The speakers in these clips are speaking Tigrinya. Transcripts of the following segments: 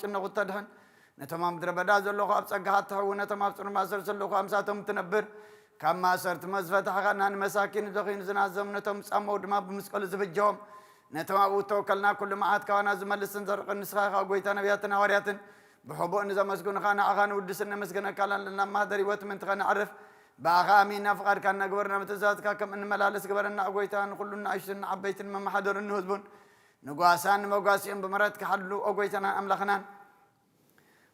ጭነቑ እተድሕን፣ ነቶም ኣብ ምድረ በዳ ዘለኹ ኣብ ጸጋኻ እትሕዊ፣ ነቶም ኣብ ጽኑዕ ማእሰርቲ ዘለኹ ኣምሳቶም እትነብር፣ ካብ ማእሰርቲ መዝፈታሕኻና ንመሳኪን ደኺኑ ዝናዘም፣ ነቶም ጻመው ድማ ብመስቀሉ ዝበጀዎም፣ ነቶም ኣብኡ እተወከልና ኩሉ መዓት ካባና ዝመልስን ዘርቕን ንስኻ ኢኻ። ጎይታ ነቢያትን ሃዋርያትን ብሕቡእ ንዘመስግኑኻ ንዓኻ ንውድስን ነመስግነካን ኣለና። ማህደር ህይወት ምእንቲ ኸነዕርፍ ብኣኻ ኣሚንና ፍቓድካ እናገበርና ብትእዛዝካ ከም እንመላለስ ግበረና። ኦ ጎይታ ንኹሉ ንኣሽቱን ንዓበይትን መመሓደሩን ንህዝቡን ንጓሳን ንመጓሲኡን ብምሕረትካ ሓሉ። ኦ ጎይታናን ኣምላኽናን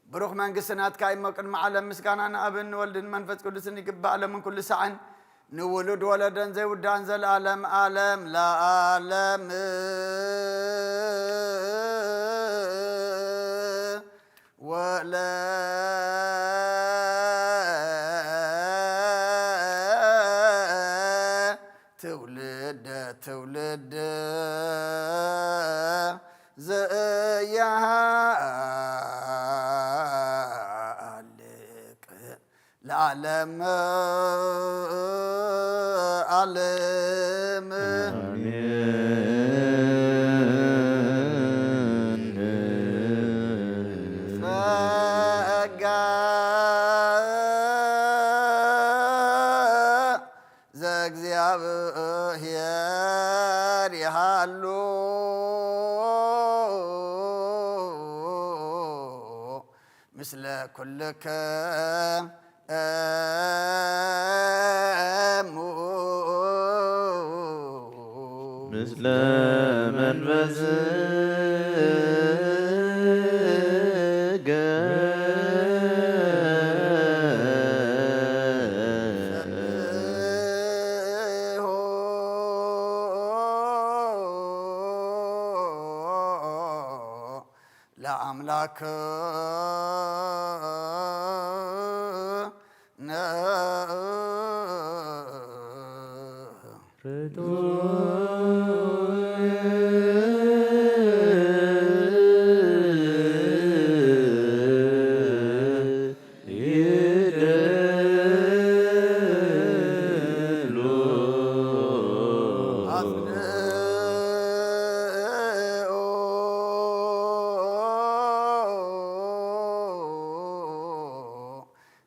ብሩኽ መንግስቲ ናትካ እሞ ቅድሚ ዓለም ምስጋና ንኣብን ንወልድን መንፈስ ቅዱስን ይግባእ፣ ለምን ኩሉ ሳዕን ንውሉድ ወለደን ዘይውዳእን ዘለዓለም ዓለም ለዓለም። ወለ ትውልደ ትውልድ ዘያሃልቅ ለዓለም ዓለም። ጸጋ ዘእግዚኣብሔር ይሃሉ ምስለ ኩልክሙ። ምስለ መንፈስከ። ለአምላክ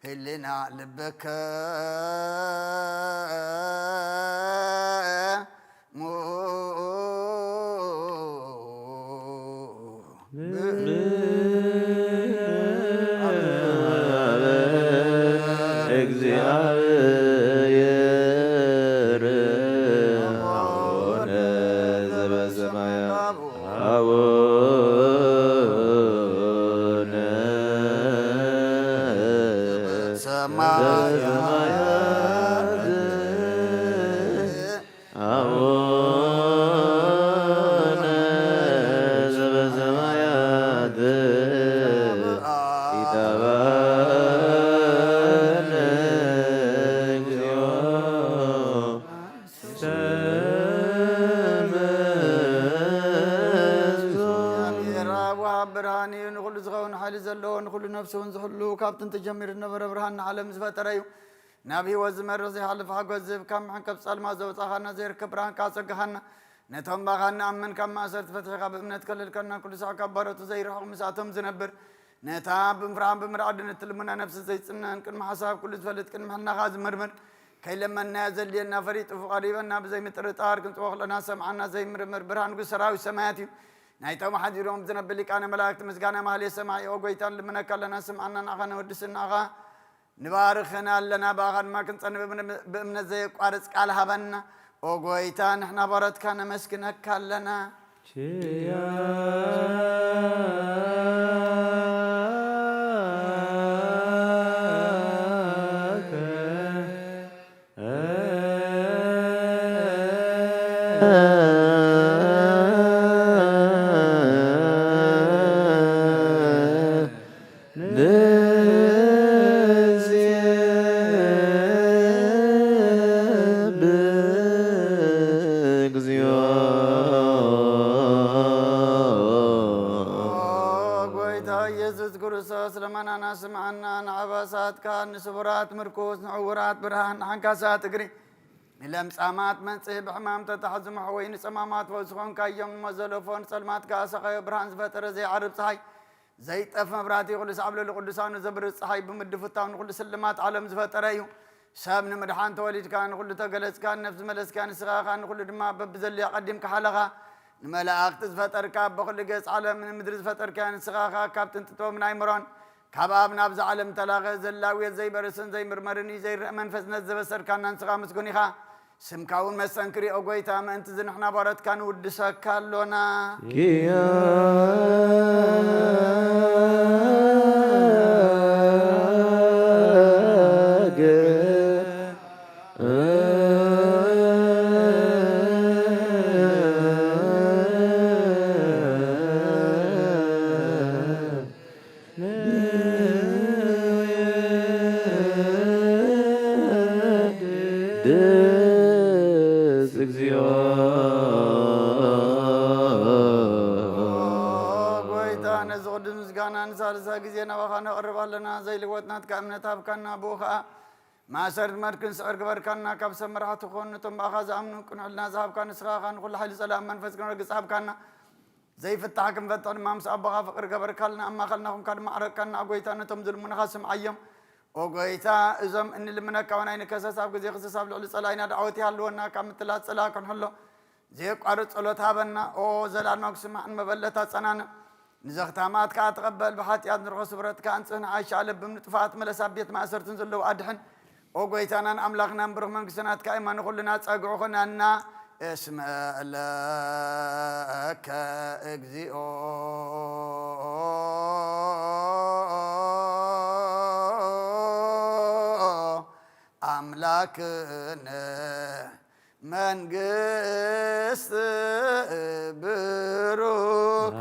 ህልና ልብከ እግዚአብሔር አቡነ ዘበሰማያት። አቡነ ዘበሰማያት። አቡነ ዘበሰማያት። ይትባረክ ስምከ። እግዚአብሔር አብ ወሃብ ብርሃን እዩ። ንኹሉ ዝኸውን ሓይሊ ዘለዎ፣ ንኹሉ ነፍሲ እውን ዝሕሉ፣ ካብ ጥንቲ ጀሚሩ ዝነበረ ብርሃን ንዓለም ዝፈጠረ እዩ። ናብ ህይወት ዝመርሕ ዘይሓልፍ ሓጎስ ዝህብ፣ ካብ መሐንቀፍ ጸልማት ዘውጻኻና፣ ዘይርከብ ብርሃን ከኣ ኣጸጋኻና። ነቶም ብኣኻ እንኣምን ካብ ማእሰርቲ ፈቲሕካ ብእምነት ከለልካና፣ ኩሉ ሳዕ ካብ ባሮቱ ዘይርሕቕ ምስኣቶም ዝነብር፣ ነታ ብምፍራሕን ብምርዓድን እትልምና ነፍሲ ዘይጽነን ቅድሚ ሓሳብ ኩሉ ዝፈልጥ ቅድሚ ሕልናኻ ዝምርምር፣ ከይለመንናዮ ዘድልየና ፈሊጡ ፍቓዱ ሂበና ብዘይምጥርጣር ክንጽዎ ከለና ሰምዓና ዘይምርምር ብርሃን ንጉስ ሰራዊት ሰማያት እዩ። ናይቶም ሓዲሮም ዝነብር ሊቃነ መላእክት ምስጋና ማህሌት ሰማዒ ኦ ጎይታ ንልምነካ ኣለና ስምዓና ንዓኻ ነወድስ ንዓኻ ንባርኽን ኣለና፣ ብኣኻ ድማ ክንጸንዕ ብእምነ-፣ ብእምነት ዘየቋርጽ ቃል ሃበና። ኦ ጐይታ፣ ንሕና ባሮትካ ነመስግነካ ኣለና። ኪያከ ንእግዚኦ። ኦ ጐይታ ኢየሱስ ክርስቶስ፣ ልመናና ስምዓና፣ ንዓባሳትካ፣ ንስቡራት ምርኩስ፣ ንዕዉራት ብርሃን፣ ንሓንካሳት እግሪ፣ ንለምጻማት መንጽሂ፣ ብሕማም ተታሕዙ መሕወዪ፣ ንጸማማት ፈውሲ ኾንካዮም፣ እሞ ዘለፎ ንጸልማት ከኣ ሰቓዮ ብርሃን ዝፈጠረ ዘይዓርብ ጸሓይ፣ ዘይጠፍ መብራህቲ፣ ኩሉ ሳዕ ኣብ ልዕሊ ቅዱሳኑ ዘብርህ ጸሓይ ብምድፍታው ንኹሉ ስልማት ዓለም ዝፈጠረ እዩ። ሰብ ንምድሓን ተወሊድካ፣ ንኹሉ ተገለጽካ፣ ንነፍሲ መለስካ፣ ንስኻ ኸኣ ንኹሉ ድማ በብዘድልዮ ኣቐዲምካ ሓለኻ። ንመላእኽቲ ዝፈጠርካ፣ ኣቦ ኩሉ ገጽ ዓለም ንምድሪ ዝፈጠርካ፣ ንስኻ ኸኣ ካብ ጥንቲ ጥበብን ኣይምሮን ካብ ኣብ ናብዛ ዓለም ተላኸ። ዘላውየት ዘይበርስን ዘይምርመርን እዩ ዘይረአ መንፈስነት ዘበሰርካና ንስኻ ምስጉን ኢኻ። ስምካ እውን መስተንክር እዩ፣ ኦ ጐይታ፣ ምእንቲ እዚ ንሕና ባሮትካ ንውድሰካ ኣሎና። ኪያ ንወድስ እግዚኦ። ኦ ጐይታ፣ ነዚ ቅዱስ ምስጋና ንሳልሳይ ግዜ ናባኻ ነቕርብ ኣለና። ዘይልወጥ ናትካ እምነት ሃብካና፣ ብኡ ኸኣ ማእሰርቲ መድክን ስዕር ግበርካና። ካብ ሰብ መራሕቲ ኹን፣ ነቶም ብኣኻ ዝኣምኑ ቅኑዕ ሕልና ዝሃብካ ንስኻ ኸኣ ንኹሉ ሓይሊ ጸላእን መንፈስ ክነረግጽ ሃብካና። ዘይፍታሕ ክንፈትሕ ድማ ምስ ኣቦኻ ፍቕሪ ገበርካልና፣ ኣብ ማእኸልና ኹንካ ድማ ዓረቅካና። ኦ ጐይታ፣ ነቶም ዝልምኑኻ ስምዓዮም። ኦ ጐይታ፣ እዞም እንልምነካ እውን ኣይንከሰስ። ኣብ ግዜ ክሰስ ኣብ ልዕሊ ጸላኢና ደዓወት ይሃልወና። ካብ ምትላል ጸላኢ ክንሕሎ ዘየቋርጽ ጸሎት ሃበና። ኦ ዘላለማዊ ክስማዕ ንመበለት ኣጸናንዕ። ንዘኽታማት ከኣ ተቐበል። ብሓጢኣት ንርኸ ስብረትካ ኣንጽህና። ኣይሻ ለብም ንጥፋኣት መለስ። ኣብ ቤት ማእሰርትን ዘለዉ ኣድሕን። ኦ ጐይታናን ኣምላኽናን ብሩኽ መንግስቲ ናትካ እማ ንኹልና ጸግዑ ኹነና። እስመ ለከ እግዚኦ ኣምላክነ መንግስት ብሩክ።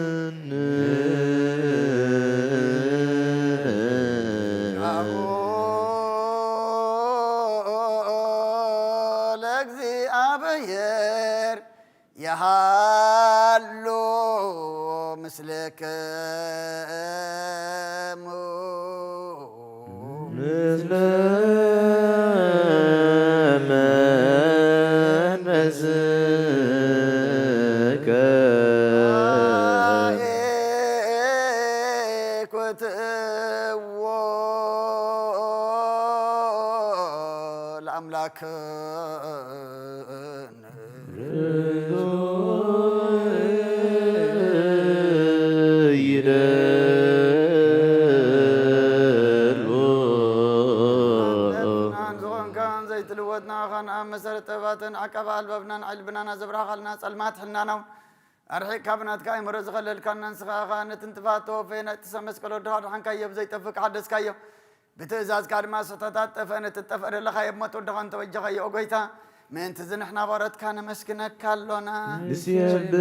አሜን። ለእግዚኣብሔር የሃሉ ምስልክሙ። ምስለ መንፈስከ። ኩትዎ ለአምላክነ። ይደሉ። ኣምላኽናን ዝኾንካን ዘይትልወጥ ንዓኻን ኣብ መሰረት ጥበባትን ዓቃቢ ኣልባብናን ዓይሊ ብናና ዘብራኻልና ጸልማት ሕልናና እውን ኣርሒቕካ ብናትካ ኣእምሮ ዝኸለልካና ንስኻ ኢኻ። ነቲ እንትፋት ተወፈየ ናይቲ ሰብ መስቀል ወድኻ ድሓንካዮ ብዘይጠፍእ ሓደስካዮ። ብትእዛዝካ ድማ ስሕተታት ጠፍአ፣ ነቲ ዝጠፍአ ደለኻዮ ብሞት ወድኻ እንተበጀኻዮ፣ ኦ ጐይታ፣ ምእንቲ እዚ ንሕና ባሮትካ ነመስግነካ ኣሎና። ንሴብሐከ።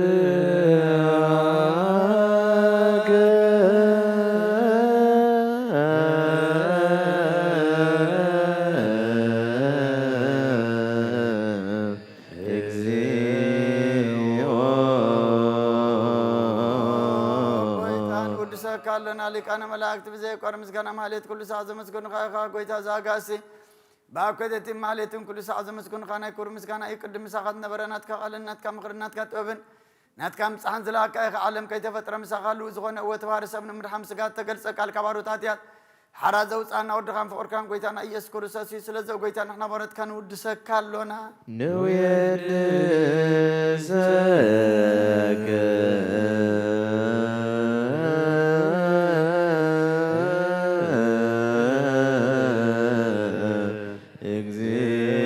እግዚኦ። ጐይታ ንውድሰካ ኣሎና፣ ሊቃነ መላእክት ብዘየቋርጽ ምስጋና ማህሌት ኩሉ ሰዓት ዘመስገኑኻ ኢኻ። ጐይታ ዘኣጋእዝቲ፣ ብኣብ ከደቲ ማህሌትን ኩሉ ሰዓት ዘመስገኑኻ ናይ ክብሪ ምስጋና እዩ። ቅድም ምሳኻ ዝነበረ ናትካ ቃልን ናትካ ምኽርን ናትካ ጥበብን ናትካ ምብጻሕን ዝለኣካ ኢኻ። ዓለም ከይተፈጥረ ምሳኻ ህልው ዝኾነ እወ ተዋህደ ሰብ ንምድሓን ስጋ እተገልጸ ቃል ካብ ኣሮት ሃጥያት ሓራ ዘውጻና ወድኻን ፍቕርካን ጐይታና ኢየሱስ ክርስቶስ እዩ። ስለዚ ኦ ጐይታ ንሕና ባሮትካ ንውድሰካ ኣሎና። ንውድሰከ።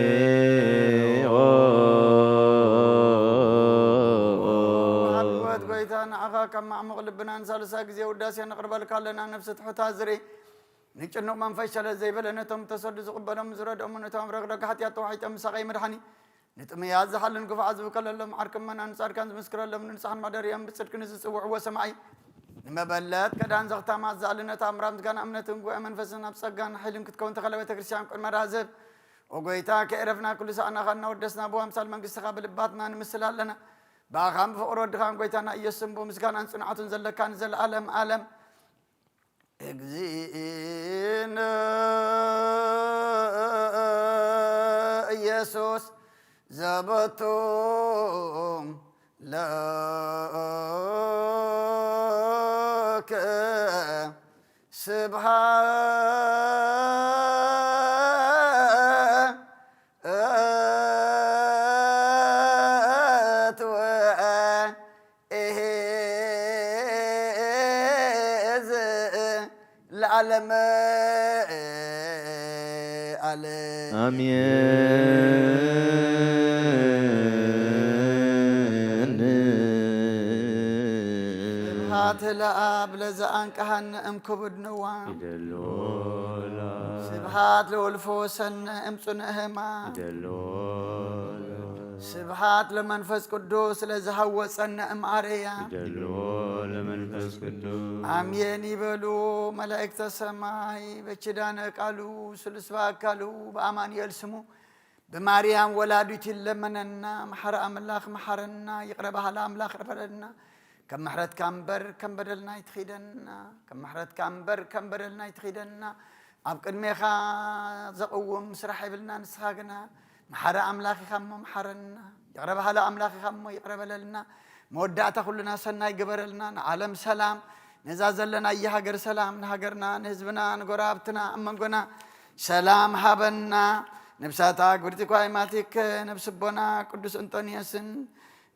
እግዚኦ። መሓሪ ሕይወት ጐይታ፣ ንዓኻ ካብ ማዕሙቕ ልብና ንሳልሳይ ግዜ ውዳሴ ነቕርበልካ ኣለና። ነፍሲ ትሑታ ዝርኢ፣ ንጭኑቕ መንፈስ ሸለል ዘይበለ፣ ነቶም ተሰዱ ዝቕበሎም ዝረድኦም፣ ነቶም ረግረግ ሓጢኣት ተዋሒጦም ምሳቐይ መድሓኒ፣ ንጥሙያት ዝሓልን ግፉዓት ዝብከለሎም፣ ዓርኪ ምእመናን ንጻድቃን ዝምስክረሎም፣ ንንጹሓን ማደሪኦም ብጽድቂ ንዝጽውዕዎ ሰማዒ፣ ንመበለት ከዳን ዘኽታማት ዝኣሊ፣ ነታ ኣምራ ምስጋና እምነትን ጉባኤ መንፈስን ኣብ ጸጋን ሓይልን ክትከውን ተኸለ ቤተ ክርስቲያን ቅድመ ራዝብ። ኦ ጐይታ፣ ከየዕረፍና ኩሉ ሰዓናኻ እናወደስና ብኣምሳል መንግስትኻ ብልባትና ንምስል ኣለና። ብኣኻን ብፍቕሪ ወድኻን ጐይታና ኢየሱስን ብምስጋናን ጽንዓቱን ዘለካ ንዘለኣለም ኣለም። እግዚእነ ኢየሱስ ዘበቱ ለከ ስብሃት ወ እሄዝ ለዓለመ ዓለም። ኣሜን። ስብሐት ለአብ ለዘአንቀሐነ እምክቡድ ንዋ። ይደሎ ለአብ። ስብሐት ለወልፎ ሰነ እምጽኑዕ ህማ። ይደሎ ለአብ። ስብሐት ለመንፈስ ቅዱስ ለዝሃወጸነ እምአርያ። ይደሎ ለመንፈስ ቅዱስ። አሜን ይበሉ መላእክተ ሰማይ። በኪዳነ ቃሉ ስሉስ በአካሉ በአማኑኤል ስሙ ብማርያም ወላዲት ይለመነና። መሐሪ አምላኽ መሐረና። ይቕረ በሃሊ አምላኽ ይቕረ በለልና። ከም ምሕረትካ እምበር ከም በደልና ኣይትኺደና። ከም ምሕረትካ እምበር ከም በደልና ኣይትኺደና። ኣብ ቅድሜኻ ዘቕውም ስራሕ የብልና ንስኻ ግና። መሓሪ ኣምላኽ ኢኻ እሞ መሓረና። ይቕረ በሃሊ ኣምላኽ ኢኻ እሞ ይቕረ በለልና። መወዳእታ ኩልና ሰናይ ግበረልና። ንዓለም ሰላም፣ ነዛ ዘለናያ ሃገር ሰላም፣ ንሃገርና፣ ንህዝብና፣ ንጎረባብትና፣ ኣብ መንጎና ሰላም ሃበና። ነብሳታ ግብርቲ ኳይ ማቲከ፣ ነብሲ ኣቦና ቅዱስ እንጦንዮስን፣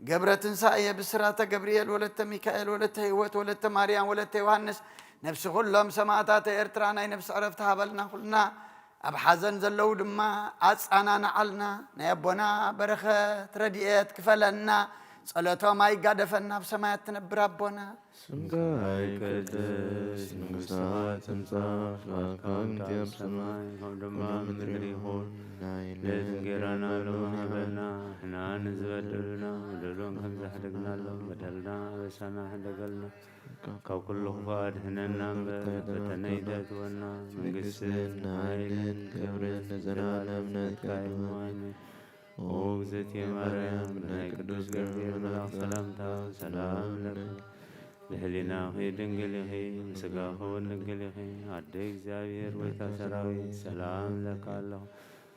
ገብረ ትንሳኤ፣ ብስራተ ገብርኤል፣ ወለተ ሚካኤል፣ ወለተ ህይወት፣ ወለተ ማርያም፣ ወለተ ዮሃንስ፣ ነብሲ ኩሎም ሰማእታተ ኤርትራ ናይ ነብሲ ዕረፍቲ ሃበልና። ኩልና ኣብ ሓዘን ዘለዉ ድማ ኣጻናንዓልና። ናይ ኣቦና በረኸት ረድኤት ክፈለና። ጸሎቶም ኣይጋደፈና። ኣብ ሰማያት ትነብር ኣቦና። ስምካ ይቀደስ፣ መንግስትኻ ትምጻእ፣ ፍቓድካ ከምቲ ኣብ ሰማይ ከም ድማ ኣብ ምድሪ ይኹን። ናይለይት እንጌራና ሎሚ ሃበና፣ ንሕና ንዝበደሉና በደሎም ከም ዝሕደግናሎም በደልና ኣበሳና ሕደገልና። ካብ ኩሉ ክፉእ ኣድሕነና እምበር፣ ፈተነ ኣይተእትወና። መንግስትን ሓይልን ክብርን ንዘለኣለም ናትካ እዩ። ኣሜን። ኦ እግዝእትየ ማርያም፣ ብናይ ቅዱስ ገብርኤል መልኣኽ ሰላምታ ሰላም እብለኪ። ብህሊናኺ ድንግል ኢኺ፣ ብስጋኺ እውን ድንግል ኢኺ። ኣደ እግዚኣብሔር፣ ጎይታ ሰራዊት፣ ሰላም እብለኪ ኣለኹ።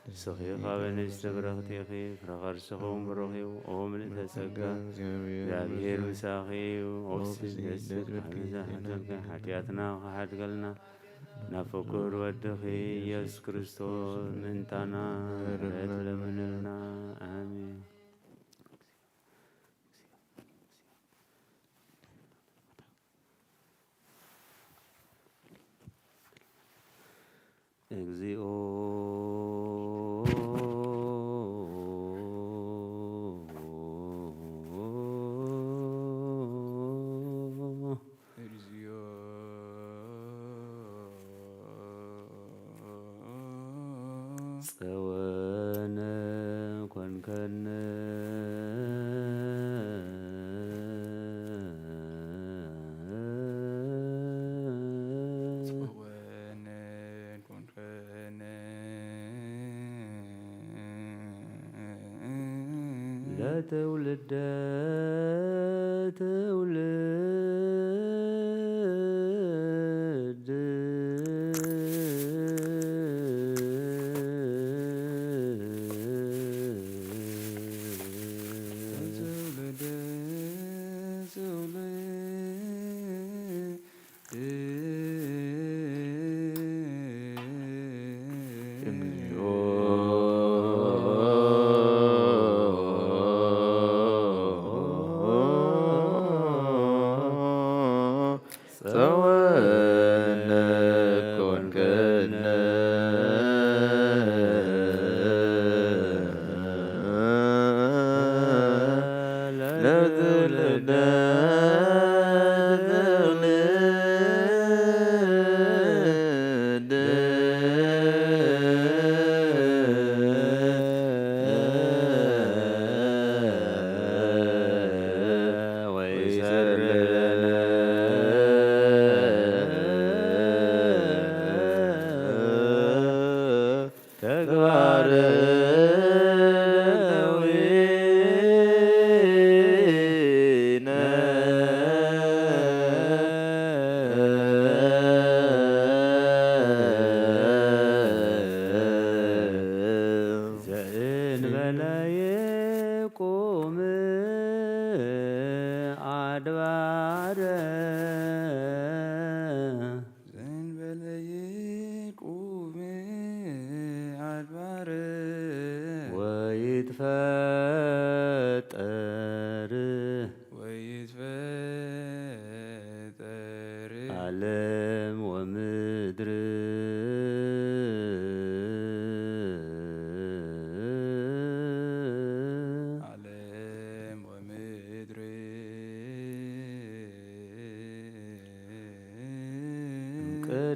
ንስኺ ካብ ኣንስቲ ብርኽቲ ኢኺ፣ ፍረ ከርስኺ እውን ብሩኽ እዩ። ኦ ምልእተ ጸጋ፣ እግዚኣብሔር ምሳኺ እዩ። ኦ ብስደት ስደት በልኪ፣ ሓጢኣትና ክሓድገልና፣ ናብ ፍቁር ወድኺ ኢየሱስ ክርስቶስ ምእንታና ምሕረት ለምንልና። ኣሜን። እግዚኦ። ጸወነ ኮንከነ። ጸወነ ኮንከነ። ለትውልደ ትውልድ። ትውልደ ትውልድ። ጸወነ ኮንከነ ለትውልደ ትውልድ። ወይሰርለነ ተግባረ ደዊ።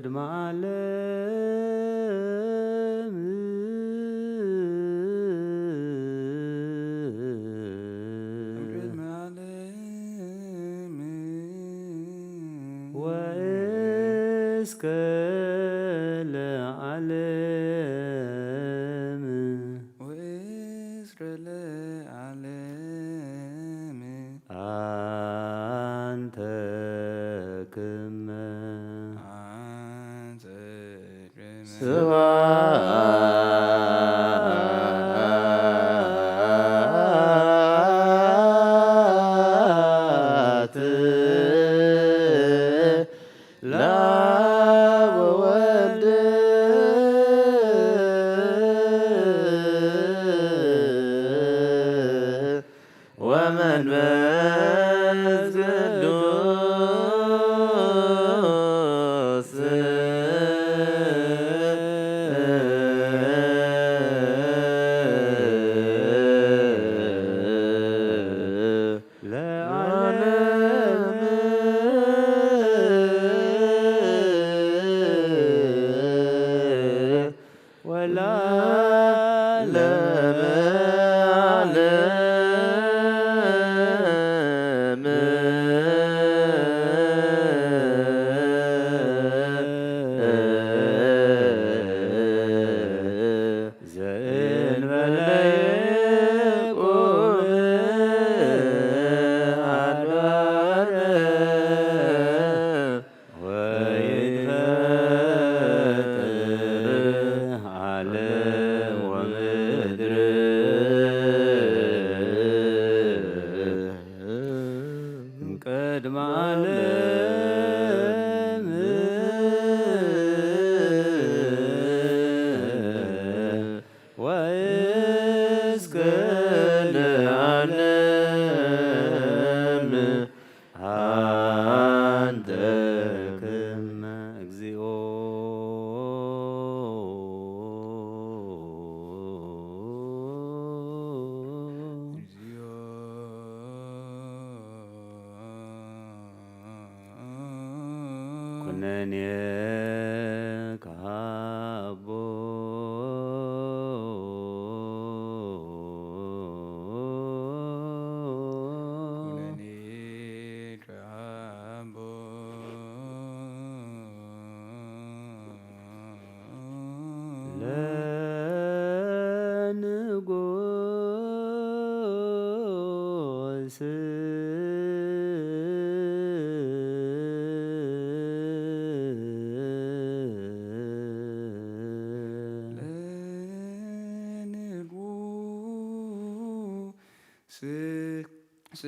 ቅድመ ዓለም። ቅድመ ዓለም። ወእስከ ለዓለም። ወእስከ ለዓለም። አንተ ክመ። አንተ ክመ። ስብሐት ለአብ ወወልድ ወመንፈስ ቅዱስ። ለዓለመ ዓለም። ወለዓለመ ዓለም። ዘእንበለ ይቁም አድባረ ወይትፈጠር ዓለም ወምድር። ቅድመ ዓለም። ወእስከ ለዓለም። አንተ ክመ። እግዚኦ። ኩነኔከ አቦ። ኩነኔከ አቦ። ለንጉስ። ለንጉስ።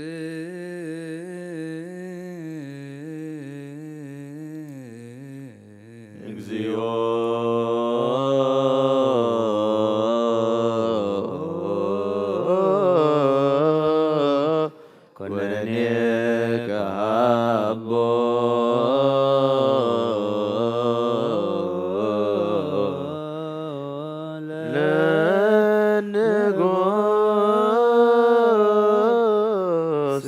እግዚኦ። ኩነኔከ አቦ። ለንጉስ።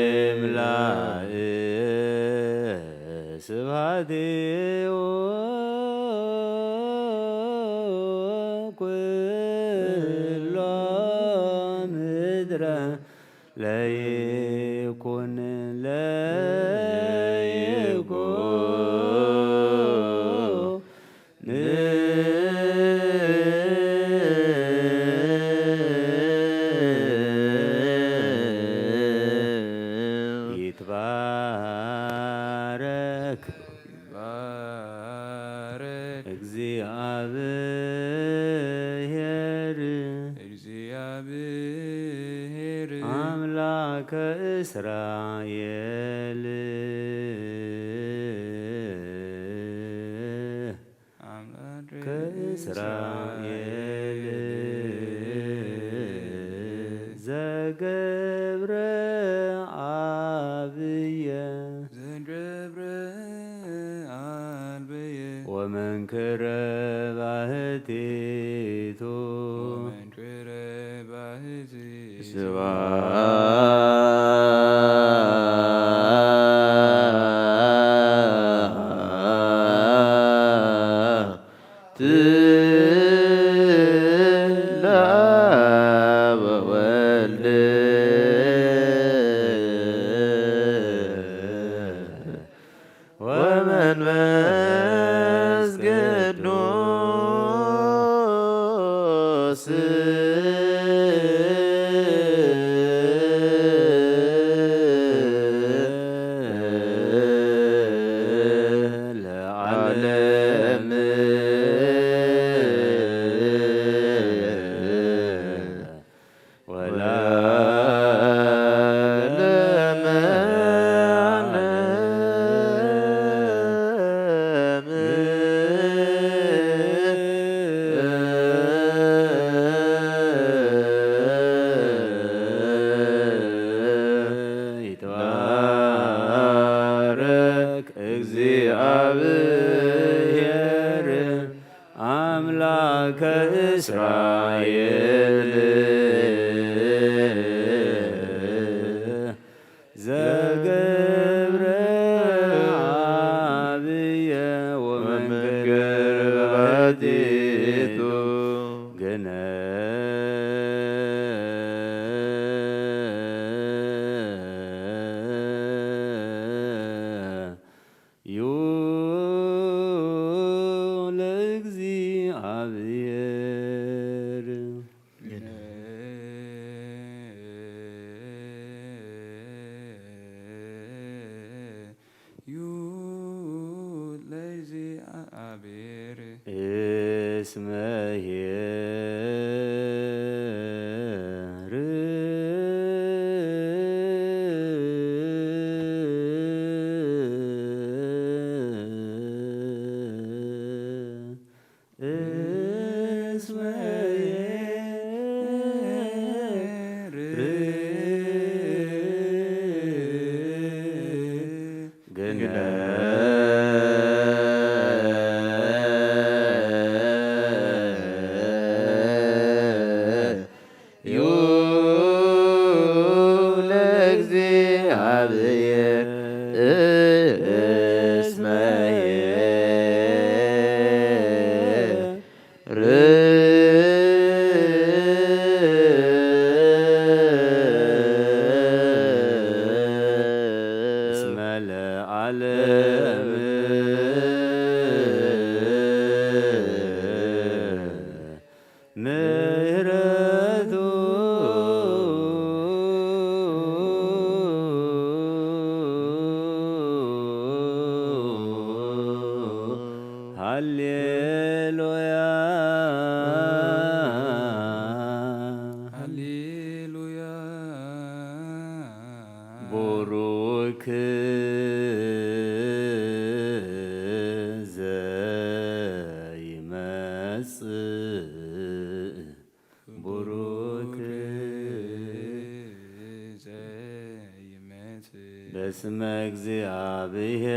ወይምላእ ስብሐቲሁ ኩሎ ምድረ። ለይኩን ለይኩን። ይትባረክ። ይትባረክ። እግዚአብሔር። እግዚአብሔር። አምላከ እስራኤል። አምላከ እስራኤል። ዘገብረ አብየ። ዘገብረ አብየ። ወመንክረ ባሕቲቱ። ወመንክረ ባሕቲቱ። ስብሐት ለአብ ወወልድ ወመንፈስ ቅዱስ። ለዓለም ወለዓለመ ዓለም። ይትባረክ እግዚአብሔር አምላከ እስራኤል ዘገብረ አብየ ወመንክረ ባሕቲቱ። ግነ ዩ ለእግዚአብሔር። ዩ ለእግዚአብሔር። እስመ ኄር እስመ ኄር ግነ ዩ ለእግዚአብሔር እስመ ኄር እስመ ለዓለም ምሕረቱ። ሃሌሉያ ሃሌሉያ። ቡሩክ ዘይመጽእ ቡሩክ ዘይመጽእ በስመ እግዚአብሔር።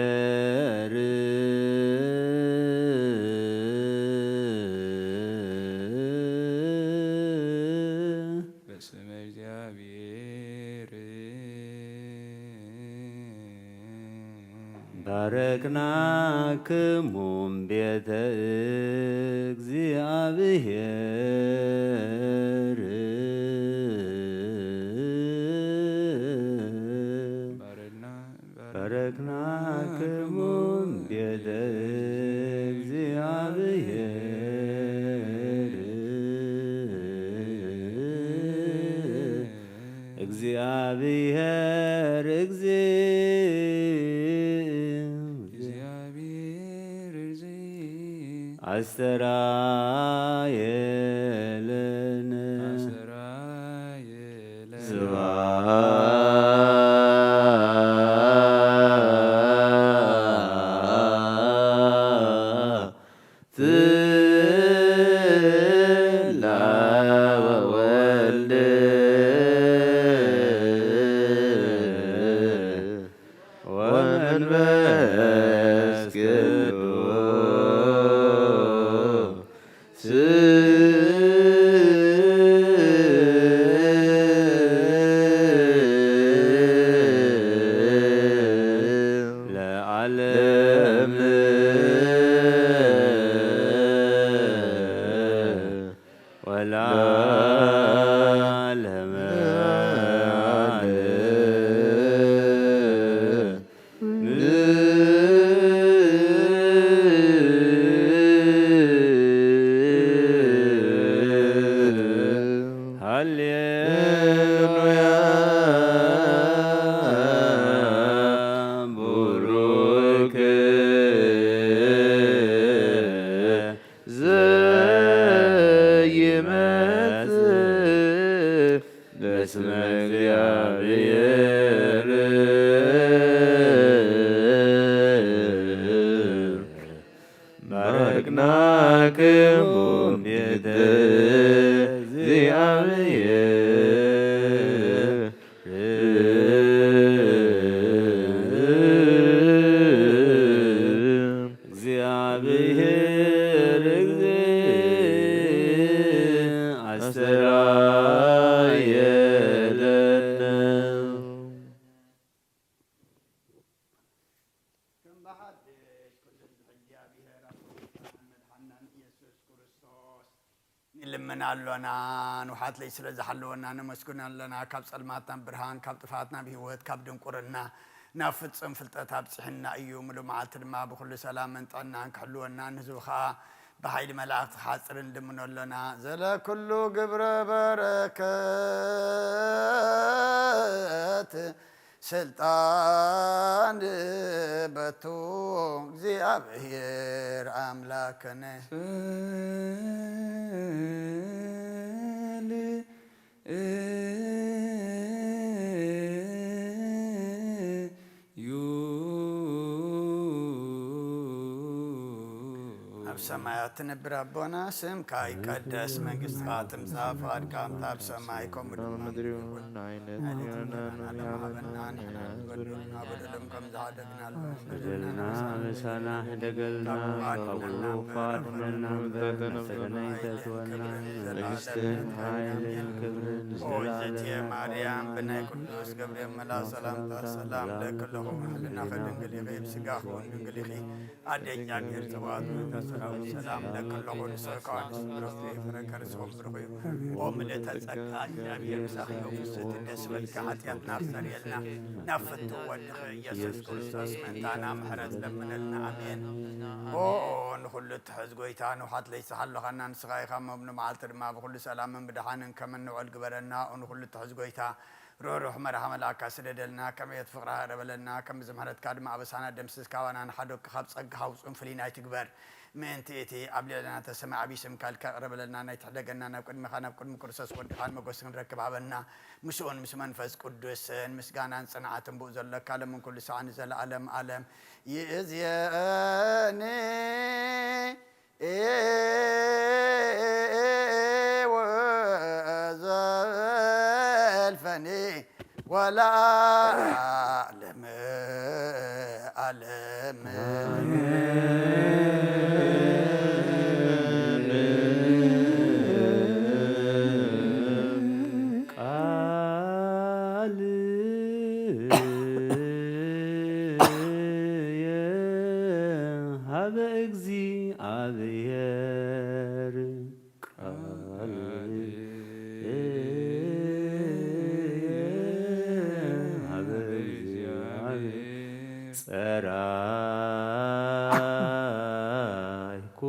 በስመ እግዚአብሔር። ባረክናክሙ ቤተ እግዚአብሔር። ባረክናክሙ ቤተ እግዚአብሔር። እግዚአብሔር እግዚእ እግዚአብሔር እግዚእ አስተርአየ ለነ አስተርአየ ለነ ስብሐት ለአብ ወወልድ ወመንፈስ ቅዱስ። ባረክናክሙ ቤተ እግዚኣብሔር። እግዚኣብሔር እግዚእ ኣስተርኣየለነ። ከም ብሓድሽ ኩሉ ህዝቢ እግዚኣብሔር ኣብ ጎይታን መድሓንናን ኢየሱስ ክርስቶስ ንልምን ኣሎና። ንውሓት ለይ ስለ ዝሓለወና ነመስግን ኣለና። ካብ ጸልማት ናብ ብርሃን፣ ካብ ጥፍኣት ናብ ህይወት፣ ካብ ድንቁርና ናብ ፍጹም ፍልጠት ኣብጽሕና እዩ። ምሉእ መዓልቲ ድማ ብኹሉ ሰላምን ጥዕናን ክሕልወና፣ ንህዝቡ ኸኣ ብሓይሊ መላእኽቲ ክሓጽር ንልምኖ ኣሎና። ዘለ ኩሉ ግብረ በረከት ስልጣን በቱ እግዚኣብሔር ኣምላክነ። ኣብ ሰማያት ትነብር ኣቦና፣ ስምካ ይቀደስ፣ መንግስትኻ ትምጻእ፣ ፍቓድካ ትምጻእ፣ ኣብ ሰማይ ከምኡ ድማ ምድሪ ይኹን። ኣይነትና ሃበና፣ ንሕና ንበድለና በደሎም ከም ዝሃደግና፣ በደልና ኣበሳና ሕደገልና፣ ካብ ኩሉ ክፉ ኣድሕነና፣ ፈተነ ኣይተእትወና፣ መንግስትን ሓይልን ክብርን ንዘለኣለም። ማርያም ብናይ ቅዱስ ገብርኤል መልኣክ ሰላምታ ሰላም እለኪ ኣለኹ፣ ሕልናኺ ድንግል ኢኺ፣ ብስጋኺ እውን ድንግል ኢኺ። ኣደ እግዚኣብሔር ጸባኦት፣ ሰላም ለኪ ኣለኹ፣ ንስኺ ከዋንስ ብረኽቲ ፍረ ከርስኺ ብሩኽ እዩ። ኦ ምልእተ ጸጋ፣ እግዚኣብሔር ምሳኺ እዩ፣ ፍስሕቲ ደስ በልኪ፣ ሓጢኣትና ኣስተሰርየልና፣ ናብ ፍትው ወድኺ ኢየሱስ ክርስቶስ ምእንታና ምሕረት ለምነልና። ኣሜን። ኦ ንኹሉ እትሕዝ ጎይታ፣ ንውሓት ለይሳ ሓለኻና ንስኻ ኢኻ እሞ፣ ብንመዓልቲ ድማ ብኹሉ ሰላምን ብድሓንን ከም እንውዕል ግበረና። ኦ ንኹሉ እትሕዝ ጎይታ፣ ርህሩህ መርሓ መልኣካ ስደደልና፣ ከም ዕየት ፍቕርኻ ቅረበለና፣ ከም ብዚ ምሕረትካ ድማ ኣበሳና ደምስስ፣ ካባና ንሓደጉ ካብ ጸጋኻ ውጹን ፍልይና ኣይትግበር። ምእንቲ እቲ ኣብ ልዕለና እተሰምዐ ዓብዪ ስምካ ኢልካ ቅረበለና፣ ናይ ትሕደገና ናብ ቅድሜኻ፣ ናብ ቅድሚ ክርስቶስ ወድኻን መጎስ ክንረክብ ሃበና። ምስኡን ምስ መንፈስ ቅዱስን ምስጋናን ጽንዓትን ብኡ ዘለካ ለምን ኩሉ ሰዓት ንዘለኣለም ኣለም ይእዝየኒ። ወዘልፈኒ ወለዓለመ ዓለም። ቃል ሀበ እግዚኣብሔር ቃል ሀበ እግዚኣብሔር ጸራይኩ።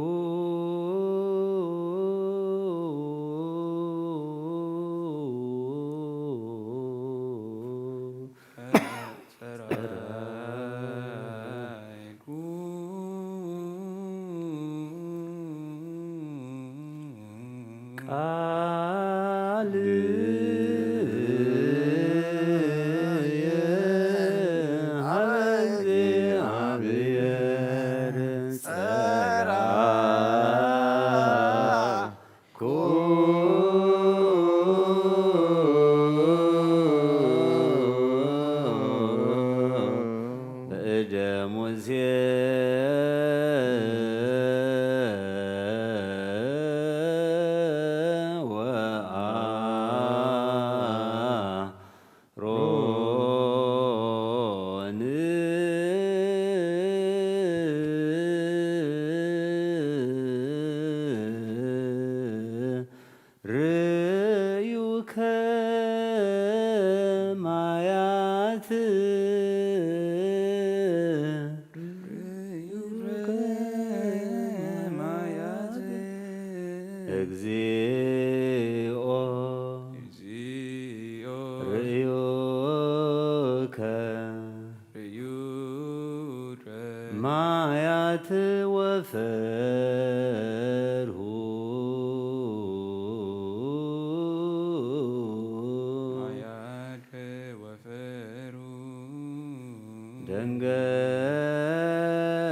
ቃል በእደ ሙሴ ወአሮን ርእዩከ ማያት። እግዚኦ ርእዩከ ማያት ወፈርሁ።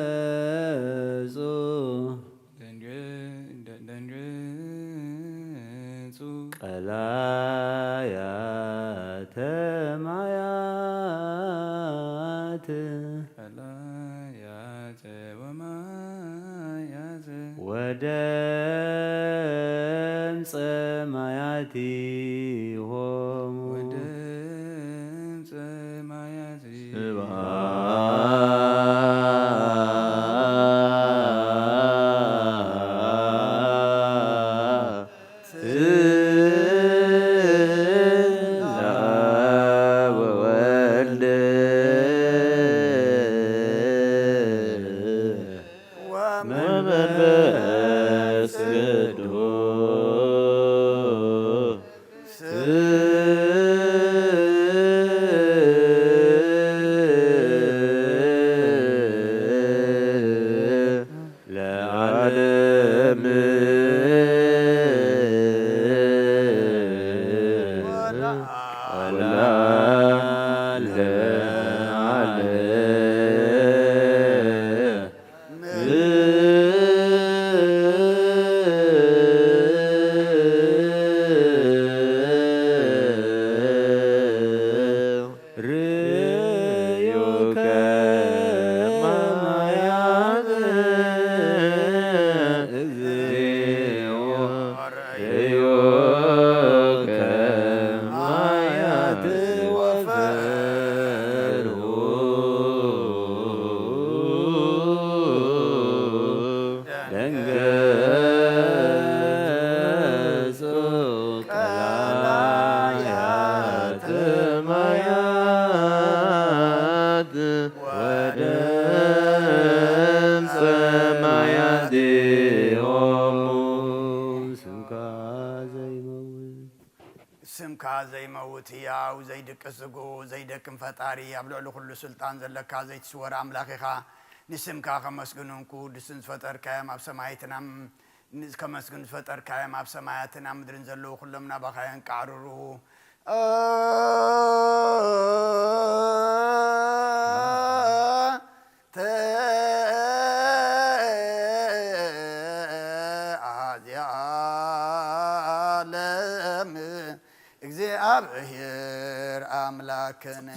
ደንገጹ ቀላያተ ማያት ቀላያተ ወማያት ወደምፀ ማያቲሆሙ ወደምፀ ማያቲ ስብሐት ለአብ ወወልድ ወመንፈስ ቅዱስ ለዓለም ወለዓለመ ዓለም። ርእዩከ ማያት እግዚኦ ርእዩከ ማያት ወፈርሁ ደንገጹ ቀላያተ ማያት ወደምፀ ማያቲሆሙ ስምካ ዘይመውት። ስምካ ዘይመውት ህያው ዘይድቅስ ዝጉ ዘይደክም ፈጣሪ ኣብ ልዕሊ ኩሉ ስልጣን ዘለካ ዘይትስወር ኣምላኽ ኢኻ። ንስምካ ከመስግኑን ክውድሱን ዝፈጠርካዮም ኣብ ሰማይትና ከመስግን ዝፈጠርካዮም ኣብ ሰማያትን ኣብ ምድርን ዘለዉ ኩሎም ናባኻ የንቃዕርሩ። ተዓዚኣለም እግዚኣብሔር ኣምላክነ።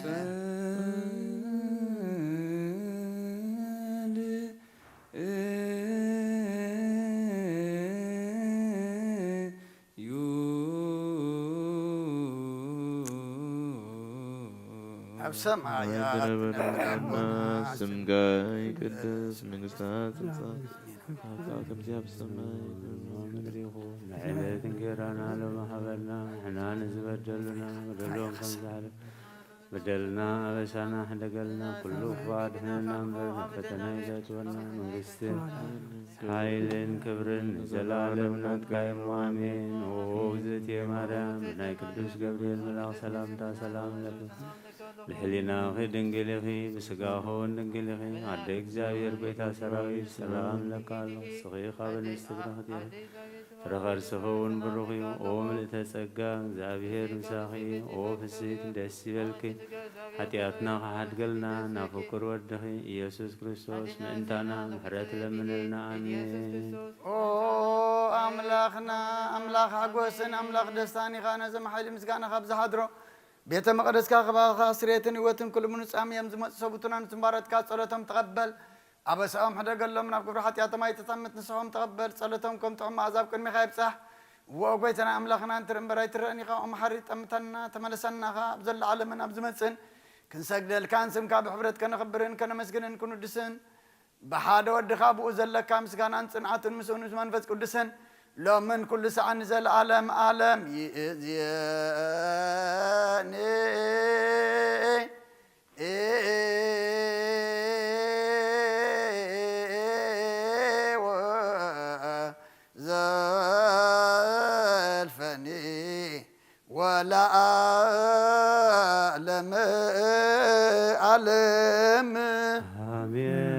ኣብ ሰማያት ትነብር ኣቦና፣ ስምካ ይቅደስ፣ መንግስትካ ትምጻእ፣ ፈቃድካ ከምዚ ኣብ ሰማይ ከም ኣብ ምድሪ ይኹን። ንዕለት እንጌራና ሎሚ ሃበና፣ ንሕና ንዝበደሉና በደሎም ከም ዝሓለፈ በደልና ኣበሳና ሕደገልና፣ ኩሉ ክፉእ ኣድሕነና እምበር፣ ናብ ፈተና ኣይተእትወና፣ መንግስትን ሓይልን ክብርን ንዘለኣለም ናትካ እዩ፣ ኣሜን። ኦ እግዝእትየ ማርያም፣ ብናይ ቅዱስ ገብርኤል መልኣኽ ሰላምታ ሰላም ለኪ፣ ብሕሊናኺ ድንግል ኢኺ፣ ብስጋኺ እውን ድንግል ኢኺ። ኣደ እግዚኣብሔር፣ ጎይታ ሰራዊት፣ ሰላም እብለኪ ኣለኹ። ንስኺ ካብ ኣንስቲ ብሩኽቲ ኢኺ፣ ፍረ ከርስኺ እውን ብሩኽ እዩ። ኦ ምልእተ ጸጋ፣ እግዚኣብሔር ምሳኺ፣ ኦ ፍስሕቲ ደስ ይበልኪ። ሓጢኣትና ክሓድገልና ናብ ፍቁር ወድኺ ኢየሱስ ክርስቶስ ምእንታና ምሕረት ለምንልና። ኣሜን። ኦ ኣምላኽና፣ ኣምላኽ ሓጎስን ኣምላኽ ደስታን ኢኻ። ነዞም ሓይሊ ምስጋና ካብ ዝሓድሮ ቤተ መቕደስካ፣ ከባኻ ስርየትን ህይወትን ኩሉ ምኑጻም እዮም ዝመጹ ሰቡትና ንትንባረትካ ጸሎቶም ተቐበል። ኣበሳኦም ሕደገሎም፣ ናብ ግብሪ ሓጢኣቶም ኣይተጠምት፣ ንስሖም ተቐበል። ጸሎቶም ከም ጥዑም መኣዛ ኣብ ቅድሚኻ ይብጻሕ። እዎ ጎይታና ኣምላኽና፣ እንትርኢ እምበር ኣይትረእን ኢኻ። ኦ መሓሪ፣ ጠምተና፣ ተመለሰና ኸኣ። ኣብ ዘሎ ዓለምን ኣብ ዝመጽእን ክንሰግደልካን ስምካ ብሕብረት ከነኽብርን ከነመስግንን ክንውድስን ብሓደ ወድኻ ብኡ ዘለካ ምስጋናን ጽንዓትን ምስኡ ምስ መንፈስ ቅዱስን ሎምን ኩሉ ሰዓን ንዘለዓለም ዓለም ይእዝየኒ። ዘልፈኒ ወለዓለመ ዓለም። ኣሜን።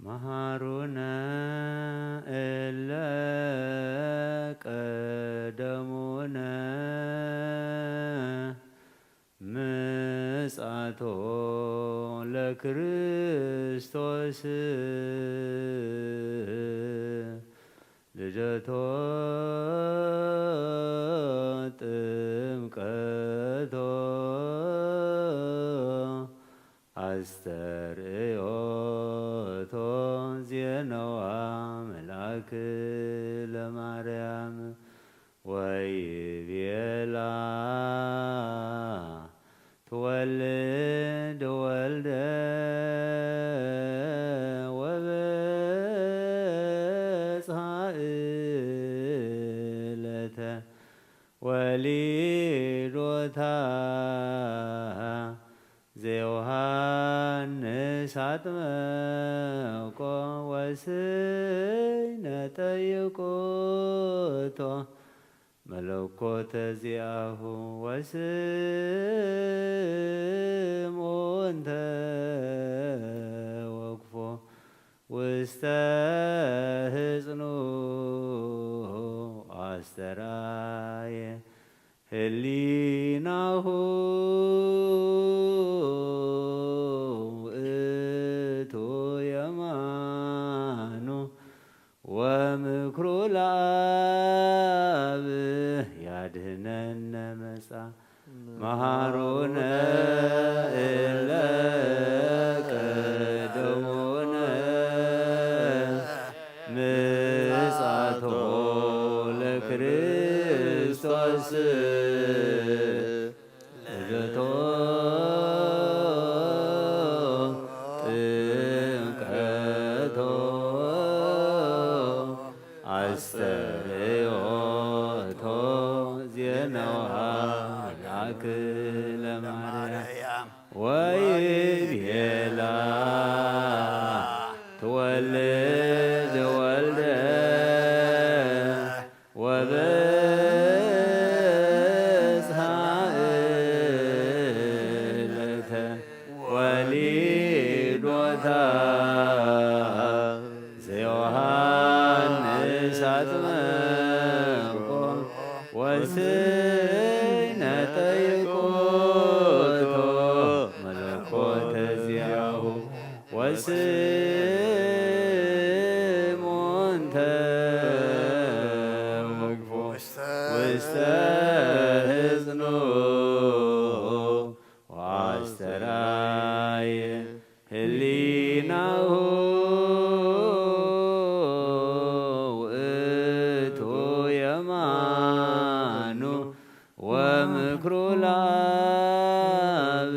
መሃሩነ እለ ቀደሙነ ምጻቶ ለክርስቶስ ልደቶ ጥምቀቶ አስተርእዮቶ ዜነዋ መልአክ ለማርያም ወይቤላ ትወልድ ወልደ ወበጽሐ እለተ ወሊዶታ ዘዮሃንስ አጥመቆ ወስነ ጠይቆቶ መለኮተ ዚአሁ ወስምዖን ተወክፎ ውስተ ህጽኑ አስተራየ ህሊናሁ ውእቱ የማኑ ወምክሩ ለአብ ያድህነነ መጻ መሃሩነ እለ ቀደሙነ ምጻቶ ለክርስቶስ ልደቶ ጥምቀቶ አስተርእዮቶ ዜናዋ መልአክ ለማርያም ወይቤላ ትወልድ ወልደ ወበጽሐ እለተ ወሊዶታ ዘዮሃንስ አጥመቆ ወስነ ጠይቆቶ መለኮተ ዚአሁ ወስምዖን ተወክፎ ውስተ ህጽኑ ወአስተርአየ ህሊናሁ ውእቱ የማኑ ወምክሩ ለአብ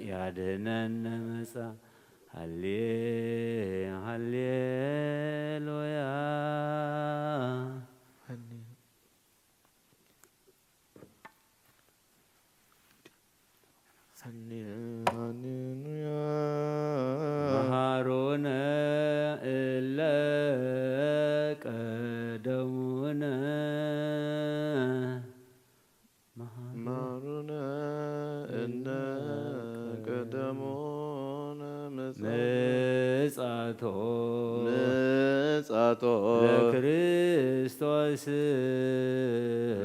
ያድነነ መጻ። ሃሌ ሃሌሉያ። ሃሌሉያ። መሃሮነ እለ ቀደሙነ። መሃሮነ እለ ቀደሙነ ምጻቶ። ምጻቶ። ለክርስቶስ።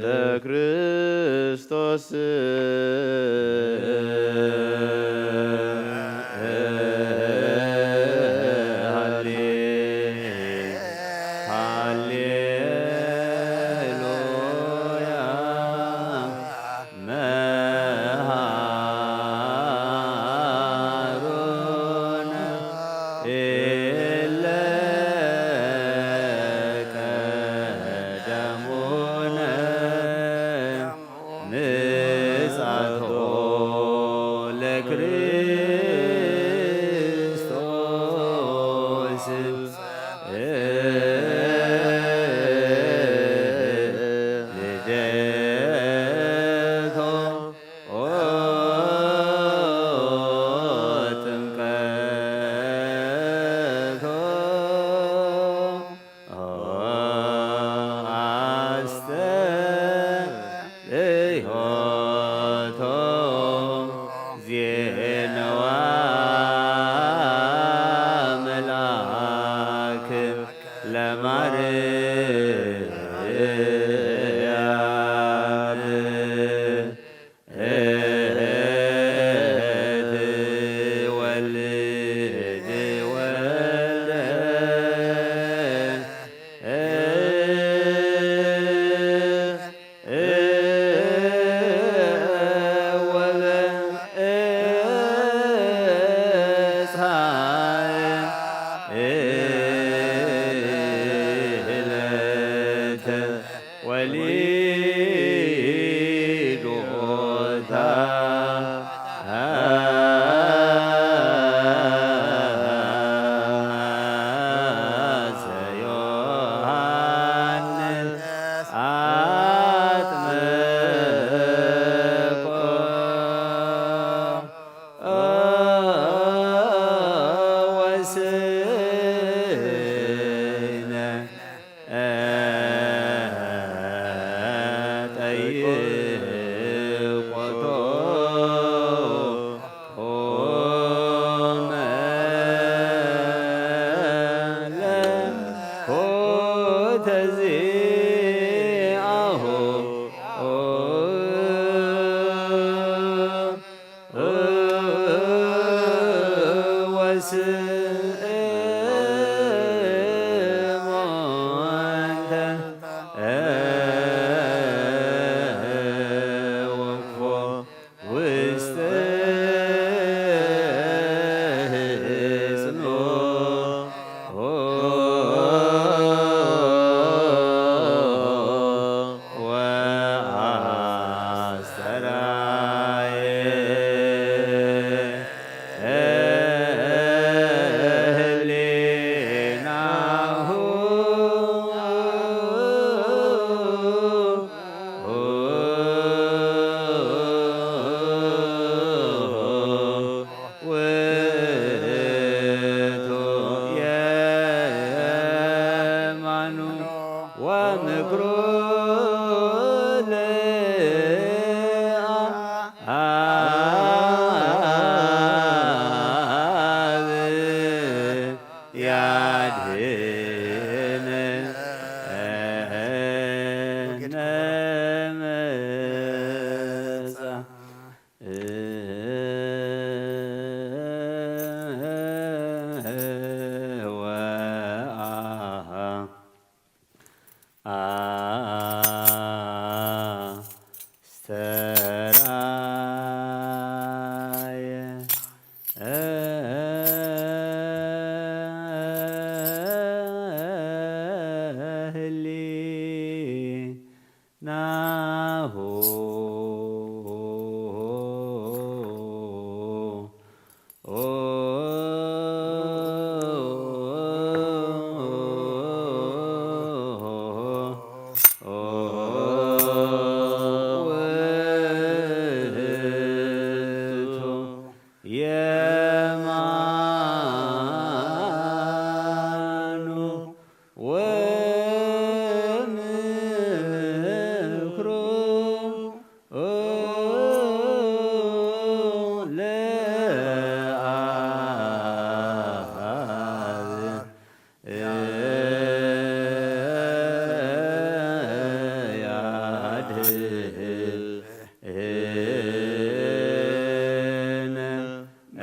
ለክርስቶስ። ሃሌ ሃሌሉያ። መሃሮነ እለ ቀደሙነ ምጻቶ ለማርያም ትወልድ ወልደ ወሊዶታ ዮሐንስ አጥምቆ ወስነ ጠይቆቶ ኦመ ለኮተ ዚአሁ ወስምዖን ተወክፎ ውስተ ሕጽኖ ወአስተርአየ ህሊናሁ። ውእቱ የማኑ ወምክሩ ለአብ ያድህነነ መጻ ወአስተርአየ ህሊ ናሁ። ውእቱ የማኑ ወምክሩ ለአብ ያድህነነ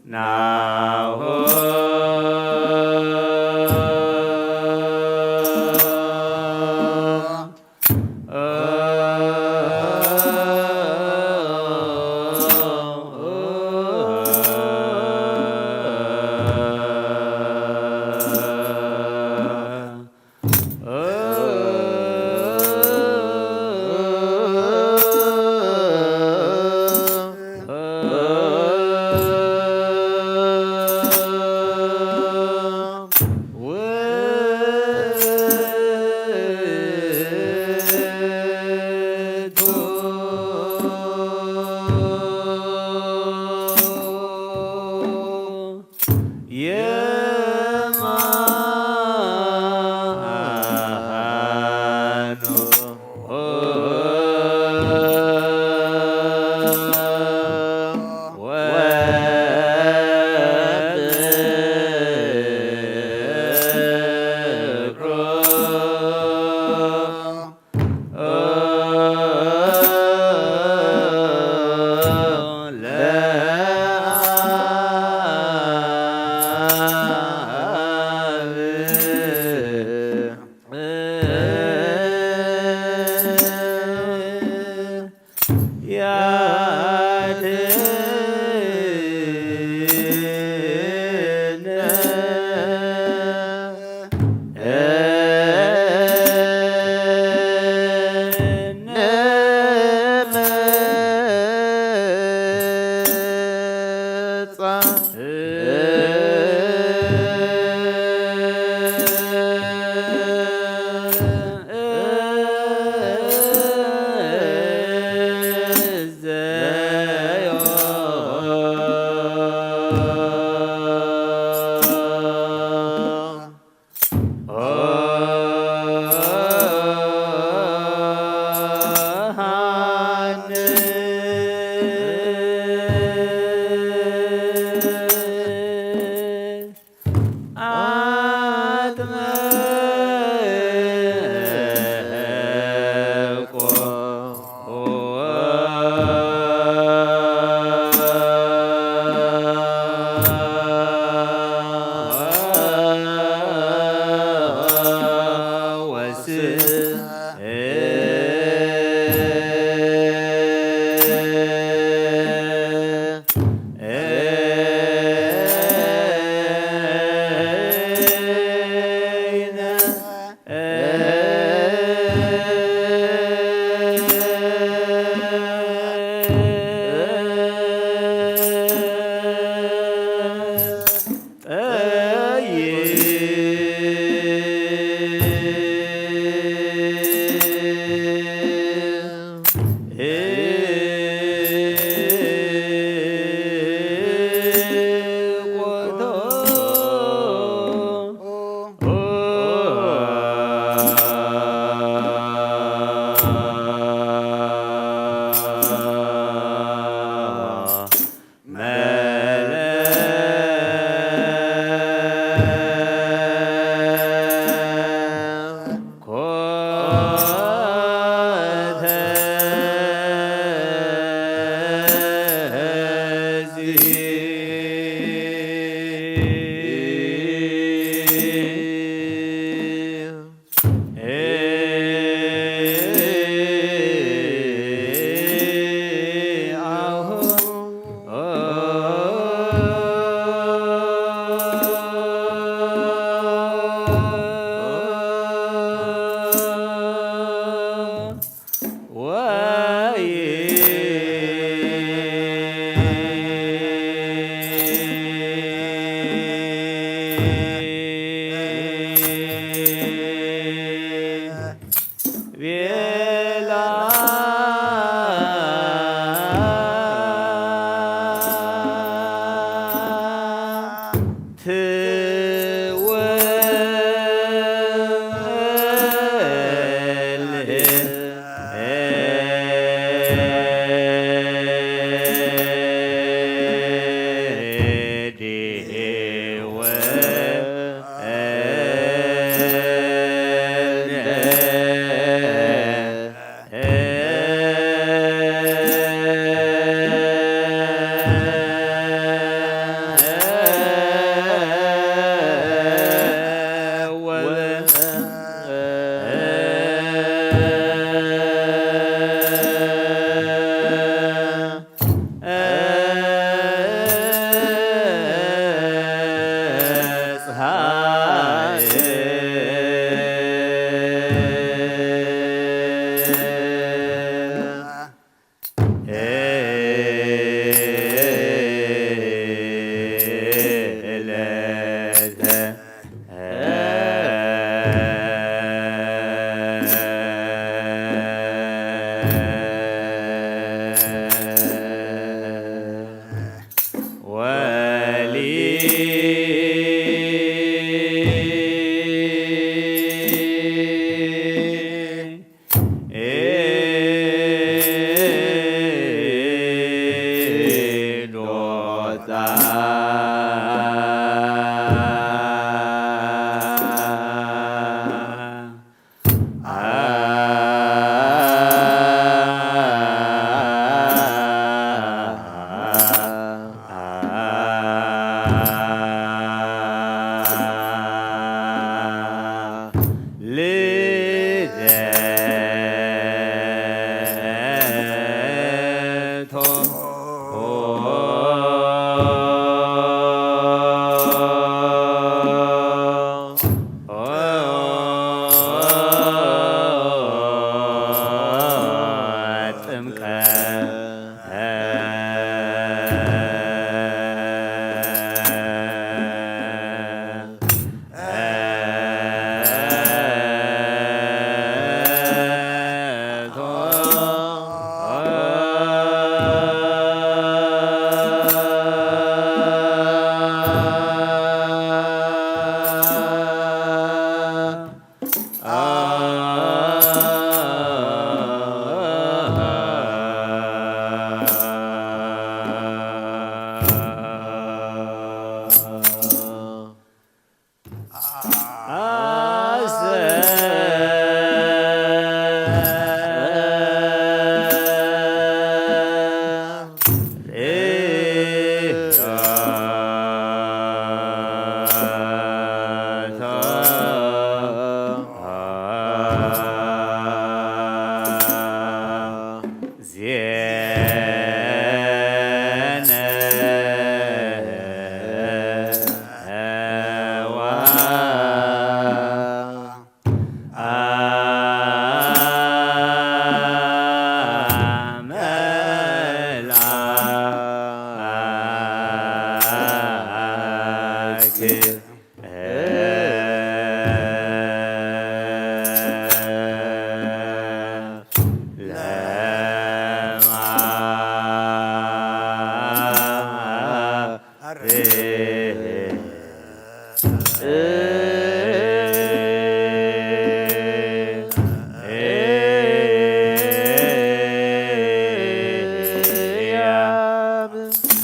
ናሁ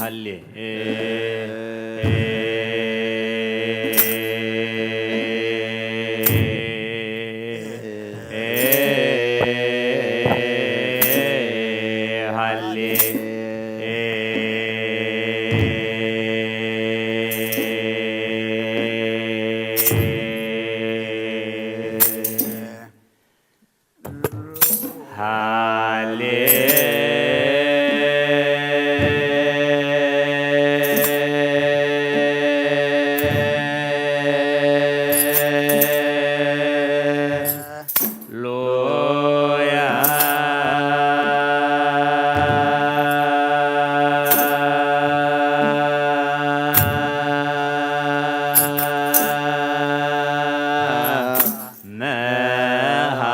ሃሌ ሃሌ ሃሌ ሉያ መሃ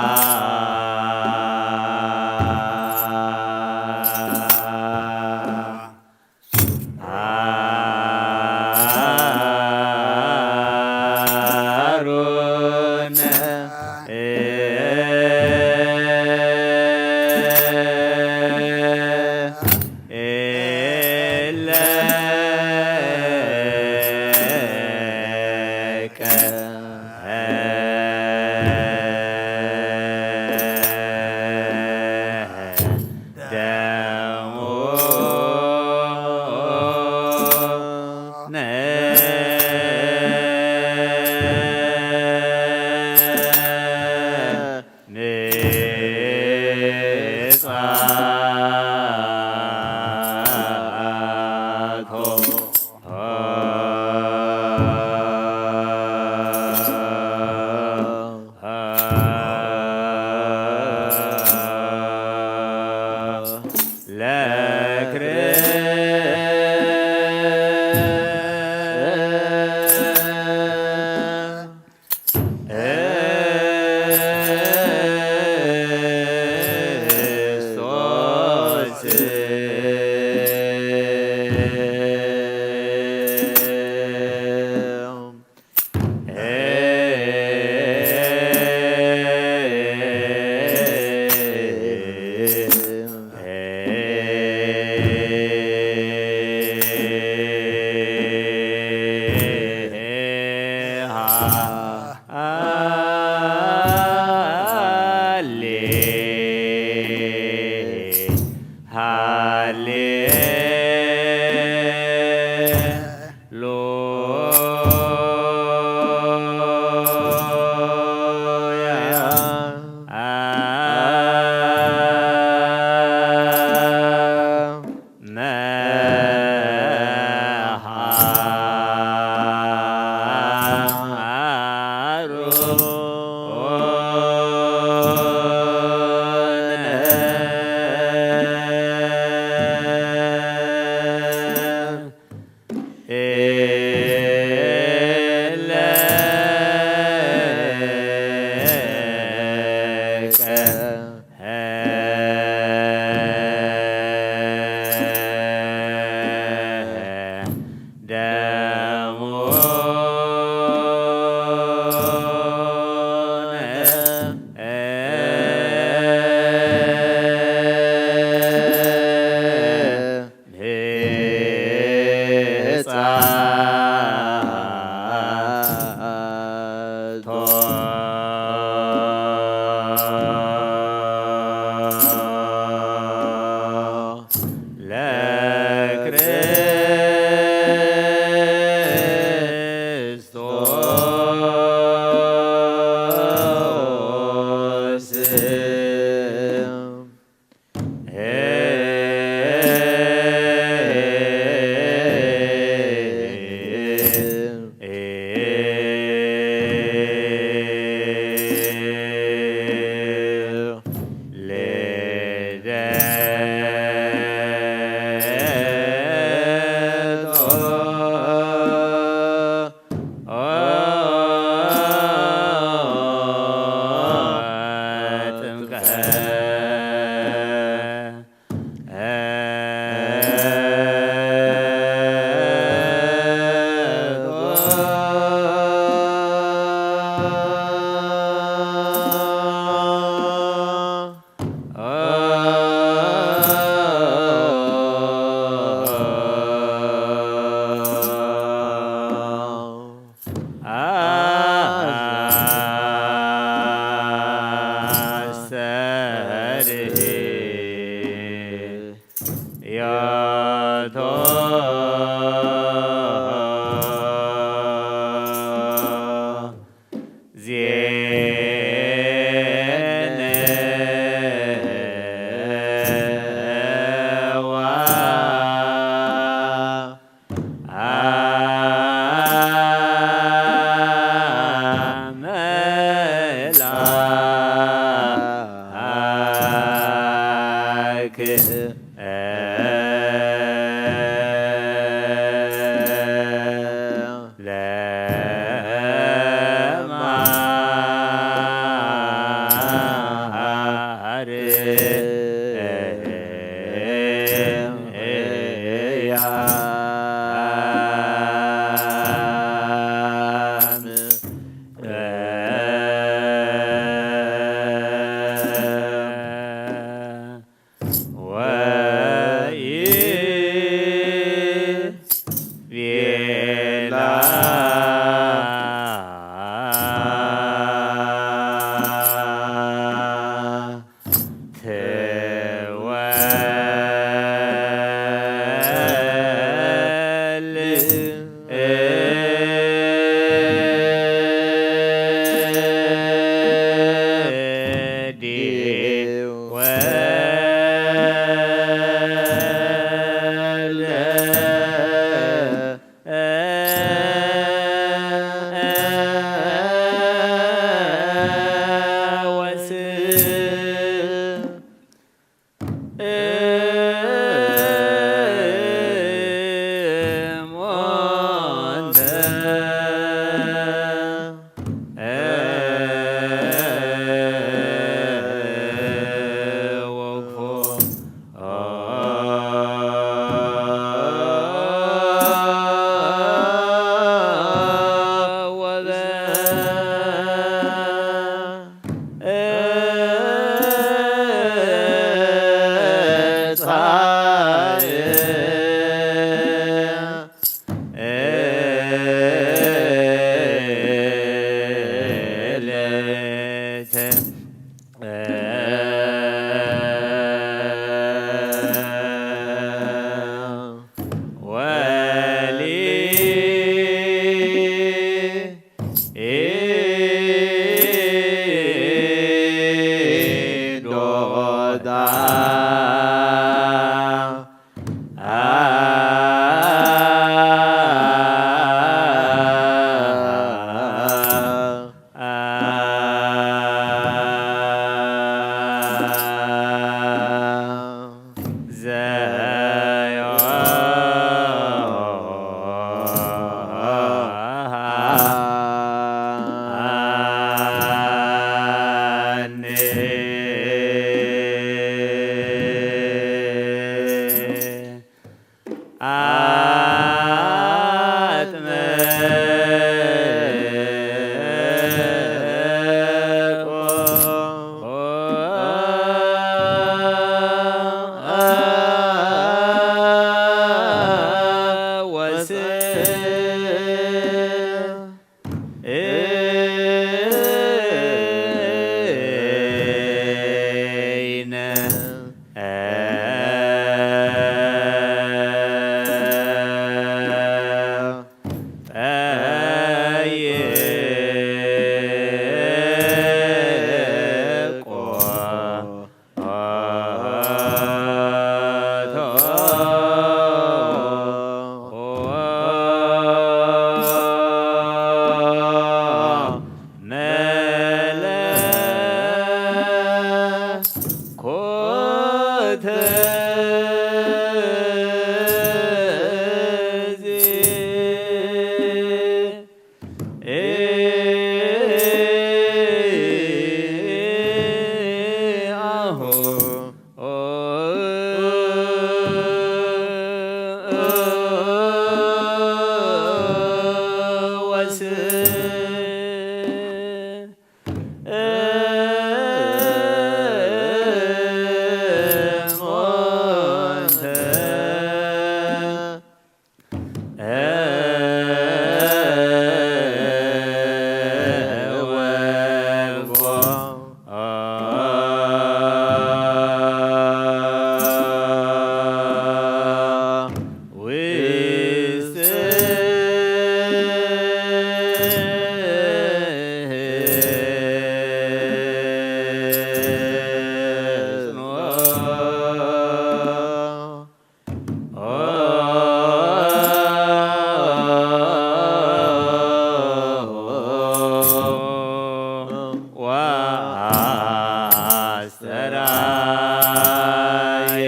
ወአስተርአየ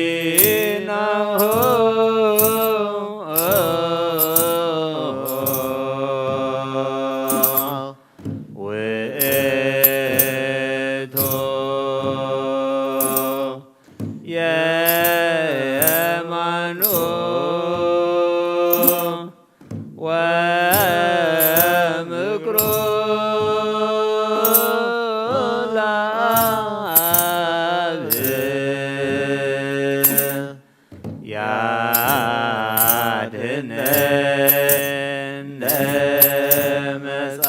ህሊናሁ ውእቱ የማኑ ወምክሩ ለአብ ያድነነ መጻ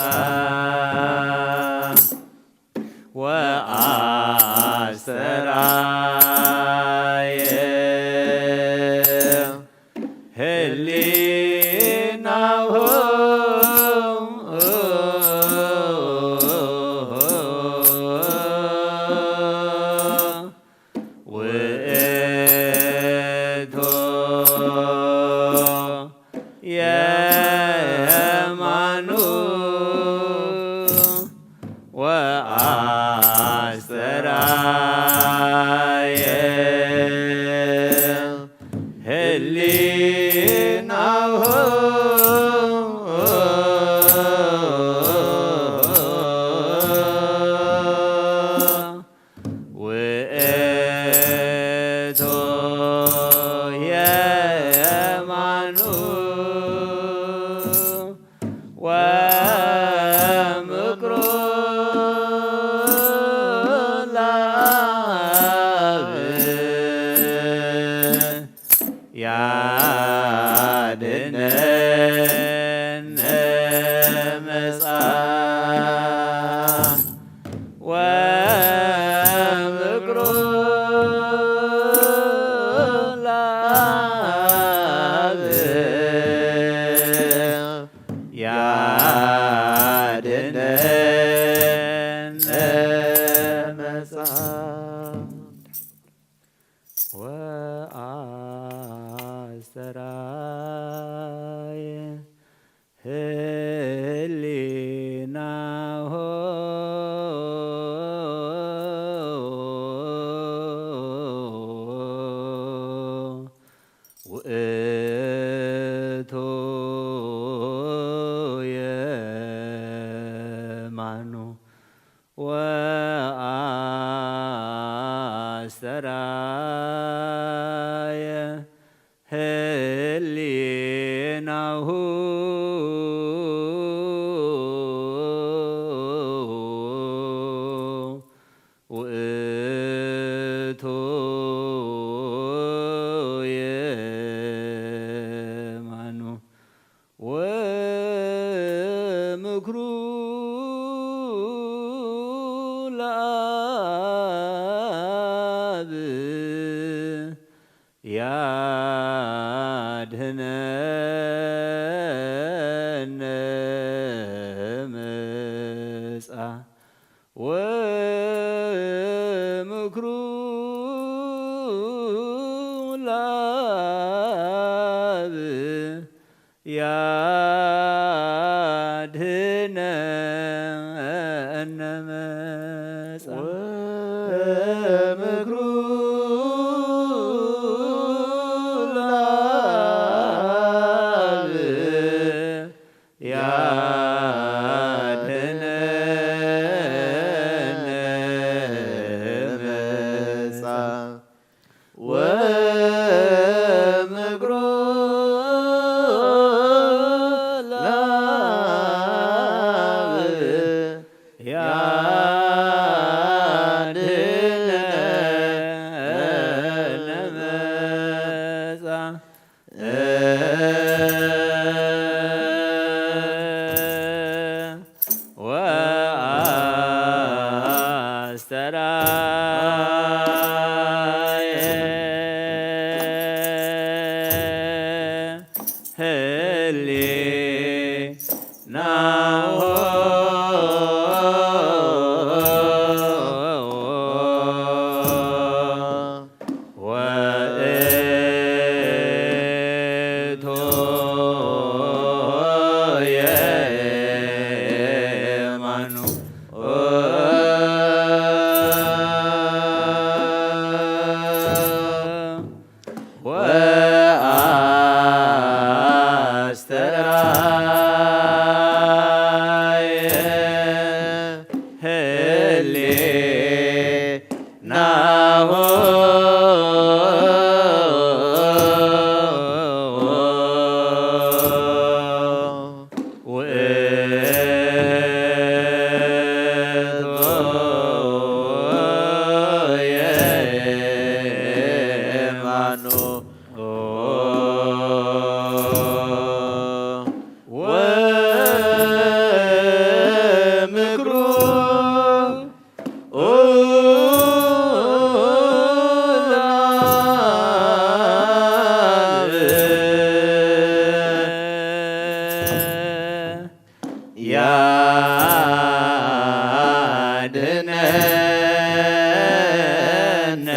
ወአስተርአየ ህሊናሁ ውእቱ የማኑ ወአስተርአየ ህሊናሁ ውእቱ የማኑ ወምክሩ ለአብ ያድነነ መጻ ወምክሩ ለአብ ያድነነ መጻ ወአስተርአየ ህሊናሁ ውእቱ የማኑ ወአስተርአየ ህሊናሁ ውእቱ የማኑ ወምክሩ ለአብ ያድነነ መጻ ወምክሩ ለአብ ያድነነ መጻ ወምክሩ ለአብ ያድነነ መጻ ወምክሩ ለአብ ያድነነ መጻ ወአስተርአየ ህሊናሁ ወእቱ የማኑ ወአስተርአየ ህሊናሁ ውእቱ የማኑ ወምክሩ ያድነነ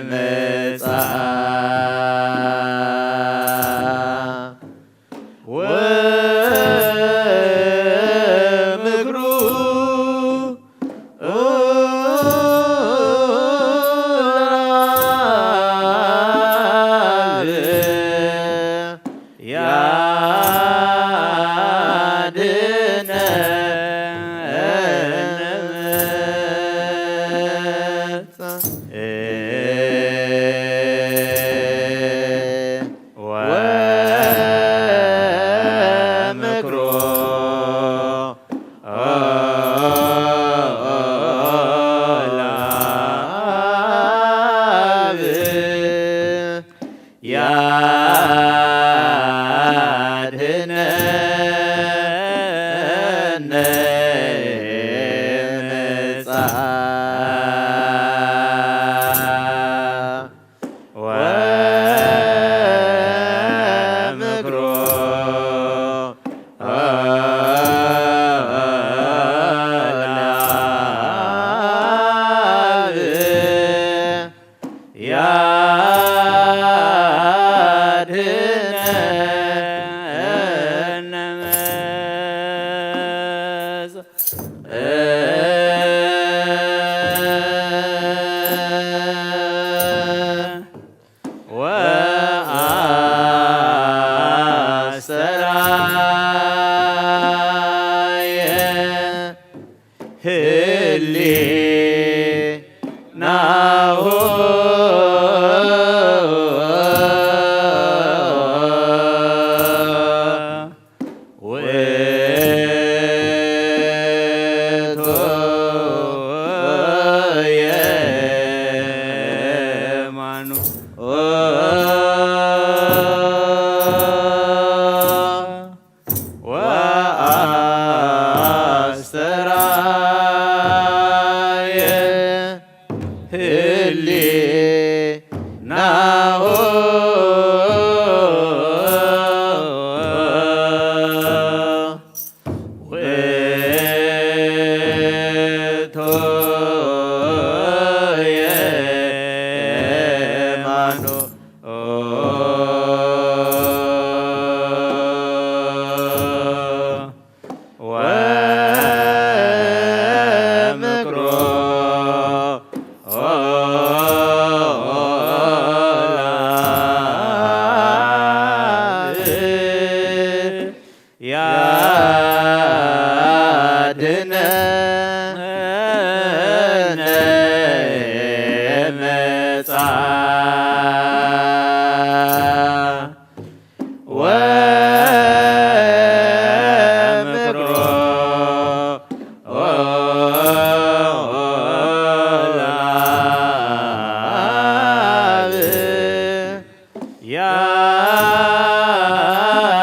ምጻ ወምክሩ ወምክሩ ለአብ ያድነነ ምጻ ወምክሩ ለአብ ያድነነ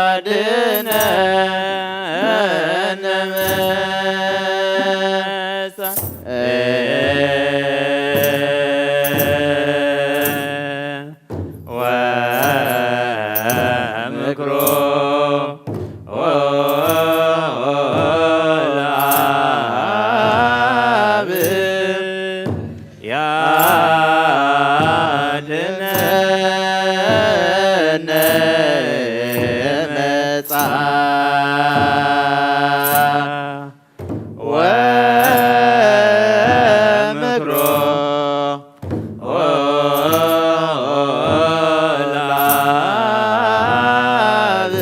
አድነነ መጻ ወምክሮ ለአብ ያድነነ መጻ ወምክሮ ለአብ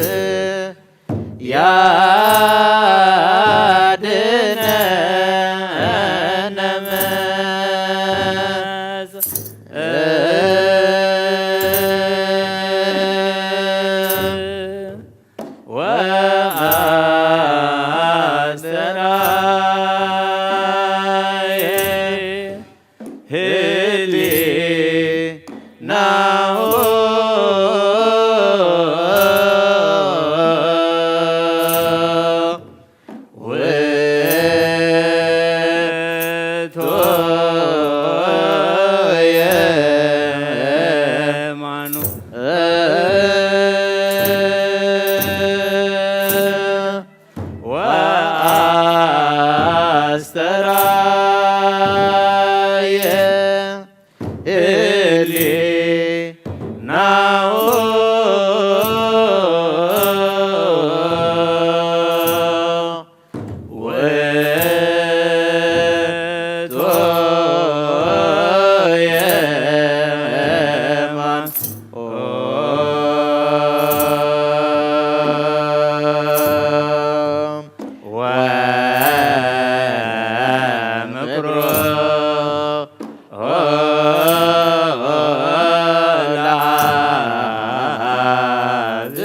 ያድነነ መጽ ወአስተርአየ ህሊናሁ ውእቱ የማኑ ወአስተርአየ ህሊናሁ ውእቱ የማን ወምክሮ ለአብ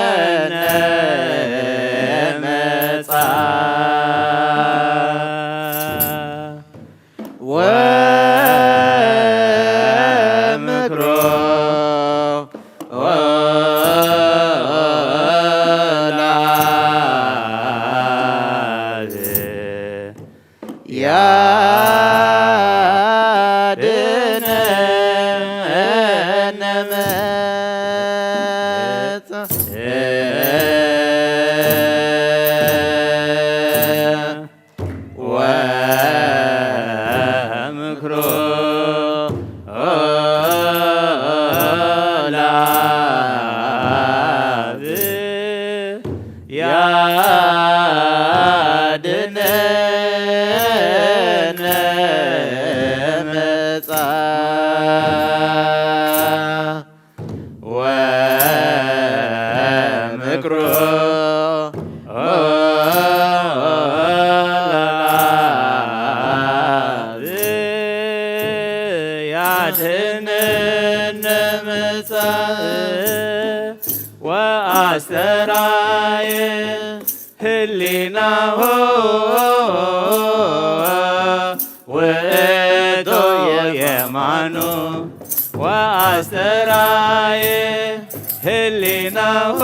ያድነነ መጻ ወምክሮ ለአብ ያድነነ መጻ ወምክሮ ለአብ ያድነነ መጻ ወምክሮ ለአብ ያድነነ መጻ ወአስተርአየ ህሊናሁ ውእቱ የማኑ ወአስተርአየ ህሊናሁ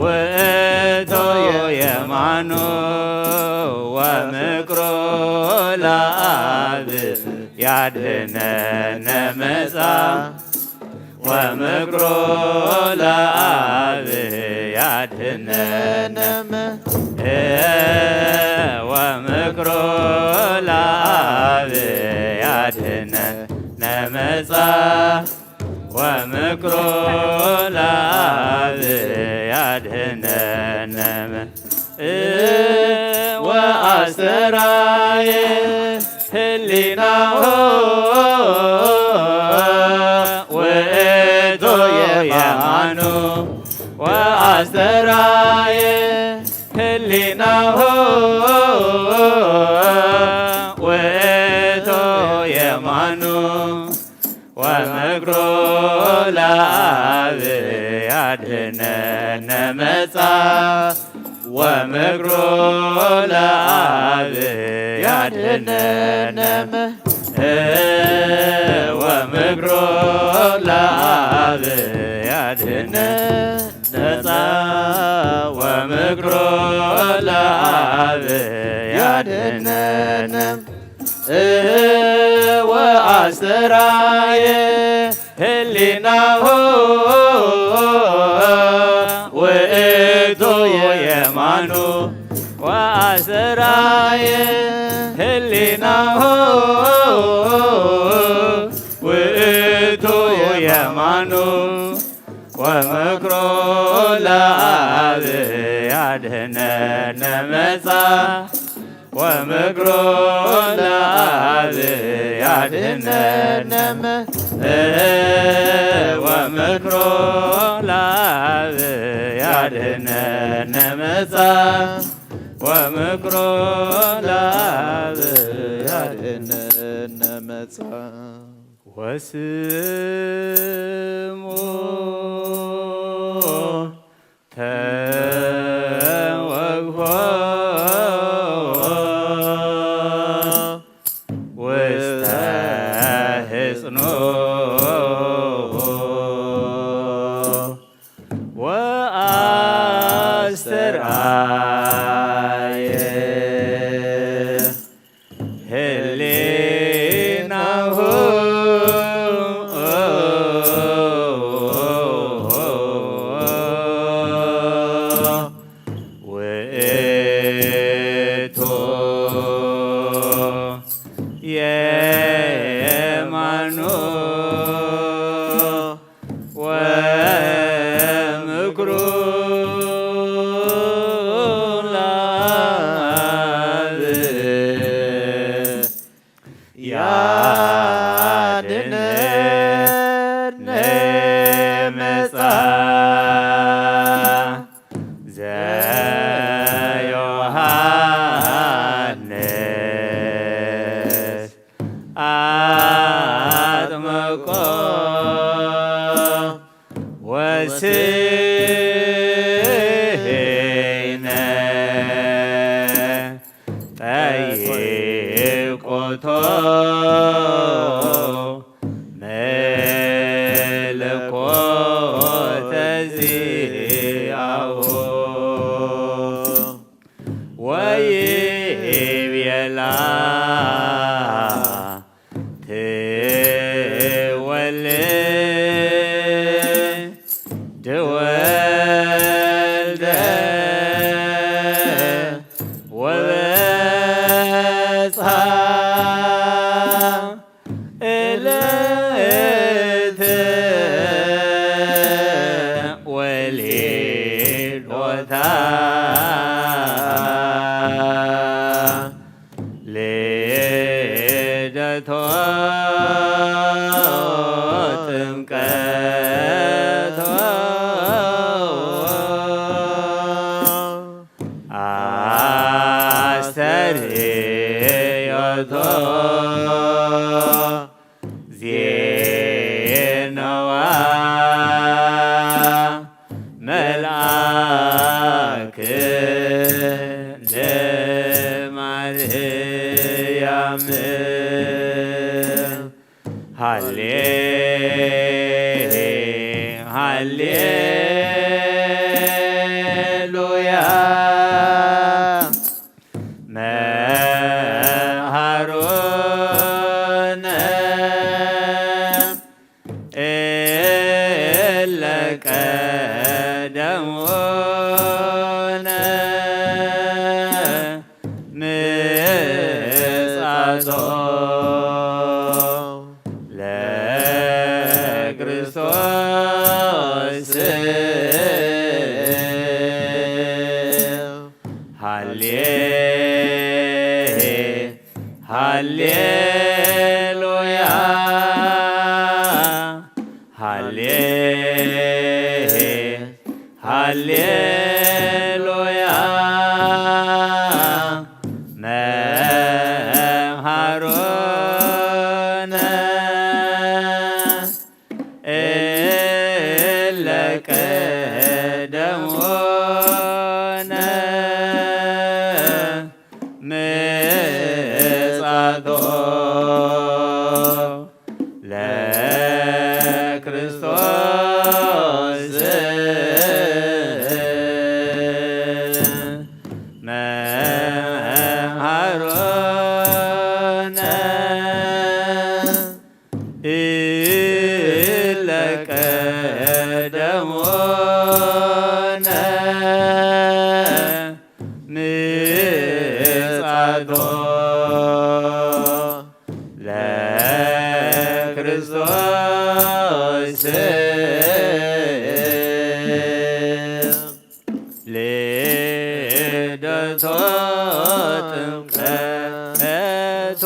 ውእቱ የማኑ ወምክሮ ለአብ ያድነነ መጻ ወምክሮ ለአብ ያድነነ መ- ወምክሮ ለአብ ያድነነ መጻ ወምክሮ ለአብ ያድነነ መ- ወአስተርአየ ህሊናሁ ውእቱ የማኑ ወአስተርአየ ህሊናሁ ውእቱ የማኑ ወምክሮ ለአብ ያድነነ መጻ ወምክሮ ለአብ ያድነነ ወምክሮ ለአብ ያድነነ መጻ ወምክሮ ለአብ ያድነነ ወአስተራየ ህሊናሁ ውእቱ የማኑ ወአስተራየ ህሊናሁ ውእቱ የማኑ ወምክሮ ለአብ ያድነነ መጻ ወምክሮ ለአብ ያድነነ መ- ወምክሮ ለአብ ያድነነ መጻ ወምክሮ ለአብ ያድነነ መጻ ወስሙ ተወግፎ ውስተ ህጽኑ ወአስተርአየ ህሊናሁ ውእቱ የማኑ ወምክሩ ለአብ ያድነነ መጻ ዘዮሃንስ አጥምቆ ወስሕነ ጠይቆቶ መለኮተ ዚአሁ ወይቤላ ትወልድ ወልደ ወበጽሐ እለት ወሊዶታ ልደቶ ጥምቀቶ አስተርእዮቶ ዜናዋ መልአክ ለማርያም ሃሌ ሃሌሉያ መሃሮነ እለ ቀደሙነ ምጻቶ ለክርስቶስ ሃሌ ሃሌሉያ ሃሌ ሃሌሉያ መሃሮነ እለ ቀደሙነ ምጻቶ ለክርስቶስ መሃሮነ ኢለቀደሞነ ምጻቶ ለክርስቶስ ልደቶ ጥምቀቶ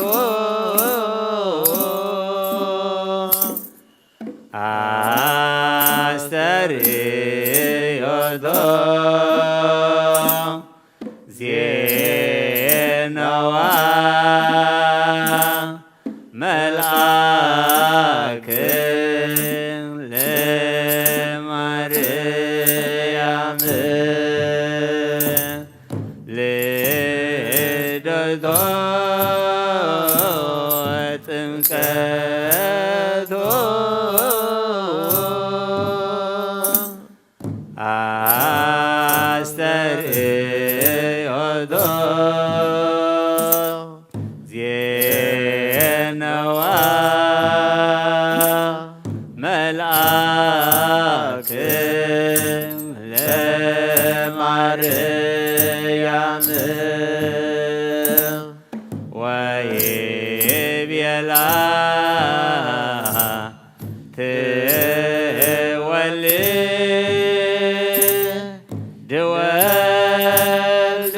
ኣስተርእዮቶ ዜናዋ መልኣክ ለማርያም ልደቶ ጥምቀቶ ኣስተርእዮቶ ዜነዋ መልኣክ ለማርያም ወይቤላ ትወልድ ወልደ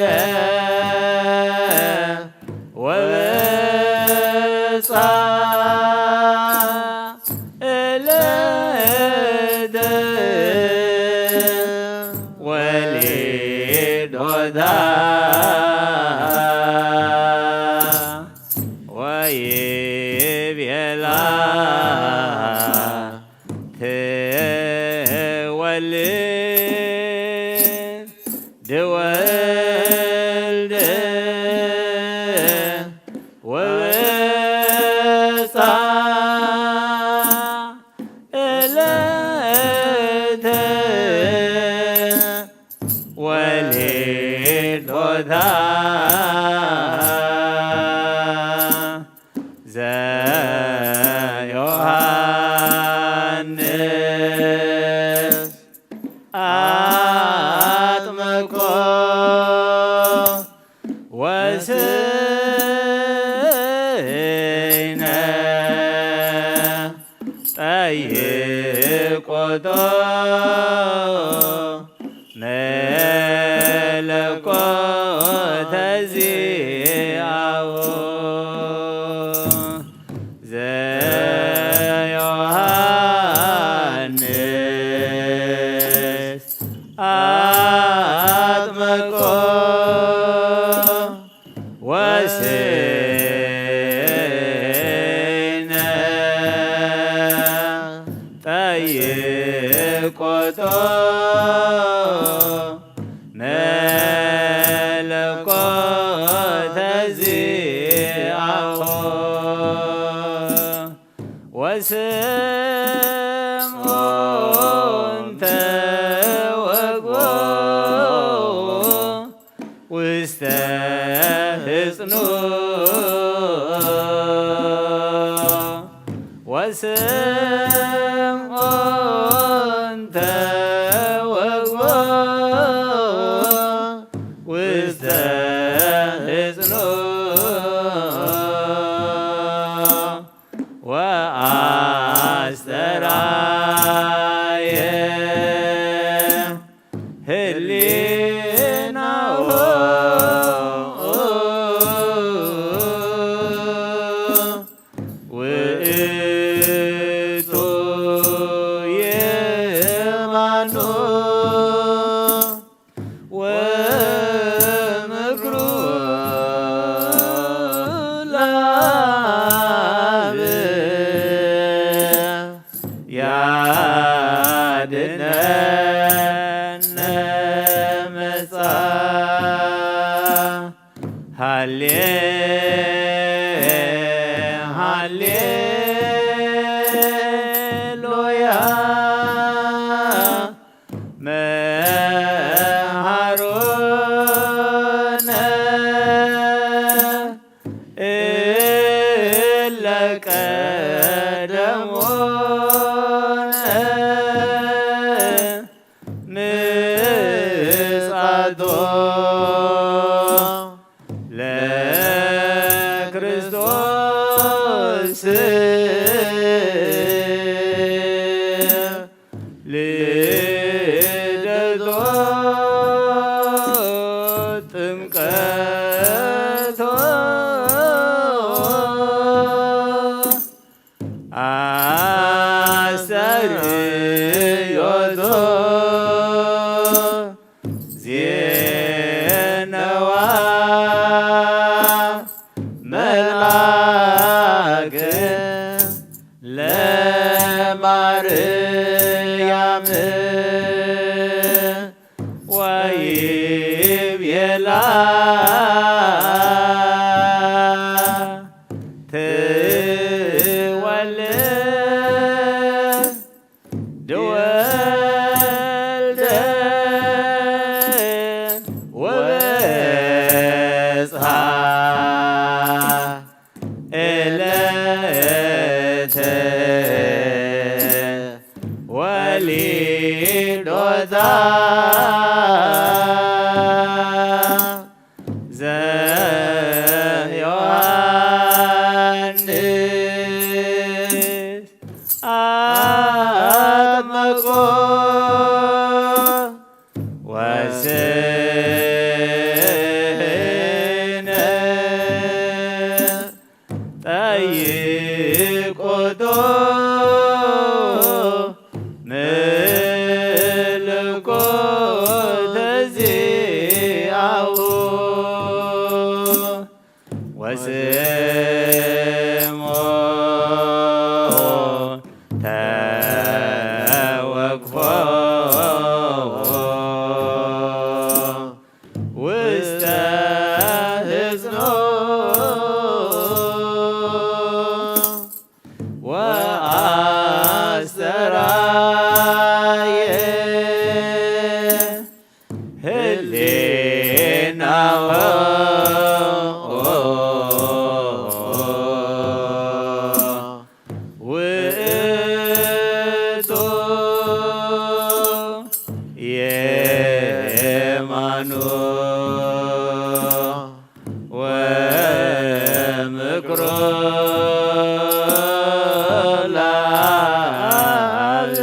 ወበጻ እለተ ወሊዶታ ወይቤላ ትወልድ ወልደ ወበጻ እለተ ወሊዶታ ዘዮሃንስ ኣጥመቆ ወስእነ ጠይቆቶ መለኮተ ዚአሁ ዘዮሃንስ አጥመቆ ወስነ ጠይቆቶ መለኮተ ዚአሁ ወስምዖን ተወግቦ ውስተ ህጽኑ ወስምዖን ተወግቦ ውስተ ህጽኑ ወአስተርአየ ህሊናሁ ውእቱ የማኑ ወምክሩ ለአብ ያድነነ መጻ ሃሌ ሃሌሉያ መሃሩነ እለ ቀደሙነ ምጻቶ ለክርስቶስ ልደቶ ጥምቀቶ ኣስተርእዮቶ ዜነዋ መልኣክ ለማርያም ወይቤላ ትወልድ ድወልደ ወበጽሐ እለተ ወሊዶታ ዘዮሃንስ ኣጥመቆ ወስነ ጠይቆቶ ምልኮተ ዚአሁ ወስሞ ተወክፎ ውስተ ህጽኖ ወአስተራየ ህሌናሆ ውእቱ የማኑ ወምክሮ ለአብ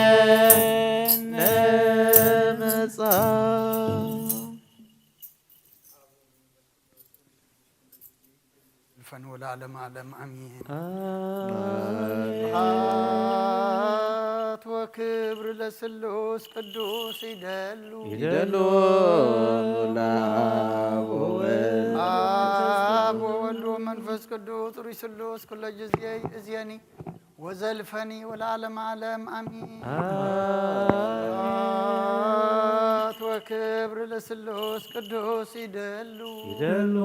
ያድነነ መጻ ዘልፈን ወለዓለመ ዓለም አሜን። አሜን። ስብሐት ወክብር ለስሉስ ቅዱስ ይደሉ። ይደሉ ለአብ ወወልድ። አብ ወወልድ ወመንፈስ ቅዱስ ሩይ ስሉስ ኩለ ጊዜ እዝየኒ ወዘልፈኒ ወለዓለመ ዓለም አሜን። አሜን። ስብሐት ወክብር ለስሉስ ቅዱስ ይደሉ። ይደሉ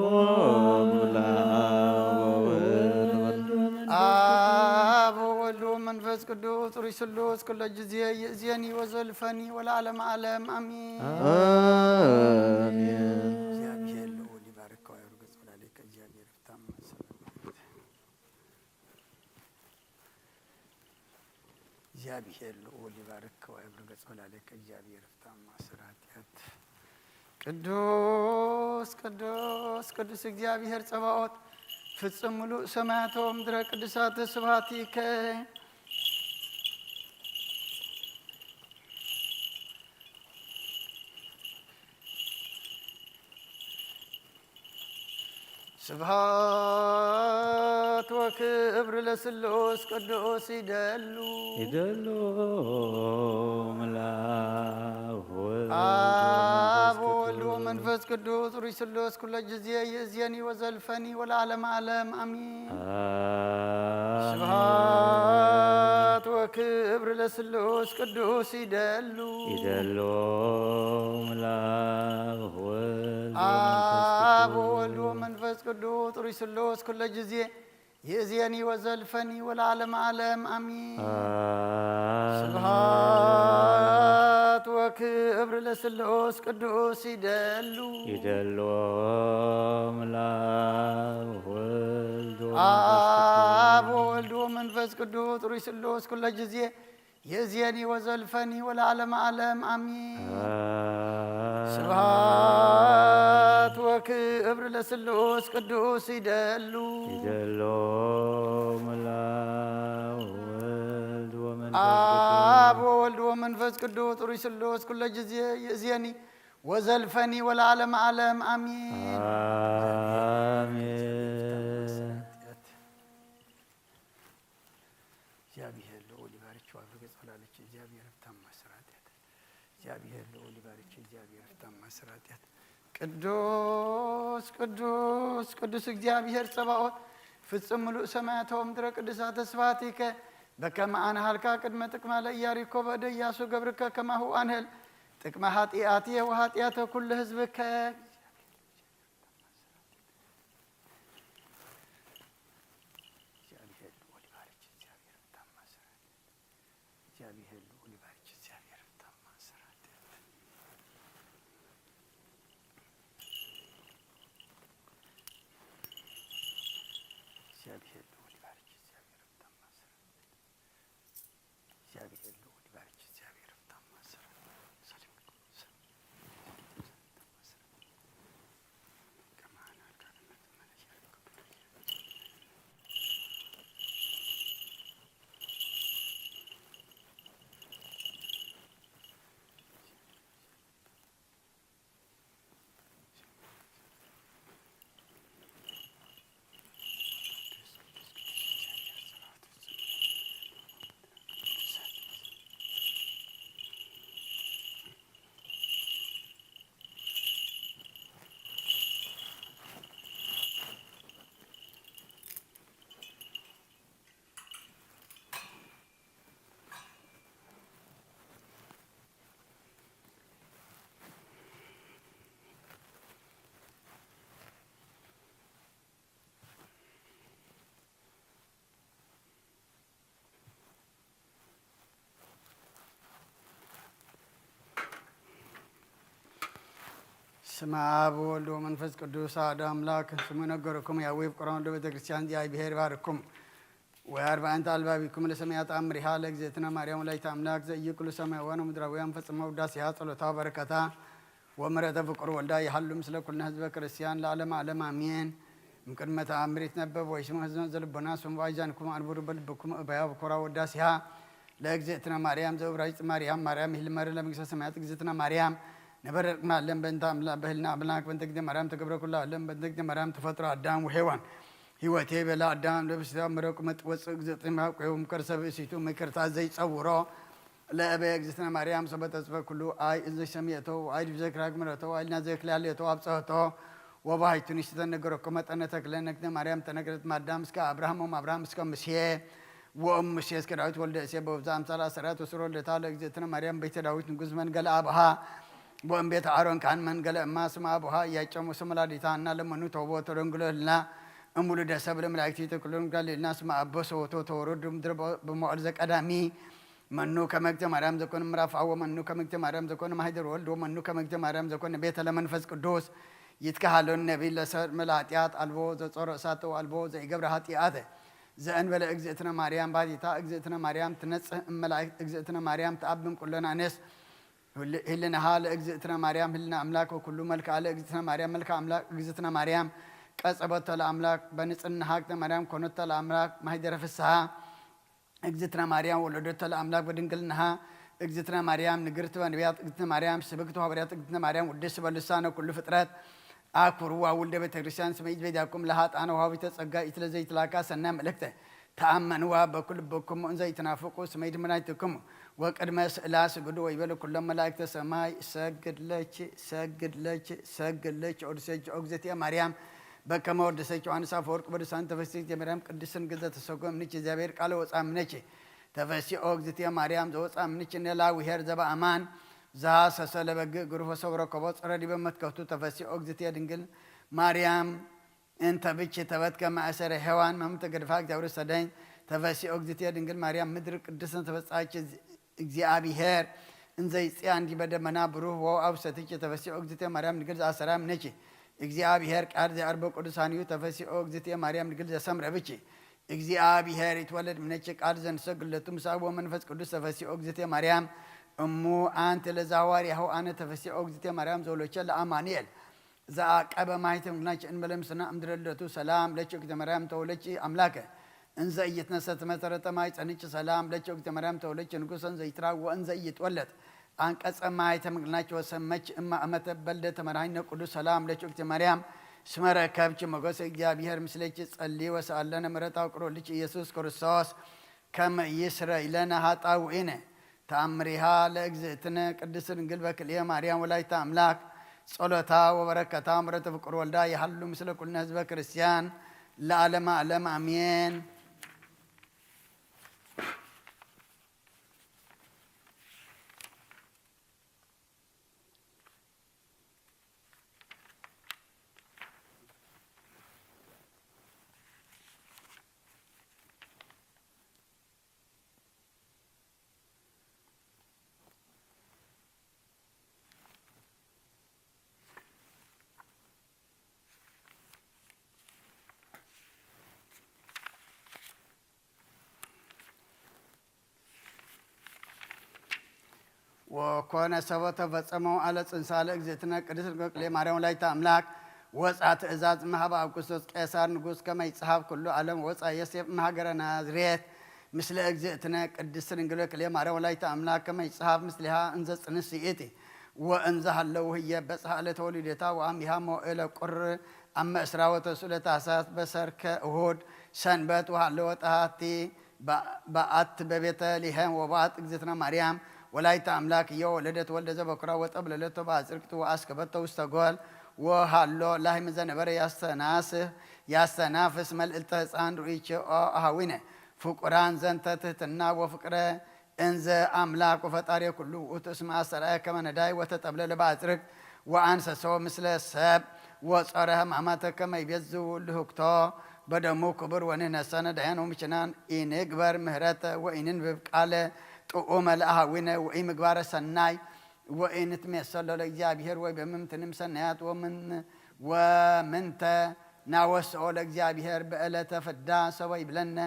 ለአብ ወወልድ ወመንፈስ አብ ወወልድ ወመንፈስ ቅዱስ ሩይ ስሉስ ኩለ ጊዜ ይእዜኒ ወዘልፈኒ ወለዓለመ ዓለም አሜን። አሜን። እግዚአብሔር ልዑል ይባርክ። እግዚአብሔር ፍታም እግዚአብሔር ልዑል ይባርክ ወይብር ገጽ ወላሌከ እግዚአብሔር ፍታ ማእሰር ኃጢአት። ቅዱስ ቅዱስ ቅዱስ እግዚአብሔር ጸባኦት ፍጽም ምሉእ ሰማያት ወምድረ ቅዱሳት ስብሐቲከ። ስብሐት ወክብር ለስሉስ ቅዱስ ይደሉ። ይደሉ ምላብ ወወልድ አብ ወወልድ ወመንፈስ ቅዱስ ሩይ ስሉስ ኩለ ጊዜ ይእዜኒ ወዘልፈኒ ወለዓለመ ዓለም አሚን። አሜን። ስብሐት ወክብር ለስሉስ ቅዱስ ይደሉ። ይደሉ ምላብ ጥሩይ ስሉስ ኩለ ጊዜ ይእዜኒ ወዘልፈኒ ወለዓለመ ዓለም ኣሚን። ስብሐት ወክብር ለስሉስ ቅዱስ ይደሉ። ይደሉ ምላብ ወልድ ወመንፈስ አብ ቅዱስ። ወወልድ ወመንፈስ ቅዱስ ጥሩይ ስሉስ ኩለ ጊዜ ይእዜኒ ወዘልፈኒ ወለዓለመ ዓለም ኣሚን። ስብሐት ወክብር ለስሉስ ቅዱስ ይደሉ። ይደሉ ምላብ ወልድ ወመንፈስ አብ ቅዱስ። ወወልድ ወመንፈስ ቅዱስ ጥሩይ ስሉስ ኩለ ጊዜ ይእዜኒ ወዘልፈኒ ወለዓለመ ዓለም ኣሚን። አሜን። እግዚአብሔር ልዑል ይባርክ። ዋሉ ገጸ ላለች እግዚአብሔር ፍታም ማሰራትያት። እግዚአብሔር ልዑል ይባርክ። እግዚአብሔር ፍታም ማሰራትያት። ቅዱስ ቅዱስ ቅዱስ እግዚአብሔር ጸባኦት ፍጹም ምሉእ ሰማያት ወምድረ ቅዱሳተ ስብሐቲከ በከመ አንሃልካ ቅድመ ጥቅማ ለኢያሪኮ በእደ ኢያሱ ገብርከ ከማሁ አንህል ጥቅመ ኃጢአትየ ወኃጢአተ ኩሉ ህዝብከ። እግዚአብሔር ልዑል ይባርክ። እግዚአብሔር ፍታም ማሰራትያት። እግዚአብሔር ልዑል ይባርክ። እግዚአብሔር ፍታም ማሰራትያት። እግዚአብሔር ልዑል ይባርክ። እግዚአብሔር ፍታም ማሰራትያት። እግዚአብሔር ልዑል ይባርክ። እግዚአብሔር ፍታም ማሰራትያት። ስመ አብ ወወልድ ወመንፈስ ቅዱስ አሐዱ አምላክ። ስሙ ነገርኩም ያዌ ፍቅሮም ለቤተ ክርስቲያን እግዚአብሔር ይባርኩም። ወአርባዕንተ አልባቢኩም ለሰማያት አምሪሃ ለእግዝእትነ ማርያም ወላዲተ አምላክ ዘኢይኩሉ ሰማያውያን ወምድራውያን ፈጽመ ውዳሴሃ ጸሎታ በረከታ ወምሕረተ ፍቁር ወልዳ ይሃሉ ምስለ ኩልነ ህዝበ ክርስቲያን ለዓለመ ዓለም አሜን። እምቅድመ ተአምር ይትነበብ ወይስሙ ህዝበ ዘልቦና ስሙ ባይዛንኩም አንብሩ በልብኩም እበያ በኮራ ወዳሴሃ ለእግዝእትነ ማርያም ዘእብራይስጥ ማርያም ማርያም ይህል መሪ ለመንግስተ ሰማያት እግዝእትነ ማርያም ነበረ ቅድመ ዓለም በእንተ አምላ-፣ በህልና አምላክ በእንተ እግዝእትነ ማርያም ተገብረ ኩሉ ዓለም በእንተ እግዝእትነ ማርያም ተፈጥሮ አዳም ወሔዋን ህይወቴ በላ አዳም ለብስታ ምረቁ መጥ ወፅእ እግዝእትነ ማርያም ቆዮም ከርሰ ብእሲቱ ምክርታ ዘይጸውሮ ለእበ እግዝእትነ ማርያም ሰበ ተጽፈ ኩሉ አይ እዘ ሰሚዕቶ አይ ዲብ ዘክራ ግምረቶ አይ ልና ዘክላልየቶ አብጸህቶ ወባሃይቱ ንሽተ ነገረኮ መጠነ ተክለ ነግደ ማርያም ተነግረት ማዳም እስከ አብርሃም ወም አብርሃም እስከ ሙሴ ወእም ሙሴ እስከ ዳዊት ወልደ እሴ በውብዛ አምሳል አሰራት ወስሮ ልደታ ለእግዝእትነ ማርያም ቤተ ዳዊት ንጉስ መንገለ አብሃ ወእም ቤተ አሮን ካህን መንገለ እማ ስመ አቡሃ እያጨሙ ስመ ላዲታ እና ለመኑ ተውቦ ተደንግሎ ህልና እሙሉ ደሰ ብለ መላእክቲ ተክሉን ጋሊልና ስመ አቦ ሰወቶ ተወረዱ ምድር በመዋዕል ዘቀዳሚ መኑ ከመግተ ማርያም ዘኮነ ምዕራፍ አወ መኑ ከመግተ ማርያም ዘኮነ ማህደር ወልድ ወመኑ ከመግተ ማርያም ዘኮነ ቤተ ለመንፈስ ቅዱስ ይትከሃሎን ነቢይ ለሰር መላጢያት አልቦ ዘጾረ እሳተ አልቦ ዘይገብረ ኃጢአተ ዘእንበለ እግዝእትነ ማርያም ባቲታ እግዝእትነ ማርያም ትነጽህ እመላእክት እግዝእትነ ማርያም ተአብን ኩለን ኣንስት ህል-፣ ህልናሃ ለእግዝእትነ ማርያም ህልና አምላክ ወኩሉ መልክዓ ለእግዝእትነ ማርያም መልክዓ አምላክ እግዝእትነ ማርያም ቀጸበቶ ለአምላክ በንጽህናሃ እግዝእትነ ማርያም ኮነቶ ለአምላክ ማህደረ ፍስሃ እግዝእትነ ማርያም ወለደቶ ለአምላክ በድንግልናሃ እግዝእትነ ማርያም ንግርት በነቢያት እግዝእትነ ማርያም ስብክት ሐዋርያት እግዝእትነ ማርያም ውድስ በልሳነ ኩሉ ፍጥረት አክብርዋ ውልደ ቤተ ክርስቲያን ስመ ኢትቤዳኩም ለሃጣነ ወሃቢተ ጸጋ ኢትለ ዘይትላካ ሰናይ መልእክተ ተአመንዋ በኩል ልብኩም እንዘ ይትናፍቁ ስመ ይድመናይትክሙ ወቅድመ ስእላ ስግዱ ወይበሉ ኩሎም መላእክተ ሰማይ ሰግድ ለኪ ሰግድ ለኪ ሰግድ ለኪ ኦድሰኪ ኦግዘትየ ማርያም በከመ ወደሰኪ ዮሐንስ አፈወርቅ በልሳን ተፈስሒ ማርያም ቅድስት ድንግል ዘተሰጎ እምንኪ እግዚአብሔር ቃለ ወፃ እምነኪ ተፈስሒ ኦግዝትየ ማርያም ዘወፃ እምንኪ ነላ ውሄር ዘበአማን ዘሃሰሰ ለበግ ግሩፈ ሰው ረከቦ ጸረ ዲበ መትከፍቱ ተፈስሒ ኦግዝትየ ድንግል ማርያም እንተ ብች ተበትከ ማእሰረ ሔዋን መምተ ገድፋ እግዚኣብሔር ሰደኝ ተፈሲኦ እግዝእትየ ድንግል ማርያም ምድር ቅድስት ተፈጻች እግዚአብሔር እንዘ ይጽያ እንዲበ ደመና ብሩህ ወአውሰትች ተፈሲኦ እግዝእትየ ማርያም ድንግል ዘአሰራ እምነች። እግዚአብሔር ቃል ዘአርበ ቅዱሳንዩ ተፈሲኦ እግዝእትየ ማርያም ድንግል ዘሰምረ ብች። እግዚአብሔር ይትወለድ እምነች ቃል ዘንሰግለቱ ምሳብ ወመንፈስ ቅዱስ ተፈሲኦ እግዝእትየ ማርያም እሙ አንቲ ለዛዋርያሁ አነ ተፈሲኦ እግዝእትየ ማርያም ዘውሎቸ ለአማኑኤል ዘአቀበ ማይተም ግናች እንበለ ምስና እምድረለቱ ሰላም ለች እግዝእትየ ማርያም ተወለች አምላከ እንዘ ኢይትነሰት መሰረተ ማይ ጸንች ሰላም ለች እግዝእትየ ማርያም ተወለች ንጉሰ እንዘ ይትራእ ወእንዘ ኢይትወለድ አንቀጸ ማይ ተመግልናች ወሰመች እማ እመተ በልደ ተመድኃኒነ ቅዱስ ሰላም ለች እግዝእትየ ማርያም ስመ ረከብች ሞገሰ እግዚአብሔር ምስሌች ጸሊ ወሰአለነ ምሕረተ አውቅሮ ልጅ ኢየሱስ ክርስቶስ ከመ ይስረይ ለነ ኃጣውኢነ። ተአምሪሃ ለእግዝእትነ ቅድስት ድንግል በክልኤ ማርያም ወላዲተ አምላክ ጸሎታ ወበረከታ ምሕረተ ፍቁር ወልዳ ይሃሉ ምስለ ኩልነ ህዝበ ክርስቲያን ለዓለመ ዓለም አሜን። ወኮነ ሰቦ ተፈጸመው አለ ጽንሳ ለእግዝእትነ ቅድስት ድንግል ማርያም ወላዲተ አምላክ ወፃ ትእዛዝ እምሃበ አውግስጦስ ቄሳር ንጉስ ከመ ይጽሐፍ ኩሉ ዓለም ወፃ ዮሴፍ እምሃገረ ናዝሬት ምስለ እግዝእትነ ቅድስት ድንግል ክልኤ ማርያም ወላዲተ አምላክ ከመ ይጽሐፍ ምስሊሃ እንዘ ጽንስ ይእቲ ወእንዘ ሃለው ህየ በጽሐ ዕለተ ወሊደታ ወአምቢሃ ሞእለ ቁር አመ እስራ ወተስኡ ለታህሳስ በሰርከ እሁድ ሰንበት ወሃለወ ጣሃቲ በአት በቤተ ልሔም ወበአት እግዝእትነ ማርያም ወላዲተ አምላክ እዮ ወለደት ወልደ ዘበኩራ ወጠብለለቶ በአጽርቅቱ ወአስከበቶ ውስተ ጎል ወሃሎ ላህም ዘነበረ ያስተናስህ ያስተናፍስ መልእልተ ህፃን ርእይቼ ኦ አሃዊነ ፍቁራን ዘንተ ትህትና ወፍቅረ እንዘ አምላክ ወፈጣሪ ኩሉ ውእቱ እስመ አስተርአየ ከመ ነዳይ ወተጠብለለ በአጽርቅ ወአንሰሶ ምስለ ሰብ ወጾረ ህማማተ ከመ ይቤዝው ልህኩቶ በደሙ ክቡር ወንህነሰ ነዳያን ወምችናን ኢንግበር ምህረተ ወኢንንብብ ቃለ ጥዑመ ለአሃዊነ ወኢምግባረ ሰናይ ወኢንትሜሰሎ ለእግዚአብሔር ወይ በምምትንም ሰናያት ወምን ወምንተ ናወስኦ ለእግዚአብሔር በዕለተ ፍዳ ሰበ ይብለነ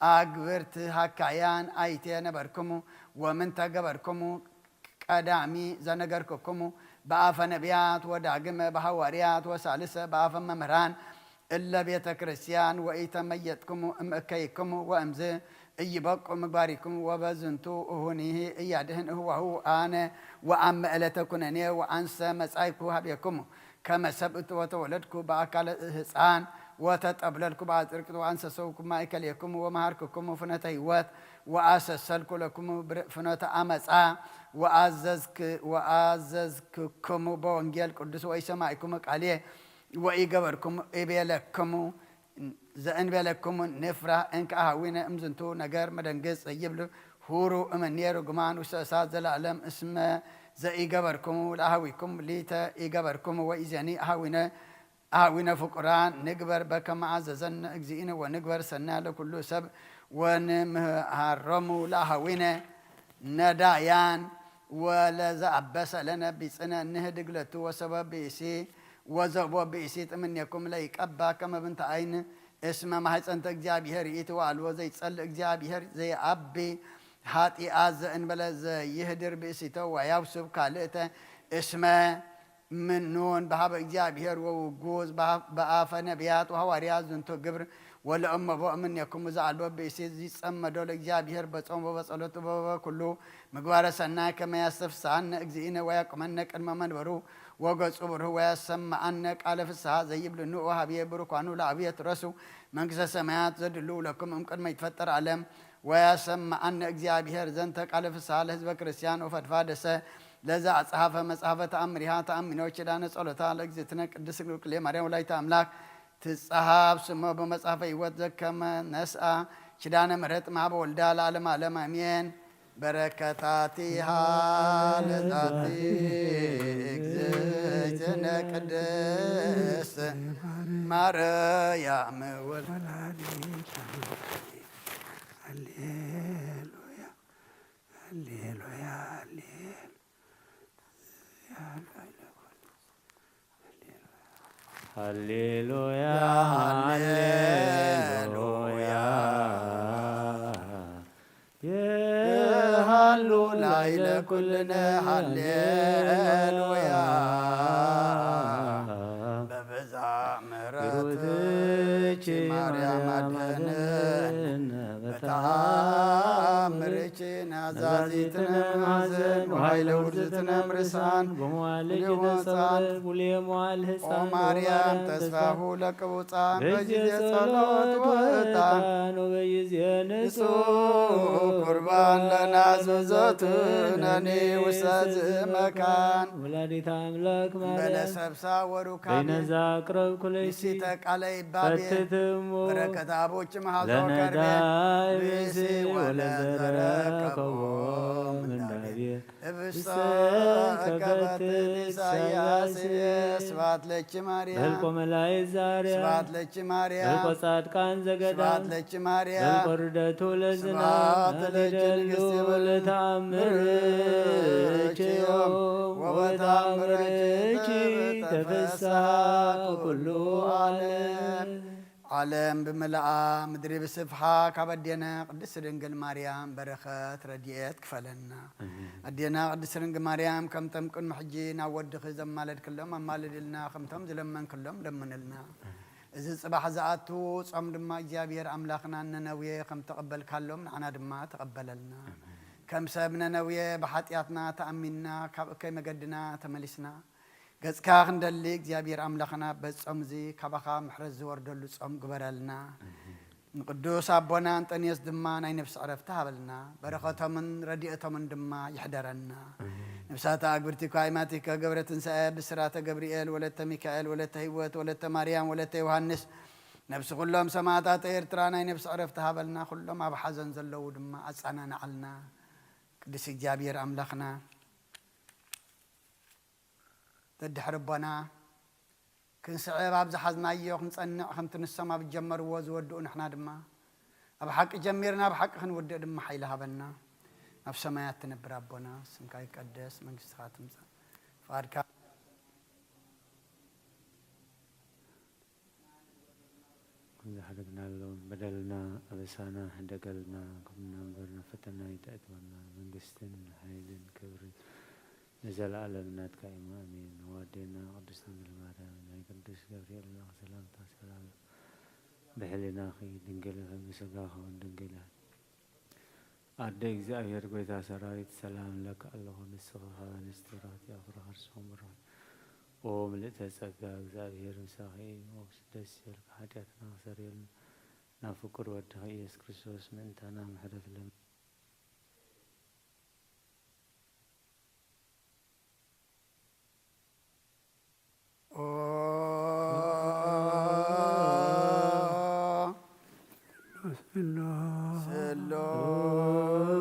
አግብርት ሃካያን አይቴ ነበርክሙ ወምንተ ገበርክሙ ቀዳሚ ዘነገርክኩሙ በአፈ ነቢያት ወዳግመ በሐዋርያት ወሳልሰ በአፈ መምህራን እለ ቤተ ክርስቲያን ወኢተመየጥክሙ እምእከይክሙ ወእምዝ እይበቁ ምግባሪክሙ ወበዝንቱ እሁኒሂ እያድህን እህዋሁ አነ ወአመ ዕለተ ኩነኔ ወአንሰ መጻይኩ ሀቤክሙ ከመ ሰብእት ወተወለድኩ በአካለ ህፃን ወተጠብለልኩ በአጽርቅት ወአንሰሰውኩ ማእከሌክሙ ወመሃርክኩሙ ፍኖተ ህይወት ወአሰሰልኩ ለክሙ ብር- ፍኖተ አመፃ ወአዘዝክ- ወአዘዝክክሙ በወንጌል ቅዱስ ወኢሰማዕኩሙ ቃልየ ወኢገበርኩሙ እቤለክሙ ዘእንቤለክሙ ንፍራህ እንከ አሃዊነ እምዝንቱ ነገር መደንግጽ ይብል ሁሩ እምኔ ርጉማን ውስተ እሳት ዘለዓለም እስመ ዘኢገበርክሙ ለአሃዊኩም ሊተ ኢገበርክሙ ወኢዜኒ አሃዊነ አሃዊነ ፍቁራን ንግበር በከመ አዘዘነ እግዚእነ ወንግበር ሰናይ ለኩሉ ሰብ ወንምህሃሮሙ ለአሃዊነ ነዳያን ወለዘአበሰ ለነ ቢጽነ ንህድግ ለቱ ወሰበብ ብእሲ ወዘቦ ብእሲት እምኔኩም ለይቀባ ከመ ብንተ አይን እስመ ማህፀንተ እግዚአብሔር ይእቲ ወአልቦ ዘይጸል እግዚአብሔር ዘይአቢ ኃጢአት ዘእንበለ ዘይህድር ብእሲተ ወያውስብ ካልእተ እስመ ምኑን በሀበ እግዚአብሔር ወውጉዝ በአፈ ነቢያት ወሐዋርያት ዝንቱ ግብር ወለእመቦ እምኔክሙ ዘአልቦ ብእሲ ዚጸመዶ ለእግዚአብሔር በጾም ወበጸሎት ወበኩሉ ምግባረ ሰናይ ከመ ያስተፍስሐነ እግዚእነ ወያቁመነ ቅድመ መንበሩ ወገጹ ብሩህ ወያሰምዐነ ቃለ ፍስሐ ዘይብል ንዑ ሀብየ ብሩኳኑ ለአብየ ትረሱ መንግስተ ሰማያት ዘድሉ ለኩም እምቅድመ ይትፈጠር ዓለም ወያሰምዐነ እግዚአብሔር ዘንተ ቃለ ፍስሐ ለህዝበ ክርስቲያን ወፈድፋደሰ ለዛ አጽሐፈ መጽሐፈ ተአምሪሃ ተአሚኖ ኪዳነ ጸሎታ ለእግዝእትነ ቅድስት ድንግል ማርያም ወላዲተ አምላክ ትጸሐፍ ስሞ በመጽሐፈ ሕይወት ዘከመ ነስአ ኪዳነ ምሕረት ማህበ ወልዳ ለዓለም ዓለም አሜን። በረከታቲሃ ለዛቲ እግዝእትነ ቅድስት ማርያም ወላዲተ አምላክ። ሃሌሉያ፣ ሃሌሉያ፣ ሃሌሉያ። ሃሌሉያ፣ ሃሌሉያ። የሃሉ ላዕለ ኩልነ ሃሌሉያ። በብዛ ምሕረትኪ ማርያም አድነን፣ በተአምርኪ ናዛዚትነ ማሕዘን ወኃይለ ውርዝትነ ርሳን። በመዋዕለ ጊዜ ጸበል ውሉየ መዋዕል ኦ ህፃን ማርያም ወባርያም ተስፋሁ ተስፋሁ ለቅቡፃን በጊዜ በጊዜ ጸሎት ጸሎት ወዕጣን ወዕጣን ወበጊዜ ንጹሕ ንጹሕ ቁርባን ለናዘዘትነኒ ውስተ ዝመካን። ወላዲተ አምላክ ማርያም በለሰብሳ ወሩካቤ በይነዛ አቅረብኩ ለኪ ንሲተ ቃለ ይባቤ ፈትትሙ በረከት አቦች መሐዛው ከርቤ ለነዳይ ብእሲ ብእሲ ወለዘረከቦ ወለዘረከቦ ምንዳቤ ምንዳቤ ህብስተ ህብስተ ከበትት ከበትት ኢሳያስ ኢሳያስ ስብሐት ለኪ ማርያም። በልቆ መላእክት ዛርያ ስብሐት ለኪ ማርያም። በልቆ ጻድቃን ዘገዳም ስብሐት ለኪ ማርያም። በልቆ ርደቱ ለዝናም ስብሐት ለኪ ንግሥቲ ይበል። ለተአምርኪ ወበተአምርኪ ወበተአምርኪ ተፈስሐ ተፈስሐ ኩሉ ኩሉ ዓለም። ዓለም ብምልኣ ምድሪ ብስፍሓ ካብ ኣዴና ቅድስት ድንግል ማርያም በረኸት ረድኤት ክፈለና። ኣሜን። ኣዴና ቅድስት ድንግል ማርያም ከምቶም ቅድሚ ሕጂ ናብ ወድኺ ዘማለድክሎም ኣማልድልና፣ ከምቶም ዝለመንክሎም ለምንልና። ኣሜን። እዚ ጽባሕ ዝኣቱ ጾም ድማ እግዚኣብሔር ኣምላኽና ንነነዌ ከም ተቐበልካሎም ንዓና ድማ ተቐበለልና። ኣሜን። ከም ሰብ ነነዌ ብሓጢኣትና ተኣሚንና ካብ እከይ መገድና ተመሊስና ገጽካ ክንደሊ እግዚኣብሔር ኣምላኽና በዚ ጾም እዚ ካባኻ ምሕረት ዝወርደሉ ጾም ግበረልና። ኣሜን። ንቅዱስ ኣቦና እንጠንዮስ ድማ ናይ ነፍሲ ዕረፍቲ ሃበልና። በረኸቶምን ረድኤቶምን ድማ ይሕደረና። ኣሜን። ነፍሳተ ኣግብርቲከ ኣእማቲከ ገብረ ትንሳኤ ብስራተ ገብርኤል ወለተ ሚካኤል ወለተ ህይወት ወለተ ማርያም ወለተ ዮሃንስ ነፍሲ ኩሎም ሰማዕታት ኤርትራ ናይ ነፍሲ ዕረፍቲ ሃበልና። ኩሎም ኣብ ሓዘን ዘለዉ ድማ ኣጸናንዓልና። ቅዱስ እግዚኣብሔር ኣምላኽና ደድሕሪ ኣቦና ክንስዕብ ኣብ ዝሓዝናዮ ክንጸንዕ፣ ከምቲ ንሶም ኣብ ዝጀመርዎ ዝወድኡ ንሕና ድማ ኣብ ሓቂ ጀሚርና ኣብ ሓቂ ክንውድእ ድማ ሓይሊ ሃበና። ኣብ ሰማያት ትነብር ኣቦና፣ ስምካ ይቀደስ፣ መንግስትኻ ትምጻእ፣ ፍቓድካ ዝሓደግናሎም በደልና ኣበሳና ሕደገልና፣ ከምና እምበር ናብ ፈተና ኣይተእትወና፣ መንግስትን ሓይልን ክብርን ንዘለኣለም ናትካ እዩ፣ ኣሜን። ወኣዴና ቅድስት ድንግል ማርያም፣ ናይ ቅዱስ ገብርኤል መልኣኽ ሰላምታ ሰላም፣ ብሕሊናኺ ድንግል ኢኺ፣ ብስጋኺ እውን ድንግል ኢኺ። ኣደ እግዚኣብሔር ጐይታ ሰራዊት፣ ሰላም እለኪ ኣለኹ፣ ንስኺ ካብ ኣንስቲ ብሩኽቲ ኢኺ፣ ፍረ ከርስኺ እውን ብሩኽ እዩ። ኦ ምልእተ ጸጋ፣ እግዚኣብሔር ምሳኺ እዩ፣ ደስ ይበልኪ፣ ሓጢኣትና ክሰርየልና፣ ናብ ፍቁር ወድኺ ኢየሱስ ክርስቶስ ምእንታና ምሕረት ለምን። ኦ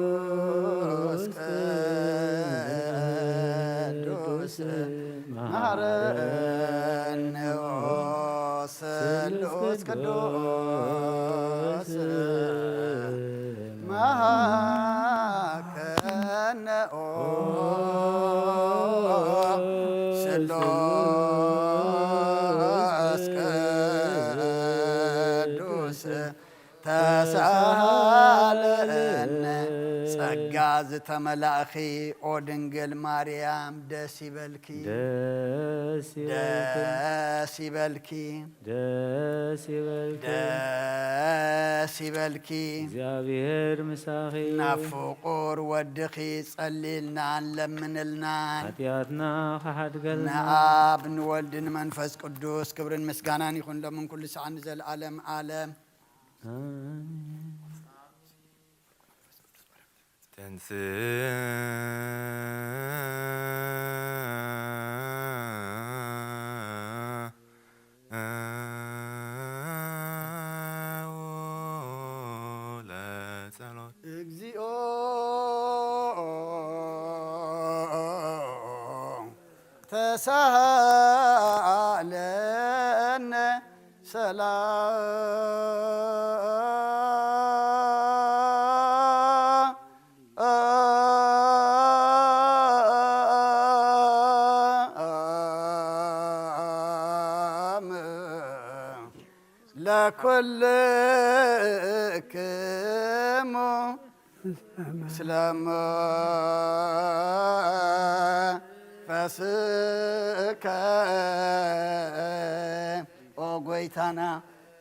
ስሉስ ቅዱስ መሐረነ፣ ኦ ስሉስ ቅዱስ መሐረነ፣ ኦ ስሉስ ቅዱስ ተሳሃለነ። ጸጋ ዝተመላእኺ ኦ ድንግል ማርያም ደስ ይበልኪ፣ ደስ ይበልኪ፣ ደስ ይበልኪ፣ ደስ ይበልኪ። ደስ ይበልኪ። እግዚኣብሔር ምሳኺ። ናብ ፍቁር ወድኺ ጸልይልናን ለምንልናን። ሓጢኣትና ክሓድገልና። ንኣብ ንወልድ ንመንፈስ ቅዱስ ክብርን ምስጋናን ይኹን ሎምን ኩሉ ሰዓት ንዘለዓለም ዓለም። ኣሜን። ተንሥእ ለጸሎት። እግዚኦ ተሳሃ ሰላም ለኩልክሙ ምስለ መንፈስከ። ኦ ጎይታና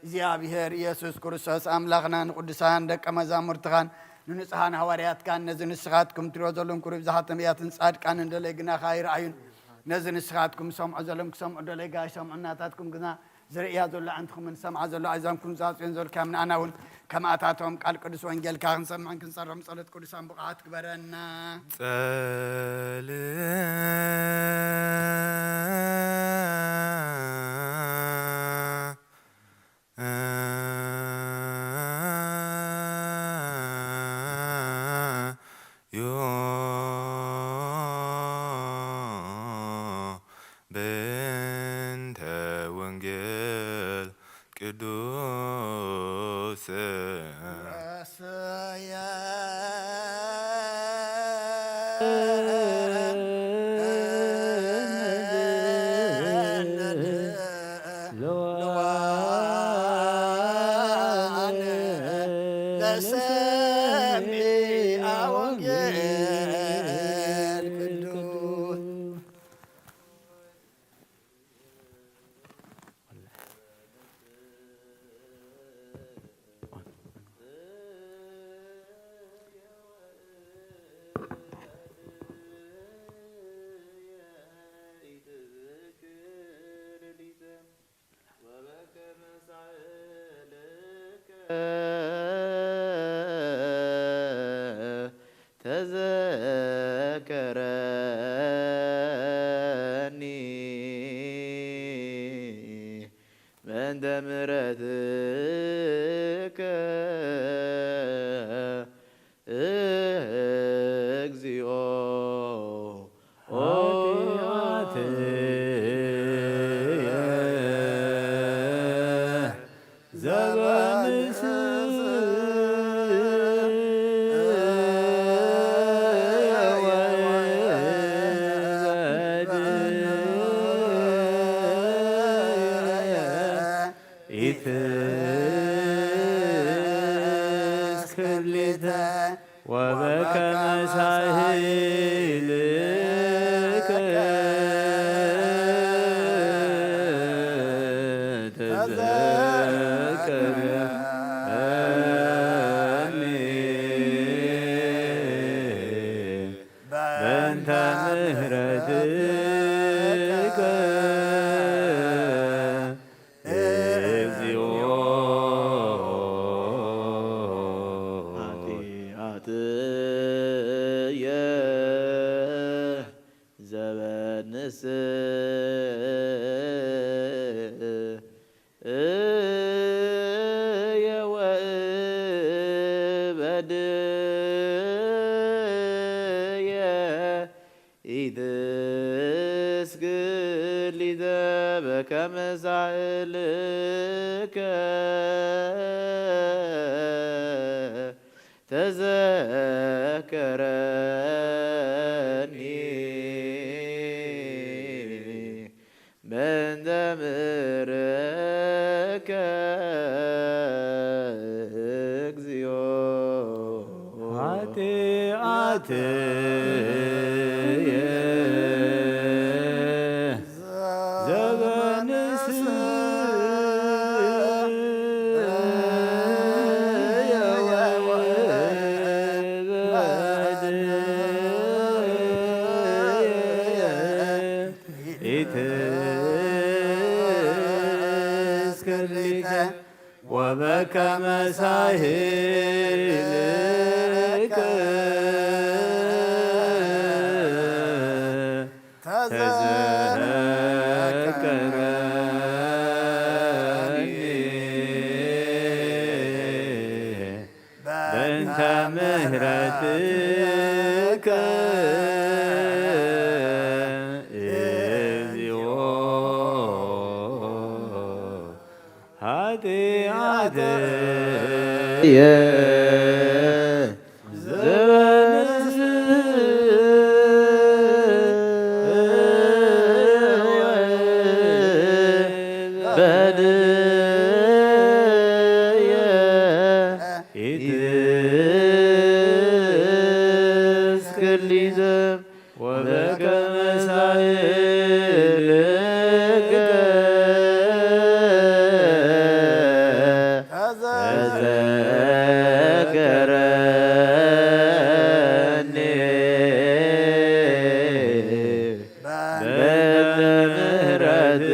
እግዚኣብሔር ኢየሱስ ክርስቶስ ኣምላኽና፣ ንቅዱሳን ደቀ መዛሙርትኻን ንንጹሓን ሃዋርያትካን፣ ነዚ ንስኻትኩም ትሪኦ ዘለኹም ክብሪ ብዝሓት ነቢያትን ጻድቃንን ደለይ ግናኻ ይረኣዩን፣ ነዚ ንስኻትኩም ሰምዖ ዘለኹም ክሰምዑ ደለይ ጋሽ ሰምዑ፣ እናታትኩም ግና ዝርእያ ዘሎ ኣዕንትኹምን ዝሰምዓ ዘሎ ኣእዛንኩም ዝኣጽዮን ዘልካዮም፣ ንኣና እውን ከምኣታቶም ቃል ቅዱስ ወንጌልካ ክንሰምዕን ክንሰርሕን ጸሎት ቅዱሳን ብቕዓት ግበረና። ጸል ዮ በእንተ ወንጌል ቅዱስ ረሰየ ለዋን ለሰሚዐ ወንጌል ቅዱስ። ተዘከረኒ በእንተ ምሕረትከ እግዚኦ። ኃጢአትየ ዘበንስ ወበድየ ኢትስክር ሊተ ወበከመ ሳህልከ ተዘከረኒ በእንተ ምሕረትከ እግዚኦ። ኃጢአትየ ዘበንስ እየ ወእበድየ ኢትስግድ ሊተ በከመ ሳህልከ ተዘከረኒ በእንተ ምሕረትከ እግዚኦ። ኃጢአትየ ዘበንስ ኢትስክር ሊተ ወበከመ ሳህልከ ተዘከረኒ በእንተ ምሕረትከ እግዚኦ። ኃጢአትየ ዘበንስ በድየ ኢትስክር ሊዘም ወበከመ ሳህልከ ተዘከረኒ በእንተ ምሕረትከ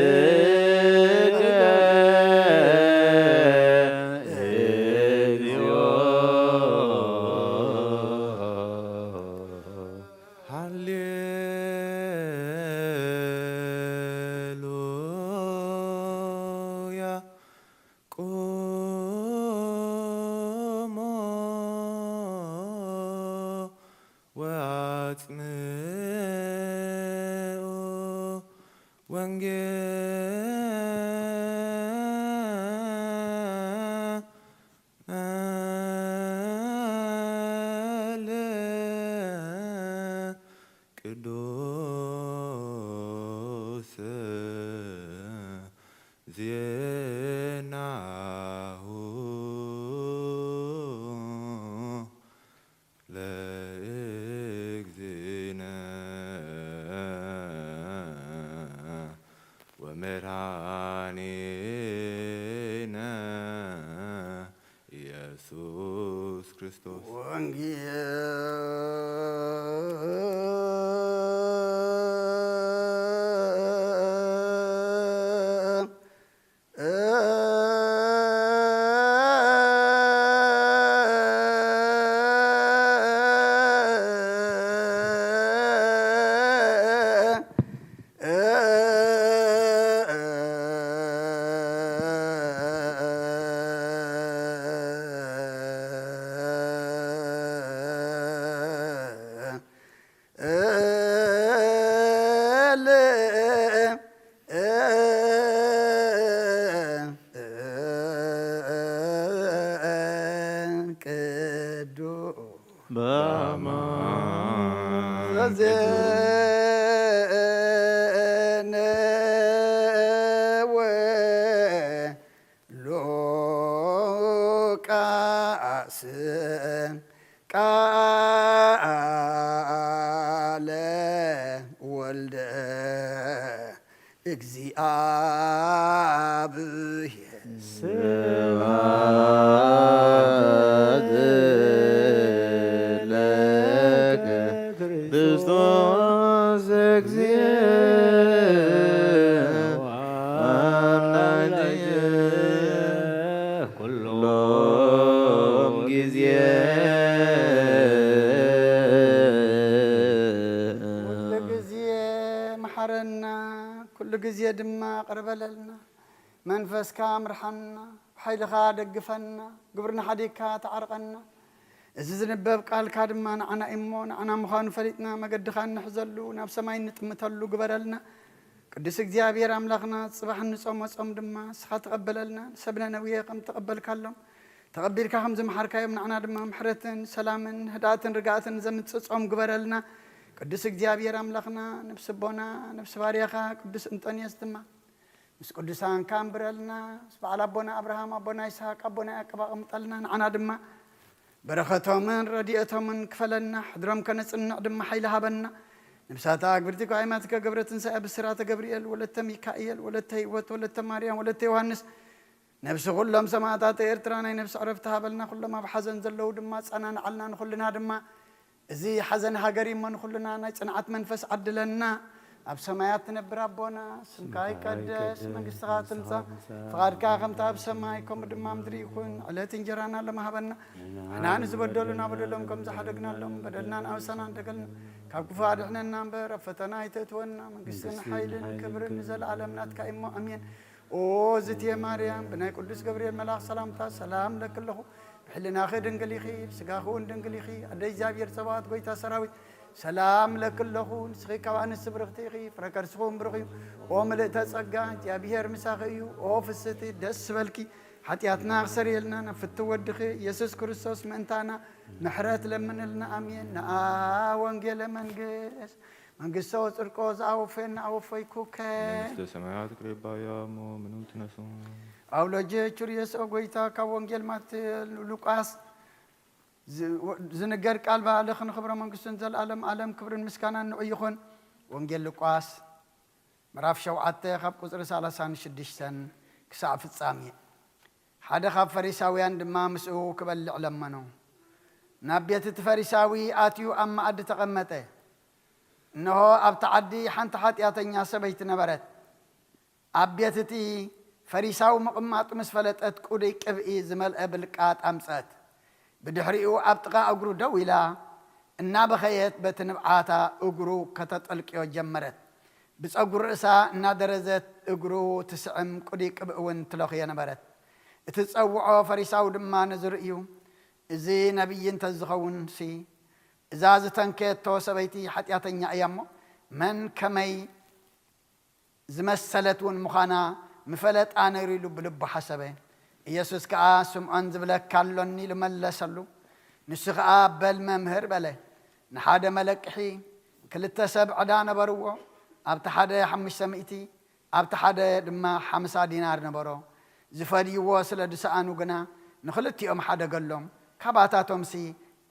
እግዚኦ። ሃሌሉያ። ቁሙ ወአጽምዑ ወንጌለ ቅዱስ ዜናሁ ለእግዚእነ ወመድኃኒነ ኢየሱስ ክርስቶስ። ወንጌል ቅዱስ በአማን ዘዜነወ ሉቃስ ቃለ ወልደ እግዚአብሔር። ስብሐት ለከ ክርስቶስ እግዚእ አምላክየ ኩሎም ጊዜ። ኩሉ ግዜ መሓረና፣ ኩሉ ግዜ ድማ ቅርበለልና። መንፈስካ ምርሓና፣ ብሓይልኻ ደግፈና፣ ግብርና ሓዲግካ ተዓርቐና። እዚ ዝንበብ ቃልካ ድማ ንዓና እዩ እሞ፣ ንዓና ምዃኑ ፈሊጥና መገድኻ እንሕዘሉ፣ ናብ ሰማይ እንጥምተሉ ግበረልና። ቅዱስ እግዚኣብሔር ኣምላኽና፣ ጽባሕ እንጾሞ ጾም ድማ ንስኻ ተቐበለልና። ንሰብ ነነዌ ከም ተቐበልካሎም፣ ተቐቢልካ ከም ዝመሓርካዮም፣ ንዓና ድማ ምሕረትን ሰላምን ህድኣትን ርግኣትን ዘምጽእ ጾም ግበረልና። ቅዱስ እግዚኣብሔር ኣምላኽና፣ ነብሲ ኣቦና፣ ነብሲ ባርያኻ ቅዱስ እንጠንዮስ ድማ ምስ ቅዱሳንካ ኣንብረልና። ምስ በዓል ኣቦና ኣብርሃም፣ ኣቦና ይስሐቅ፣ ኣቦና ያዕቆብ ኣቐምጠልና። ንዓና ድማ በረኸቶምን ረድኤቶምን ክፈለና። ሕድሮም ከነጽንዕ ድማ ሓይሊ ሃበና። ነብሳታ ኣግብርቲ ጓይማትከ ገብረ ትንሳኤ ብስራተ ገብርኤል ወለተ ሚካኤል ወለተ ህይወት ወለተ ማርያም ወለተ ዮሃንስ ነብሲ ኩሎም ሰማእታት ኤርትራ ናይ ነብሲ ዕረፍቲ ሃበልና። ኩሎም ኣብ ሓዘን ዘለዉ ድማ ኣጸናንዓልና። ንኹልና ድማ እዚ ሓዘን ሃገር እሞ ንኹልና ናይ ጽንዓት መንፈስ ዓድለና። ኣብ ሰማያት ትነብር ኣቦና፣ ስምካ ይቀደስ፣ መንግስትኻ ትምጻእ፣ ፍቓድካ ከምታ ኣብ ሰማይ ከምኡ ድማ ኣብ ምድሪ ይኹን። ዕለት እንጀራና ሎም ሃበና። ንሕና ንዝበደሉና በደሎም ከም ዝሓደግናሎም በደልና ንኣውሰና እንደገልና፣ ካብ ክፉ ኣድሕነና እምበር ኣብ ፈተና ኣይተእትወና። መንግስትን ሓይልን ክብርን ንዘለኣለም ናትካ እሞ ኣሜን። ኦ ዝትየ ማርያም፣ ብናይ ቅዱስ ገብርኤል መልኣኽ ሰላምታ ሰላም እለኪ ኣለኹ። ብሕልናኺ ድንግል ኢኺ፣ ብስጋኺ እውን ድንግል ኢኺ። ኣደ እግዚኣብሔር ጸባኦት፣ ጎይታ ሰራዊት፣ ሰላም ለኪ ኣለኹ፣ ንስኺ ካብ ኣንስቲ ብርኽቲ ኢኺ፣ ፍረ ከርስኺ እውን ብሩኽ እዩ። ኦ ምልእተ ጸጋ፣ እግዚኣብሄር ምሳኺ እዩ። ኦ ፍስቲ፣ ደስ በልኪ። ሓጢኣትና ክሰርየልና፣ ናብ ፍትው ወድኺ ኢየሱስ ክርስቶስ ምእንታና ምሕረት ለምንልና። ኣሜን። ነኣ ወንጌለ መንግስት፣ መንግስቶ ጽድቆ ዝኣወፈየና ኣወፈይኩከ። መንግስተ ሰማያት ቅሬባያ እሞ ምኑ ትነሱ። ኣውሎጀ ቹርየስ ኦ ጎይታ፣ ካብ ወንጌል ማቴ ሉቃስ ዝ-፣ ዝንገር ቃል ባዕልኽን ክብረ መንግስቱን ዘለዓለም ዓለም ክብርን ምስጋናን ንዑ ይኹን። ወንጌል ሉቃስ ምዕራፍ ሸውዓተ ካብ ቁጽሪ ሰላሳን ሽዱሽተን ክሳዕ ፍጻሜ። ሓደ ካብ ፈሪሳውያን ድማ ምስኡ ክበልዕ ለመኖ። ናብ ቤት እቲ ፈሪሳዊ ኣትዩ ኣብ መኣዲ ተቐመጠ። እንሆ ኣብቲ ዓዲ ሓንቲ ሓጢኣተኛ ሰበይቲ ነበረት። ኣብ ቤት እቲ ፈሪሳዊ ምቕማጡ ምስ ፈለጠት ቁሩይ ቅብኢ ዝመልአ ብልቃጥ ኣምጸት። ብድሕሪኡ ኣብ ጥቓ እግሩ ደው ኢላ እናበኸየት በቲ ንብዓታ እግሩ ከተጠልቅዮ ጀመረት። ብጸጉሪ ርእሳ እናደረዘት እግሩ ትስዕም ቁሩይ ቅብኢ እውን ትለኽዮ ነበረት። እቲ ዝጸውዖ ፈሪሳዊ ድማ ነዚ ርእዩ፣ "እዚ ነቢይ እንተዝኸውንሲ እዛ ዝተንከየቶ ሰበይቲ ሓጢኣተኛ እያ እሞ መን ከመይ ዝመሰለት እውን ምዃና ምፈለጣ ነይሩ" ኢሉ ብልቡ ሓሰበ። ኢየሱስ ከኣ፣ "ስምዖን ዝብለካ ኣሎኒ" ኢሉ መለሰሉ። ንሱ ኸኣ፣ "በል መምህር" በለ። ንሓደ መለቅሒ ክልተ ሰብ ዕዳ ነበርዎ፣ ኣብቲ ሓደ ሓሙሽተ ሚእቲ፣ ኣብቲ ሓደ ድማ ሓምሳ ዲናር ነበሮ። ዝፈድይዎ ስለ ዝሰኣኑ ግና ንኽልቲኦም ሓደገሎም። ካባታቶምሲ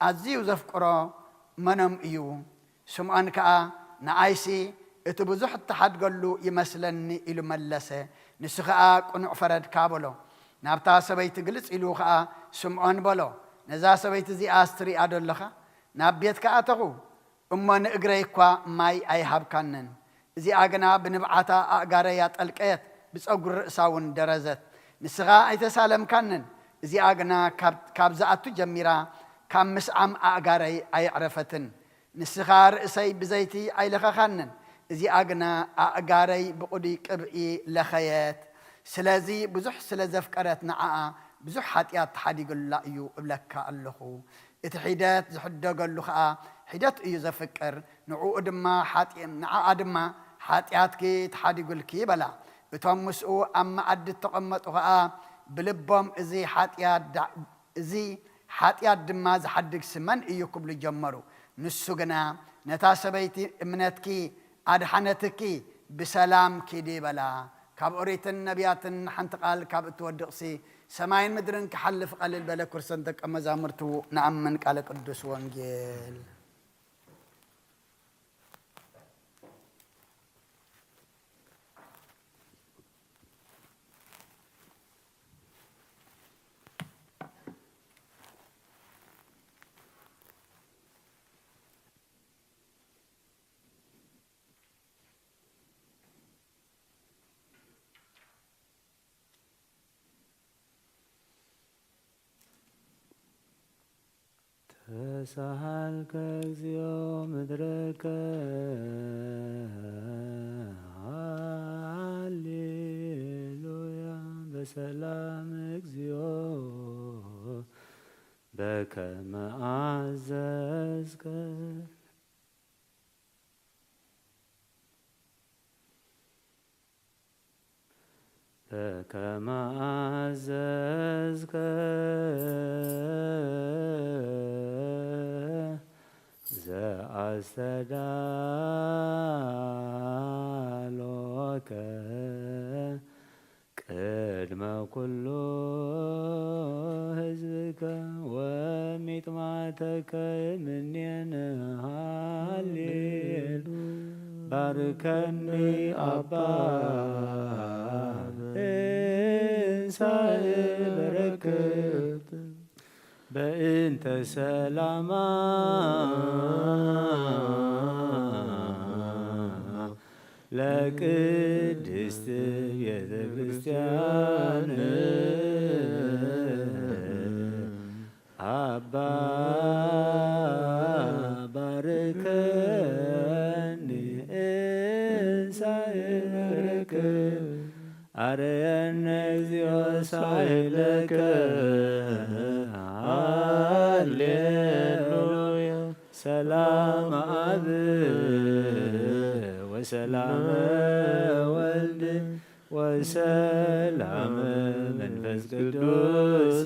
ኣዝዩ ዘፍቅሮ መኖም እዩ? ስምዖን ከኣ፣ "ንኣይሲ እቲ ብዙሕ እተሓድገሉ ይመስለኒ" ኢሉ መለሰ። ንሱ ኸኣ፣ "ቅኑዕ ፈረድካ" በሎ። ናብታ ሰበይቲ ግልጽ ኢሉ ኸኣ፣ "ስምዖን" በሎ፣ "ነዛ ሰበይቲ እዚኣስ ትሪኣ ዶ ኣለኻ? ናብ ቤትካ ኣተኹ፣ እሞ ንእግረይ እኳ ማይ ኣይሃብካንን። እዚኣ ግና ብንብዓታ ኣእጋረይ ኣጠልቀየት፣ ብጸጉሪ ርእሳ እውን ደረዘት። ንስኻ ኣይተሳለምካንን። እዚኣ ግና ካብ፣ ካብ ዝኣቱ ጀሚራ ካብ ምስዓም ኣእጋረይ ኣየዕረፈትን። ንስኻ ርእሰይ ብዘይቲ ኣይለኸኻንን። እዚኣ ግና ኣእጋረይ ብቕዱይ ቅብኢ ለኸየት። ስለዚ ብዙሕ ስለ ዘፍቀረት ንዓኣ ብዙሕ ሓጢኣት ተሓዲጉላ እዩ እብለካ ኣለኹ። እቲ ሒደት ዝሕደገሉ ኸኣ ሒደት እዩ ዘፍቅር፣ ንዕኡ ድማ ሓጢ-፣ ንዓኣ ድማ ሓጢኣትኪ ተሓዲጉልኪ" በላ። እቶም ምስኡ ኣብ መኣዲ እተቐመጡ ኸኣ ብልቦም፣ "እዚ ሓጢኣት ዳ-፣ እዚ ሓጢኣት ድማ ዝሓድግሲ መን እዩ?" ክብሉ ጀመሩ። ንሱ ግና፣ "ነታ ሰበይቲ እምነትኪ ኣድሓነትኪ፣ ብሰላም ኪዲ" በላ። ካብ ኦሪትን ነቢያትን ሓንቲ ቃል ካብ እትወድቕሲ፣ ሰማይን ምድርን ክሓልፍ ቀልል በለ። ክርሰን ደቀ መዛሙርቱ ንኣምን። ቃለ ቅዱስ ወንጌል። ተሳሃልከ እግዚኦ ምድረከ። ሃሌሉያ። በሰላም እግዚኦ በከመ አዘዝከ። በከመ አዘዝከ ዘአስተዳሎከ ቅድመ ኩሉ ህዝብከ ወሚጥማተከ እምኔነ። ሃሌሉ። ባርከኒ አባ እንሳእ በረከት በእንተ ሰላማ ለቅድስት ቤተ ክርስቲያን አባ ባርከኒ እንሳይረክ አርየነ እግዚኦ ሳይለከ። ሃሌሉያ። ሰላም አብ ወሰላም ወልድ ወሰላም መንፈስ ቅዱስ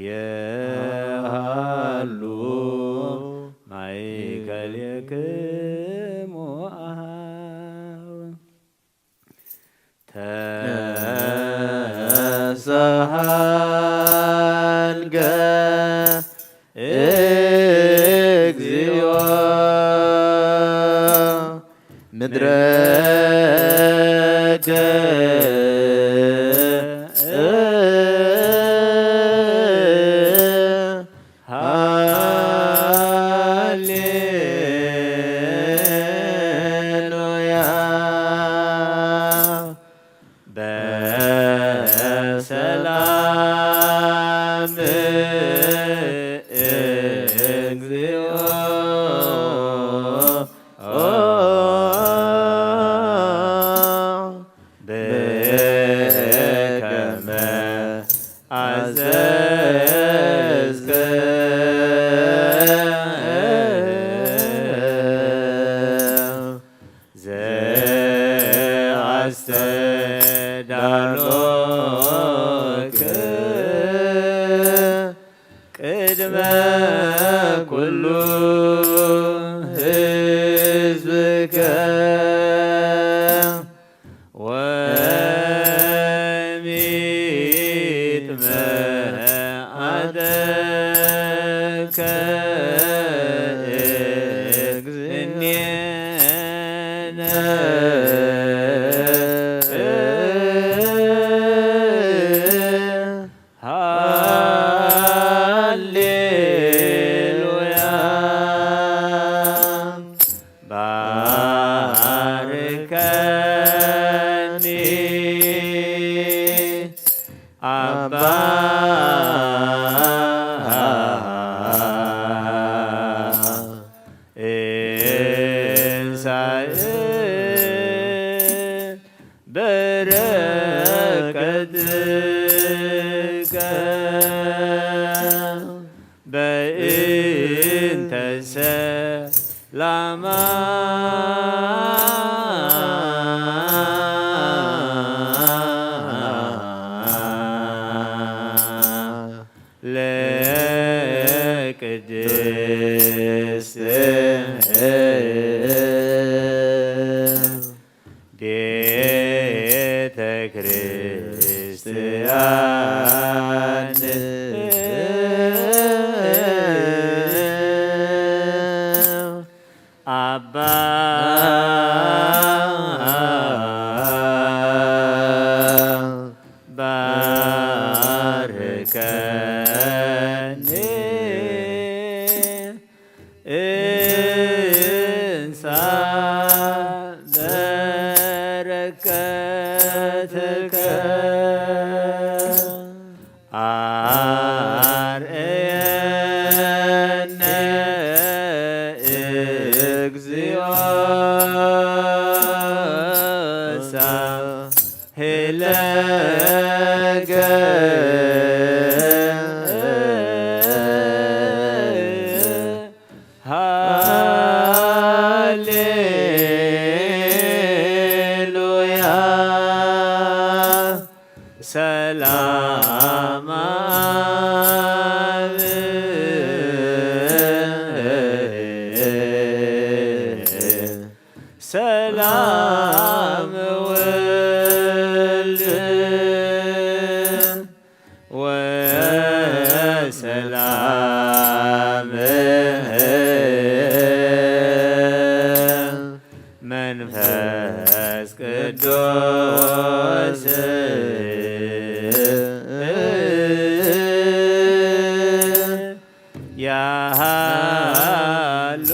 የሃሉ ማእከሌክሙ አሃው። ተሰሃልገ እግዚኦ ምድረከ ሃሌሉያ። በሰላም እግዚኦ በከመ አዘዝከ ዘአስተዳሎከ ቅድመ ኩሉ ህዝብከ ወሚጥመ አደከ እግዝእኔነ ሃሌሉያ። ባርከኒ አባ እንሳኤ በረከትከ በእንተ ሰላማ ለቅድስት ቤተ ክርስቲያን አባ ባርከኒ እንሳ በረከትከ አርእየነ እግዚኦ ሳህለከ። ሃሌሉያ። ሰላም አብ ሰላም ወልድ ወሰላም መንፈስ ቅዱስ ያሃሉ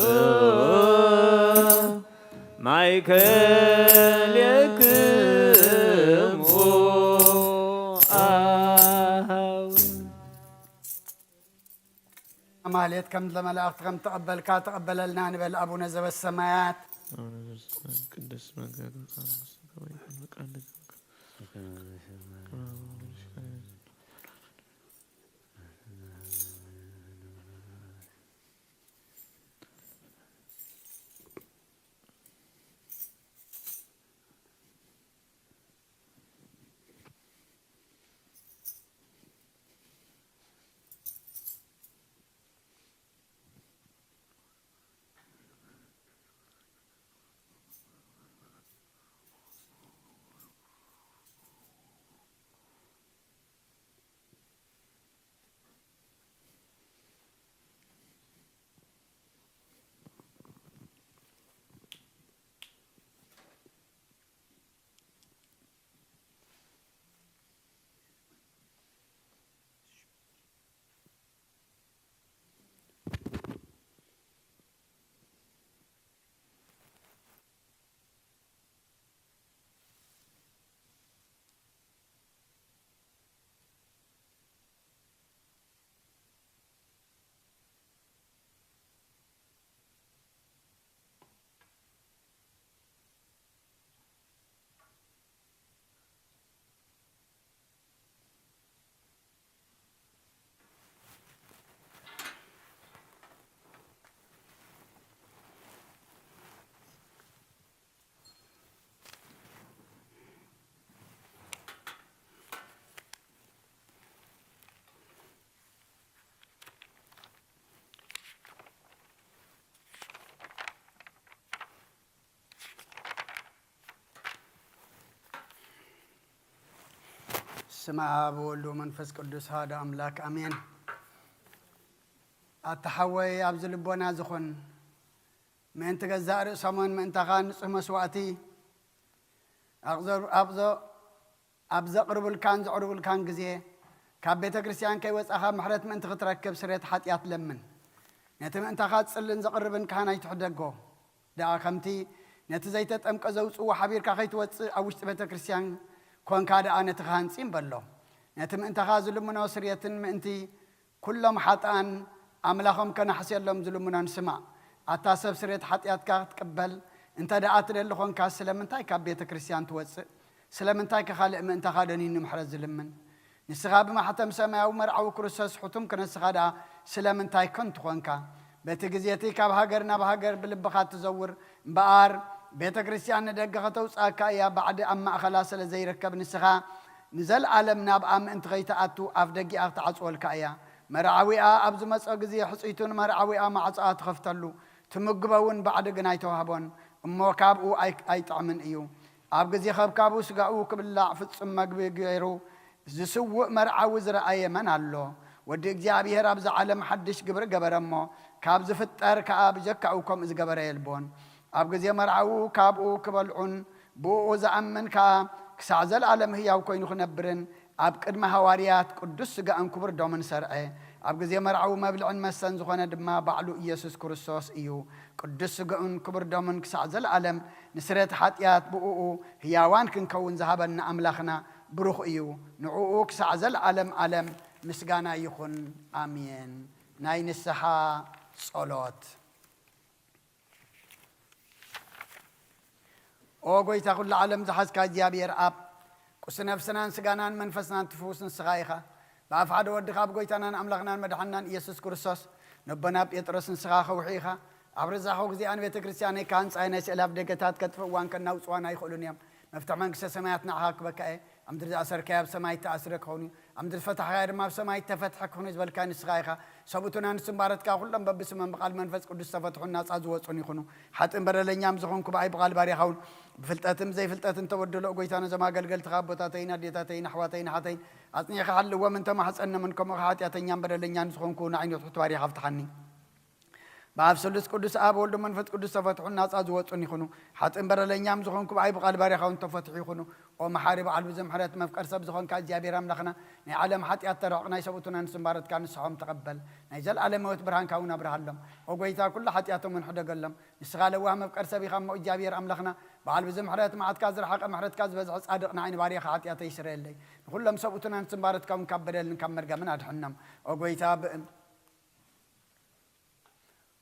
ማእከሌክሙ አሃው። ማህሌት ከም ለመላእኽቲ ከም ተቐበልካ ተቐበለልና ንበል። ኣቡነ ዘበሰማያት። ቅዱስ መንግስትከ ትምጻእ ወይኩን ፈቃድከ በከመ በሰማይ ከማሁ በምድር። ስመ ኣብ ወወልድ ወመንፈስ ቅዱስ ኣሐዱ ኣምላክ ኣሜን። ኣታ ሓወይ ኣብዚ ልቦና ዝኹን ምእንቲ ገዛእ ርእሶምን ምእንታኻ ንጹህ መስዋእቲ ኣቕዘ- ኣብዞ- ኣብ ዘቕርቡልካን ዘቕርቡልካን ግዜ ካብ ቤተ ክርስቲያን ከይወጻኻ ምሕረት ምእንቲ ክትረክብ ስርየት ሓጢኣት ለምን። ነቲ ምእንታኻ ዝጽልን ዘቕርብን ካህን ኣይትሕደጎ። ደኣ ከምቲ ነቲ ዘይተጠምቀ ዘውጽእዎ ሓቢርካ ከይትወጽእ ኣብ ውሽጢ ቤተ ክርስቲያን ኮንካ ደኣ ነቲ ካህን ጺም በሎ። ነቲ ምእንታኻ ዝልምኖ ስርየትን ምእንቲ ኩሎም ሓጥኣን ኣምላኾም ከናሕስየሎም ዝልምኖን ስማዕ። ኣታ ሰብ ስርየት ሓጢኣትካ ክትቅበል እንተ ደኣ ትደሊ ኾንካ ስለምንታይ ካብ ቤተ ክርስቲያን ትወጽእ? ስለምንታይ ከ ካልእ ምእንታኻ ደኒኑ ምሕረት ዝልምን? ንስኻ ብማሕተም ሰማያዊ መርዓዊ ክርስቶስ ሕቱም ክነስኻ ደኣ ስለምንታይ ከንቱ ኾንካ? በቲ ግዜ እቲ ካብ ሃገር ናብ ሃገር ብልብኻ እትዘውር እምበኣር ቤተ ክርስቲያን ንደገ ከተውጽኣካ እያ። ባዕዲ ኣብ ማእኸላ ስለ ዘይርከብ ንስኻ ንዘለኣለም ናብኣ ምእንቲ ከይትኣቱ ኣፍ ደጊኣ ክትዓጽወልካ እያ። መርዓዊኣ ኣብ ዝመጾ ግዜ ሕጽይቱ ንመርዓዊኣ ማዕጾኣ ትኸፍተሉ፣ ትምግቦ እውን ባዕዲ ግን ኣይተዋህቦን። እሞ ካብኡ ኣይ- ኣይጥዕምን እዩ። ኣብ ግዜ ከብካቡ ስጋኡ ክብላዕ ፍጹም መግቢ ገይሩ ዝስውእ መርዓዊ ዝረኣየ መን ኣሎ? ወዲ እግዚኣብሔር ኣብዚ ዓለም ሓድሽ ግብሪ ገበረ እሞ ካብ ዝፍጠር ከኣ ብጀካኡ ከምኡ ዝገበረ የልቦን። ኣብ ግዜ መርዓኡ ካብኡ ክበልዑን ብኡ ዝኣምን ከኣ ክሳዕ ዘለኣለም ህያው ኮይኑ ክነብርን ኣብ ቅድሚ ሃዋርያት ቅዱስ ስጋኡን ክቡር ደሙን ሰርዐ። ኣብ ግዜ መርዓዊ መብልዕን መስተን ዝኾነ ድማ ባዕሉ ኢየሱስ ክርስቶስ እዩ። ቅዱስ ስጋኡን ክቡር ደሙን ክሳዕ ዘለኣለም ንስረት ሓጢኣት ብእኡ ህያዋን ክንከውን ዝሃበና ኣምላኽና ብሩኽ እዩ። ንዕኡ ክሳዕ ዘለኣለም ኣለም ምስጋና ይኹን። ኣሜን። ናይ ንስሓ ጸሎት። ኦ ጎይታ ኩሉ ዓለም ዝሓዝካ እግዚኣብሔር ኣብ ቁሲ ነፍስናን ስጋናን መንፈስናን ትፍውስ ንስኻ ኢኻ። ብኣፍ ሓደ ወድኻ ኣብ ጎይታናን ኣምላኽናን መድሓንናን ኢየሱስ ክርስቶስ ነቦና ጴጥሮስ ንስኻ ከውሒ ኢኻ። ኣብ ርዛኸው ግዜኣን ቤተ ክርስቲያነይ ክሃንጻ ናይ ስእሊ ኣፍ ደገታት ከጥፍእዋን ከናውጽዋን ኣይኽእሉን እዮም። መፍትሕ መንግስተ ሰማያት ንዓኻ ክበካ እየ። ኣብ ምድሪ ዝኣሰርካዮ ኣብ ሰማይ እተኣስረ ክኸውን እዩ። ኣብ ምድሪ ዝፈታሕካዮ ድማ ኣብ ሰማይ እተፈትሐ ክኹን እዩ ዝበልካ ንስኻ ኢኻ። ሰብኡትና ንስም ባረትካ ኩሎም በብስመም ብቓል መንፈስ ቅዱስ ዝተፈትሑን ናጻ ዝወጹን ይኹኑ። ሓጥእን በደለኛም ዝኾንኩ ብኣይ ብቓል ባርያኻ እውን ብፍልጠትን ብዘይፍልጠትን ተበድሎ። ጎይታ ነዞም ኣገልገልትኻ ኣቦታተይን ኣዴታተይን ኣሕዋተይን ኣሓተይን ኣጽኒዕካ ሓልዎም እንተ ማሕጸኖምን ከምኡ ሓጢኣተኛን በደለኛን ዝኾንኩ ንዓይነቱ ትባርያኻ ፍትሓኒ። ብኣብ ስሉስ ቅዱስ ኣብ ወልድ መንፈስ ቅዱስ ተፈትሑን ናጻ ዝወጹን ይኹኑ። ሓጥእን በደለኛም ዝኾንኩ ብኣይ ብቓል ባርያኻ እውን ተፈትሑ ይኹኑ። ኦ መሓሪ በዓል ብዙ ምሕረት መፍቀር ሰብ ዝኾንካ እግዚኣብሔር ኣምላኽና ናይ ዓለም ሓጢኣት ተረሕቕ ናይ ሰብኡትና ንስምባረትካ ንስሖም ተቐበል። ናይ ዘለኣለም ህይወት ብርሃንካ እውን ኣብርሃሎም። ኦ ጎይታ ኩሉ ሓጢኣቶም እውን ሕደገሎም። ንስኻ ለዋህ መፍቀር ሰብ ኢኻ እሞ እግዚኣብሔር ኣምላኽና በዓል ብዙ ምሕረት መዓትካ ዝረሓቐ ምሕረትካ ዝበዝሐ ጻድቕ ንዓይ ንባርያኻ ሓጢኣተይ ይስረየለይ። ንኹሎም ሰብኡትና ንስምባረትካ እውን ካብ በደልን ካብ መርገምን ኣድሕኖም። ኦ ጎይታ ብእም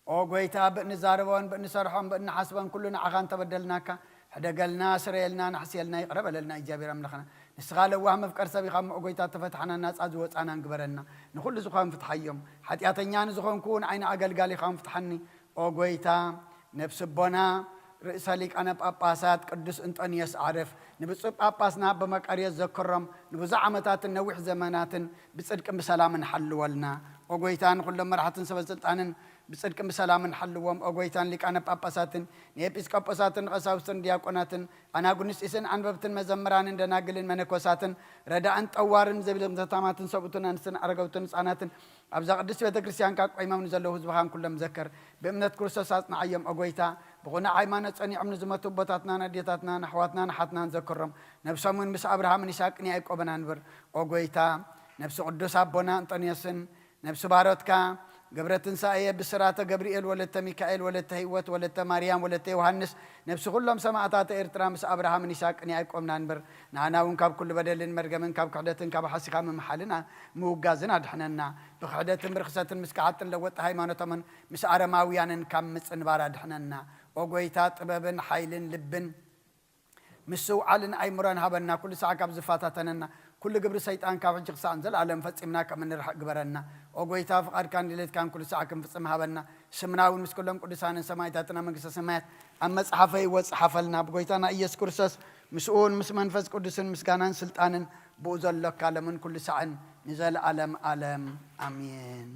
ኦ ጎይታ ብእንዛረቦን ብእንሰርሖን ብእንሓስቦን ኩሉ ንዓኻ እንተበደልናካ ሕደገልና ስረየልና ንሕስየልና ይቕረ በለልና እግዚኣብሔር ኣምላኽና። ንስኻ ለዋህ መፍቀር ሰብ ኢኻ እሞ ኦ ጎይታ ተፈታሕና ናጻ ዝወጻናን ግበረና። ንኹሉ ዝኾን ፍትሓዮም። ሓጢኣተኛ ንዝኾንኩ ንዓይኒ ኣገልጋሊኻ እውን ፍትሓኒ። ኦ ጎይታ ነብሲ ኣቦና ርእሰ ሊቃነ ጳጳሳት ቅዱስ እንጦንዮስ ኣዕርፍ ንብፁዕ ጳጳስና ኣቦ መቃርዮስ ዘክሮም። ንብዙሕ ዓመታትን ነዊሕ ዘመናትን ብጽድቅን ብሰላምን ሓልወልና። ኦ ጎይታ ንኹሎም መራሕትን ሰበ ስልጣንን ብጽድቅን ብሰላምን ሓልዎም። ኦ ጎይታ ንሊቃነ ጳጳሳትን ንኤጲስቆጶሳትን ንቐሳውስትን ዲያቆናትን ኣናጉንስጢስን ኣንበብትን መዘምራንን ደናግልን መነኮሳትን ረዳእን ጠዋርን ዘቢሎም ዘታማትን ሰብኡትን ኣንስትን ኣረገውትን ህጻናትን ኣብዛ ቅድስት ቤተ ክርስቲያንካ ቆይሞም ንዘለዉ ህዝብኻን ኩሎም ዘከር። ብእምነት ክርስቶስ ኣጽንዓዮም ኦ ጎይታ። ብቕኑዕ ሃይማኖት ጸኒዖም ንዝመቱ ኣቦታትናን ኣዴታትናን ኣሕዋትናን ኣሓትናን ዘክሮም። ነብሶም እውን ምስ ኣብርሃምን ይስሐቅን ያዕቆብን ኣንብር። ኦ ጎይታ፣ ነብሲ ቅዱስ ኣቦና እንጦንዮስን ነብሲ ባሮትካ ገብረ ትንሳኤ ብስራተ ገብርኤል ወለተ ሚካኤል ወለተ ህይወት ወለተ ማርያም ወለተ ዮሃንስ ነብሲ ኩሎም ሰማእታተ ኤርትራ ምስ ኣብርሃምን ይስሐቅን ያዕቆብን ኣንብር። ንኣና እውን ካብ ኩሉ በደልን መርገምን ካብ ክሕደትን ካብ ሓሲኻ ምምሓልን ኣ- ምውጋዝን ኣድሕነና። ብክሕደትን ብርኽሰትን ምስ ከሓጥን ለወጢ ሃይማኖቶምን ምስ ኣረማውያንን ካብ ምጽንባር ኣድሕነና። ኦ ጎይታ ጥበብን ሓይልን ልብን ምስትውዓልን ኣይምሮን ሃበና። ኩሉ ሳዕ ካብ ዝፈታተነና ኩሉ ግብሪ ሰይጣን ካብ ሕጂ ክሳዕ ንዘለኣለም ፈጺምና ከም እንርሕቕ ግበረና። ኦ ጎይታ ፍቓድካን ድሌትካን ኩሉ ሳዕ ክንፍጽም ሃበና። ስምና እውን ምስ ኩሎም ቅዱሳንን ሰማእታትን ኣብ መንግስተ ሰማያት ኣብ መጽሓፈ ህይወት ጸሓፈልና። ብጎይታና ኢየሱስ ክርስቶስ ምስኡን ምስ መንፈስ ቅዱስን ምስጋናን ስልጣንን ብኡ ዘሎ ካለምን ኩሉ ሳዕን ንዘለኣለም ኣለም ኣሜን።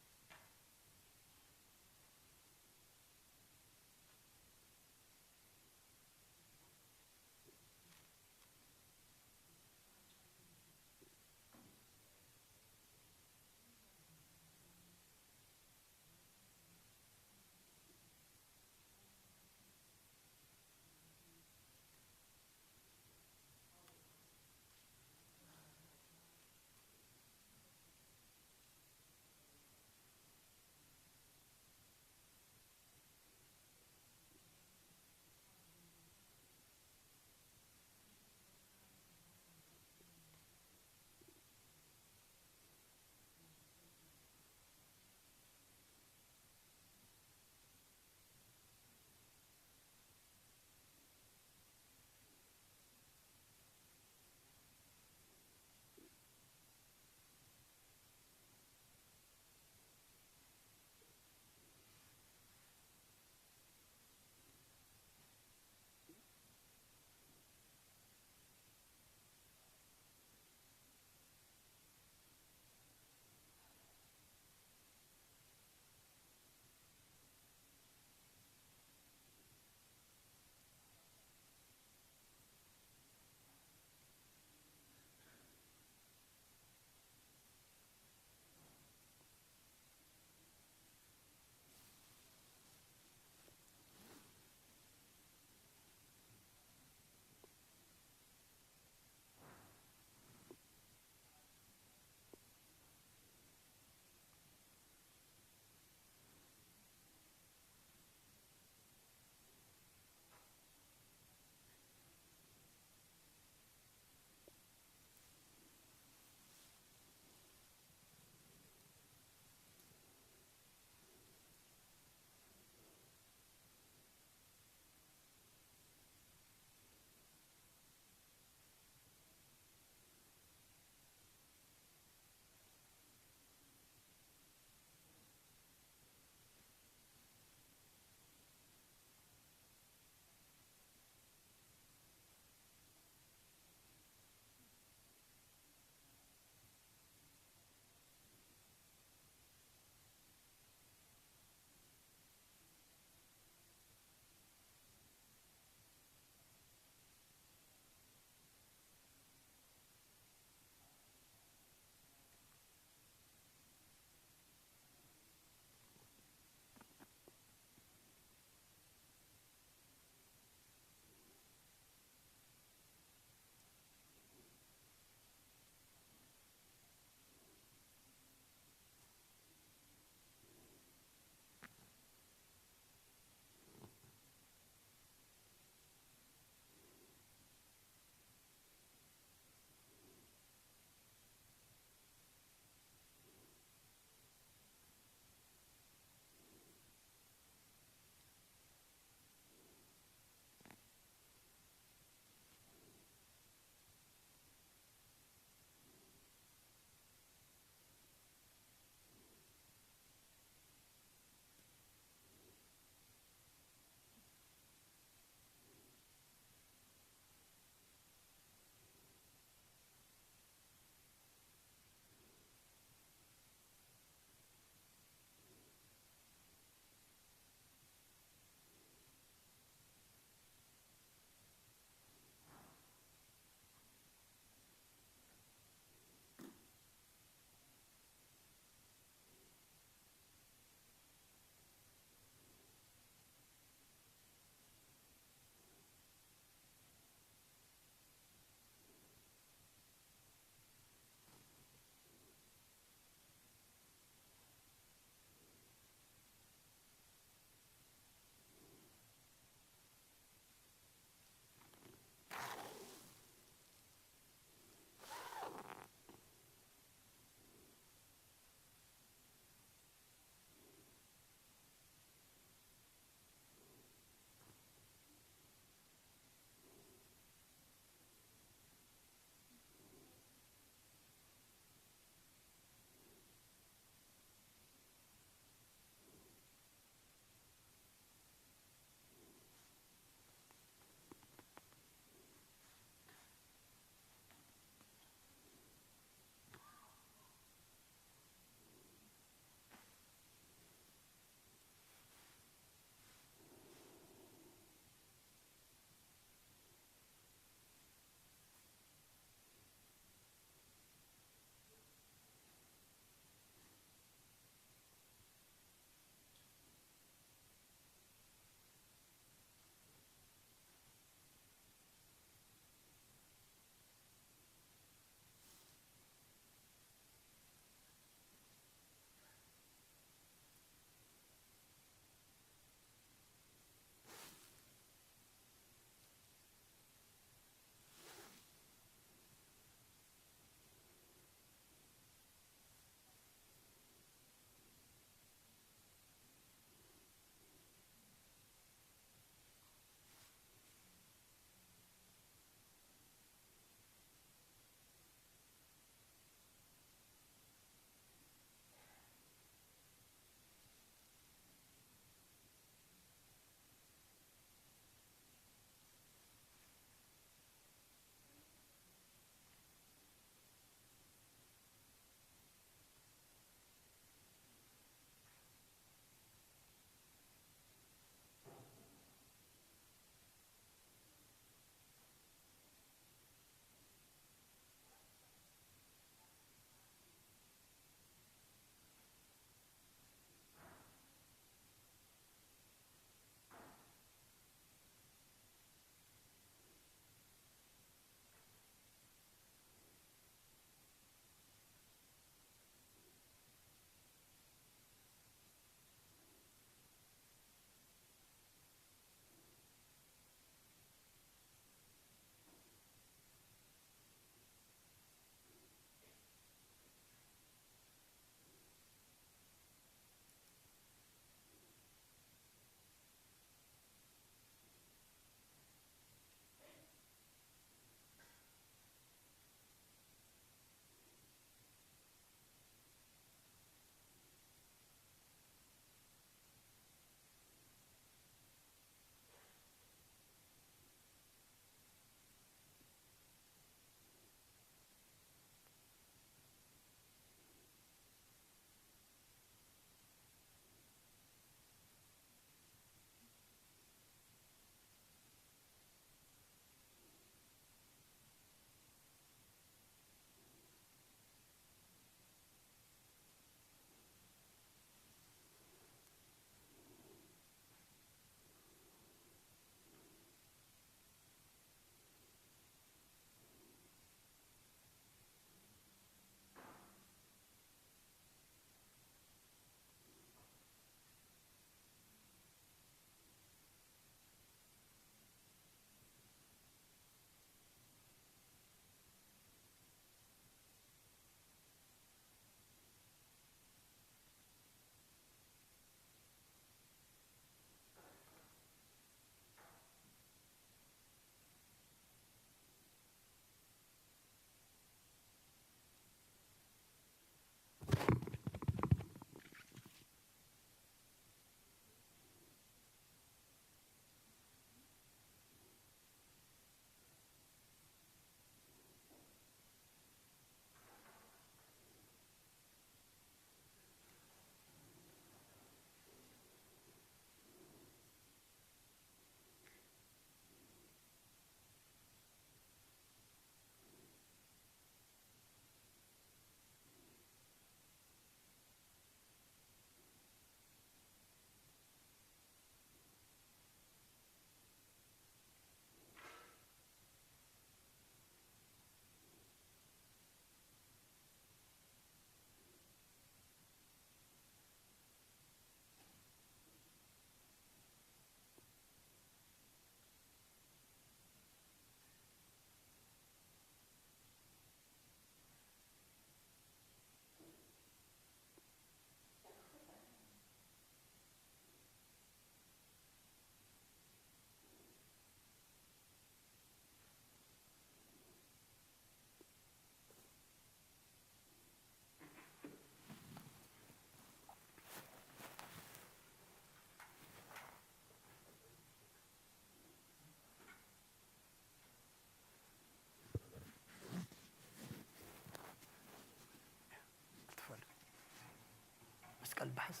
ንባሕስ።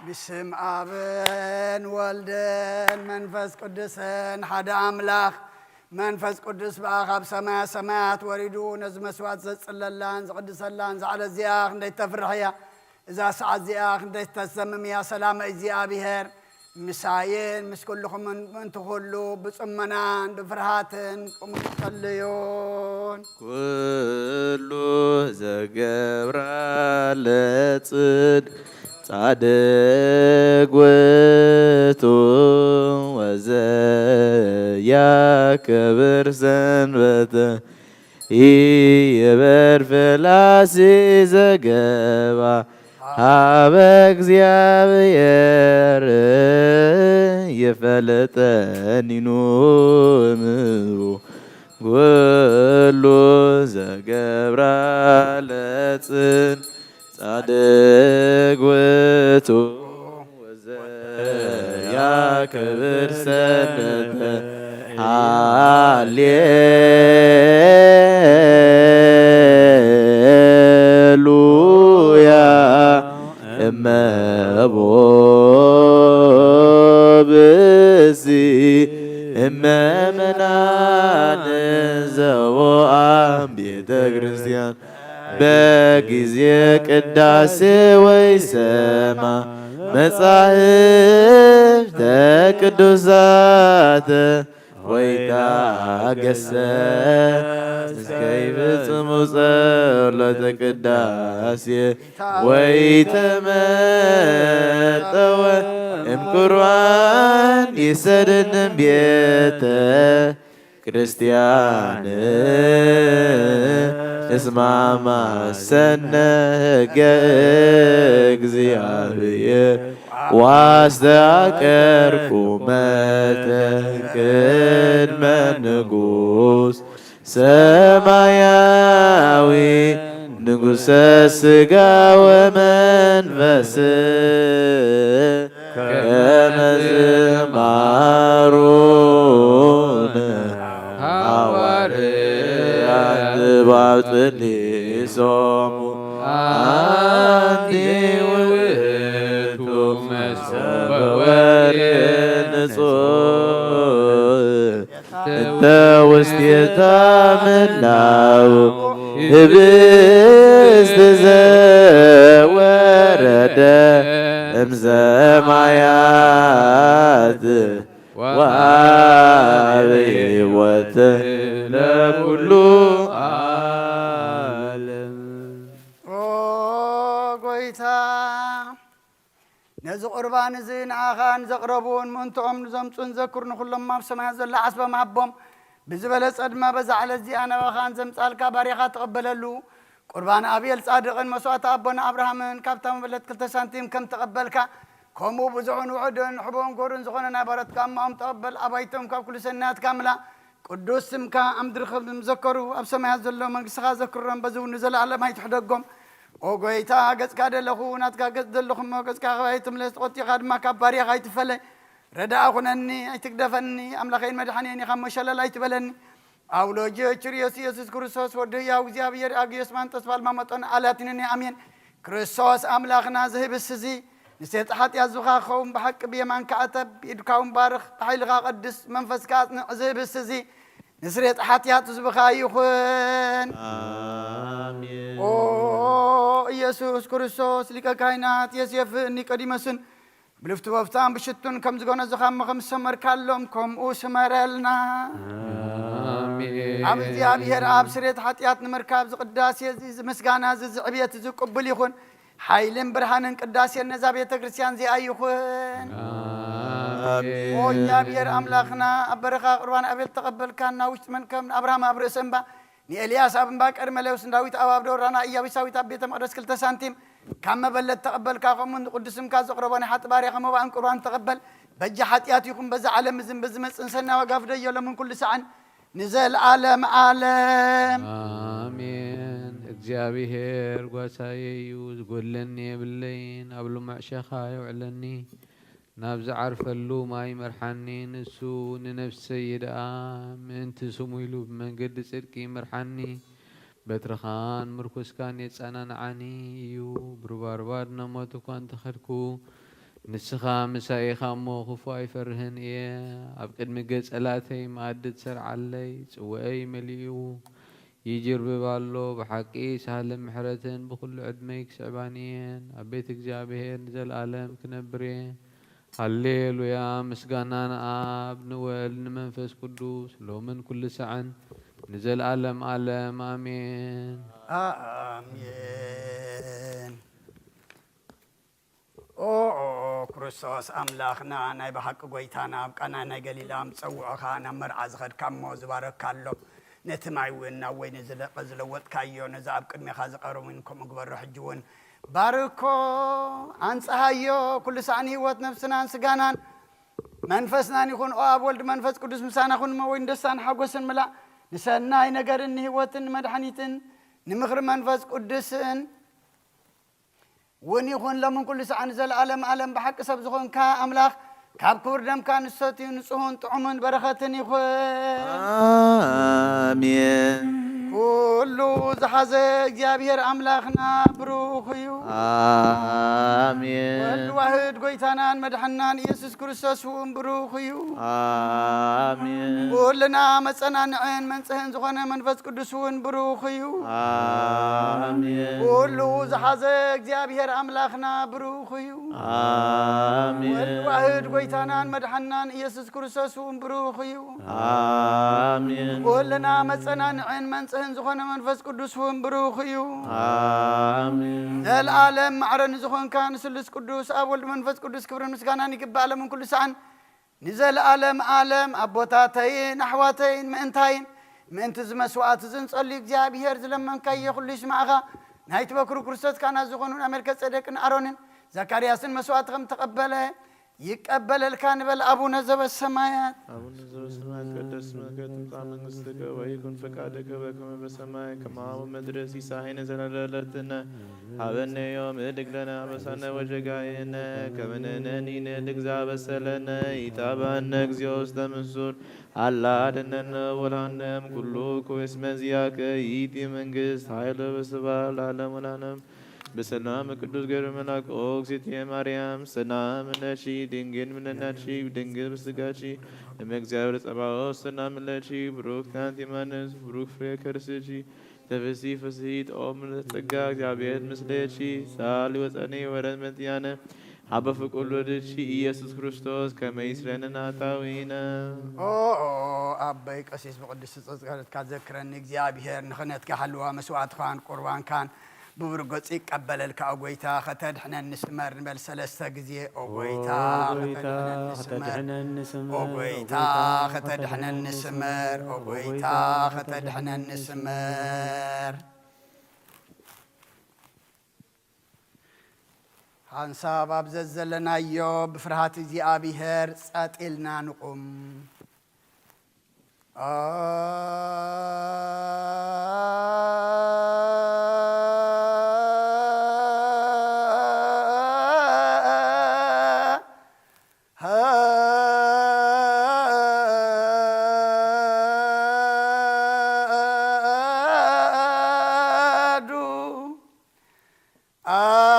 ብስም ኣብን ወልድን መንፈስ ቅዱስን ሓደ ኣምላኽ። መንፈስ ቅዱስ ብኣ ካብ ሰማያ ሰማያት ወሪዱ ነዚ መስዋዕት ዘጽለላን ዝቕድሰላን ዝዓለ እዚኣ ክንደይ ተፍርሕ እያ። እዛ ሰዓት እዚኣ ክንደይ ተሰምም እያ። ሰላመ እግዚኣብሔር ምሳይን ምስ ኩልኹምን ምእንቲ ኩሉ ብጽሞናን ብፍርሃትን ቁሙ ጸልዩን። ኩሉ ዘገብራ ለጽድቅ ጻድቅ ውእቱ ወዘያከብር ሰንበተ ይበር ፈላሲ ዘገባ ሀበ እግዚኣብሔር ይፈልጠኒኑ ምሩ ኩሉ ዘገብራ ለጽን ጻድቅ ውእቱ ወዘያከብር ሰንበተ ሃሌሉያ። እመቦ ብሲ እመ ምናን ዘቦኣም ቤተ ክርስቲያን በጊዜ ቅዳሴ ወይ ሰማ መጻሕፍተ ቅዱሳት ወይ ታገሰ እስከ ይፍጽሙ ጸሎተ ቅዳሴ ወይ ተመጠወ እምቁርባን ይሰድንም ቤተ ክርስቲያን እስማማ ሰነ ህገ እግዚአብሔር ዋስተአቀርኩመ ቅድመ ንጉሥ ሰማያዊ ንጉሠ ሥጋ ወመንፈስ ከመ ዝማሩነ ሃዋርያት እባብ ጥሊሶሙ አንቲ ውእቱ መሶበ ወርቅ ንጹሕ እንተ ውስቴታ ምላው ህብስት ዘወረደ እምሰማያት ወሀበ ሕይወት ለኩሉ ዓለም። ኦ ጎይታ፣ ነዚ ቁርባን እዚ ንኣኻን ዘቕረቡን ምእንትኦም ንዘምጹን ዘክር፣ ንኹሎም ኣብ ሰማያት ዘሎ ዓስቦም ሃቦም። ብዝበለጸ ድማ በዛ ዕለት እዚኣ ናባኻን ዘምጻልካ ባሪኻ ተቐበለሉ። ቁርባን ኣቤል ጻድቕን መስዋዕቲ ኣቦና ኣብርሃምን ካብታ መበለት ክልተ ሳንቲም ከም ተቐበልካ፣ ከምኡ ብዙሕን ውሑድን ሕቦን ጎርን ዝኾነ ናይ ባሮትካ እማኦም ተቐበል። ኣባይቶም ካብ ኩሉ ሰናያትካ ምላ። ቅዱስ ስምካ ኣብ ምድሪ ከም ዘከሩ ኣብ ሰማያት ዘሎ መንግስትኻ ዘክሮም፣ በዚ እውን ንዘለኣለም ኣይትሕደጎም። ኦ ጎይታ፣ ገጽካ ደለኹ፣ ናትካ ገጽ ደለኹ እሞ፣ ገጽካ ካባይ ትምለስ፣ ተቖጢኻ ድማ ካብ ባርያኻ ኣይትፈለ። ረዳኣ ኩነኒ፣ ኣይትግደፈኒ፣ ኣምላኸይን መድሓኒየን ኢኻ እሞ፣ ሸለል ኣይትበለኒ። ኣውሎጅዮ ችርዮስ ኢየሱስ ክርስቶስ፣ ወዲ ህያው እግዚኣብሔር፣ ኣግዮስ ማንጦስ፣ ፋልማ መጦን ኣላቲንኒ፣ ኣሜን። ክርስቶስ ኣምላኽና፣ ዝህብስ እዚ ንሴጣ ሓጢኣት ዝኻ ክኸውን ብሓቂ ብየማንካ ዕተብ፣ ብኢድካ እውን ባርኽ፣ ብሓይልኻ ቀድስ፣ መንፈስካ ኣጽንዕ። ዝህብስ እዚ ንስሬት ሓጢኣት ህዝብኻ ይኹን። ኣሜን። ኦ ኢየሱስ ክርስቶስ፣ ሊቀ ካህናት ዮሴፍን ኒቆዲሞስን፣ ብልፍቲ ወፍታን ብሽቱን ከም ዝጎነዝኻ እሞ ከም ዝሰመርካሎም፣ ከምኡ ስመረልና። ኣሜን። ኣብ እግዚኣብሔር ኣብ ስሬት ሓጢኣት ንምርካብ ዝቅዳሴ እዚ፣ እዚ ምስጋና እዚ፣ እዚ ዕብየት እዚ ቅቡል ይኹን። ሓይልን ብርሃንን ቅዳሴን ነዛ ቤተ ክርስቲያን እዚኣ ይኹን። ኣሜን። ኦ እግዚኣብሔር ኣምላኽና፣ ኣብ በረኻ ቁርባን ኣቤል ተቐበልካና፣ ውሽጢ መንከብ ንኣብርሃም ኣብ ርእሲ እምባ፣ ንኤልያስ ኣብ እምባ ቀርሜሌዎስ፣ ንዳዊት ኣብ ኣብ ደወራና፣ ኢያቢሳዊት ኣብ ቤተ መቕደስ ክልተ ሳንቲም ካብ መበለት ተቐበልካ፣ ከምኡ ንቅዱስ ስምካ ዘቕረቦ ናይ ሓጢ ባርያኻ መባእን ቁርባን ተቐበል። በጃ ሓጢኣት ይኹን በዛ ዓለም እዝን በዝመጽእን ሰናይ ዋጋ ፍደዮ፣ ሎምን ኩሉ ሰዓን ንዘለዓለም ዓለም። ኣሜን። እግዚኣብሔር ጓሳየ እዩ፣ ዝጎድለኒ የብለይን። ኣብ ልሙዕ ሸኻ የውዕለኒ፣ ናብ ዝዓርፈሉ ማይ ይመርሓኒ። ንሱ ንነፍሰይ ደኣ ምእንቲ ስሙ ኢሉ ብመንገዲ ጽድቂ ይመርሓኒ። በትርኻን ምርኩስካን የጸናንዓኒ እዩ። ብሩባርባ ድነ ሞት እኳ እንተኸድኩ፣ ንስኻ ምሳይ ኢኻ እሞ ክፉእ ኣይፈርህን እየ። ኣብ ቅድሚ ገጸላተይ መኣዲ ትሰርዓለይ፣ ጽዋኤይ መሊኡ ይጅርብብ ኣሎ። ብሓቂ ሳህልን ምሕረትን ብኹሉ ዕድመይ ክስዕባኒ እየን። ኣብ ቤት እግዚኣብሔር ንዘለኣለም ክነብር እየ። ሃሌሉያ። ምስጋና ንኣብ ንወልድ ንመንፈስ ቅዱስ ሎምን ኩሉ ሰዓን ንዘለኣለም ኣለም ኣሜን። ኣሜን። ኦ ክርስቶስ ኣምላኽና፣ ናይ ብሓቂ ጎይታና፣ ኣብ ቃና ናይ ገሊላ ምጸውዖኻ ናብ መርዓ ዝኸድካ እሞ ዝባረካ ኣሎ። ነቲ ማይ እውን ናብ ወይኒ ዝለቀ ዝለወጥካዮ፣ ነዚ ኣብ ቅድሜኻ ዝቐርብ እውን ከምኡ ግበሮ። ሕጂ እውን ባርኮ፣ ኣንጽሃዮ፣ ኩሉ ሳዕን ህይወት ነፍስናን ስጋናን መንፈስናን ይኹን። ኦ ኣብ ወልድ መንፈስ ቅዱስ ምሳና ኩን እሞ ወይን ደስታን ሓጎስን ምላእ፣ ንሰናይ ነገርን ንህይወትን ንመድሓኒትን ንምኽሪ መንፈስ ቅዱስን እውን ይኹን። ሎምን ኩሉ ሰዓን ዘለኣለም ኣለም ብሓቂ ሰብ ዝኾንካ ኣምላኽ፣ ካብ ክቡር ደምካ ንሰትዩ ንጹሁን ጥዑምን በረኸትን ይኹን። ኣሜን። ኩሉ ዝሓዘ እግዚኣብሔር ኣምላኽና ብሩኽ እዩ። ኣሜን። ወልድ ዋህድ ጎይታናን መድሓናን ኢየሱስ ክርስቶስ እውን ብሩኽ እዩ። ኣሜን። ኩልና መጸናንዕን መንጽህን ዝኾነ መንፈስ ቅዱስ እውን ብሩኽ እዩ። ኣሜን። ኩሉ ዝሓዘ እግዚኣብሔር ኣምላኽና ብሩኽ እዩ። ኣሜን። ወልድ ዋህድ ጎይታናን መድሓናን ኢየሱስ ክርስቶስ እውን ብሩኽ እዩ። ኣሜን። ኩልና መጸናንዕን መንጽህን ዝኾነ መንፈስ ቅዱስ እውን ብሩኽ እዩ። ኣሜን። ዘለኣለም ማዕረ ንዝኾንካ ንስሉስ ቅዱስ ኣብ ወልድ መንፈስ ቅዱስ ክብርን ምስጋናን ይግባእ፣ ሎምን ኩሉ ሰዓን ንዘለኣለም ኣለም። ኣቦታተይን ኣሕዋተይን ምእንታይን ምእንቲ እዚ መስዋዕት እዚ ንጸልዩ፣ እግዚኣብሔር ዝለመንካዮ ኩሉ ይስማዕኻ። ናይቲ በኩሩ ክርስቶስ ካህናት ዝኾኑ ኣመልከ ጼዴቅን ኣሮንን ዘካርያስን መስዋዕት ከም ተቐበለ ይቀበለልካ ንበል። ኣቡነ ዘበሰማያት ኣቡነ ዘበሰማያት ይትቀደስ ስምከ ትምጻእ መንግስትከ ወይኩን ፈቃድከ በከመ በሰማይ ከማሁ በምድር። ሲሳየነ ዘለለዕለትነ ሀበነ ዮም ንህድግ ለነ አበሳነ ወጌጋየነ ከመ ንሕነኒ ንህድግ ለዘአበሰ ለነ። ኢታብአነ እግዚኦ ውስተ ምሱል አላ አድነነ ወላነም ኩሉ ኩስ መዚያከ ይእቲ መንግስት ኃይል ወስብሐት ለዓለሙ ለዓለም። በሰላም ቅዱስ ገብርኤል መልአክ ኦክሲቴ ማርያም ሰላም ለኪ ድንግል ምለናኪ ድንግል በስጋኪ እመ እግዚአብሔር ጸባኦት ሰላም ለኪ ብሩክ አንቲ እምአንስት ብሩክ ፍሬ ከርስኪ ተፈሲ ፍስሂት ኦም ለጸጋ እግዚአብሔር ምስሌኪ ሳሊ ወጸኒ ወረድ መትያነ ሀበ ፍቁር ወልድኪ ኢየሱስ ክርስቶስ ከመ ይስረነ ናታዊነ። ኦ ኣበይ ቀሲስ ብቅዱስ ጸሎትካ ዘክረኒ እግዚኣብሔር ንክነትካ ሓልዋ መስዋዕትካን ቁርባንካን ብብሩህ ገጹ ይቀበለልካ። ኦ ጎይታ ከተድሕነኒ ስመር ንበል ሰለስተ ግዜ። ኦ ጎይታ ኦ ጎይታ ከተድሕነኒ ስመር። ከተድሕነኒ ስመር። ኦ ጎይታ ከተድሕነኒ ስመር። ኦ ጎይታ ከተድሕነኒ ስመር። ሓንሳብ ኣብ ዘዘለናዮ ብፍርሃት እግዚኣብሔር ጸጥ ኢልና ንቁም። አሐዱ አብ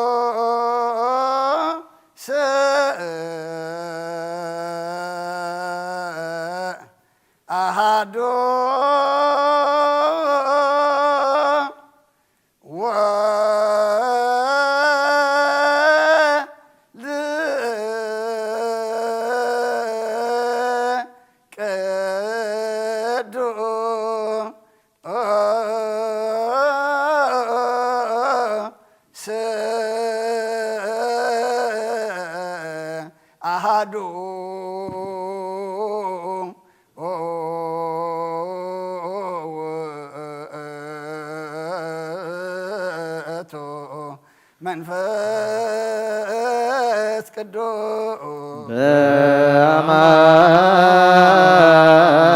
ቅዱስ አሐዱ ቅዱስ አሃዱ ውእቱ መንፈስ ቅዱስ።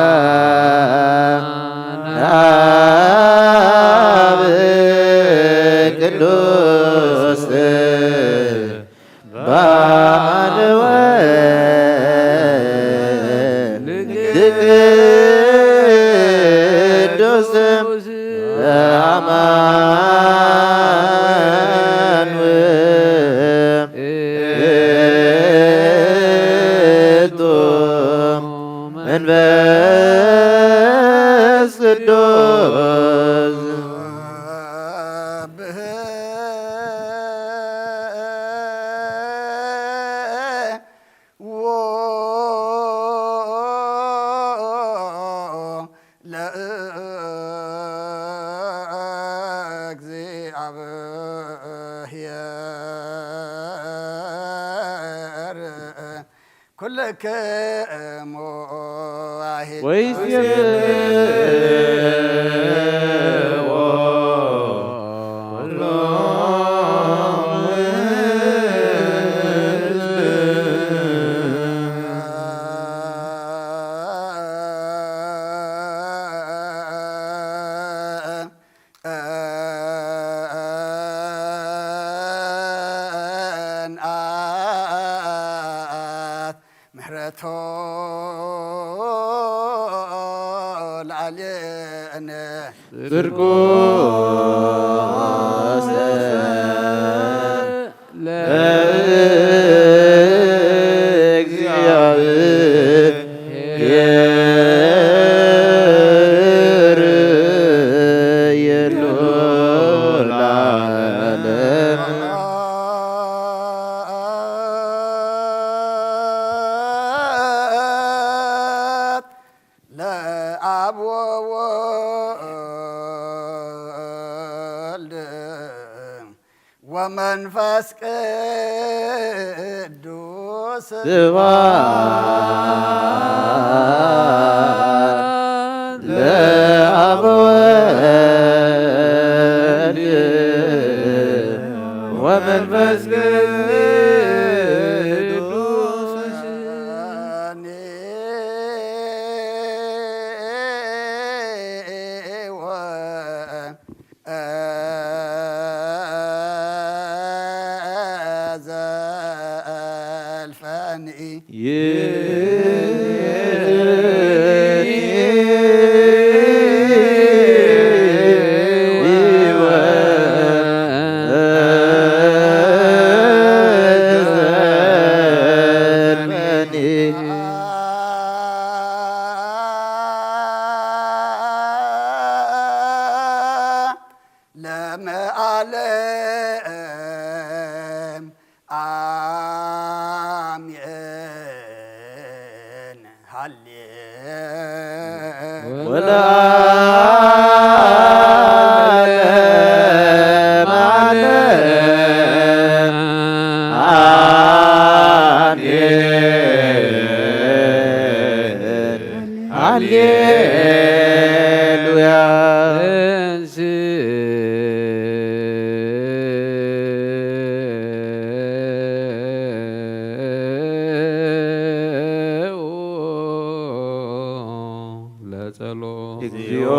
በአማን አብ ቅዱስ በአማን ወልድ ቅዱስ በአማን ውእቱ መንፈስ ቅዱስ። ለእግዚአብሔር ኩልክሙ ወይሴብሕዎ ኩሎም ምሕረቶ ለዓሌነ ጽድቁ ለእግዚአብሔር የሉ ለዓለም። ለአብ ወወልድ ወመንፈስ ቅዱስ ስብሐት ለአብ ወወልድ ወመንፈስ ቅዱስ። ዘልፈኒ ለመዓለም አሜን። ሃሌ ወለዓለመ ዓለም አሜን። ሃሌሉያ። ለጸሎት። እግዚኦ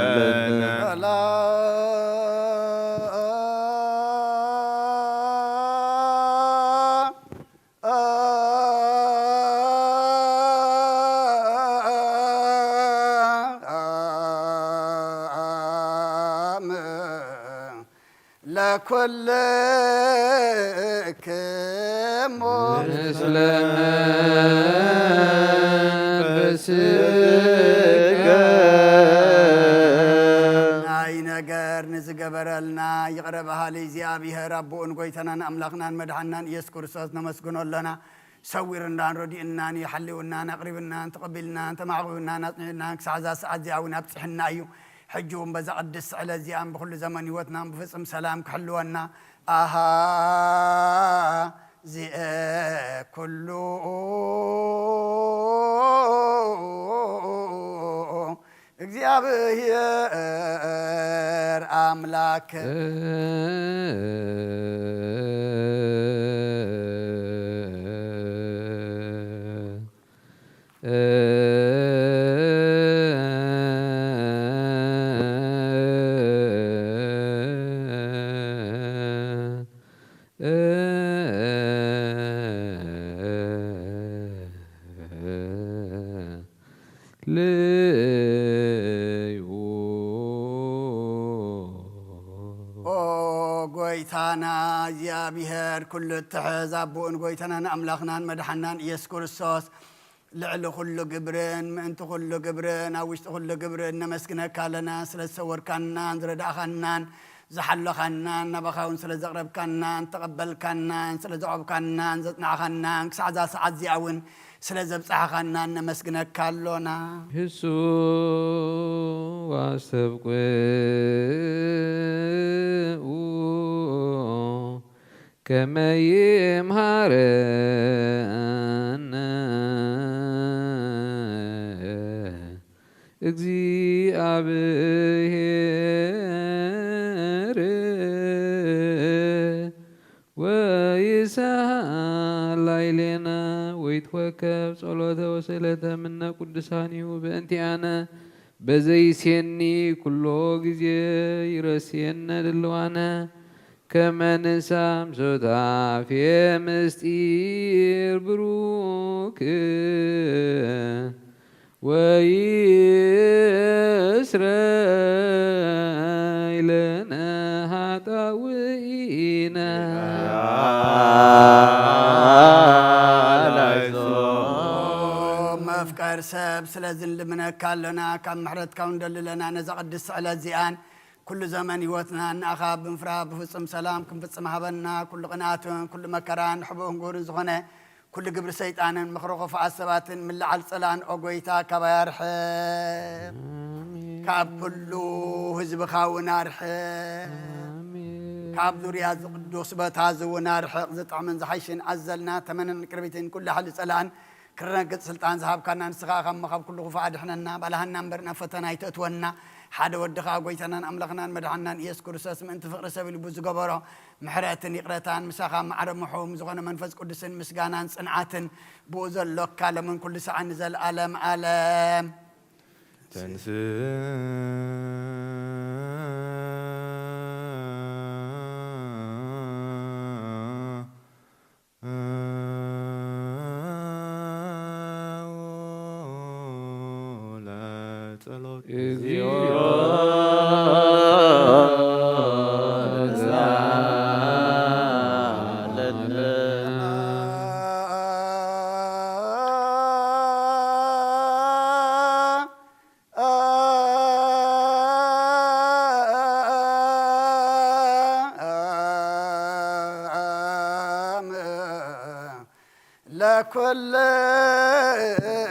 ተሳለነ። ለኩልክሙ ምስለ መንፈስክሙ ስገ ናይ ነገር ንዝገበረልና ይቕረ በሃሊ እግዚኣብሔር ኣቦኡን ጎይታናን ኣምላኽናን መድሓናን ኢየሱስ ክርስቶስ ነመስግኖ ኣለና። ሰዊርናን ረዲእናን እዩ፣ ሓልውናን ኣቕሪብናን ተቐቢልናን ተማዕቑብናን ኣጽኒዕናን ክሳዕ እዛ ሰዓት እዚኣ እውን ኣብጽሕና እዩ። ሕጂ እውን በዛ ቅድስቲ ዕለት እዚኣን ብኩሉ ዘመን ህይወትናን ብፍጹም ሰላም ክሕልወና ኣሃ ዚኤ ኩሉ እግዚኣብሔር ኣምላክ። ልዩ ኦ ጎይታና እግዚኣብሔር ኩሉ እትሕዝ ኣቦኡን ጎይታናን ኣምላኽናን መድሓናን ኢየሱስ ክርስቶስ ልዕሊ ኩሉ ግብርን ምእንቲ ኩሉ ግብርን ኣብ ውሽጢ ኩሉ ግብርን ነመስግነካ ኣለና። ስለ ዝሰወርካናን ዝረዳእኻናን ዝሓለኻናን ናባኻ እውን ስለ ዘቕረብካናን ተቐበልካናን ስለ ዘዕቆብካናን ዘጽናዕኻናን ክሳዕ እዛ ሰዓት እዚኣ እውን ስለ ዘብጻሕኻናን ነመስግነካ ኣሎና። ህሱ ዋስተብቁ ከመ ይምሃረነ እግዚኣብሔር ወይስሐል ላዕሌነ ወይትወከብ ጸሎተ ወስእለተ ምነ ቅዱሳኒሁ በእንቲኣነ በዘይሴኒ ኩሎ ግዜ ይረስየነ ድልዋነ ከመ ንሳም ሱታፌ ምስጢር ብሩክ ወይስረይ ለነ ኃጣውኢነ። ኦ መፍቀር ሰብ ስለዚ ንልምነካ ኣለና፣ ካብ ምሕረትካ እውን ንደሊ ኣለና። ነዛ ቅድስቲ ዕለት እዚኣን ኩሉ ዘመን ህይወትና ንኣኻ ብምፍራህ ብፍጹም ሰላም ክንፍጽም ሃበና። ኩሉ ቅንኣትን ኩሉ መከራን ሕቡእን ግብርን ዝኾነ ኩሉ ግብሪ ሰይጣንን ምኽሪ ክፉኣት ሰባትን ምልዓል ጸላእን ኦ ጎይታ ካባይ ኣርሕቕ። ካብ ኩሉ ህዝብኻ እውን ኣርሕቕ። ካብ ዙርያ እዚ ቅዱስ ቦታ እዚ እውን ኣርሕቕ። ዝጥዕምን ዝሓይሽን ኣዘልና ተመንን ቅርቢትን ኩሉ ሓይሊ ጸላእን ክረግጽ ስልጣን ዝሃብካና ንስኻ ኢኻ እሞ ካብ ኩሉ ክፉእ ኣድሕነና። ባልሃና እምበር ናብ ፈተና ኣይተእትወና። ሓደ ወድኻ ጎይታናን ኣምላኽናን መድሓናን ኢየሱስ ክርስቶስ ምእንቲ ፍቕሪ ሰብ ኢሉ ብዝገበሮ ምሕረትን ይቕረታን ምሳኻ ማዕረ ምሑም ዝኾነ መንፈስ ቅዱስን ምስጋናን ጽንዓትን ብኡ ዘሎካ ለምን ኩሉ ሰዓት ንዘለኣለም ኣለም። ተንስ ለጸሎት እግዚኦ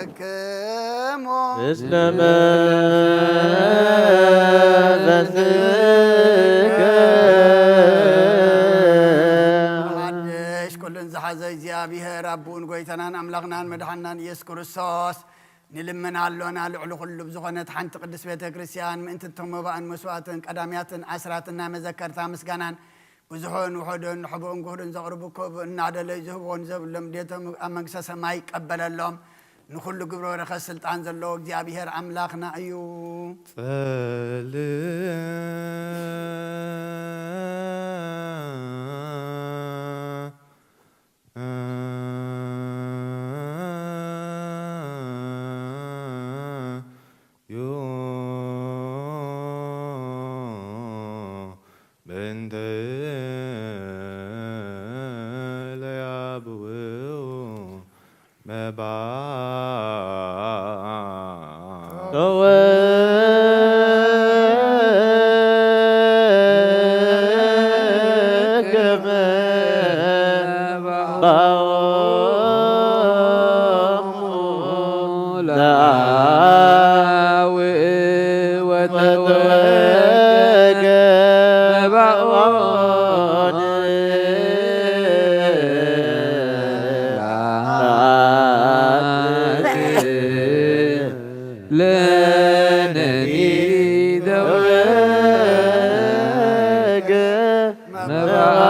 ለኩልክሙ ምስለ መንፈስከ ሓድሽ ኩሉን ዝሓዘ እግዚኣብሔር ኣቦኡን ጎይታናን ኣምላኽናን መድሓናን ኢየሱስ ክርስቶስ ንልምን ኣሎና። ልዕሊ ኩሉ ብዝኾነት ሓንቲ ቅድስት ቤተ ክርስቲያን ምእንቲ እቶም መባእን መስዋእትን ቀዳምያትን ኣስራትን ናይ መዘከርታ ምስጋናን ብዙሑን ውሑድን ሕቡእን ግሁድን ዘቕርቡ ክህቡ እናደለዩ ዝህብዎ ንዘብሎም ድሌቶም ኣብ መንግስተ ሰማይ ይቀበለሎም። ንኹሉ ግብረ በረኸት ስልጣን ዘለዎ እግዚኣብሔር ኣምላኽና እዩ። ጸልእ ወወከመ ባኦሙ ለአብ ወተወከ መባኦን ለነኒ ደወገ መባን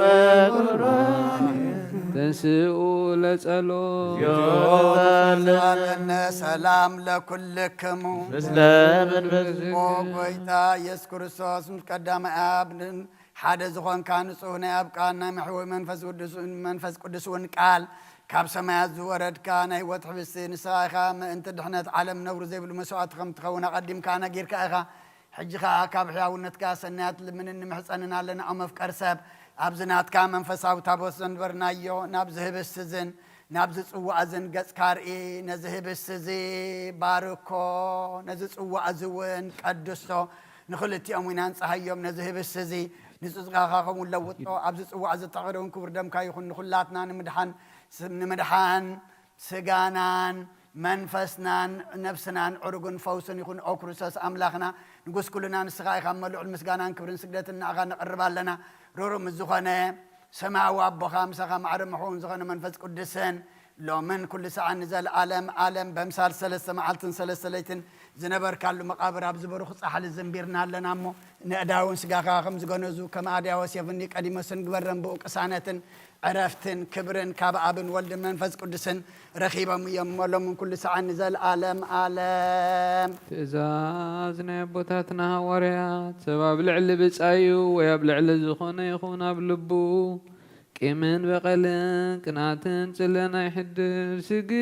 ወቁርባን ተንስኡ ለጸሎት። ሰላም ለኩልክሙ። ምስለ መንፈስ ኦ ጎይታ ኢየሱስ ክርስቶስ ምስ ቀዳማይ ኣብ ሓደ ዝኾንካ ንጹህ ናይ ኣብ ቃል ናይ መሕወይ መንፈስ ቅዱስ፣ መንፈስ ቅዱስ እውን ቃል ካብ ሰማያት ዝወረድካ ናይ ህይወት ሕብስቲ ንስኻ ኢኻ። ምእንቲ ድሕነት ዓለም ነውሪ ዘይብሉ መስዋእቲ ከም ትኸውን ኣቐዲምካ ነጊርካ ኢኻ። ሕጂ ኸኣ ካብ ሕያውነትካ ሰናያት ልምንን ንምሕጸንን ኣለና። ኦ መፍቀር ሰብ፣ ኣብዚ ናትካ መንፈሳዊ ታቦት ዘንበርናዮ ናብዚ ህብስቲ እዝን ናብዚ ጽዋእ እዝን ገጽካ ርኢ። ነዚ ህብስቲ እዚ ባርኮ፣ ነዚ ጽዋእ እዚ እውን ቀድሶ። ንኽልቲኦም እውን ኣንጽሃዮም። ነዚ ህብስቲ እዚ ንጽድቃኻ ከምኡ ለውጦ። ኣብዚ ጽዋእ እዚ እተቐደ እውን ክቡር ደምካ ይኹን። ንኹላትና ንምድሓን፣ ንምድሓን ስጋናን መንፈስናን ነፍስናን ዕሩግን ፈውስን ይኹን። ኦ ክርስቶስ ኣምላኽና፣ ንጉስ ኩልና ንስኻ ኢኻ። እሞ ልዑል ምስጋናን ክብርን ስግደትን ንኣኻ ነቕርብ ኣለና። ርሩእ ምስ ዝኾነ ሰማያዊ ኣቦኻ፣ ምሳኻ ማዕረ ምሕውን ዝኾነ መንፈስ ቅዱስን ሎምን ኩሉ ሰዓን ንዘለኣለም ኣለም በምሳል ሰለስተ መዓልትን ሰለስተ ለይትን ዝነበርካሉ መቓብር ኣብዚ ብሩኽ ጻሕሊ ዝንቢርና ኣለና። እሞ ንእዳውን ስጋኻ ከም ዝገነዙ ከም ኣድያወስ የፍኒ ቀዲሞስን ግበረን ብኡ ቅሳነትን ዕረፍትን ክብርን ካብ ኣብን ወልድን መንፈስ ቅዱስን ረኺቦም እዮም። እሞ ሎምን ኩሉ ሰዓን ንዘለኣለም ኣለም። ትእዛዝ ናይ ኣቦታትና ሃዋርያት፣ ሰብ ኣብ ልዕሊ ብጻዩ ወይ ኣብ ልዕሊ ዝኾነ ይኹን ኣብ ልቡ ቂምን በቐልን ቅናትን ጽልእን ኣይሕድር። ስግዱ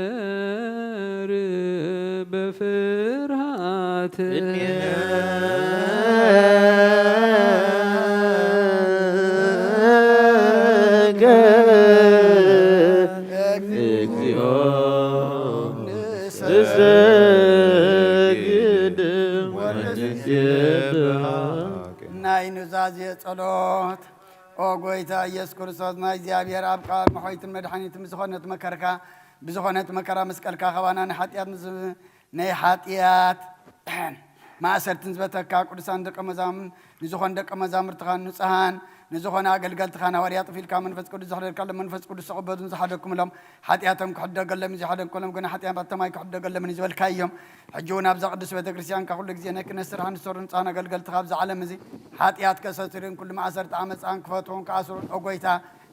ለእግዚኣብሔር በፍርሃት። እግዚኦ ንሰግድ ወንሴብሐክ። ናይ ኑዛዜ ጸሎት። ኦ ጎይታ ኢየሱስ ክርስቶስ፣ ናይ እግዚኣብሔር ኣብ ቃል መሖይትን መድሓኒትን ዝኾነት መከርካ፣ ብዝኾነት መከራ መስቀልካ ካባና ንሓጢኣት ምስ ናይ ሓጢኣት ማእሰርትን ዝበተካ ቅዱሳን ደቀ መዛም-፣ ንዝኾኑ ደቀ መዛሙርትኻን ንጹሃን ንዝኾነ ኣገልገልትኻን ሃዋርያ ጥፊልካ መንፈስ ቅዱስ ዘሕደርካሎም መንፈስ ቅዱስ ተቐበሉን ዝሓደግኩምሎም ሓጢኣቶም ክሕደገሎም እዩ። ዝሓደግኩሎም ግን ሓጢኣቶም ኣተማይ ክሕደገሎም እዩ ዝበልካዮም። ሕጂ እውን ኣብዛ ቅዱስ ቤተ ክርስቲያንካ ኩሉ ግዜ ናይ ክነት ስራሕ ንሰሩ ንጹሃን ኣገልገልትኻ ኣብዚ ዓለም እዚ ሓጢኣት ከሰትርን ኩሉ ማእሰርቲ ዓመፃን ክፈትሑን ክኣስሩን ኦ ጎይታ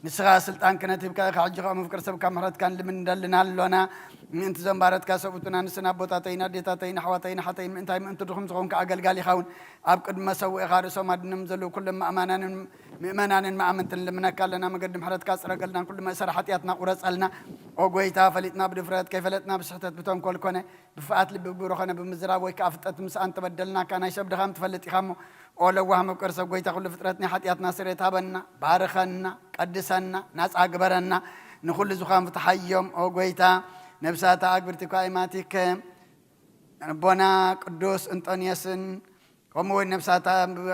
ንስኻ ስልጣን ክህነትብካ ኢኻ። ሕጂ ኸኣ መፍቅር ሰብካ ምሕረትካን ልምን እንደልና ኣሎና። ምእንቲ ዘንባረትካ ሰብኡትና ንስን ኣቦታተይን ኣዴታተይን ኣሕዋተይን ኣሓተይን ምእንታይ ምእንቲ ድኹም ዝኾንካ ኣገልጋሊ ይኸውን። ኣብ ቅድሚ መሰውኢኻ ርእሶም ኣድኖም ዘለዉ ኩሎም ምእመናንን ምእመናንን መኣምንትን ልምነካ ኣለና። መገዲ ምሕረትካ ጽረገልና፣ ኩሉ መእሰሪ ሓጢኣትና ቁረጸልና። ኦ ጎይታ፣ ፈሊጥና ብድፍረት፣ ከይፈለጥና ብስሕተት ብተንኮል ኮነ ብፍቓድ ልቢ ብብሩኸነ ብምዝራብ ወይ ከኣ ፍጠት ምስኣን ተበደልናካ ናይ ሰብ ድኻም ትፈልጥ ኢኻ እሞ፣ ኦ ለዋህ መፍቀር ሰብ ጎይታ ኩሉ ፍጥረት ናይ ሓጢኣትና ስርየት ሃበና፣ ባርኸና፣ ቀድሰና፣ ናጻ ግበረና፣ ንኹሉ ዝኻን ፍትሓዮም። ኦ ጎይታ፣ ነብሳታ ኣግብርቲ ኳይማቲከ ኣቦና ቅዱስ እንጦንዮስን ከምኡ እውን ነብሳታ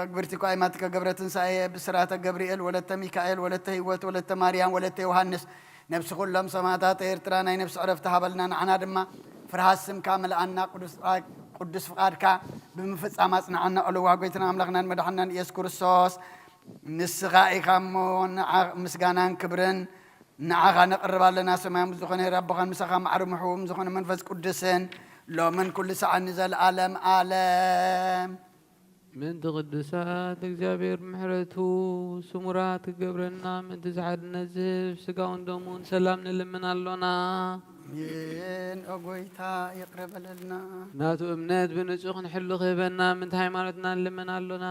ኣግብርቲ ኳይማቲከ ገብረ ትንሳኤ፣ ብስራተ ገብርኤል፣ ወለተ ሚካኤል፣ ወለተ ህይወት፣ ወለተ ማርያም፣ ወለተ ዮሃንስ፣ ነብሲ ኩሎም ሰማእታት ኤርትራ ናይ ነብሲ ዕረፍቲ ሃበልና። ንዓና ድማ ፍርሃት ስምካ ምልኣና፣ ቅዱስ ፍቓ-፣ ቅዱስ ፍቓድካ ብምፍጻም ኣጽንዓና። ኦ ለዋህ ጎይታና ኣምላኽናን መድሓንናን ኢየሱስ ክርስቶስ፣ ንስኻ ኢኻ እሞ ንዓ-፣ ምስጋናን ክብርን ንዓኻ ነቕርብ ኣለና። ሰማያዊ ዝኾነ ኣቦኻን ምሳኻ ማዕረ ምሕውም ዝኾነ መንፈስ ቅዱስን ሎምን ኩሉ ሰዓት ንዘለኣለም ኣለም። ምእንቲ ቅዱሳት እግዚኣብሔር ብምሕረቱ ስሙራት ክገብረና፣ ምእንቲ ዝሓድነት ዝህብ ስጋውን ደሙን ሰላም ንልምን ኣሎና። ኣሜን። ኦ ጎይታ ይቕረ በለልና። ናቱ እምነት ብንጹህ ክንሕሉ ክህበና፣ ምእንቲ ሃይማኖትና ንልምን ኣሎና።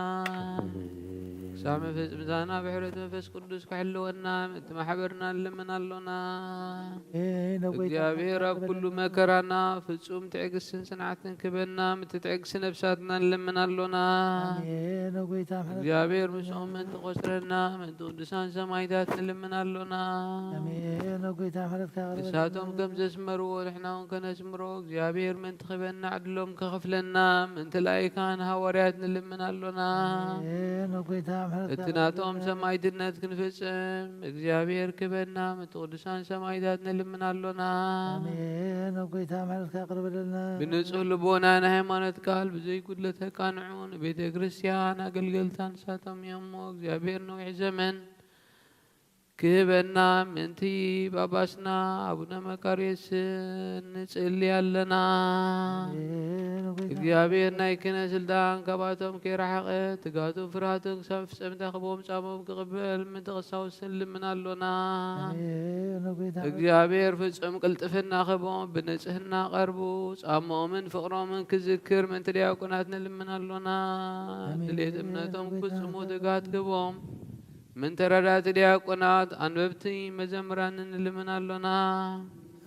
ሳሚ ፍጽምታና ብሕረት መንፈስ ቅዱስ ክሕልወና ምእንቲ ማሕበርና ንልምን ኣሎና። ኣሜን። ኣጎይታ እግዚኣብሔር ኣብ ኩሉ መከራና ፍጹም ትዕግስትን ጽንዓትን ክበና ምእንቲ ትዕግስቲ ነፍሳትና ንልምን ኣሎና። ኣሜን። ኣጎይታ ምሕረት እግዚኣብሔር ምስኦም ምእንቲ ቆጽረና ምእንቲ ቅዱሳን ሰማይታት ንልምን ኣሎና። ኣሜን። ኣጎይታ ምሕረትካ ይቕበለና። ንሳቶም ከም ዘስመርዎ ንሕና እውን ከነስምሮ እግዚኣብሔር ምእንቲ ክበና ዕድሎም ከኸፍለና ምእንቲ ላይካን ሃዋርያት ንልምን ኣሎና። ኣሜን። ኣጎይታ ምሕረትካ እቲ ናቶም ይቕበለና። ሰማይትነት ክንፍጽም እግዚኣብሔር ክበና ምእንቲ ቅዱሳን ሰማይታት ንልምን ኣሎና። ኣሜን። ኣጎይታ ምሕረትካ ይቕበለና። ብንጹህ ልቦና ናይ ሃይማኖት ቃል ብዘይጉድለት ተቃንዑ ንቤተ ክርስቲያን ኣገልገልታ ንሳቶም እዮም እሞ እግዚኣብሔር ነዊሕ ዘመን ክህበና ምእንቲ ጳጳስና ኣቡነ መቃርዮስ ንጽሊ ኣለና። ኣሜን። ኣጎይታ እግዚኣብሔር ናይ ክህነት ስልጣን ካብኣቶም ከይረሓቐ ትጋቱን ፍርሃቱን ክሳብ ፍጸምታ ክቦም ጻሞም ክቕበል ምእንቲ ቀሳውስትን ልምን ኣሎና። ኣሜን። ኣጎይታ እግዚኣብሔር ፍጹም ቅልጥፍና ክቦም ብንጽህና ቀርቡ ጻሞምን ፍቕሮምን ክዝክር ምእንቲ ዲያቆናት ንልምን ኣሎና። ኣሜን። ድሌት እምነቶም ኣጎይታ ክፍጽሙ ትጋት ክቦም ምእንቲ ረዳእቲ ዲያቆናት፣ ኣንበብቲ መዘምራንን ንልምን ኣሎና።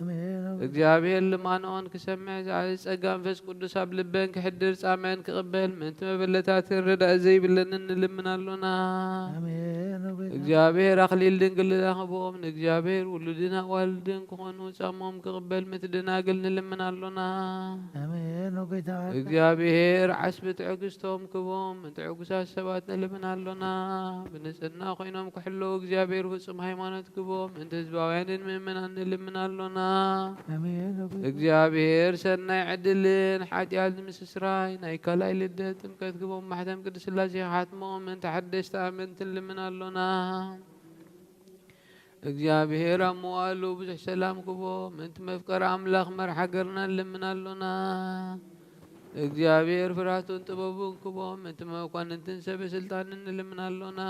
ኣሜን። እግዚኣብሔር ልማኖኦን ክሰምዕ ዝዓሊ ጸጋ መንፈስ ቅዱስ ኣብ ልበን ክሕድር ጻምአን ክቕበል ምእንቲ መበለታትን ረዳኢ ዘይብለንን ንልምን ኣሎና። ኣሜን። ኣጎይታ እግዚኣብሔር ኣኽሊል ድንግልና ክቦም ንእግዚኣብሔር ውሉድን ኣዋልድን ክኾኑ ጻሞም ክቕበል ምእንቲ ደናግል ንልምን ኣሎና። ኣሜን። ኣጎይታ እግዚኣብሔር ዓስቢ ትዕግስቶም ክቦም ምእንቲ ዕጉሳት ሰባት ንልምን ኣሎና። ብንጽህና ኮይኖም ክሕለዉ እግዚኣብሔር ፍጹም ሃይማኖት ክቦም ምእንቲ ህዝባውያንን ምእመናን ንልምን ኣሎና። ኣሜን። ኣጎይታ እግዚኣብሔር ሰናይ ዕድልን ሓጢኣት ንምስስራይ ናይ ካልኣይ ልደት ጥምቀት ክቦም ማሕተም ቅድስት ሥላሴ ክሓትሞም ምእንቲ ሓደሽቲ ኣመንቲ ንልምን ኣሎና። እግዚኣብሔር ኣብ መዋእሉ ብዙሕ ሰላም ክቦ ምእንቲ መፍቀሪ ኣምላኽ መርሒ ሃገርና ንልምን ኣሎና። እግዚኣብሔር ፍርሃቱን ጥበቡን ክቦ ምእንቲ መኳንንትን ሰበ ስልጣንን ንልምን ኣሎና።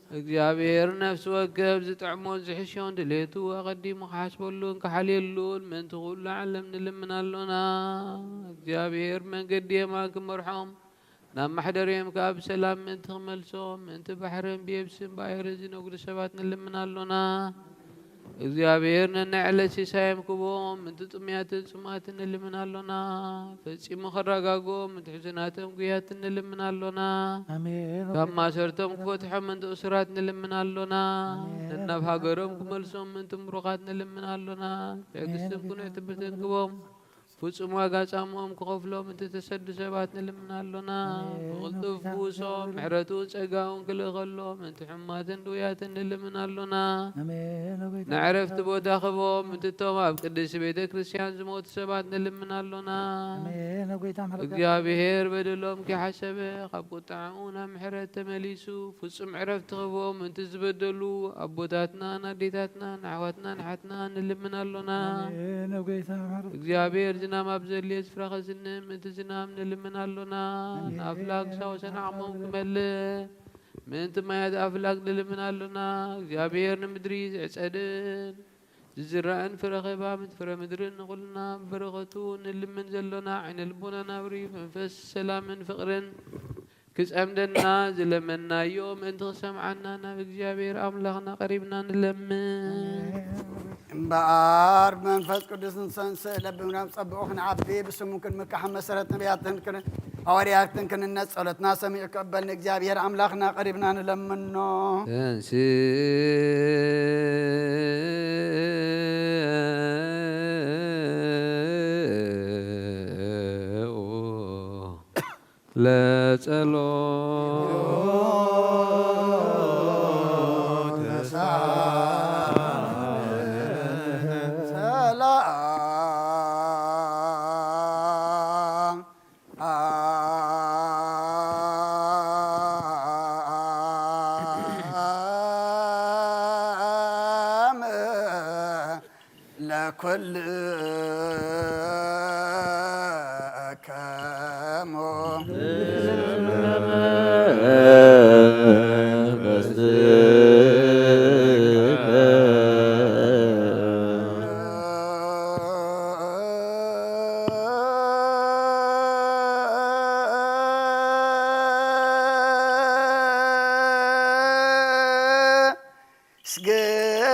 እግዚኣብሔር ነፍሲ ወከፍ ዝጥዕሞን ዝሕሾን ድሌቱ ኣቐዲሙ ክሓስበሉን ክሓልየሉን ምእንቲ ኩሉ ዓለም ንልምን ኣሎና። እግዚኣብሔር መንገዲ የማን ክመርሖም ናብ ማሕደርዮም ከኣ ብሰላም ምእንቲ ክመልሶም፣ ምእንቲ ባሕርን ብየብስን ብኣየርን ዝነግዱ ሰባት ንልምን ኣሎና። እግዚኣብሔር ነናይ ዕለት ሲሳዮም ክቦም፣ ምእንቲ ጥሙያትን ጽሙኣትን ንልምን ኣሎና። ፈጺሙ ከረጋግኦም፣ ምእንቲ ሕዙናትን ጉያትን ንልምን ኣሎና። ኣሜን። ካብ ማሰርቶም ክፈትሖም፣ ምእንቲ እሱራት ንልምን ኣሎና። ኣሜን። ነናብ ሃገሮም ክመልሶም፣ ምእንቲ ምሩኻት ንልምን ኣሎና። ትዕግስትን ኣሜን። ቅኑዕ ትምህርትን ክቦም። ፍጹም ዋጋ ጻምኦም ክኸፍሎም እትተሰዱ ሰባት ንልምን ኣሎና። ኣሜን። ብቕልጡፍ ኣሜን። ፍውሶም፣ ምሕረቱን ጸጋኡን ክልእኸሎም፣ እቲ ሕማትን ድውያትን ንልምን ኣሎና። ኣሜን። ኣሜን። ንዕረፍቲ ቦታ ክቦም፣ እንትቶም ኣብ ቅድስቲ ቤተ ክርስቲያን ዝሞቱ ሰባት ንልምን ኣሎና። ኣሜን። ኣጎይታ ምሕረት እግዚኣብሔር በደሎም ከይሓሰበ፣ ካብ ቁጥዓኡ ናብ ምሕረት ተመሊሱ፣ ፍጹም ዕረፍቲ ክቦም፣ ምእንቲ ዝበደሉ ኣቦታትናን ኣዴታትናን ኣሕዋትናን ኣሓትናን ንልምን ኣሎና። ኣሜን። ኣብ ጎይታ ምሕረት እግዚኣብሔር ዝናም ኣብ ዘድልዮ ስፍራ ከዝንም፣ ምእንቲ ዝናም ንልምን ኣሎና። ኣሜን። ንኣፍላግ ሳወሰን ዓቕሞም ክመልእ፣ ምእንቲ ማያት ኣፍላግ ንልምን ኣሎና። እግዚኣብሔር ንምድሪ ዝዕጸድን ዝዝራእን ፍረ ክህባ፣ ምእንቲ ፍረ ምድርን ንኹልና ብበረኸቱ ንልምን ዘሎና ዓይነ ልቦናና ኣብርዩ፣ መንፈስ ሰላምን ፍቕርን ክጸምደና ዝለመንናዮ ምእንቲ ክሰምዓና ናብ እግዚኣብሔር ኣምላኽና ቀሪብና ንለምን። እምበኣር ብመንፈስ ቅዱስ ንሰንስእ፣ ለቢምና ብጸብቑ ክንዓቢ፣ ብስሙ ክንምካሕ፣ መሰረት ነቢያትን ክን-፣ ሃዋርያትን ክንነጽ፣ ጸሎትና ሰሚዑ ክቕበል ንእግዚኣብሔር ኣምላኽና ቀሪብና ንለምኖ። ተንሥኡ ለጸሎት ሰላም ለኩልከሙ። ስገድ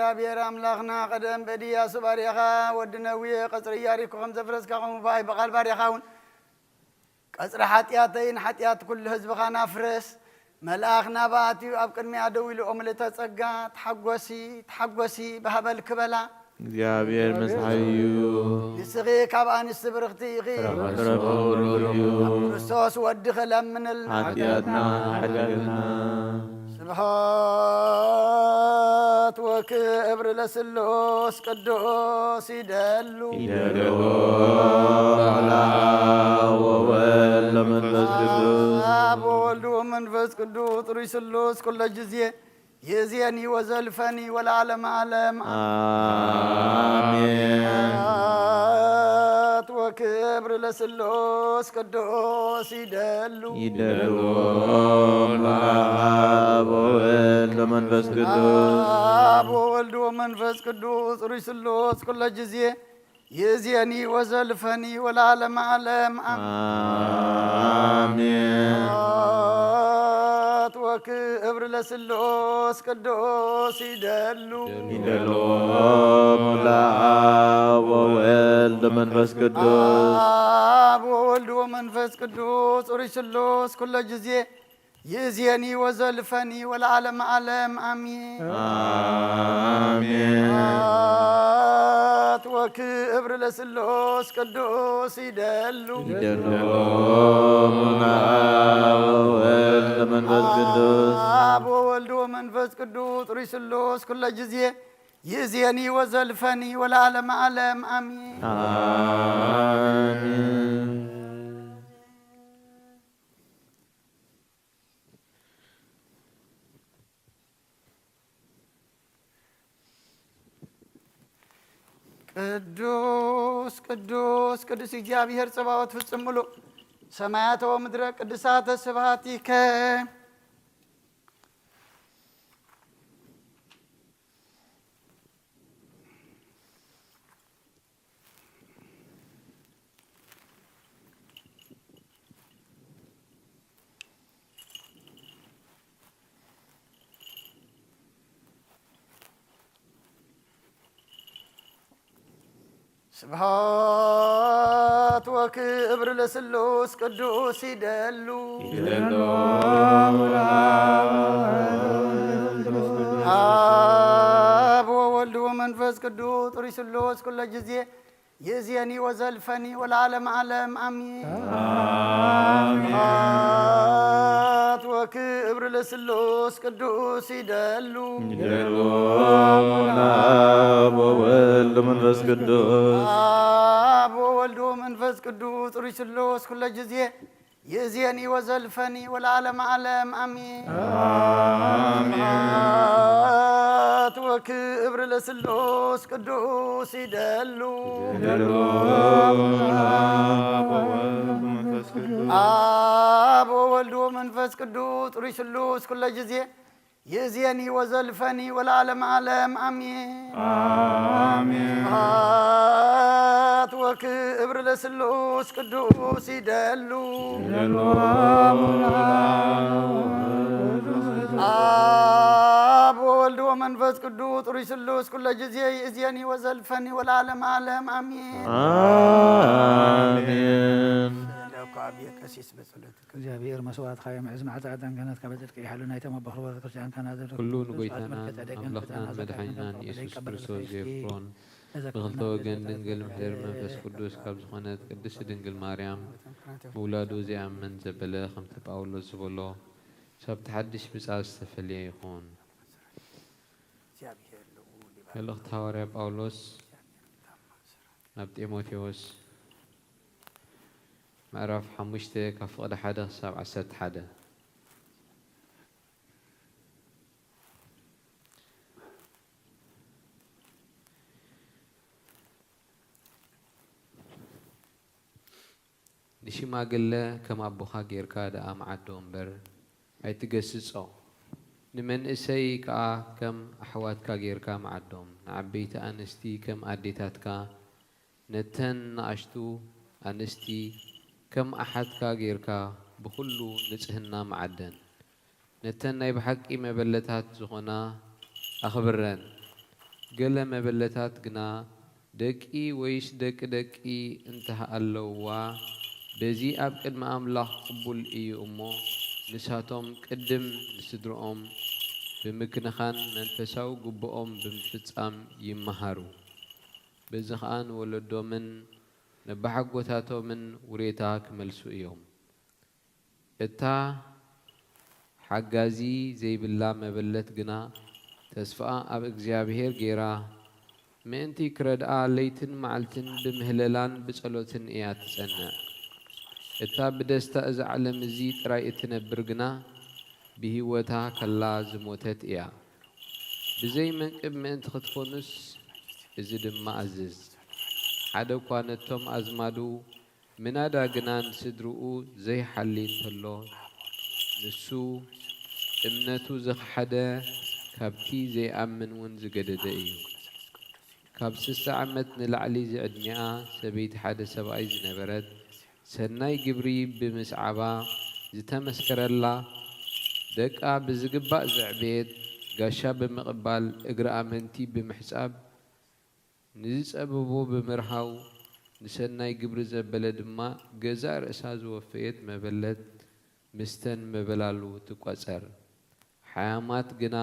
እግዚኣብሔር ኣምላኽና፣ ቀደም በዲያሱ ባርያኻ፣ ወዲ ነዌ፣ ቀጽሪ ኢያሪኮ ከም ዘፍረስካ፣ ከምኡ ብኣይ ብቓል ባርያኻ እውን ቀጽሪ ሓጢኣተይን ሓጢኣት ኩሉ ህዝብኻን ኣፍርስ። መልኣኽ ናብኣ ኣትዩ ኣብ ቅድሚኣ ደው ኢሉ፣ ኦምልተ ጸጋ፣ ተሓጎሲ፣ ተሓጎሲ፣ ብሃበልኪ በላ። እግዚኣብሔር ምሳኺ እዩ። ንስኺ ካብ ኣንስቲ ብርኽቲ ኢኺ። ፍረ ከርሥኺ ብሩኽ እዩ። ኣብ ክርስቶስ ወድኺ ለምንልና። ሓጢኣትና ሓድገልና። ስብሐት ወክብር ለስሉስ ቅዱስ ይደሉ። ይደልዎ ለአብ ወወልድ ወመንፈስ ቅዱስ። አብ ወወልድ ወመንፈስ ቅዱስ ጥሩይ ስሉስ ኩለ ጊዜ ይእዜኒ ወዘልፈኒ ወለዓለመ ዓለም። አሜን። ስብሐት ወክብር ለስሉስ ቅዱስ ይደሉ። ይደልዎ ለአብ ወወልድ ወመንፈስ ቅዱስ። አብ ወወልድ ወመንፈስ ቅዱስ ጥሩይ ስሉስ ኩለ ጊዜ ይእዜኒ ወዘልፈኒ ወለዓለመ ዓለም። አሜን። አሜን። ስብሐት ወክብር ለስሉስ ቅዱስ ይደሉ። ይደልዎ ለአብ ወወልድ ወመንፈስ ቅዱስ። አብ ወወልድ ወመንፈስ ቅዱስ ጥሩይ ስሉስ ኩለ ጊዜ ይእዜኒ ወዘልፈኒ ወለዓለመ ዓለም። አሜን። አሜን። ስብሐት ወክብር ለስሉስ ቅዱስ ይደሉ። ይደልዎ ለአብ ወወልድ ወመንፈስ ቅዱስ። አብ ወወልድ ወመንፈስ ቅዱስ ጥሩይ ስሉስ ኩለ ጊዜ ይእዜኒ ወዘልፈኒ ወለዓለመ ዓለም። አሜን። አሜን። ቅዱስ ቅዱስ ቅዱስ እግዚኣብሔር ጸባኦት ፍጹም ምሉእ ሰማያተ ወምድረ ቅዱሳተ ስብሐቲከ። ስብሐት ወክብር ለስሉስ ቅዱስ ይደሉ። ይደሉ። አብ ወወልድ ወመንፈስ ቅዱስ ጥሩይ ስሉስ ኩለ ጊዜ ይእዜኒ ወዘልፈኒ ወለዓለመ ዓለም። አሜን። አሜን። ስብሐት ወክብር ለስሉስ ቅዱስ ይደሉ። ይደሉ። አብ ወወልድ ወመንፈስ ቅዱስ። አብ ወወልድ ወመንፈስ ቅዱስ ጥሩይ ስሉስ ኩለ ጊዜ ይእዜኒ ወዘልፈኒ ወለዓለመ ዓለም። አሜን። አሜን። ስብሐት ወክብር ለስሉስ ቅዱስ ይደሉ። ይደሉ። አብ ወወልድ ወመንፈስ ቅዱስ። አብ ወወልድ ወመንፈስ ቅዱስ ጥሩይ ስሉስ ኩለ ጊዜ ይእዜኒ ወዘልፈኒ ወለዓለመ ዓለም። አሜን። አሜን። ስብሐት ወክብር ለስሉስ ቅዱስ ይደሉ። ይደሉ። አብ ወወልድ ወመንፈስ ቅዱስ ጥሩይ ስሉስ ኩለ ጊዜ ይእዜኒ ወዘልፈኒ ወለዓለመ ዓለም። አሜን። አሜን። ለኳ ቤት ቀሲስ በጸሎት እግዚኣብሔር መስዋዕትካ የምሕዝ፣ መዓልቲ ዕጣን ክህነትካ በጽድቂ ይሓሉ፣ ናይቶም ኣቦ ክቡራት ክርስቲያን ካህናት ዘድረሱ ኩሉ ንጎይታናን ኣምላኽናን መድሓኒናን የሱስ ክርስቶስ ዘየፍቅሮን ብኽልተ ወገን ድንግል ምሕደር መንፈስ ቅዱስ ካብ ዝኾነት ቅድስቲ ድንግል ማርያም ምውላዱ ዘይኣምን ዘበለ ከምቲ ጳውሎስ ዝበሎ ሳብቲ ሓድሽ ብጻ ዝተፈልየ ይኹን። መልእኽቲ ሃዋርያ ጳውሎስ ናብ ጢሞቴዎስ ምዕራፍ ሓሙሽተ ካብ ፍቕዲ ሓደ ክሳብ ዓሰርተ ሓደ። ንሽማግለ ከም ኣቦኻ ጌርካ ደኣ መዓዶ እምበር፣ ኣይትገስጾ። ንመንእሰይ ከኣ ከም ኣሕዋትካ ጌርካ መዓዶም። ንዓበይቲ ኣንስቲ ከም ኣዴታትካ፣ ነተን ንኣሽቱ ኣንስቲ ከም ኣሓትካ ጌርካ ብኹሉ ንጽህና መዓደን። ነተን ናይ ብሓቂ መበለታት ዝኾና ኣኽብረን። ገለ መበለታት ግና ደቂ ወይስ ደቂ ደቂ እንተ ኣለውዋ፣ በዚ ኣብ ቅድሚ ኣምላኽ ቅቡል እዩ እሞ፣ ንሳቶም ቅድም ንስድርኦም ብምክንኻን መንፈሳዊ ግቡኦም ብምፍጻም ይመሃሩ። በዚ ኸኣ ንወለዶምን ነባሓጎታቶምን ውሬታ ክመልሱ እዮም። እታ ሓጋዚ ዘይብላ መበለት ግና ተስፋኣ ኣብ እግዚኣብሔር ገይራ፣ ምእንቲ ክረድኣ ለይትን መዓልትን ብምህለላን ብጸሎትን እያ ትጸንዕ። እታ ብደስታ እዛ ዓለም እዚ ጥራይ እትነብር ግና፣ ብህይወታ ከላ ዝሞተት እያ። ብዘይ መንቅብ ምእንቲ ክትኮኑስ፣ እዚ ድማ ኣዝዝ። ሓደ እኳ ነቶም ኣዝማዱ፣ ምናዳ ግና ንስድርኡ ዘይሓሊ እንተሎ፣ ንሱ እምነቱ ዝኸሓደ፣ ካብቲ ዘይኣምን እውን ዝገደደ እዩ። ካብ ስሳ ዓመት ንላዕሊ ዝዕድሚኣ ሰበይቲ ሓደ ሰብኣይ ዝነበረት፣ ሰናይ ግብሪ ብምስዓባ ዝተመስከረላ፣ ደቃ ብዝግባእ ዘዕበየት፣ ጋሻ ብምቕባል፣ እግሪ ኣመንቲ ብምሕጻብ፣ ንዝጸበቦ ብምርሃው፣ ንሰናይ ግብሪ ዘበለ ድማ ገዛእ ርእሳ ዝወፈየት መበለት ምስተን መበላሉ ትቆጸር። ሓያማት ግና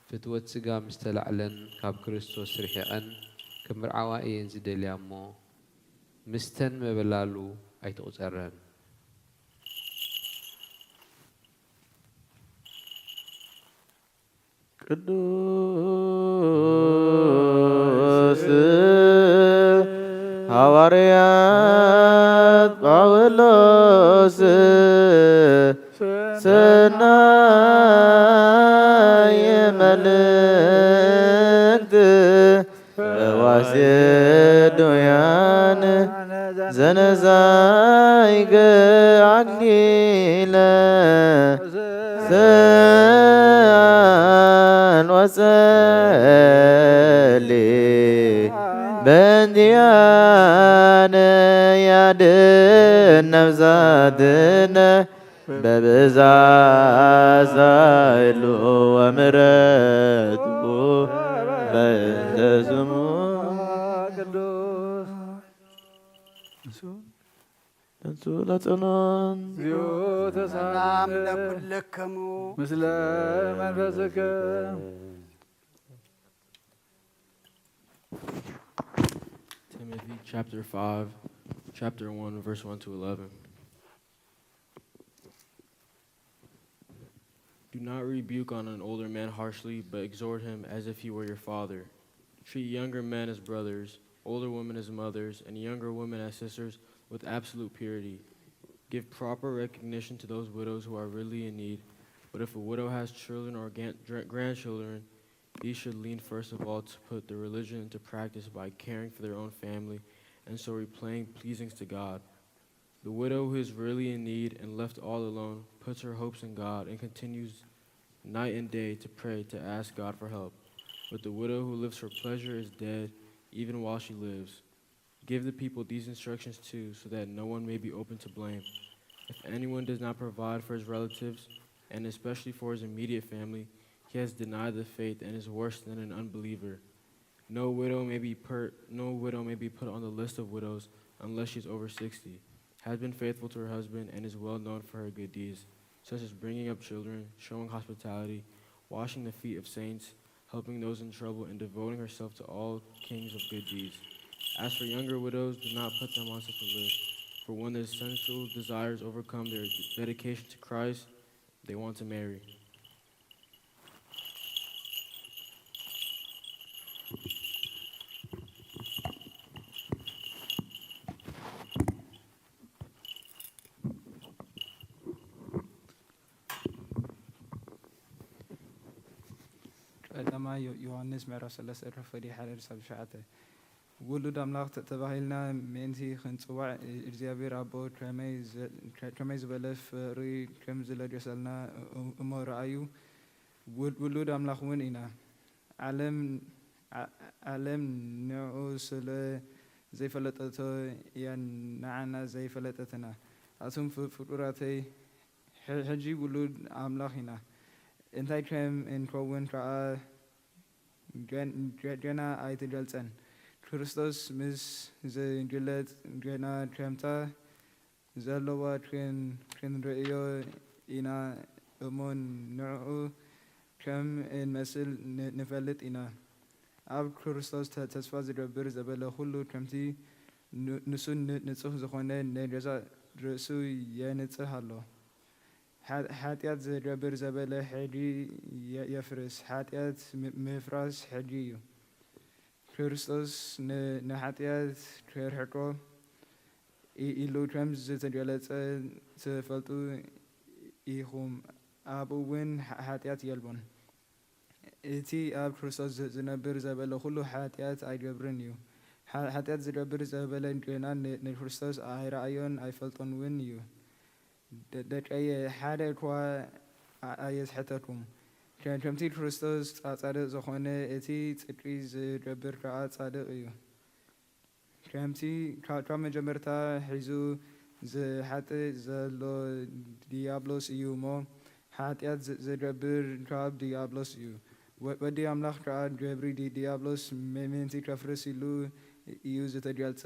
ፍትወት ስጋ ምስ ተላዕለን ካብ ክርስቶስ ርሒቐን ክምርዓዋ እየን ዝደልያ እሞ፣ ምስተን መበላሉ ኣይትቑጸረን። ቅዱስ ሃዋርያት ጳውሎስ ሰናይ መልእክት ፈዋሴ ዱያን ዘነዛይገ ኣክሊለ ሰኣል ወጸሊ በእንቲኣነ ያድን ነፍሳትነ በብዛት ኃይሉ ወምሕረቱ በእንተ ስሙ ቅዱስ። ተንሱ ለጸሎት። እግዚኦ ሰላም ተሳሃለ ለኩልክሙ። ምስለ መንፈስከ። Timothy chapter five, chapter one, verse one to eleven. Do not rebuke on an older man harshly, but exhort him as if he were your father. Treat younger men as brothers, older women as mothers, and younger women as sisters with absolute purity. Give proper recognition to those widows who are really in need. But if a widow has children or gan-, dr-, grandchildren, these should lean first of all to put their religion into practice by caring for their own family and so replaying pleasings to God. The widow who is really in need and left all alone puts her hopes in God and continues night and day to pray, to ask God for help. But the widow who lives for pleasure is dead even while she lives. Give the people these instructions too, so that no one may be open to blame. If anyone does not provide for his relatives, and especially for his immediate family, he has denied the faith and is worse than an unbeliever. No widow may be per-, no widow may be put on the list of widows unless she is over sixty, has been faithful to her husband, and is well known for her good deeds, such as bringing up children, showing hospitality, washing the feet of saints, helping those in trouble, and devoting herself to all kinds of good deeds. As for younger widows, do not put them on such a list, for when their sensual desires overcome their dedication to Christ, they want to marry. ቀዳማይ ዮ-፣ ዮሃንስ ምዕራፍ ሰለስተ ዕርፍ ፈዲ ሓደ ክሳብ ትሽዓተ። ውሉድ ኣምላኽ ተ-፣ ተባሂልና ምእንቲ ክንጽዋዕ፣ እግዚኣብሔር ኣቦ ከመይ ዘ-፣ ከ-፣ ከመይ ዝበለ ፍቕሪ ከም ዝለገሰልና እ-፣ እሞ ረኣዩ። ውል-፣ ውሉድ ኣምላኽ እውን ኢና። ዓለም፣ ዓ-፣ ዓለም ንዕኡ ስለ ዘይፈለጠቶ እያ ንዓና ዘይፈለጠትና። ኣቱም ፍ-፣ ፍቁራተይ፣ ሕ-፣ ሕጂ ውሉድ ኣምላኽ ኢና። እንታይ ከም እንከውን ከኣ ገን-፣ ገ-፣ ገና ኣይተገልጸን። ክርስቶስ ምስ ዝግለጽ ገና ከምታ ዘለዋ ክን-፣ ክንርእዮ ኢና እሞ ንዕኡ ከም እንመስል ን-፣ ንፈልጥ ኢና። ኣብ ክርስቶስ ተ-፣ ተስፋ ዝገብር ዘበለ ኩሉ ከምቲ ን-፣ ንሱ ን-፣ ንጹህ ዝኾነ ናይ ገዛእ ርእሱ የንጽህ ኣሎ። ሓ-፣ ሓጢኣት ዝገብር ዘበለ ሕጊ የ-፣ የፍርስ። ሓጢኣት ም-፣ ምፍራስ ሕጊ እዩ። ክርስቶስ ን-፣ ንሓጢኣት ከርሕቆ ኢ-፣ ኢሉ ከም ዝተገለጸ ትፈልጡ ኢኹም። ኣብኡ እውን ሓ-፣ ሓጢኣት የልቦን። እቲ ኣብ ክርስቶስ ዝ-፣ ዝነብር ዘበለ ኩሉ ሓጢኣት ኣይገብርን እዩ። ሓ-፣ ሓጢኣት ዝገብር ዘበለ ግና ን-፣ ንክርስቶስ ኣይረኣዮን ኣይፈልጦን እውን እዩ። ደ-፣ ደቀየ፣ ሓደ እኳ ኣ-፣ ኣየስሕተኩም። ከ-፣ ከምቲ ክርስቶስ ጻ-፣ ጻድቕ ዝኾነ፣ እቲ ጽድቂ ዝገብር ከኣ ጻድቕ እዩ። ከምቲ ካ-፣ ካብ መጀመርታ ሒዙ ዝሓጥእ ዘሎ ዲያብሎስ እዩ እሞ፣ ሓጢኣት ዝ-፣ ዝገብር ካብ ዲያብሎስ እዩ። ወ-፣ ወዲ ኣምላኽ ከኣ ገብሪ ዲ-፣ ዲያብሎስ ም-፣ ምእንቲ ከፍርስ ኢሉ እዩ ዝተገልጸ።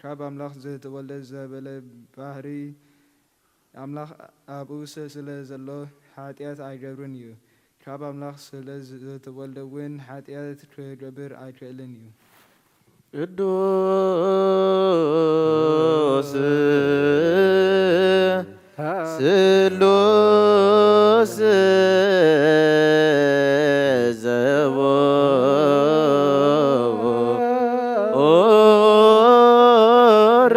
ካብ ኣምላኽ ዝተወልደ ዘበለ ባህሪ ኣምላኽ ኣብኡ ስ-፣ ስለ ዘሎ ሓጢኣት ኣይገብርን እዩ። ካብ ኣምላኽ ስለ ዝ-፣ ዝተወልደ እውን ሓጢኣት ክገብር ኣይክእልን እዩ። ቅዱስ ስሉስ ዘቦ ኦር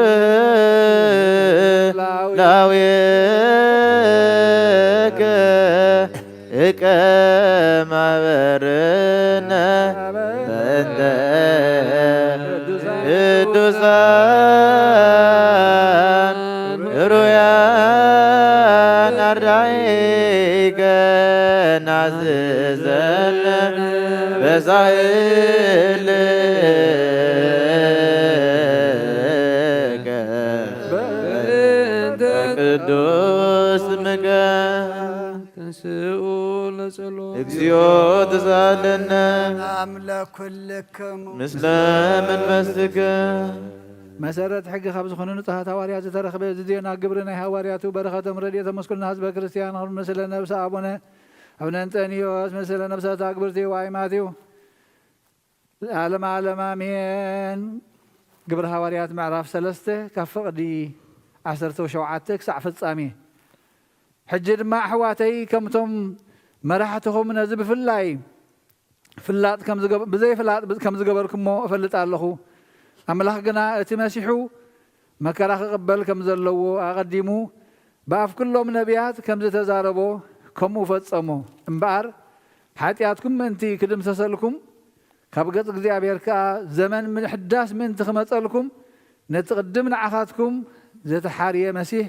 ላዌከ እቀ ማበርነ በእንተ ቅዱሳን ሩያን ኣርዳኢከ ናዝዘነ በዛይልከ በእንተ ቅዱስ ስምከ ተንስኡ ለጸሎት። እግዚኦ ተሳለነ ሰላም ለኩልክሙ። ምስለ መንፈስከ። መሰረት ሕጊ ካብ ዝኾኑ ንጹሃት ሃዋርያት ዝተረኽበ እዚ ዜና ግብሪ ናይ ሃዋርያቱ በረኸቶም ረድኤቶም ምስ ኩልና ህዝበ ክርስቲያን ኹን። ምስለ ነብሰ ኣቡነ ኣብነ እንጠንዮስ ምስለ ነብሰ ታግብርቲ ዋይ ማቴው ለዓለመ ዓለም ኣሜን። ግብረ ሃዋርያት ምዕራፍ ሰለስተ ካብ ፍቕዲ ዓሰርተ ሸውዓተ ክሳዕ ፍጻሜ። ሕጂ ድማ ኣሕዋተይ ከምቶም መራሕትኹም ነዚ ብፍላይ ፍላጥ ከም ዝገብ-፣ ብዘይፍላጥ ብ-፣ ከም ዝገበርኩሞ እፈልጥ ኣለኹ። ኣምላኽ ግና እቲ መሲሑ መከራ ክቕበል ከም ዘለዎ ኣቐዲሙ ብኣፍ ኩሎም ነቢያት ከም ዝተዛረቦ ከምኡ ፈጸሞ። እምበኣር ሓጢኣትኩም ምእንቲ ክድምሰሰልኩም ካብ ገጽ እግዚኣብሔር ከኣ ዘመን ምሕዳስ ምእንቲ ክመጸልኩም ነቲ ቅድም ንዓኻትኩም ዘተሓርየ መሲሕ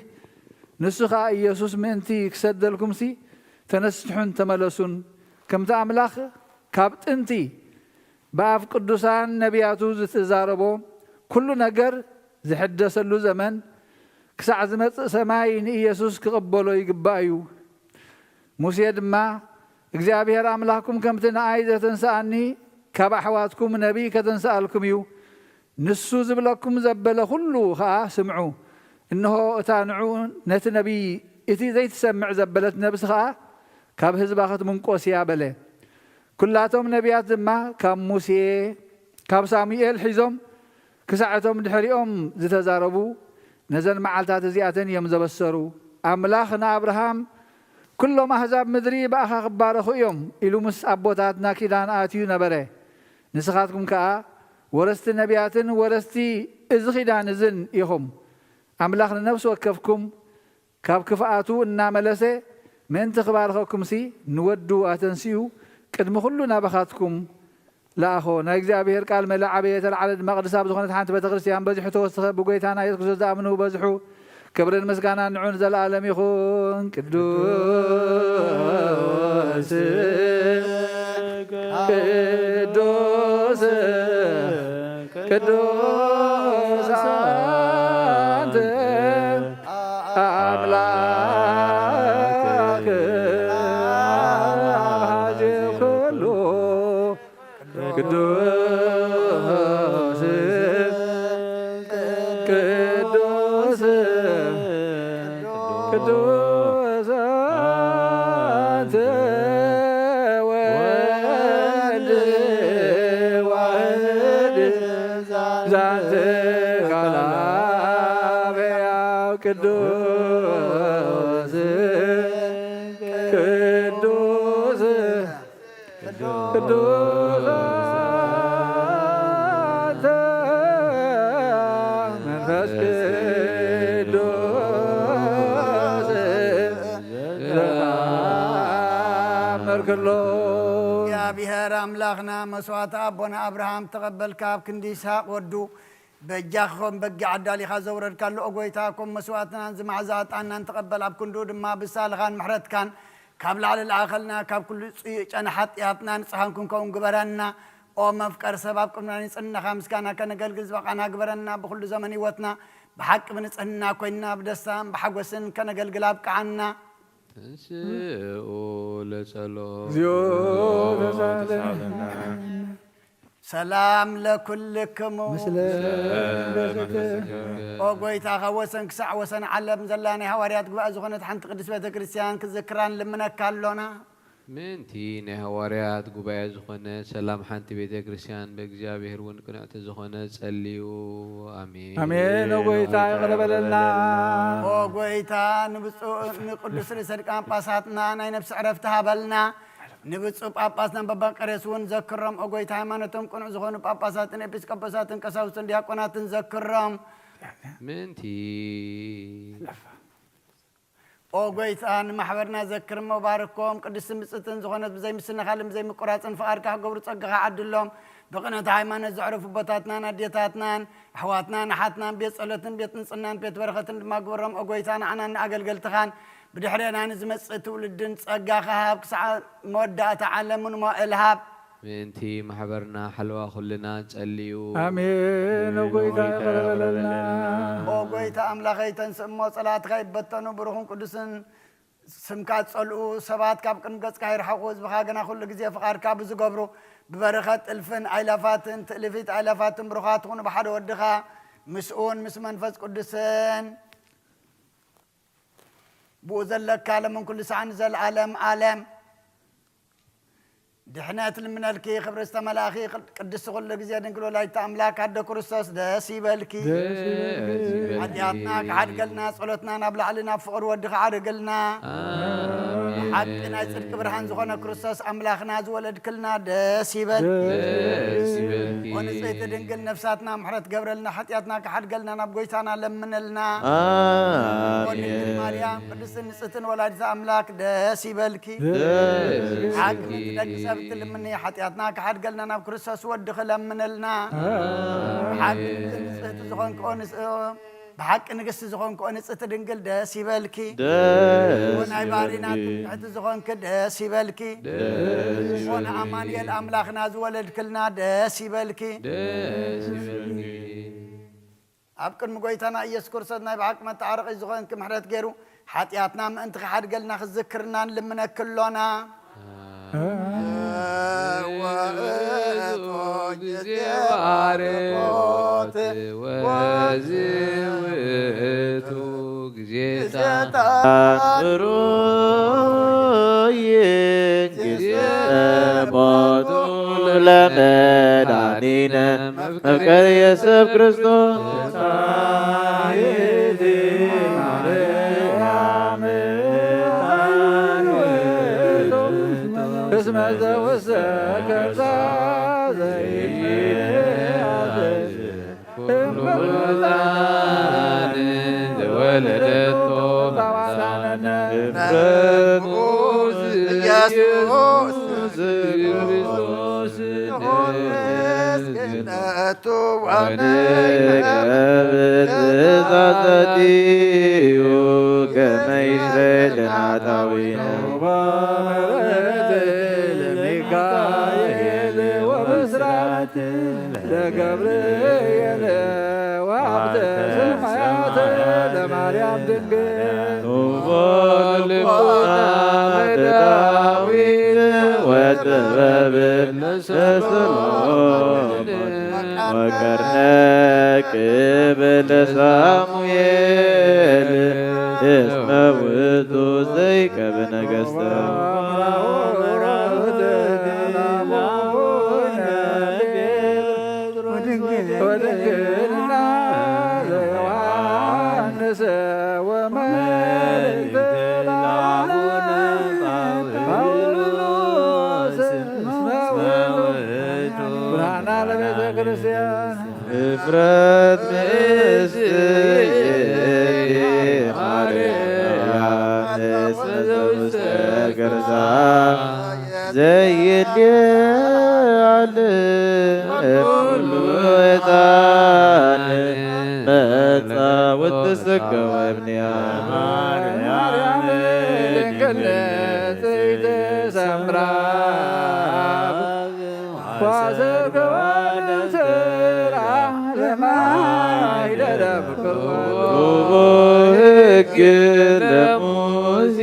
ንሱ ኸኣ ኢየሱስ ምእንቲ ክሰደልኩምሲ ተነስሑን ተመለሱን። ከምቲ ኣምላኽ ካብ ጥንቲ ብኣፍ ቅዱሳን ነቢያቱ ዝተዛረቦ ኩሉ ነገር ዝሕደሰሉ ዘመን ክሳዕ ዝመጽእ ሰማይ ንኢየሱስ ክቕበሎ ይግባእ እዩ። ሙሴ ድማ እግዚኣብሔር ኣምላኽኩም ከምቲ ንኣይ ዘተንስኣኒ ካብ ኣሕዋትኩም ነቢይ ከተንስኣልኩም እዩ። ንሱ ዝብለኩም ዘበለ ኩሉ ኸኣ ስምዑ። እንሆ እታ ንዑ ነቲ ነቢይ እቲ ዘይትሰምዕ ዘበለት ነብሲ ኸኣ ካብ ህዝባ ክትምንቆስ እያ በለ። ኩላቶም ነቢያት ድማ ካብ ሙሴ ካብ ሳሙኤል ሒዞም ክሳዕ እቶም ድሕሪኦም ዝተዛረቡ ነዘን መዓልታት እዚኣተን እዮም ዘበሰሩ። ኣምላኽ ንኣብርሃም ኩሎም ኣህዛብ ምድሪ ብኣኻ ክባረኹ እዮም ኢሉ ምስ ኣቦታትና ኪዳን ኣትዩ ነበረ። ንስኻትኩም ከኣ ወረስቲ ነቢያትን ወረስቲ እዚ ኪዳን እዝን ኢኹም። ኣምላኽ ንነፍሲ ወከፍኩም ካብ ክፍኣቱ እናመለሰ ምእንቲ ክባርኸኩምሲ ንወዱ ኣተንሲኡ ቅድሚ ኩሉ ናባኻትኩም ለኣኾ። ናይ እግዚኣብሔር ቃል መለ ዓበየ ተለዓለ ድማ ቅድሳ ብዝኾነት ሓንቲ ቤተ ክርስቲያን በዚሑ ተወስኸ። ብጎይታና የሱስ ክርስቶስ ዝኣምኑ በዝሑ። ክብርን ምስጋናን ንዑ ንዘለኣለም ይኹን። ቅዱስ ቅዱስ ቅዱስ ኣንተ ኣምላክ ኣሃዜ ኩሉ ዛንተ ቃል ሕያው ቅዱስ ቅዱስ ቅዱስ አንተ መንፈስ ቅዱስ ዘተአምር ኩሎ። እግዚኣብሔር ኣምላኽና መስዋዕቲ ኣቦና ኣብርሃም ተቐበል፣ ካብ ክንዲ ይስሐቅ ወዱ በጃ ክኾን በጊዕ ኣዳሊኻ ዘውረድካሉ፣ ኦ ጐይታ፣ ከም መስዋዕትናን ዝመዓዛ ዕጣንናን ተቐበል። ኣብ ክንድኡ ድማ ብሳልኻን ምሕረትካን ካብ ላዕሊ ለኣኸልና፣ ካብ ኩሉ ጽዩእ ጨና ሓጢኣትና ንጽሃን ክንከውን ግበረና። ኦ መፍቀር ሰብ፣ ኣብ ቅድምና ንጽህናኻ ምስጋና ከነገልግል ዝበቓና ግበረና። ብኹሉ ዘመን ህይወትና ብሓቂ ብንጽህና ኮይንና ብደስታን ብሓጎስን ከነገልግል ኣብቅዓና። ተንስኡ ለጸሎት። እግዚኦ ተሳለነ። ሰላም ለኩልክሙ። ምስለ መንፈስከ። ኦ ጐይታ፣ ካብ ወሰን ክሳዕ ወሰን ዓለም ዘላ ናይ ሃዋርያት ጉባኤ ዝኾነት ሓንቲ ቅድስት ቤተ ክርስቲያን ክዝክራ ንልምነካ ኣሎና። ምእንቲ ናይ ሃዋርያት ጉባኤ ዝኾነ ሰላም ሓንቲ ቤተ ክርስቲያን ብእግዚኣብሔር እውን ቅንዕቲ ዝኾነ ጸልዩ። ኣሜን። ኣሜን። ኦ ጐይታ፣ ይቕረ በለልና። ኦ ጐይታ፣ ንብፁዕ ንቅዱስ ርእሰ ሊቃነ ጳጳሳትና ናይ ነፍሲ ዕረፍቲ ሃበልና። ንብፁዕ ጳጳስናን በባንቀሬስ እውን ዘክሮም። ኦ ጐይታ፣ ሃይማኖቶም ቅኑዕ ዝኾኑ ጳጳሳትን ኤጲስቆጶሳትን ቀሳውስትን ዲያቆናትን ዘክሮም። ምእንቲ ኦ ጐይታ፣ ንማሕበርና ዘክርሞ ባርኮም። ቅድስትን ብጽእትን ዝኾነት ብዘይ ምስንኻልን ብዘይ ምቁራጽን ፍቓድካ ክገብሩ ጸጋኻ ዓድሎም። ብቕንዕቲ ሃይማኖት ዘዕረፉ ኣቦታትናን ኣዴታትናን ኣሕዋትናን ኣሓትናን ቤት ጸሎትን ቤት ንጽህናን ቤት በረኸትን ድማ ግበሮም። ኦ ጐይታ፣ ንዓናን ንኣገልገልትኻን ብድሕሬና ንዝመጽእ ትውልድን ጸጋኻ ሃብ። ክሳዕ መወዳእታ ዓለምን ሞኤል ሃብ። ምእንቲ ማሕበርና ሓለዋ ኩልና ጸልዩ። ኣሜን። ኦ ጐይታ፣ ይቕረ በለልና። ኦ ጐይታ ኣምላኸይ፣ ተንስእ እሞ ጸላእትኻ ይበተኑ፣ ብሩኽን ቅዱስን ስምካ ጸልኡ፣ ሰባት ካብ ቅድሚ ገጽካ ይርሓቑ፣ ህዝብኻ ግና ኩሉ ግዜ ፍቓድካ ብዝገብሩ ብበረኸት እልፍን ኣይላፋትን ትእልፊት ኣይላፋትን ብሩኻት ትኹኑ ብሓደ ወድኻ ምስኡን ምስ መንፈስ ቅዱስን ብኡ ዘለካ ለምን ኩሉ ሰዓን ንዘለኣለም ኣለም። ድሕነት ልምነልኪ ክብሪ ዝተመላእኺ ቅድስቲ ኩሉ ግዜ ድንግል ወላዲተ ኣምላክ ኣደ ክርስቶስ ደስ ይበልኪ። ደስ ይበልኪ። ሓጢኣትና ክሓድገልና ጸሎትና ናብ ላዕሊ ናብ ፍቕሪ ወድኻ ዓርግልና። ኣሜን። ሓቂ ናይ ጽድቂ ብርሃን ዝኾነ ክርስቶስ ኣምላኽና ዝወለድክልና ደስ ይበልኪ። ደስ ይበልኪ። ኦ ንጽሕቲ ድንግል ነፍሳትና ምሕረት ገብረልና ሓጢኣትና ክሓድገልና ናብ ጎይታና ለምንልና። ኣሜን። ኦ ድንግል ማርያም ቅድስትን ንጽሕትን ወላዲተ ኣምላክ ደስ ይበልኪ። ደስ ይበልኪ። ሓቂ ምእንቲ ደቂ ሰብ እትልምኒ ሓጢኣትና ክሓድገልና ናብ ክርስቶስ ወድኺ ለምንልና። ኣሜን። ሓቂ ምእንቲ ንጽሕቲ ዝኾንኪ ኦ ንጽ-፣ ብሓቂ ንግስቲ ዝኾንኪ ኦ ንጽሕቲ ድንግል ደስ ይበልኪ። ደስ ኦ ናይ ባህሪና ይበልኪ። ትምክሕቲ ዝኾንኪ ደስ ይበልኪ። ደስ ኦ ይበልኪ። ንኣማኑኤል ኣምላኽና ዝወለድክልና ደስ ይበልኪ። ደስ ይበልኪ። ኣብ ቅድሚ ጎይታና ኢየሱስ ክርስቶስ ናይ ብሓቂ መተዓረቒ ዝኾንኪ ምሕረት ገይሩ ሓጢኣትና ምእንቲ ክሓድገልና ክዝክርና ንልምነኪ ኣሎና። ውእቱ ጊዜ ባርኮት ወዝውእቱ ጊዜ ተአምሩ ይንግሥተ ቦቱ ለመድኃኒነ መፍቀሬ ሰብ ክርስቶስ። እስመ ዘውስተ ከርሳ ዘይትያዘዝ ኩሉ ሕፃን ዘወለደቶ ሕፃን እምፍረቱ ኢየሱስ ክርስቶስ ወንቀብ ትእዛዛቲሁ ከመ ይስረይ ለኃጣውኢነ። ለሚካኤል ወብስራት ለገብርኤል ወሀብተ ሰማያት ለማርያም ድንግል። ንቦ ልቦና ለዳዊት ወጥበብ ለሰሎሞን ወቀርነ ቅብ ለሳሙኤል እስመ ውእቱ ዘይቀብ ነገሥተ። እፍረት ምስጢር ማርያም እስመ ዘውስተ ገርዛ ዘይድየል ኩሉ ዕጣን መጻ ወትስከወ እምንያ ማርያም ድንግል ንጽሕት ሰምራ። ሕግ ለሙሴ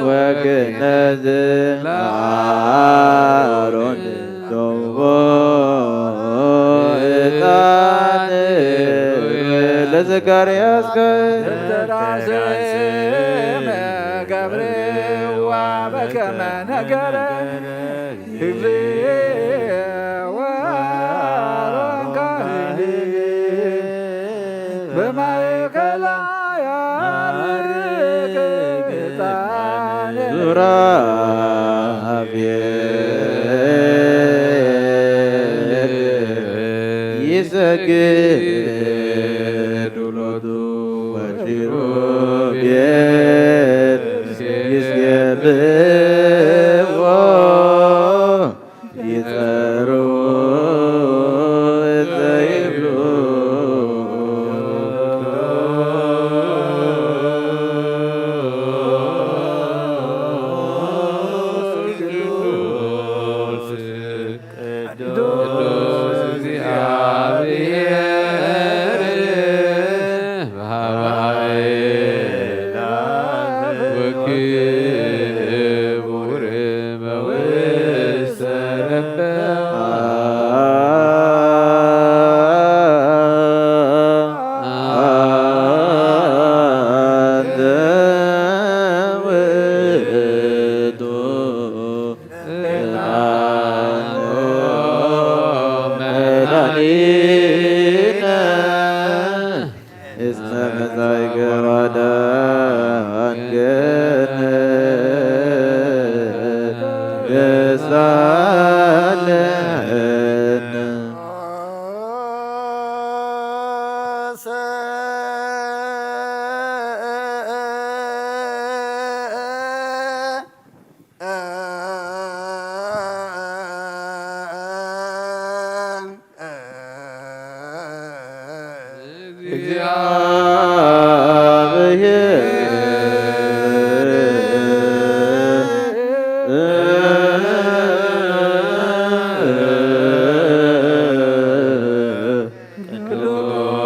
ወክህነት ለአሮን ዶቦ ዕጣን ለዘካርያስ ካህን ገብርዋ በከመ ነገረ ሱራፌል ይሰግድ ሎቱ ወኪሩቤል ይስየብዎ ይጸሩ እንተ ይብሉ። ቅዱስ እግዚአብሔር በኃይል ወክቡር በውስተ ረበ አንተ ውእቱ መድኃኒነ እስመ መጻእከ ወአድኃንከነ። ደስ አለን።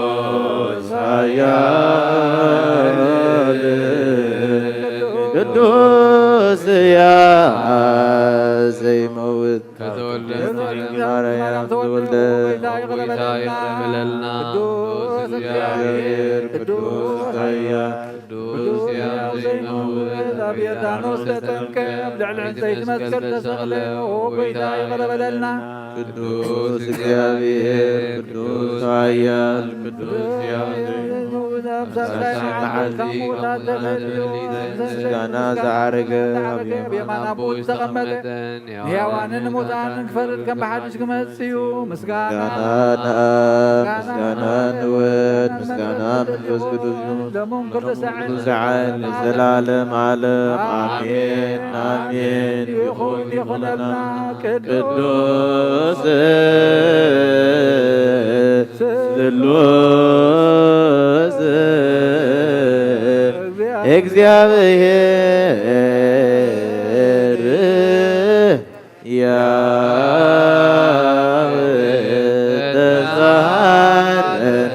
ቅዱስ ኃያል ቅዱስ ሕያው ዘይመውት ከተወልደ ማርያም ተወልደ። ጌታ ይቅር በለልና። ቅዱስ እግዚአብሔር ቅዱስ ኃያል ቅዱስ ሕያው ዘይመውት ኣብ ዮርዳኖስ ተጠምቀ፣ ኣብ ልዕሊ ዕንፀይቲ መስቀል ተሰቕለ። ኦ ጎይታ ይቅር በለልና። ቅዱስ እግዚኣብሔር ቅዱስ ኃያል ቅዱስ ሕያው ዘይመውት ኣብ ሳልሳይ መዓልቲ ካብ ሙታን ተፈልዩ ምስጋና ዝዓረገ ኣብ የማን ኣቦ ዝተቐመጠ ንሕያዋንን ንሙታንን ክፈርድ ከም ብሓድሽ ክመጽእ እዩ። ምስጋና ምስጋና ንኣብ ምስጋና ንወድ ምስጋና መንፈስ ቅዱስ ይሁን። ሎምን ኩሉ ሰዓት ንዘላለም ዓለም ኣሜን ኣሜን። ይኹን ይኹነልና። ቅዱስ ስሉስ እግዚአብሔር ያብ ተሳለን።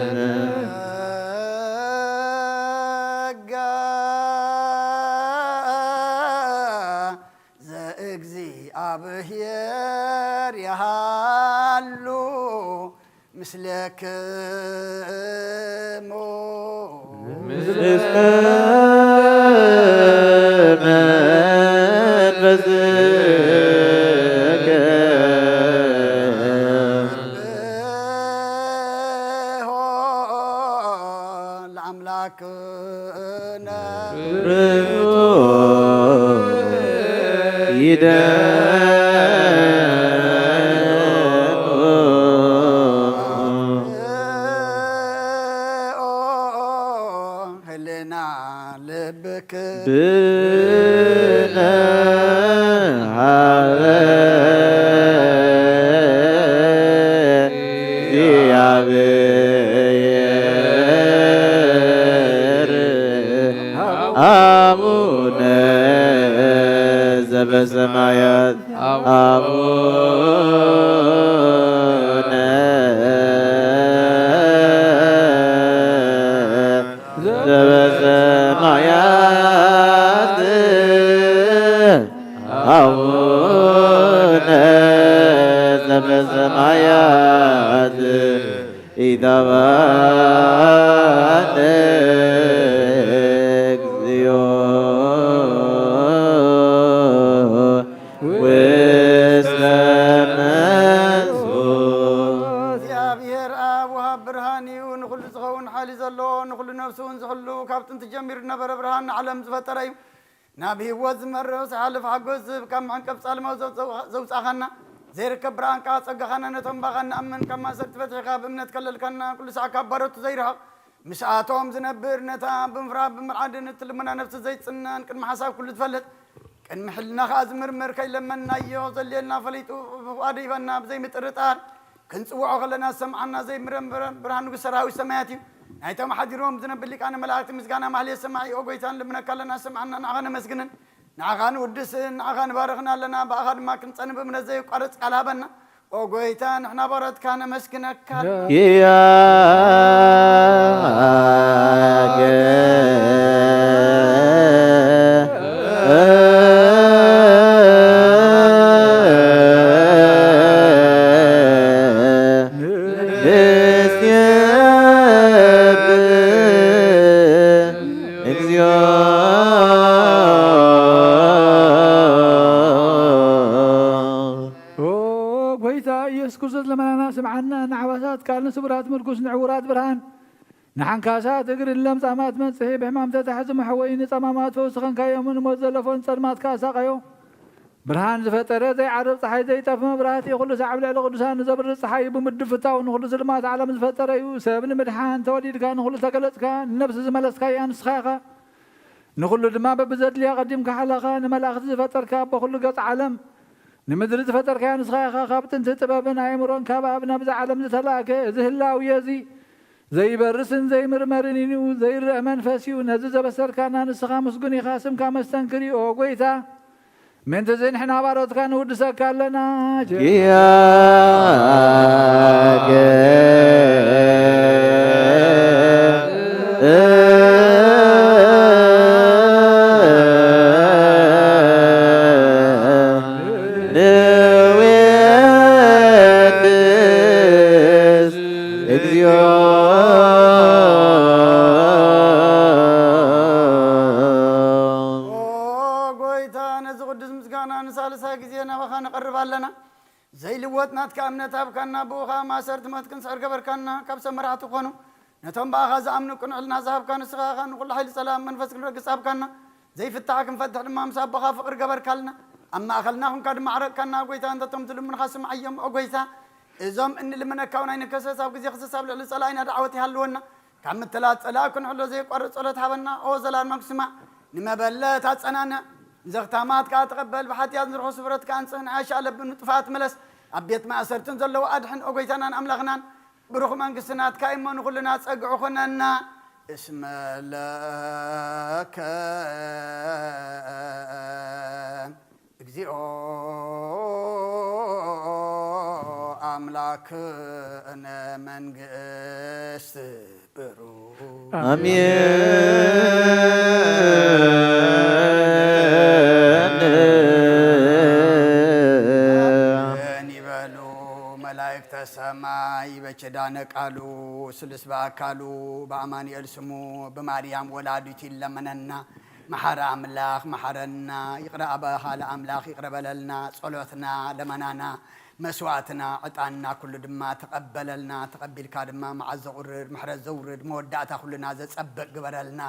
ጸጋ ዘእግዚኣብሔር የሃሉ ምስሌክሙ። ምስለ መንፈስከ። ለአምላክነ ይደሉ ስነ ሀበ እግዚአብሔር አቡነ ዘበሰማያት አቡነ ዘበሰማያት አቡነ ዘበሰማያት ኢታባነ እግዚኦ ውስተ መንሱ። እግዚኣብሔር ኣብ ወሃብ ብርሃን እዩ። ንኹሉ ዝኸውን ሓይሊ ዘለዎ፣ ንኹሉ ነፍሱ እውን ዝሕሉ፣ ካብ ጥንቲ ጀሚሩ ዝነበረ ብርሃን ንዓለም ዝፈጠረ እዩ። ናብ ህይወት ዝመርሕ ዝሓልፍ ሓጎስ ዝህብ፣ ካብ መዕንቀፍ ጻልማው ዘውጽ-፣ ዘውጻኻና፣ ዘይርከብ ብርሃንካ ጸጋኻና ነቶም ባኻ ንኣምን፣ ካብ ማእሰርቲ ፈቲሕካ ብእምነት ከለልካና፣ ኩሉ ሳዕ ካብ ባሮቱ ዘይርሕቕ፣ ምስኣቶም ዝነብር፣ ነታ ብምፍራህ ብምርዓድን እትልምና ነፍሲ ዘይጽነን፣ ቅድሚ ሓሳብ ኩሉ ዝፈልጥ፣ ቅድሚ ሕልና ኸኣ ዝምርምር፣ ከይለመንናዮ ዘድልየልና ፈሊጡ ብፍቓዱ ይበና፣ ብዘይምጥርጣር ክንጽውዖ ከለና ዝሰምዓና ዘይምረምር ብርሃን ንጉሥ ሰራዊት ሰማያት እዩ። ናይቶም ሓዲሮም ዝነብር ሊቃነ መላእክቲ ምስጋና ማህሌት ሰማዒ፣ ኦ ጎይታ፣ ንልምነካ ኣለና፣ ሰምዓና፣ ንዓኻ ነመስግንን፣ ንዓኻ ንውድስን፣ ንዓኻ ንባርኽን ኣለና፣ ብኣኻ ድማ ክንጸንብ እምነት ዘየቋርጽ ቃል ሃበና። ኦ ጎይታ፣ ንሕና ባሮትካ ነመስግነካ። ያገ ንሴብህ እግዚኦ። ኦ ጎይታ ኢየሱስ ክርስቶስ፣ ልመናና ስምዓና፣ ንዓባሳት ቃል፣ ንስቡራት ምርኩስ፣ ንዕውራት ብርሃን፣ ንሓንካሳት እግርን ለምጻማት መንጽሒ፣ ብሕማም ተታሒዙ መሕወዪ፣ ንጸማማት ፈውሲ ኸንካዮም፣ ንሞት ዘለፎን ጸልማት ከኣ ኣሳቐዮ። ብርሃን ዝፈጠረ፣ ዘይዓርብ ጸሓይ፣ ዘይጠፍ መብራህቲ፣ ኩሉ ሳዕ ኣብ ልዕሊ ቅዱሳን ንዘብርህ ጸሓይ እዩ። ብምድፍታው ንኹሉ ስልማት ዓለም ዝፈጠረ እዩ። ሰብ ንምድሓን ተወሊድካ፣ ንኹሉ ተገለጽካ፣ ንነፍሲ ዝመለስካያ ንስኻ ኢኻ። ንኹሉ ድማ በብዘድልያ ቀዲምካ ሓለኻ። ንመላእኽቲ ዝፈጠርካ፣ ኣቦ ኩሉ ገጽ ዓለም፣ ንምድሪ ዝፈጠርካያ ንስኻ ኢኻ። ካብ ጥንቲ ጥበብን ኣእምሮን ካብ ኣብ ናብዛ ዓለም ዝተላእከ፣ እዚ ህላውየ እዚ ዘይበርስን ዘይምርመርን እዩ፣ ዘይረአ መንፈስ እዩ። ነዚ ዘበሰርካና ንስኻ ምስጉን ኢኻ፣ ስምካ መስተንክር እዩ፣ ኦ ጎይታ። ምእንትዚ ንሕና ባሮትካ ንውድሰካ ኣለና። ኪያከ ንዌድስ እግዚኦ። ኦ ጎይታ፣ ነዚ ቅዱስ ምስጋና ንሳልሳይ ግዜ ናባኻ ነቐርብ ኣለና። ዘይልወጥ ናትካ እምነት ሃብካና፣ ብኡ ኸኣ ማእሰርቲ ሞት ክንስዕር ገበርካና። ካብ ሰብ መራሕቲ ክኾኑ ነቶም ብኣኻ ዝኣምኑ ቅኑዕ ሕልና ዝሃብካ ንስኻ ኢኻ። ንኹሉ ሓይሊ ጸላም መንፈስ ክንረግጽ ሃብካና። ዘይፍታሕ ክንፈትሕ ድማ ምስ ኣቦኻ ፍቕሪ ገበርካልና። ኣብ ማእከልና ኹንካ ድማ ዓረቅካና። ጎይታ፣ እንተቶም ዝልምኑኻ ስምዓዮም። ኦ ጎይታ፣ እዞም እንልምነካ እውን ኣይንከሰስ። ኣብ ግዜ ክሰስ ኣብ ልዕሊ ጸላኢና ደዓወት ይሃልወና። ካብ ምትላል ጸላኢ ክንሕሎ ዘየቋርጽ ጸሎት ሃበና። ኦ ዘላለማዊ ስማዕ፣ ንመበለት ኣጸናንዕ። ንዘኽታማት ከኣ ተቐበል። ብሓጢኣት ንርሑስ ፍረትካ ኣንጽህ። ንዓሻ ለብ ንጥፋት ምለስ። ኣብ ቤት ማእሰርትን ዘለዉ ኣድሕን። ኦ ጎይታናን ኣምላኽናን፣ ብሩኽ መንግስቲ ናትካ እሞ ንኹልና ጸግዒ ኩነና። እስመ ለከ እግዚኦ ኣምላክነ መንግስት ብሩክ። አሜን። ይበሉ መላእክተ ሰማይ በኪዳነ ቃሉ ስሉስ በአካሉ በአማኑኤል ስሙ በማርያም ወላዲቱ ይለመነና። መሓሪ ኣምላኽ መሓረና። ይቕረ ኣበኻ ለኣምላኽ ይቕረ በለልና። ጸሎትና፣ ለመናና፣ መስዋዕትና፣ ዕጣንና ኩሉ ድማ ተቐበለልና። ተቐቢልካ ድማ መዓዝ ዘቑርር፣ ምሕረት ዘውርድ፣ መወዳእታ ኩልና ዘጸብቕ ግበረልና።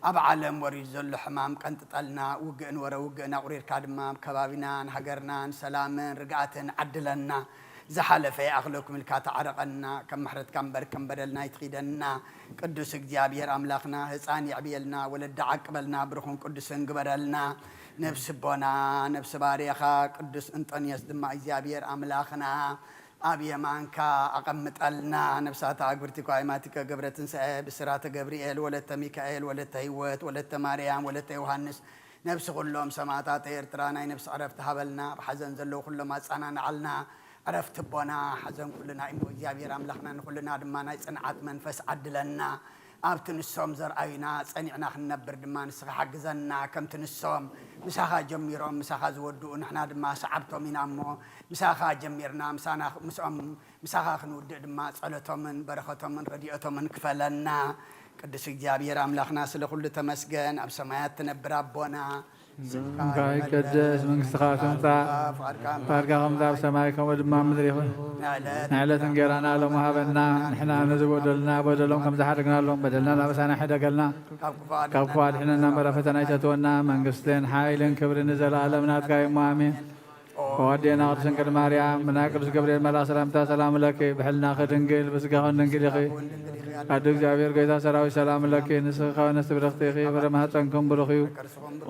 ኣብ ዓለም ወሪዱ ዘሎ ሕማም ቀንጥጠልና። ውግእን ወረ ውግእን ኣቑሪርካ ድማ ኣብ ከባቢናን ሃገርናን ሰላምን ርግኣትን ዓድለና። ዝሓለፈ ይኣኽለኩም ኢልካ ተዓረቐና፣ ከም ምሕረትካ እምበር ከም በደልና ኣይትኺደና። ቅዱስ እግዚኣብሔር ኣምላኽና፣ ህፃን የዕብየልና፣ ወለዲ ዓቅበልና፣ ብሩኽን ቅዱስን ግበረልና። ነብሲ ኣቦና፣ ነብሲ ባርያኻ ቅዱስ እንጦንዮስ ድማ እግዚኣብሔር ኣምላኽና ኣብ የማንካ ኣቐምጠልና። ነብሳታ ኣግብርቲ ኳይማቲከ ገብረ ትንሳኤ፣ ብስራተ ገብርኤል፣ ወለተ ሚካኤል፣ ወለተ ህይወት፣ ወለተ ማርያም፣ ወለተ ዮሃንስ፣ ነብሲ ኩሎም ሰማዕታት ኤርትራ ናይ ነብሲ ዕረፍቲ ሃበልና። ብሓዘን ዘለዉ ኩሎም ኣጻናንዓልና። ዕረፍቲ ኣቦና ሓዘን ኩልና እሞ እግዚኣብሔር ኣምላኽና ንኹልና ድማ ናይ ጽንዓት መንፈስ ዓድለና። ኣብቲ ንሶም ዘርኣዩና ጸኒዕና ክንነብር ድማ ንስኻ ሓግዘና። ከምቲ ንሶም ምሳኻ ጀሚሮም ምሳኻ ዝወድኡ ንሕና ድማ ሰዓብቶም ኢና እሞ ምሳኻ ጀሚርና ምሳና ምስኦም ምሳኻ ክንውድእ ድማ ጸሎቶምን በረኸቶምን ረድኤቶምን ክፈለና። ቅዱስ እግዚኣብሔር ኣምላኽና ስለ ኩሉ ተመስገን። ኣብ ሰማያት ትነብር ኣቦና፣ ስምካ ስምካ ይቀደስ፣ ይቀደስ፣ መንግስትኻ ትምጻእ፣ ፍቓድካ ፍቓድካ ከምታ ኣብ ሰማይ ከምኡ ድማ ኣብ ምድሪ ይኹን። ንዕለት ንዕለት እንጌራና ሎሚ ሃበና፣ ንሕና ነዚ በደልና በደሎም ከም ዝሓደግናሎም በደልና ናበሳና ሕደገልና፣ ካብ ክፉ ካብ ክፉ ኣድሕነና፣ እምበር ኣብ ፈተና ኣይተእትወና፣ መንግስትን ሓይልን ክብርን ንዘለኣለም ናትካ እዩ እሞ ኣሜን። ኦ ኣዴና ቅድስት ድንግል ማርያም፣ ብናይ ቅዱስ ገብርኤል መልኣኽ ሰላምታ ሰላም እለኪ፣ ብሕልናኺ ድንግል፣ ብስጋኺ ድንግል ኢኺ። ኣደ እግዚኣብሔር ጎይታ ሰራዊት ሰላም እለኪ፣ ንስኺ ካብ ኣንስቲ ብርኽቲ ኢኺ፣ ፍረ ማህፀንኩም ብሩኽ እዩ።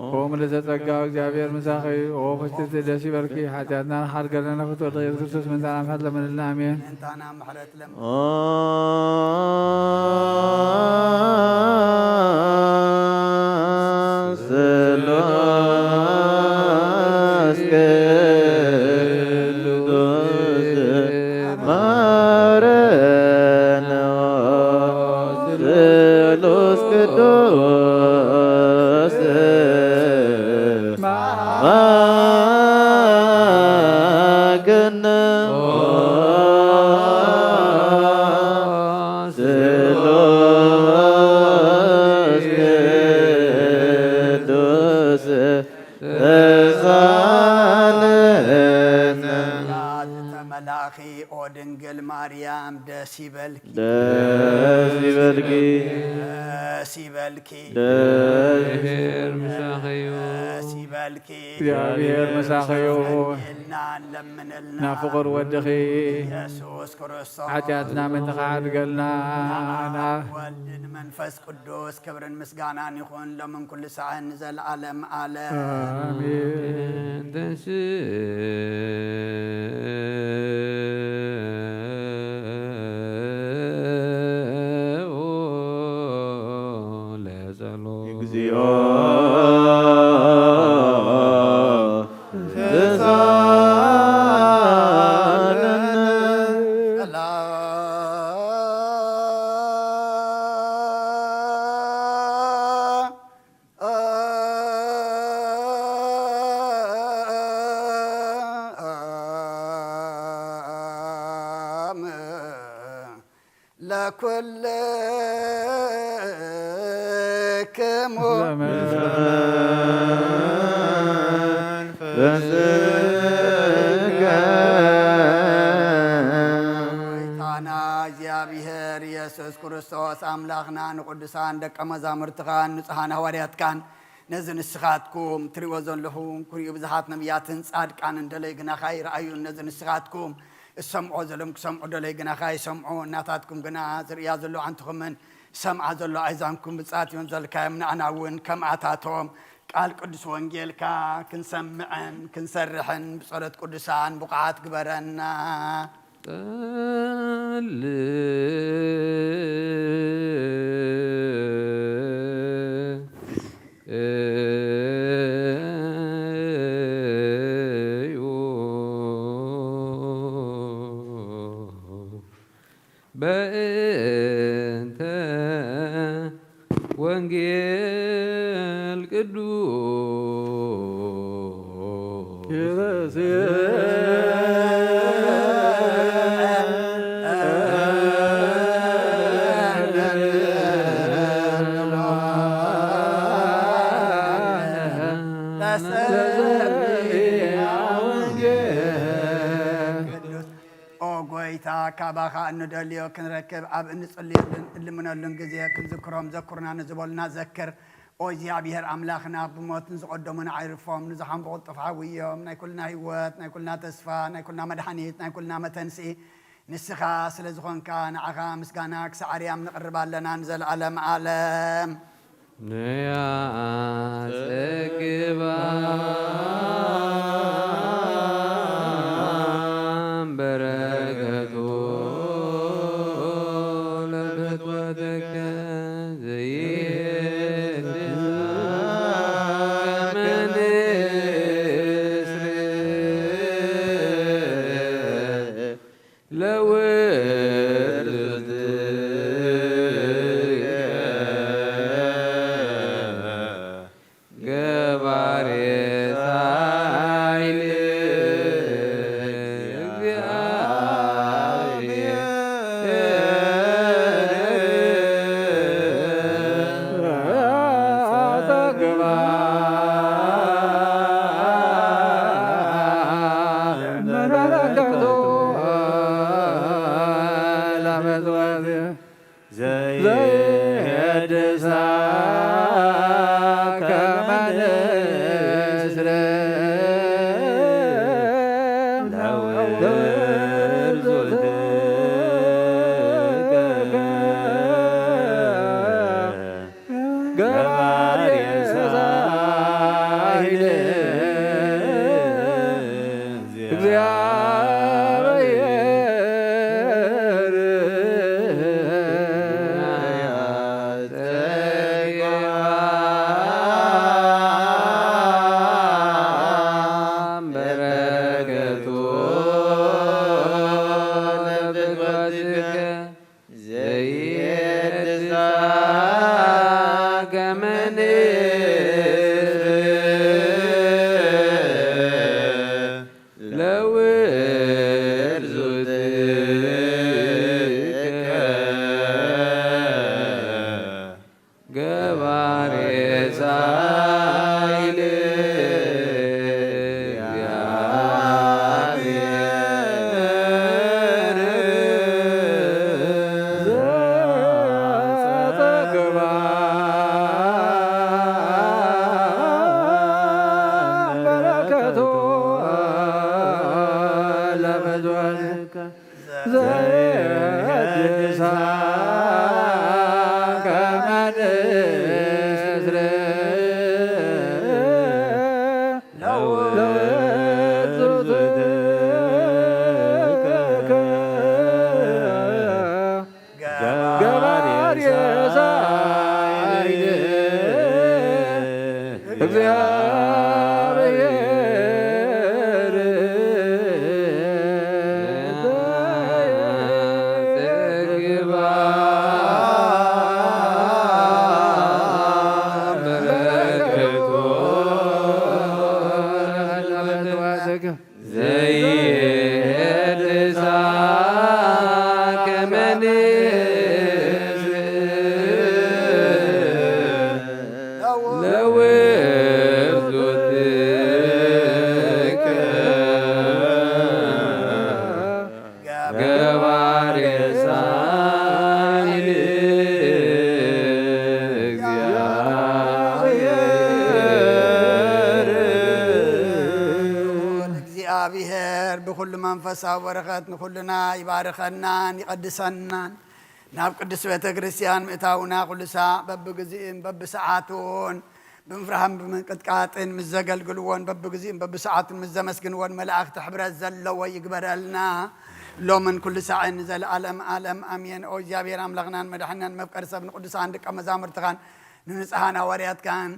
ኦ ምልዕተ ጸጋ፣ እግዚኣብሔር ምሳኺ እዩ። ኦ ፍስሕቲ ደስ ይበልኪ፣ ሓጢኣትና ሓድገለና ፍትወልደ ኢየሱስ ክርስቶስ ምንታና ምሕረት ለምንልና፣ ኣሜን። ምንታና ምሕረት ለም ኦ ስሉስ ቅዱስ ማረነ፣ ኦ ስሉስ ቅዱስ ማገነ፣ ኦ ስሉስ ቅዱስ ተሳለነ። ተመላኺ ኦ ድንግል ማርያም ደስ ይበልኪ። ደስ ይበልኪ። ደስ ይበልኪ። ደስ እግዚአብሔር ምሳኺ እዩ። ደስ ይበልኪ። እግዚኣብሔር ምሳኺ እዩ። ጸልየልና፣ ለምንልና። ናብ ፍቑር ወድኺ ኢየሱስ ክርስቶስ ሓጢኣትና ምእንቲ ኸሓድገልና። ንኣብ ወልድን መንፈስ ቅዱስ ክብርን ምስጋናን ይኹን፣ ሎምን ኩሉ ሰዓን ንዘለዓለም ዓለም። ኣሜን። ተንሥኡ ለጸሎት። እግዚኦ ተሳለነ። ለኩልክሙ ጎይታና እግዚኣብሔር ኢየሱስ ክርስቶስ ኣምላኽና ንቅዱሳን ደቀ መዛሙርትኻን ንጹሓን ሃዋርያትካን ነዚ ንስኻትኩም ትሪእዎ ዘለኹም ክሪኡ ብዙሓት ነቢያትን ጻድቃንን ደለይ ግናኻ ይረኣዩን ነዚ ንስኻትኩም እሰምዖ ዘሎም ክሰምዑ ደለይ ግናኻ ይሰምዑ እናታትኩም ግና ዝርእያ ዘሎ ኣንትኹምን ሰምዓ ዘሎ ኣይዛንኩም ብጻት እዮም ዘልካዮም ንኣና እውን ከምኣታቶም ቃል ቅዱስ ወንጌልካ ክንሰምዕን ክንሰርሕን ብጸሎት ቅዱሳን ብቑዓት ግበረና። ጠል እዩ በእንተ ወንጌል ቅዱስ ቅዱስ ኦ ጎይታ፣ ካባኻ እንደልዮ ክንረክብ ኣብ እንጽልየሉን እንልምነሉን ግዜ ክንዝክሮም ዘኩርና ንዝበሉና ዘክር። ኦ እግዚኣብሔር ኣምላኽና፣ ብሞት ንዝቐደሙን ኣይርፎም፣ ንዝሓምቡ ቅልጡፍ ሓውዮም። ናይ ኩልና ህይወት፣ ናይ ኩልና ተስፋ፣ ናይ ኩልና መድሓኒት፣ ናይ ኩልና መተንስኢ ንስኻ ስለ ዝኾንካ፣ ንዓኻ ምስጋና ክሳዕ ኣርያም ንቕርብ ኣለና ንዘለኣለም ዓለም። ንያ ጸግባ በረከቱ ለፍትወትከ ዘይትከ መንስር ለውእቱ ገባሬ ሳይል ዘይድሳ ከመ ንስር ለውርዙትከ ገባሬ ሳይል ገባሬ ሳይል እግዚኣብሔር ብኹሉ መንፈሳዊ በረኸት ንኹልና ይባርኸናን ይቐድሰናን። ናብ ቅድስት ቤተ ክርስቲያን ምእታውና ኩሉ ሳዕ በብግዚእን በብሰዓቱን ብምፍራህን ብምንቅጥቃጥን ምስ ዘገልግልዎን በብግዚእን በብሰዓቱን ምስ ዘመስግንዎን መላእኽቲ ሕብረት ዘለዎ ይግበረልና። ሎምን ኩሉ ሳዕን ንዘለዓለም ዓለም ኣሜን። ኦ እግዚኣብሔር ኣምላኽናን መድሓናን መፍቀሪ ሰብ ንቅዱሳን ደቀ መዛሙርትኻን ንንጽሃን ሃዋርያትካን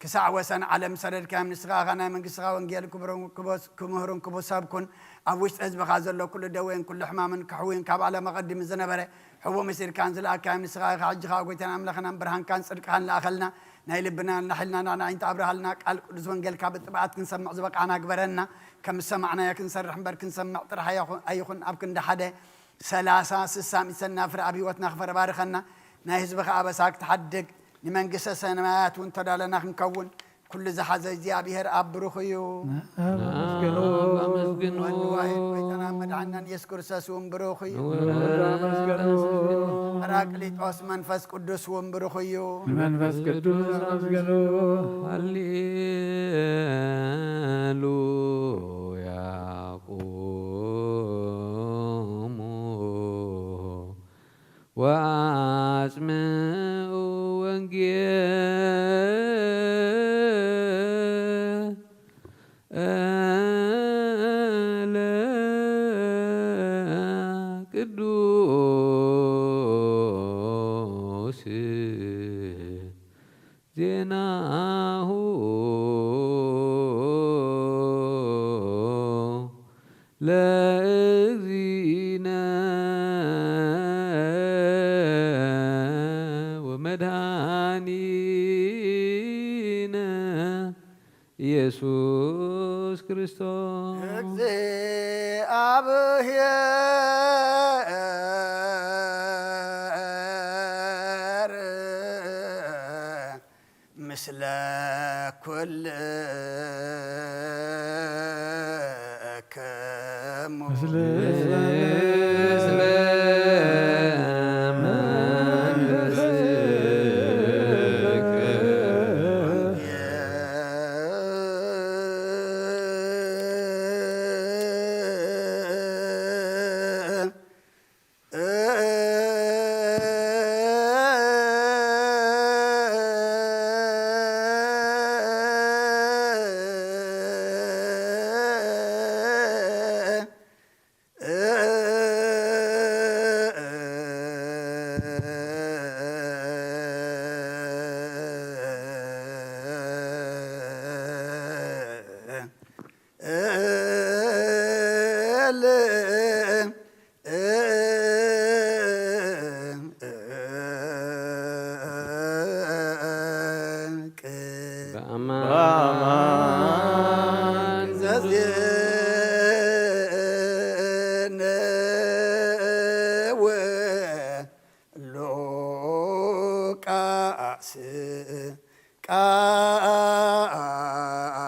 ክሳዕ ወሰን ዓለም ሰደድካዮም። ንስኻ ኸኣ ናይ መንግስትኻ ወንጌል ክብሩን ክቦስ-፣ ክምህሩን ክቡሰብኩን ኣብ ውሽጢ ህዝብኻ ዘሎ ኩሉ ደዌን ኩሉ ሕማምን ክሕውይን ካብ ዓለም ኣቐዲሙ ዝነበረ ሕቡእ መሲልካን ዝለኣካዮም ንስኻ ኢኻ። ሕጂ ኸኣ ጎይታን ኣምላኽናን ብርሃንካን ጽድቅኻን ለኣኸልና። ናይ ልብና ናሕልና ናዕናዒንታ ኣብርሃልና። ቃል ቅዱስ ወንጌልካ ብጥብዓት ክንሰምዕ ዝበቃዕና ግበረና። ከም ዝሰማዕናዮ ክንሰርሕ እምበር ክንሰምዕ ጥራሕ ኣይኹ-፣ ኣይኹን። ኣብ ክንዲ ሓደ ሰላሳ ስሳ ሚእቲ ሰናፍር ኣብ ህይወትና ክፈረ ባርኸና። ናይ ህዝብኻ ኣበሳ ክትሓድግ ንመንግስተ ሰማያት እውን ተዳለና ክንከውን ኩሉ ዝሓዘ እግዚኣብሔር ኣብ ብሩኽ እዩ። ንኣብ ኣመስግንዎ። ንኣብ ኣመስግንዎ። ወልድ ዋሕድ ጎይታና መድሓናን ኢየሱስ ክርስቶስ እውን ብሩኽ እዩ። ንወልድ ኣመስግንዎ። ጳራቅሊጦስ መንፈስ ቅዱስ እውን ብሩኽ እዩ። ንመንፈስ ቅዱስ ኣመስግንዎ። ሃሌሉያ ቁሙ ወአጽምዑ ወንጌለ ቅዱስ ዜናሁ ለእግዚእነ ወመድኃኒነ ኢየሱስ ክርስቶስ። እግዚአብሔር ምስለ ኩልክሙ። ምስለ ምስለ መንፈስከ። በአማን ዘዜነ ወሉቃስ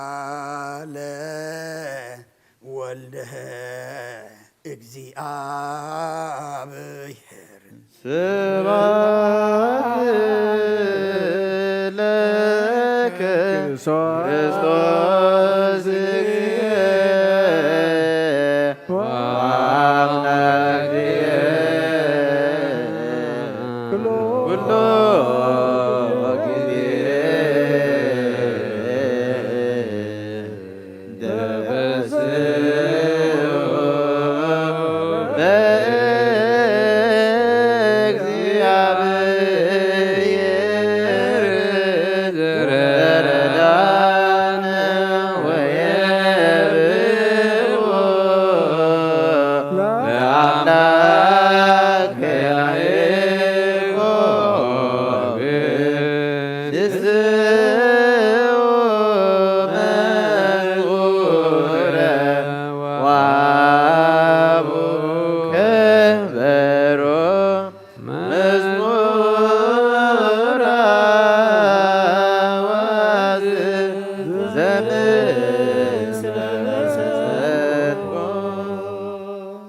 ቃለ ወልደ እግዚአብሔር። ስብሐት ለከ ክርስቶስ ወአምላክ ኩሎ ጊዜ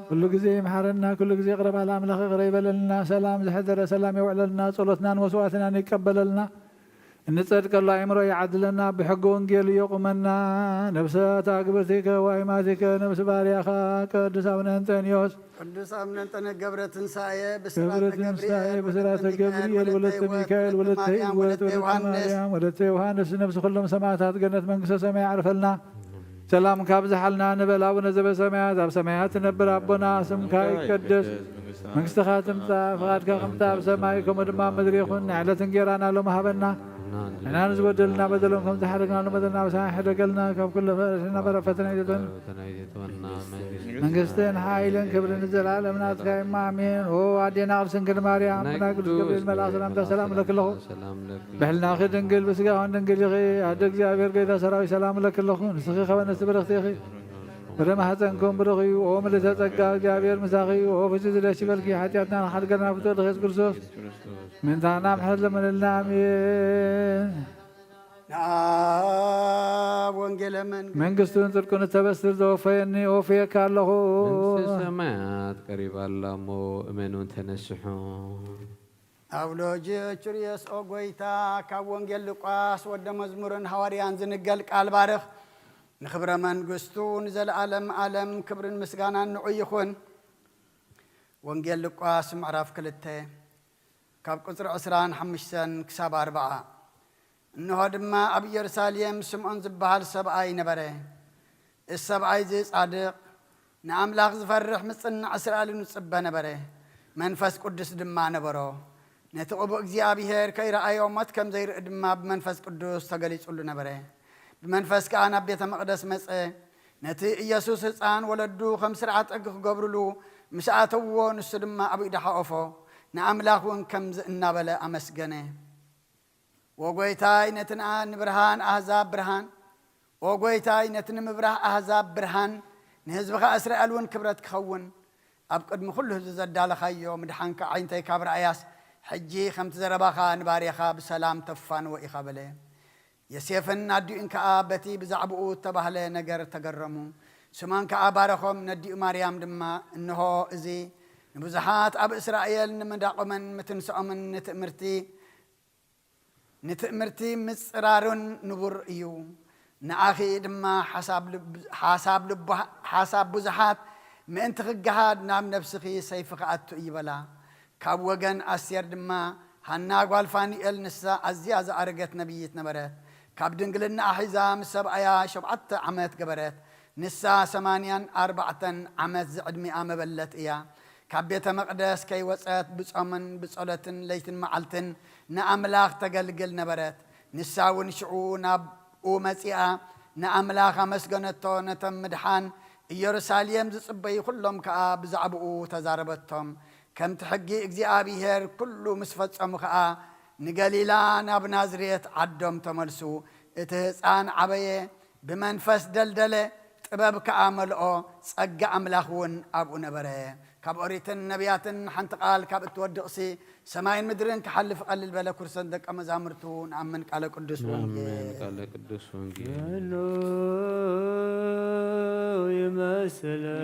ኩሉ ግዜ ይምሓረና፣ ኩሉ ግዜ ይቕረ ባል ኣምላኽ ይቕረ ይበለልና። ሰላም ዝሐደረ ሰላም የውዕለልና፣ ጸሎትናን መስዋዕትናን ይቀበለልና። እንጸድቀሉ ኣእምሮ ይዓድለና፣ ብሕጊ ወንጌል የቑመና። ነፍሳት ኣግብርቲከ ወኣይማቲከ ነፍሲ ባርያኻ ቅዱስ ኣቡነ እንጠንዮስ ቅዱስ ኣቡነ እንጠንዮስ ገብረ ትንሳኤ ብስራተ ገብረ ትንሳኤ ብስራተ ገብርኤል ወለተ ሚካኤል ወለተ ህይወት ወለተ ማርያም ወለተ ዮሃንስ ነፍሲ ኩሎም ሰማዕታት ገነት መንግስተ ሰማይ ያዕርፈልና። ሰላም ካብዝሓልና ንበል ኣቡነ ዘበሰማያት፣ ኣብ ሰማያት ትነብር ኣቦና፣ ስምካ ይቀደስ፣ መንግስትኻ ትምጻእ፣ ፍቓድካ ከምቲ ኣብ ሰማይ ከምኡ ድማ ኣብ ምድሪ ይኹን። ናይ ዕለት እንጌራና ሎሚ ሃበና፣ ንሕና ንዝበደሉና በደሎም ከም ዝሓለግና ንበደልና፣ ብሰማይ ሕደገልና፣ ካብ ኩሉ ፈተና ይደገና። መንግስትን ሓይልን ክብርን ንዘለኣለም ናትካ እማ ኣሜን። ኦ ኣዴና ቅድስት ድንግል ማርያም፣ ብናይ ቅዱስ ገብርኤል መልኣኽ ሰላምታ ሰላም እለኪ ኣለኹ። ብሕልናኺ ድንግል ብስጋኽን ድንግል ኢኺ። ኣደ እግዚኣብሔር ጌታ ሰራዊት ሰላም እለኪ ኣለኹ። ንስኺ ከበነስቲ ብርኽቲ ኢኺ። ፍረ ማሕፀንኩም ብሩኽ እዩ። ኦ ምልዕተ ጸጋ እግዚኣብሔር ምሳኺ እዩ። ኦ ፍጹም ደስ ይበልኪ። ሓጢኣትና ንሓድገና ፍቶ ድኸስ ክርስቶስ ምንታና ምሕረት ለመነልና። ኣሜን። ንኣብ ወንጌለ መንግስት መንግስቱን ጽድቁን እተበስር ዘወፈየኒ ወፍየካ ኣለኹ። መንግስተ ሰማያት ቀሪባ ኣላ እሞ እመኑን ተነስሑ። ኣውሎጅ ቹርዮስ ኦ ጎይታ፣ ካብ ወንጌል ሉቃስ ወደ መዝሙርን ሃዋርያን ዝንገል ቃል ባርኽ። ንኽብረ መንግስቱ ንዘለዓለም ዓለም ክብርን ምስጋናን ንዑ ይኹን። ወንጌል ሉቃስ ምዕራፍ ክልተ ካብ ቁጽሪ ዕስራን ሓሙሽተን ክሳብ ኣርብዓ። እንሆ ድማ ኣብ ኢየሩሳሌም ስምዖን ዝበሃል ሰብኣይ ነበረ። እዚ ሰብኣይ እዚ ጻድቕ፣ ንኣምላኽ ዝፈርሕ፣ ምጽናዕ እስራኤልን ዝጽበ ነበረ። መንፈስ ቅዱስ ድማ ነበሮ። ነቲ ቅቡእ እግዚኣብሔር ከይረኣዮ ሞት ከም ዘይርኢ ድማ ብመንፈስ ቅዱስ ተገሊጹሉ ነበረ። ብመንፈስ ከኣ ናብ ቤተ መቕደስ መጸ። ነቲ ኢየሱስ ህፃን ወለዱ ከም ስርዓት ሕጊ ክገብሩሉ ምስ ኣተውዎ፣ ንሱ ድማ ኣብ ኢዱ ሓቆፎ፣ ንኣምላኽ እውን ከምዚ እናበለ ኣመስገነ። "ወጎይታይ፣ ነቲ ንኣ-፣ ንብርሃን ኣህዛብ ብርሃን፣ ኦ ጎይታይ፣ ነቲ ንምብራህ ኣህዛብ ብርሃን፣ ንህዝብኻ እስራኤል እውን ክብረት ክኸውን፣ ኣብ ቅድሚ ኩሉ ህዝቢ ዘዳለኻዮ ምድሓንካ ኣዒንተይ ካብ ረኣያስ፣ ሕጂ ከምቲ ዘረባኻ ንባርያኻ ብሰላም ተፋንዎ ኢኻ" በለ። ዮሴፍን ኣዲኡን ከኣ በቲ ብዛዕባኡ እተባህለ ነገር ተገረሙ። ስምዖን ከኣ ባረኾም፣ ነዲኡ ማርያም ድማ፣ "እንሆ፣ እዚ ንብዙሓት ኣብ እስራኤል ንምዳቖመን ምትንስኦምን ንትእምርቲ፣ ንትእምርቲ ምጽራሩን ንቡር እዩ። ንኣኺ ድማ ሓሳብ ልብ-፣ ሓሳብ ልቡ-፣ ሓሳብ ብዙሓት ምእንቲ ክገሃድ ናብ ነፍስኺ ሰይፊ ክኣቱ እዩ" በላ። ካብ ወገን ኣስቴር ድማ ሃና ጓል ፋኑኤል፣ ንሳ ኣዝያ ዝኣረገት ነብይት ነበረት። ካብ ድንግልናኣ ሒዛ ምስ ሰብኣያ ሸውዓተ ዓመት ገበረት። ንሳ ሰማንያን ኣርባዕተን ዓመት ዝዕድሚኣ መበለት እያ። ካብ ቤተ መቕደስ ከይወጸት ብጾምን ብጸሎትን ለይትን መዓልትን ንኣምላኽ ተገልግል ነበረት። ንሳ እውን ሽዑ ናብኡ መጺኣ ንኣምላኽ ኣመስገነቶ። ነቶም ምድሓን ኢየሩሳሌም ዝጽበዩ ኩሎም ከኣ ብዛዕባኡ ተዛረበቶም። ከምቲ ሕጊ እግዚኣብሔር ኩሉ ምስ ፈጸሙ ከኣ ንገሊላ ናብ ናዝሬት ዓዶም ተመልሱ። እቲ ህጻን ዓበየ፣ ብመንፈስ ደልደለ፣ ጥበብ ከኣ መልኦ፣ ጸጋ ኣምላኽ እውን ኣብኡ ነበረ። ካብ ኦሪትን ነቢያትን ሓንቲ ቃል ካብ እትወድቕሲ፣ ሰማይን ምድርን ክሓልፍ ቀልል በለ። ኩርሰን ደቀ መዛሙርቱ ንኣምን ቃለ ቅዱስ ንኣምን ወንጌል። ቃለ ቅዱስ ወንጌል። መኑ ይመስለከ?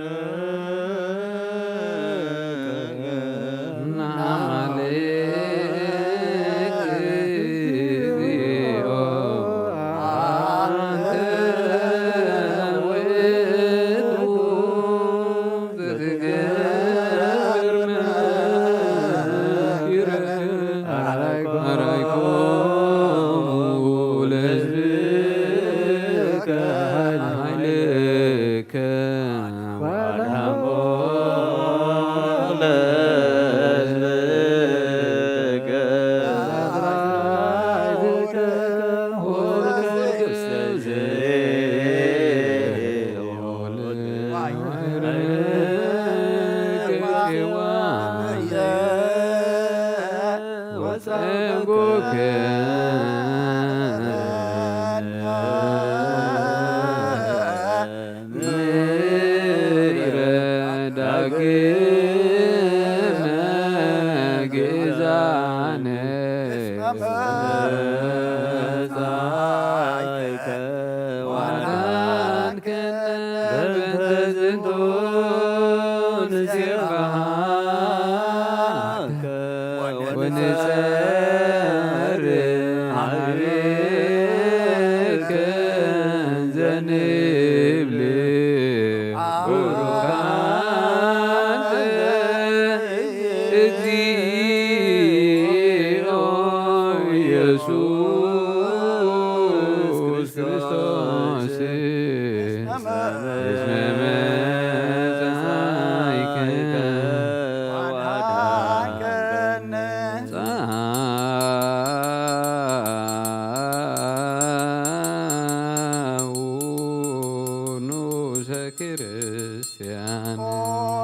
ኦ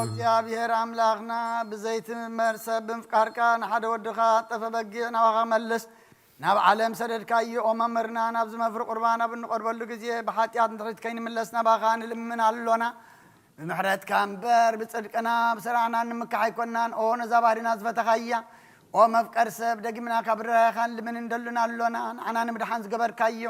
እግዚኣብሔር ኣምላኽና፣ ብዘይትምርመር ሰብ ብምፍቃርካ ንሓደ ወድኻ ጠፈ በጊዕ ናባኻ መልስ። ናብ ዓለም ሰደድካዮ። ኦ መምህርና፣ ናብዚ መፍሪ ቁርባን ኣብ እንቐርበሉ ግዜ ብሓጢኣት ንድሕሪት ከይንምለስ ናባኻ ንልምን ኣሎና። ብምሕረትካ እምበር ብጽድቅና ብስራሕና ንምካሕ ኣይኮንናን። ኦ ነዛ ባህሪና ዝፈተኻያ፣ ኦ መፍቀር ሰብ፣ ደጊምና ካብ ርህራሄኻ ንልምን እንደልን ኣሎና። ንዓና ንምድሓን ዝገበርካዮ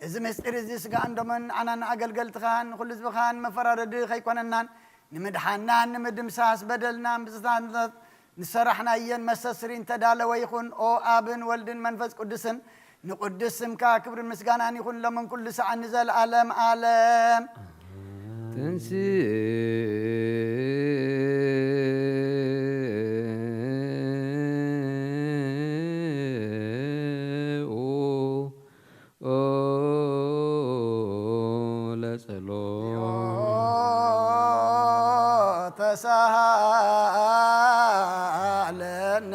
እዚ ምስጢር እዚ ስጋን ደሞን ንዓናን ንኣገልገልትኻን ንኹሉ ህዝብኻን መፈራረዲ ከይኮነናን ንምድሓናን ንምድምሳስ በደልናን ብዝታንተት ንሰራሕናየን መሰስሪን ተዳለወ ይኹን። ኦ ኣብን ወልድን መንፈስ ቅዱስን፣ ንቅዱስ ስምካ ክብርን ምስጋናን ይኹን፣ ሎምን ኩሉ ሰዓት ንዘለዓለም ዓለም። ትንስኡ ለጸሎት። ተሳሃለነ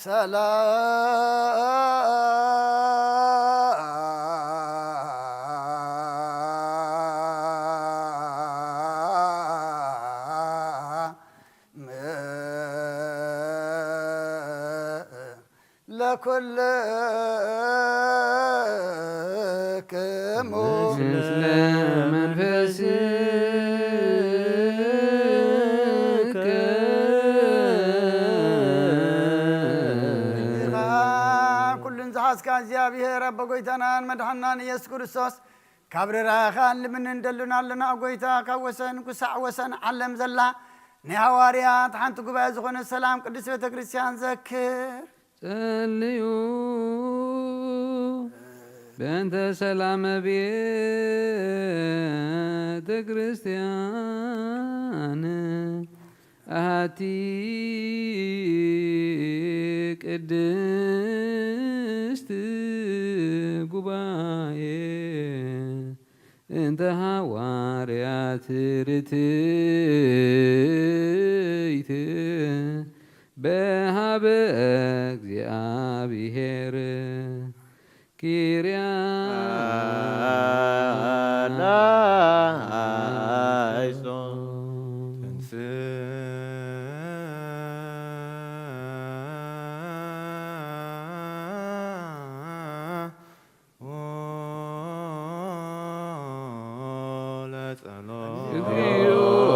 ሰላም ለኩልክሙ። ምስለ መንፈስከ። ኩሉን ዝሓዝካ እግዚኣብሔር ኣቦ ጎይታናን መድሓናን ኢየሱስ ክርስቶስ፣ ካብ ርራኻ ልምን እንደልን ኣለና። ጎይታ፣ ካብ ወሰን ክሳዕ ወሰን ዓለም ዘላ ናይ ሃዋርያት ሓንቲ ጉባኤ ዝኾነ ሰላም ቅድስት ቤተ ክርስቲያን ዘክር። ጸልዩ በእንተ ሰላመ ቤተ ክርስቲያን ኣሃቲ ቅድስት ጉባኤ እንተ ሃዋርያት ርትይት በሃበ እግዚኣብሔር ኪርያ ላይሶ። ለጸሎት።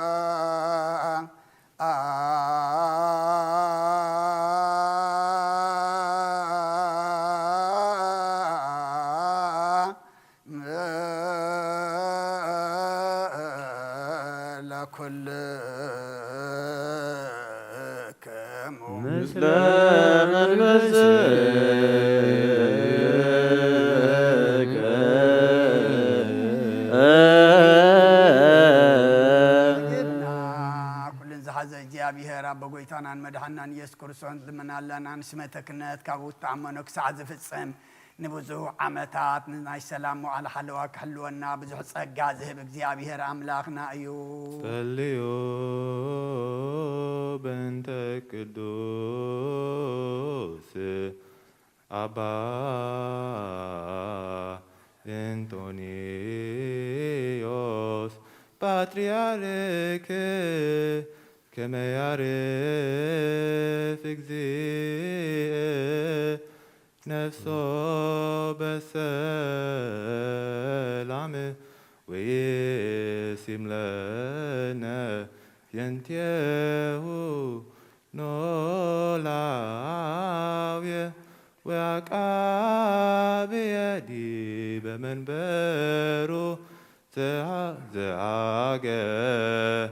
ሰላም ለኩልክሙ። ምስለ መንፈስከ። ጌታና ኩልን ዝሓዘ እግዚኣብሔር ኣቦ ጎይታናን መድሓናን ኢየሱስ ክርስቶስ ልመና ኣለና። ንስመተ ክህነት ካብ ውታዕ መኖ ክሳዕ ዝፍጽም ንብዙሕ ዓመታት ንናይ ሰላም መዋዕለ ሓለዋ ክሕልወና ብዙሕ ጸጋ ዝህብ እግዚኣብሔር ኣምላኽና እዩ። ጸልዩ በእንተ ቅዱስ ኣባ እንጦንዮስ ፓትርያርክ ከመ ያርፍ እግዚእ ነፍሶ በሰላም ወይሲም ለነ የንቴሁ ኖላውየ ወአቃብየ ዲበ መንበሩ ዘአ-፣ ዘአገር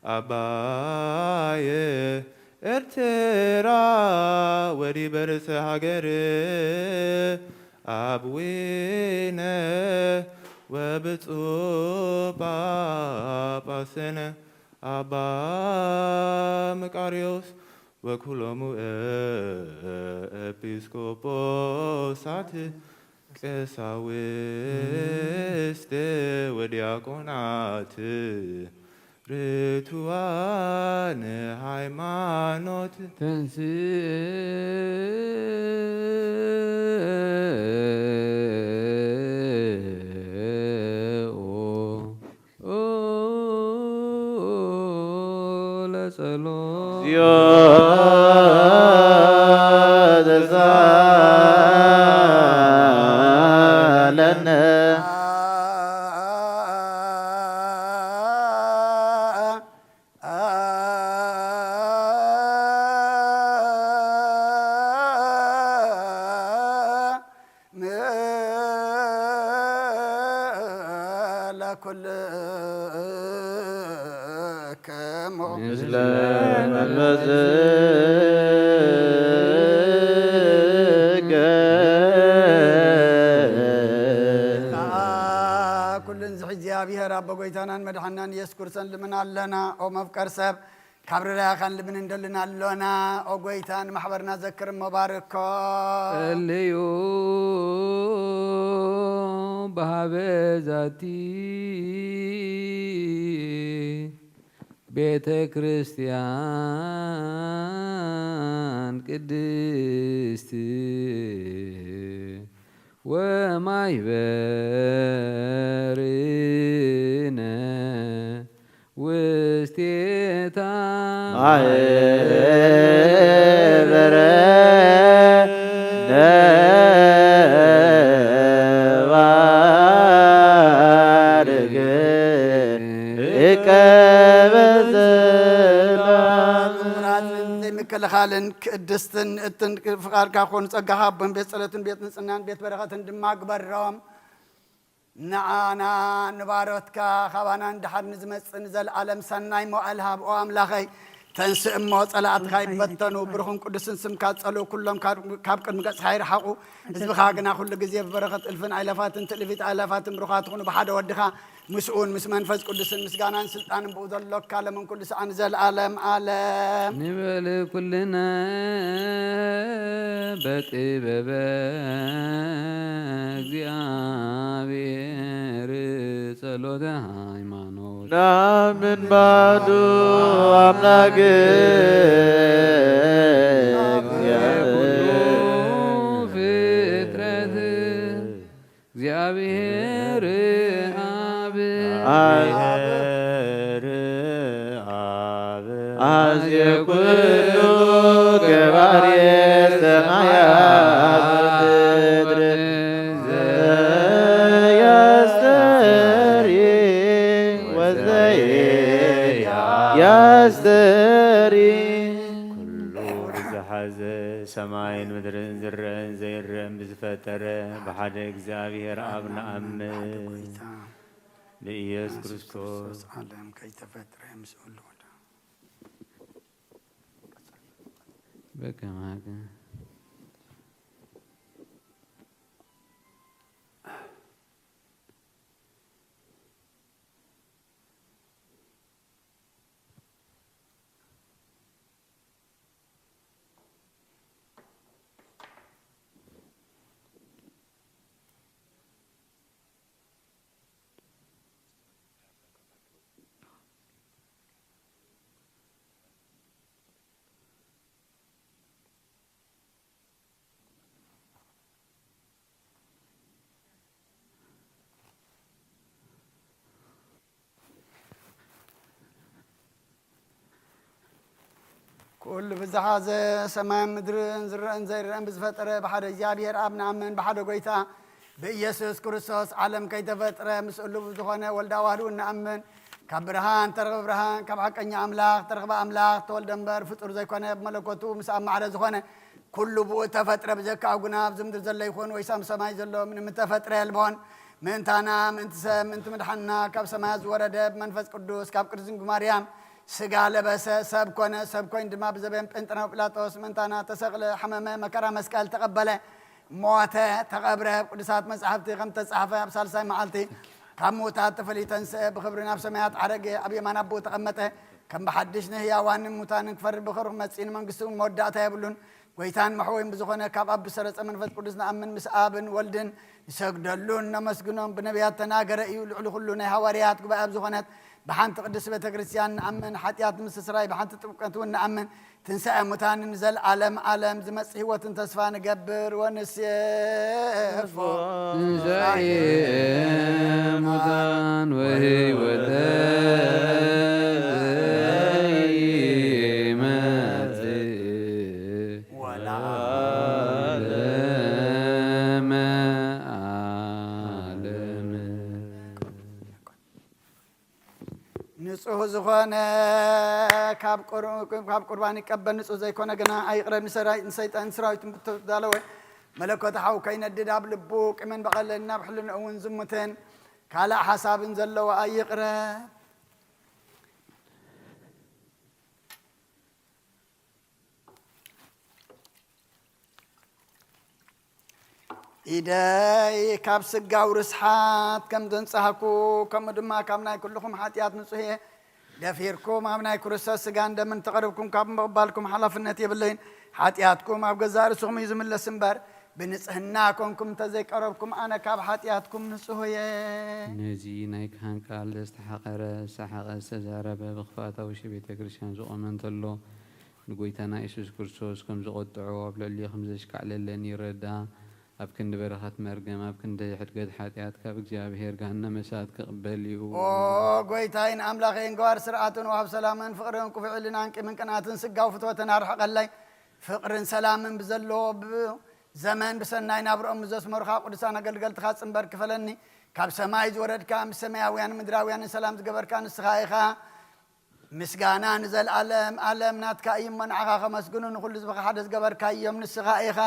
አባየ ኤርትራ ወዲበ ርእሰ ሃገር አብዊነ ወብፁዕ ጳጳስነ አባ መቃርዮስ ወኩሎሙ ኤጲስቆጶሳት ቀሳውስት ወዲያቆናት ርቱዓን ሃይማኖት። ተንስኡ ለጸሎት። እግዚኦ ተሳለነ። ኩልክሙ ምስለ መንፈስከ። ከኣ ኩሉ ንዝሒ እግዚኣብሔር ኣቦ ጎይታናን መድሓናን ኢየሱስ ክርስቶስ ልምን ኣለና። ኦ መፍቀር ሰብ፣ ካብ ርራኻን ልምን እንደልን ኣሎና። ኦ ጎይታ፣ ንማሕበርና ዘክር እሞ ባርኮ። እልዩ በሃበ ዛቲ ቤተ ክርስቲያን ቅድስት ወማይበርነ ውስቴታ ማህበረ ነባርክ እቀበጽላ። ምምራጽን ዘይምክልኻልን ቅድስትን እትን ፍቓድካ ኮኑ። ጸጋኻ ኣቦን ቤት ጸሎትን ቤት ንጽህናን ቤት በረኸትን ድማ ግበሮም። ንዓና ንባሮትካ ካባና ንድሓር ንዝመጽእ ንዘለኣለም ሰናይ መዋእል ሃብ። ኦ ኣምላኸይ፣ ተንስእ እሞ ጸላእትኻ ይበተኑ። ብሩኽን ቅዱስን ስምካ ጸልኡ፣ ኩሎም ካብ፣ ካብ ቅድሚ ገጽካ ይርሓቑ። ህዝብኻ ግና ኩሉ ግዜ ብበረኸት እልፍን ኣእላፋትን ትእልፊት ኣእላፋትን ብሩኻት ይኹኑ። ብሓደ ወድኻ ምስኡን ምስ መንፈስ ቅዱስን ምስጋናን ስልጣንን ብኡ ዘሎካ ለምን ኩሉ ሰዓን ዘልኣለም ኣለም። ንበል ኩልና በጥበበ እግዚኣብሔር ጸሎተ ሃይማኖት። ናምን ባዱ ኣምላክ ኩሉ ፍጥረት እግዚኣብሔር ኣብ። ኣብ ኣዝየ ኩሉ ገባሬ ሰማያት ምድር ዘያስተሪ ወዘየ ያስተሪ። ኩሉ ዝሓዘ ሰማይን ምድርን ዝረአን ዘይረአን ብዝፈጠረ ብሓደ እግዚኣብሔር ኣብ ንኣምን። ብኢየሱስ ክርስቶስ ዓለም ከይተፈጥረ ምስ ኩሉ ወዳ በከማከ ኩሉ ብዝሓዘ ሰማይን ምድርን ዝረአን ዘይረአን ብዝፈጠረ ብሓደ እግዚኣብሔር ኣብ ንኣምን፣ ብሓደ ጎይታ ብኢየሱስ ክርስቶስ ዓለም ከይተፈጥረ ምስ እሉ ዝኾነ ወልዳ ዋህዱ እንኣምን። ካብ ብርሃን ተረኽበ ብርሃን፣ ካብ ሓቀኛ ኣምላኽ ተረኽበ ኣምላኽ፣ ተወልደ እምበር ፍጡር ዘይኮነ፣ ብመለኮቱ ምስ ኣብ ማዕረ ዝኾነ ኩሉ ብኡ ተፈጥረ። ብዘይካኡ ግና ኣብዚ ምድሪ ዘሎ ይኹን ወይስ ኣብ ሰማይ ዘሎ ምንም እተፈጥረ የልቦን። ምእንታና፣ ምእንቲ ሰብ፣ ምእንቲ ምድሓንና ካብ ሰማያት ዝወረደ ብመንፈስ ቅዱስ ካብ ቅድስት ድንግል ማርያም ስጋ ለበሰ፣ ሰብ ኮነ። ሰብ ኮይኑ ድማ ብዘበን ጴንጠናዊ ጲላጦስ ምእንታና ተሰቕለ፣ ሓመመ፣ መከራ መስቀል ተቐበለ፣ ሞተ፣ ተቐብረ። ኣብ ቅዱሳት መጻሕፍቲ ከም ተጻሕፈ ኣብ ሳልሳይ መዓልቲ ካብ ምዉታት ተፈልዩ ተንስአ፣ ብኽብሪ ናብ ሰማያት ዓረገ፣ ኣብ የማን ኣቦኡ ተቐመጠ። ከም ብሓድሽ ንህያዋንን ሙታንን ክፈርድ ብኽብሪ ክመጽእ እዩ፣ ንመንግስቱ እውን መወዳእታ የብሉን። ጎይታን መሕወይን ብዝኾነ ካብ ኣብ ብሰረጸ መንፈስ ቅዱስ ንኣምን፣ ምስ ኣብን ወልድን ንሰግደሉን ነመስግኖም። ብነቢያት ተናገረ እዩ፣ ልዕሊ ኩሉ ናይ ሃዋርያት ጉባኤ ኣብ ዝኾነት ብሓንቲ ቅድስት ቤተ ክርስቲያን ንኣምን፣ ሓጢኣት ንምስትስራይ ብሓንቲ ጥምቀት እውን ንኣምን። ትንሳኤ ሙታን ንዘለዓለም ዓለም ዝመጽእ ህይወትን ተስፋ ንገብር ወንሴፎ። ትንሳኤ ሙታን ወህይወተ ዘይመጽእ ወለዓለመ ዓለም። ንጹህ ዝኾነ ካብ ቁር-፣ ካብ ቁርባን ይቀበል፣ ንጹህ ዘይኮነ ግና ኣይቕረብ። ንሰራይ-፣ ንሰይጣን ሰራዊትን ብተዳለወ መለኮት ሓው ከይነድድ ኣብ ልቡ ቂምን በቐልን፣ ናብ ሕልንኡ እውን ዝሙትን ካልእ ሓሳብን ዘለዎ ኣይቕረብ። ኢደይ ካብ ስጋዊ ርስሓት ከም ዘንጻህኩ፣ ከምኡ ድማ ካብ ናይ ኩልኹም ሓጢኣት ንጹህ እየ። ደፊርኩም ኣብ ናይ ክርስቶስ ስጋን ደምን ተቐርብኩም ካብ ምቕባልኩም ሓላፍነት የብለይን። ሓጢኣትኩም ኣብ ገዛእ ርእስኹም እዩ ዝምለስ እምበር፣ ብንጽህና ኮንኩም እንተዘይቀረብኩም፣ ኣነ ካብ ሓጢኣትኩም ንጹህ እየ። ነዚ ናይ ካህን ቃል ዘስተሓቐረ፣ ዝሰሓቐ፣ ዝተዛረበ፣ ብኽፍኣታዊ ቤተ ክርስቲያን ዝቖመ እንተሎ፣ ንጎይታና የሱስ ክርስቶስ ከም ዝቖጥዖ፣ ኣብ ልዕሊኡ ከም ዘሽካዕለለን ይረዳ። ኣብ ክንዲ በረኸት መርገም፣ ኣብ ክንዲ ሕድገት ሓጢኣት፣ ካብ እግዚኣብሔር ገሃነመ እሳት ክቕበል እዩ። ኦ ጎይታይን ኣምላኸይን፣ ገባር ስርዓትን ወሃብ ሰላምን ፍቕርን ክፉእ ሕልናን ቂምን ቅንኣትን ስጋዊ ፍትወትን ኣርሕቐለይ። ፍቕርን ሰላምን ብዘለዎ ብ-፣ ዘመን ብሰናይ ናብርኦም ዘስመሩኻ ቅዱሳን ኣገልገልትኻ ጽንበር ክፈለኒ። ካብ ሰማይ ዝወረድካ፣ ምስ ሰማያውያን ምድራውያንን ሰላም ዝገበርካ ንስኻ ኢኻ። ምስጋና ንዘለኣለም ኣለም ናትካ እዩ እሞ፣ ንዓኻ ከመስግኑ ንኹሉ ህዝብኻ ሓደ ዝገበርካዮም ንስኻ ኢኻ።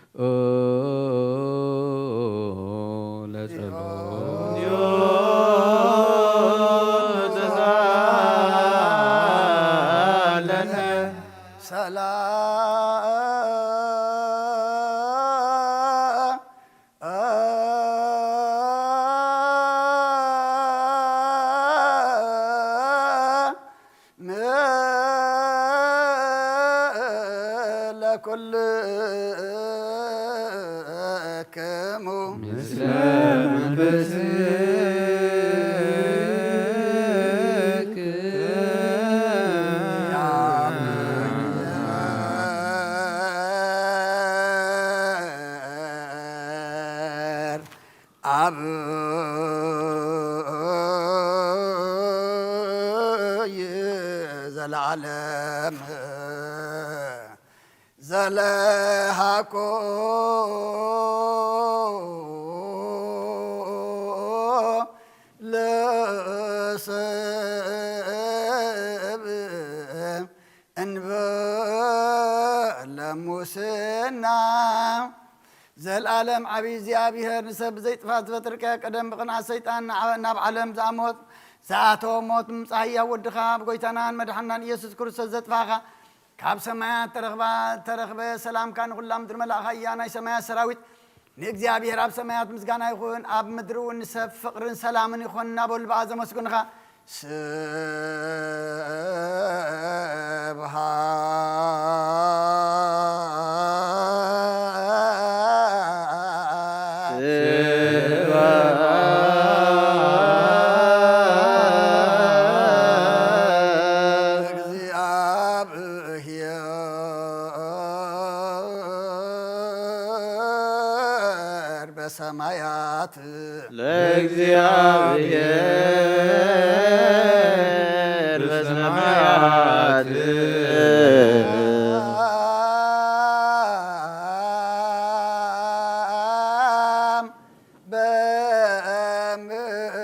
ተንስኡ ለጸሎት። ሰላም ለኩልክሙ ምስለ መንፈስክ ያምር። ኣብ ዘለዓለም ዘለሃኮ ለሰብ እንበለ ሙስና። ዘልኣለም ዓብዪ እግዚኣብሔር ንሰብ ብዘይጥፋት ዝበትርከ ቀደም ብቕንዓት ሰይጣን ንዓ-፣ ናብ ዓለም ዝኣሞት ዝኣተወ ሞት ምምጻእ ህያው ወድኻ ብጎይታናን መድሓናን ኢየሱስ ክርስቶስ ዘጥፋኻ ካብ ሰማያት ተረኽባ-፣ ተረኽበ ሰላምካ ንኹላ ምድሪ መላእኻ እያ። ናይ ሰማያት ሰራዊት ንእግዚኣብሔር ኣብ ሰማያት ምስጋና ይኹን፣ ኣብ ምድሪ እውን ንሰብ ፍቕርን ሰላምን ይኹን እናበሉ ብኣ ዘመስግኑኻ። ስብሃት ለእግዚአብሔር በሰማያት ለእግዚአብሔር በሰማያት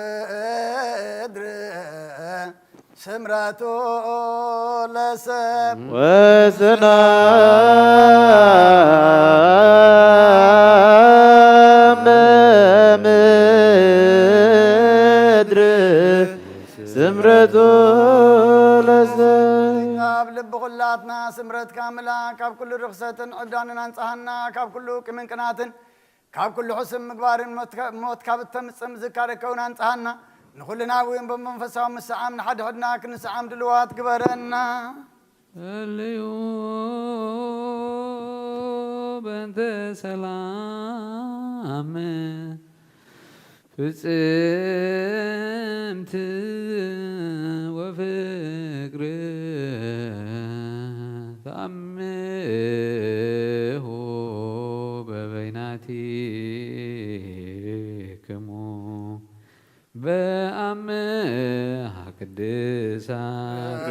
በምድር ስምረቱ ለሰብ ወሰላም በምድር ስምረቱ ለሰብ። ካብ ልቢ ኩላትና ስምረትካ ምላ፣ ካብ ኩሉ ርኽሰትን ዕብዳንን ኣንጽሃና፣ ካብ ኩሉ ቂምን ቅናትን ካብ ኩሉ ሕሱም ምግባርን ሞት፣ ሞት ካብ እተምጽእ ምዝካር ከውን ኣንጽሃና። ንኹልና እውን ብመንፈሳዊ ምስዓም ንሓድሕድና ክንስዓም ድልዋት ግበረና። እልዩ በእንተ ሰላም ፍጽምት ወፍቅር ተአምሁ በበይናቲክሙ በአምሃ ቅድሳት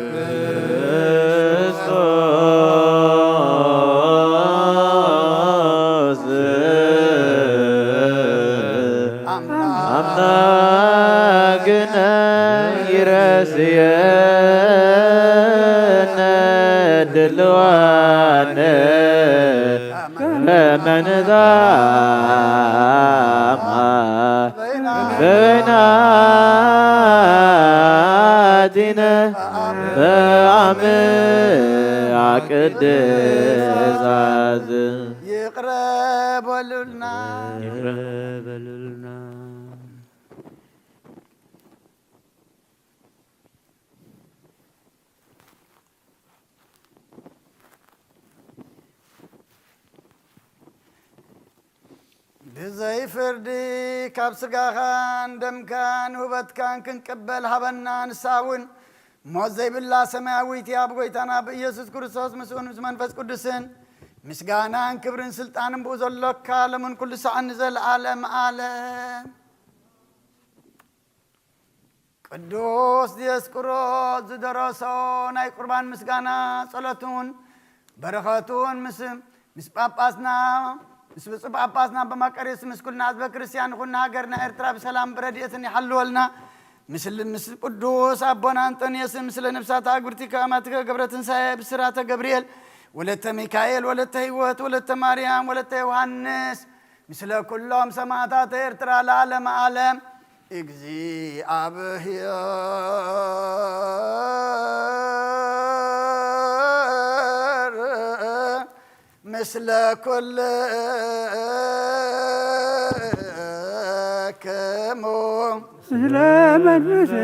ክርስቶስ አምላክነ ይረስየነ ህልዋነ ከመንዛማ በይናቲነ በአምአ ቅድሳት። ይቕረ በሉልና። ይቕረ በሉልና። ብዘይ ፍርዲ ካብ ስጋኻን ደምካን ውበትካን ክንቅበል ሃበና። ንሳ እውን ሞት ዘይብላ ሰማያዊት እያ። ብጎይታና ብኢየሱስ ክርስቶስ ምስኡን ምስ መንፈስ ቅዱስን ምስጋናን ክብርን ስልጣንን ብኡ ዘሎካ ለምን ኩሉ ሳዕ ንዘለዓለም ዓለም። ቅዱስ ዲዮስቆሮስ ዝደረሶ ናይ ቁርባን ምስጋና ጸሎቱን በረኸቱን ምስ ምስ ጳጳስና ምስ ብፁዕ ጳጳስና ኣባ መቃርዮስ ምስ ኩልና ህዝበ ክርስቲያን ይኹን። ንሃገርና ኤርትራ ብሰላም ብረድኤትን ይሓልወልና። ምስል ምስ ቅዱስ ኣቦና እንጦንዮስን ምስለ ነፍሳት ኣግብርቲ ከማትከ ገብረ ትንሳኤ ብስራተ ገብርኤል ወለተ ሚካኤል ወለተ ህይወት ወለተ ማርያም ወለተ ዮሃንስ ምስለ ኩሎም ሰማዕታት ኤርትራ ለዓለመ ዓለም። እግዚኣብሔር ምስለ ኩልክሙ። ስለ መንፈስከ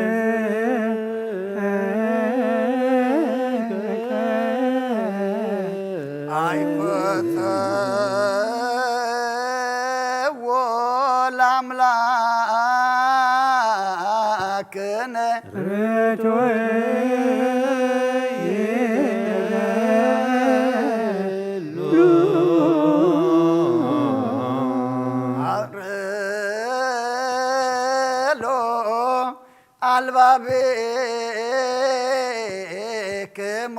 ኣይፈተዎ ለአምላክነ ርትወ ይደሉ። አርሎ አልባቤክሙ።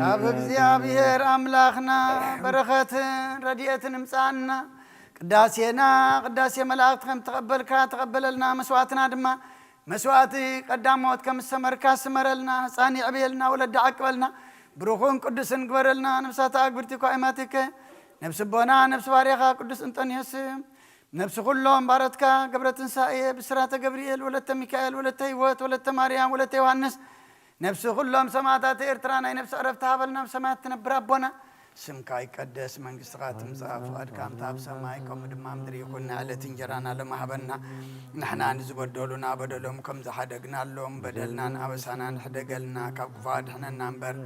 ካብ እግዚኣብሔር ኣምላኽና በረኸትን ረድኤትን እምጻና። ቅዳሴና ቅዳሴ መላእኽቲ ከም ተቐበልካ ተቐበለልና፣ መስዋዕትና ድማ መስዋዕቲ ቀዳሞት ከም ዝሰመርካ ስመረልና። ህፃን የዕብየልና፣ ወለዲ ዓቅበልና፣ ብሩኽን ቅዱስን ግበረልና። ነፍሳት ኣግብርቲ እኳ ኣይማቲከ፣ ነፍሲ ኣቦና፣ ነፍሲ ባርያኻ ቅዱስ እንጠንዮስ፣ ነፍሲ ኩሎም ባረትካ ገብረ ትንሳኤ፣ ብስራተ ገብርኤል፣ ወለተ ሚካኤል፣ ወለተ ህይወት፣ ወለተ ማርያም፣ ወለተ ዮሃንስ፣ ነፍሲ ኩሎም ሰማዕታት ኤርትራ ናይ ነፍሲ ዕረፍቲ ሃበልና። ኣብ ሰማያት ትነብር ኣቦና፣ ስምካ ይቀደስ፣ መንግስትኻ ትምጻእ፣ ፍቓድካ ከምታ ኣብ ሰማይ ከምኡ ድማ ኣብ ምድሪ ይኹን። ናይ ዕለት እንጀራና ሎሚ ሃበና። ንሕና ንዝበደሉና በደሎም ከም ዝሓደግናሎም በደልናን ኣበሳናን ሕደገልና፣ ካብ ክፉእ ኣድሕነና እምበር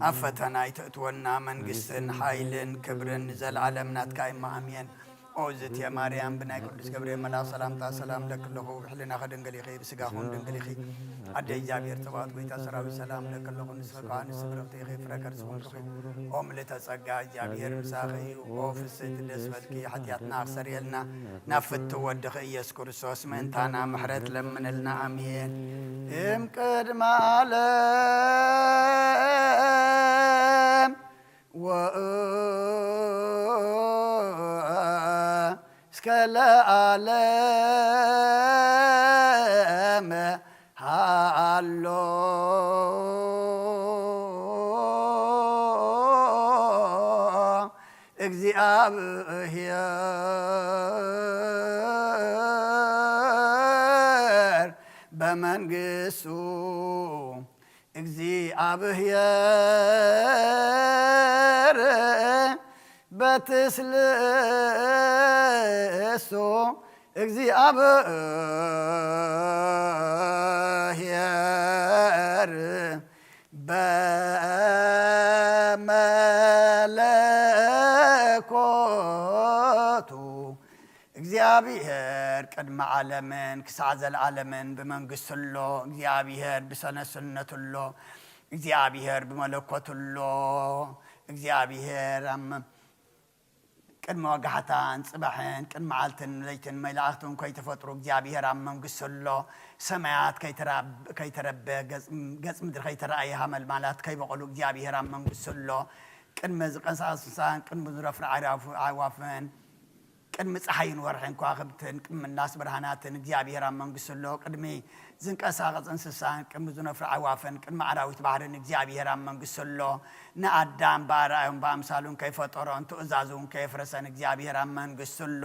ኣብ ፈተና ኣይተእትወና። መንግስትን ሓይልን ክብርን ንዘለዓለም ናትካ እማ ኣሜን። ኦ ዝትየ ማርያም፣ ብናይ ቅዱስ ገብርኤል መልኣኽ ሰላምታ ሰላም እለኪ ኣለኹ። ብሕልናኺ ድንግል ኢኺ፣ ብስጋኺ እውን ድንግል ኢኺ። ኣደ እግዚኣብሔር ጸባኦት፣ ጎይታ ሰራዊት፣ ሰላም እለኪ ኣለኹ። ንስኺ ከኣ ንስቲ ብርኽቲ ኢኺ፣ ፍረ ከርስኺ እውን ብሩኽ እዩ። ኦ ምልእተ ጸጋ፣ እግዚኣብሔር ምሳኺ እዩ። ኦ ፍስሕቲ ደስ በልኪ፣ ሓጢኣትና ኣኽሰርየልና፣ ናብ ፍትው ወድኺ ኢየሱስ ክርስቶስ ምእንታና ምሕረት ለምንልና። ኣሜን። እም ቅድመ ዓለም ወእስከ ለዓለመ ሃሎ። እግዚኣብሔር በመንግስቱ፣ እግዚኣብሔር በትስልስቱ፣ እግዚኣብሔር በመለኮቱ። እግዚኣብሔር ቅድሚ ዓለምን ክሳዕ ዘለዓለምን ብመንግስቱ ኣሎ። እግዚኣብሔር ብሰነስነቱ ኣሎ። እግዚኣብሔር ብመለኮቱ ኣሎ። እግዚኣብሔር ኣብ መ-፣ ቅድሚ ወጋሕታን ጽባሕን፣ ቅድሚ መዓልትን ለይትን መላእኽቲ እውን ከይተፈጥሩ እግዚኣብሔር ኣብ መንግስቱ ኣሎ። ሰማያት ከይተራብ-፣ ከይተረበ፣ ገጽ፣ ገጽ ምድሪ ከይተረኣየ፣ ሃመልማላት ከይበቐሉ እግዚኣብሔር ኣብ መንግስቱ ኣሎ። ቅድሚ ዝቐሳስሳን ቅድሚ ዝረፍራ ኣዕራፍ-፣ ኣዕዋፍን፣ ቅድሚ ጸሓይን ወርሕን ከዋኽብትን፣ ቅድሚ ምምላስ ብርሃናትን እግዚኣብሔር ኣብ መንግስቱ ኣሎ። ቅድሚ ዝንቀሳቐስ እንስሳን፣ ቅድሚ ዝነፍሩ ኣዕዋፍን፣ ቅድሚ ኣራዊት ባሕርን እግዚኣብሔር ኣብ መንግስቱ ኣሎ። ንኣዳም ብኣርኣዮን ብኣምሳሉን ከይፈጠሮን ትእዛዙን ከየፍረሰን እግዚኣብሔር ኣብ መንግስቱ ኣሎ።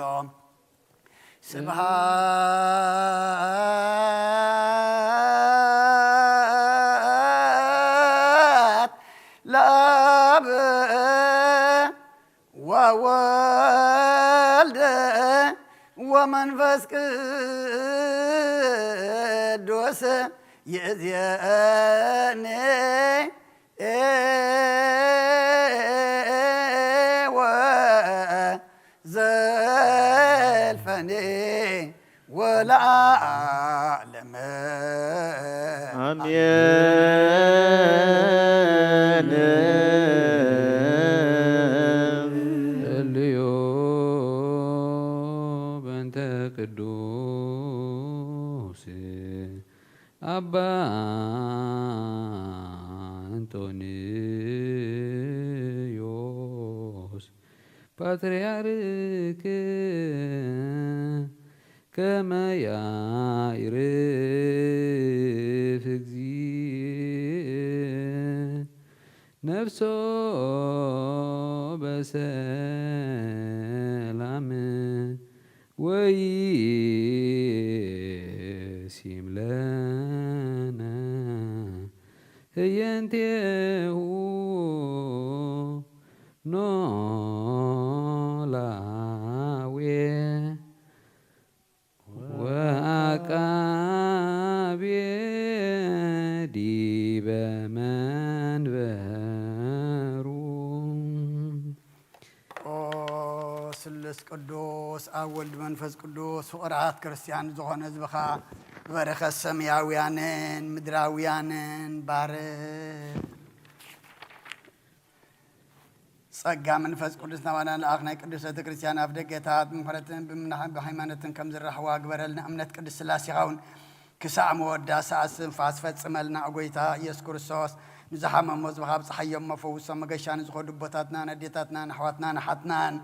ስብሐት ለአብ ወወልድ ወመንፈስ ቅዱስ ይእዜኒ ወዘልፈኒ ወለዓለመ አሜን። እልዮ በእንተ ቅዱስ አባ እንጦንዮስ ፓትርያርክ ከመ ያዕርፍ እግዚእ ነፍሶ በሰላም ወይሲም ለነ ህየንቴሁ ኖላዌ ወአቃቤ ዲበ መንበሩ። ኦ ስሉስ ቅዱስ ኣብ ወልድ መንፈስ ቅዱስ ፍቑራት ክርስቲያን ዝኾነ ህዝብኻ በረኸት ሰማያውያንን ምድራውያንን ባርኽ። ጸጋ መንፈስ ቅዱስ ናባና ልኣኽ። ናይ ቅዱስ ቤተ ክርስቲያን ኣፍ ደገታት ብምሕረትን ብምናሕን ብሃይማኖትን ከም ዝራሕዋ ግበረልና። እምነት ቅዱስ ስላሴኻ እውን ክሳዕ መወዳእታ እስትንፋስ ፈጽመልና። ኦ ጎይታ ኢየሱስ ክርስቶስ ንዝሓመሙ ህዝብኻ ኣብጽሓዮም፣ መፈውሶም መገሻ ንዝኸዱ ኣቦታትናን ኣዴታትናን ኣሕዋትናን ኣሓትናን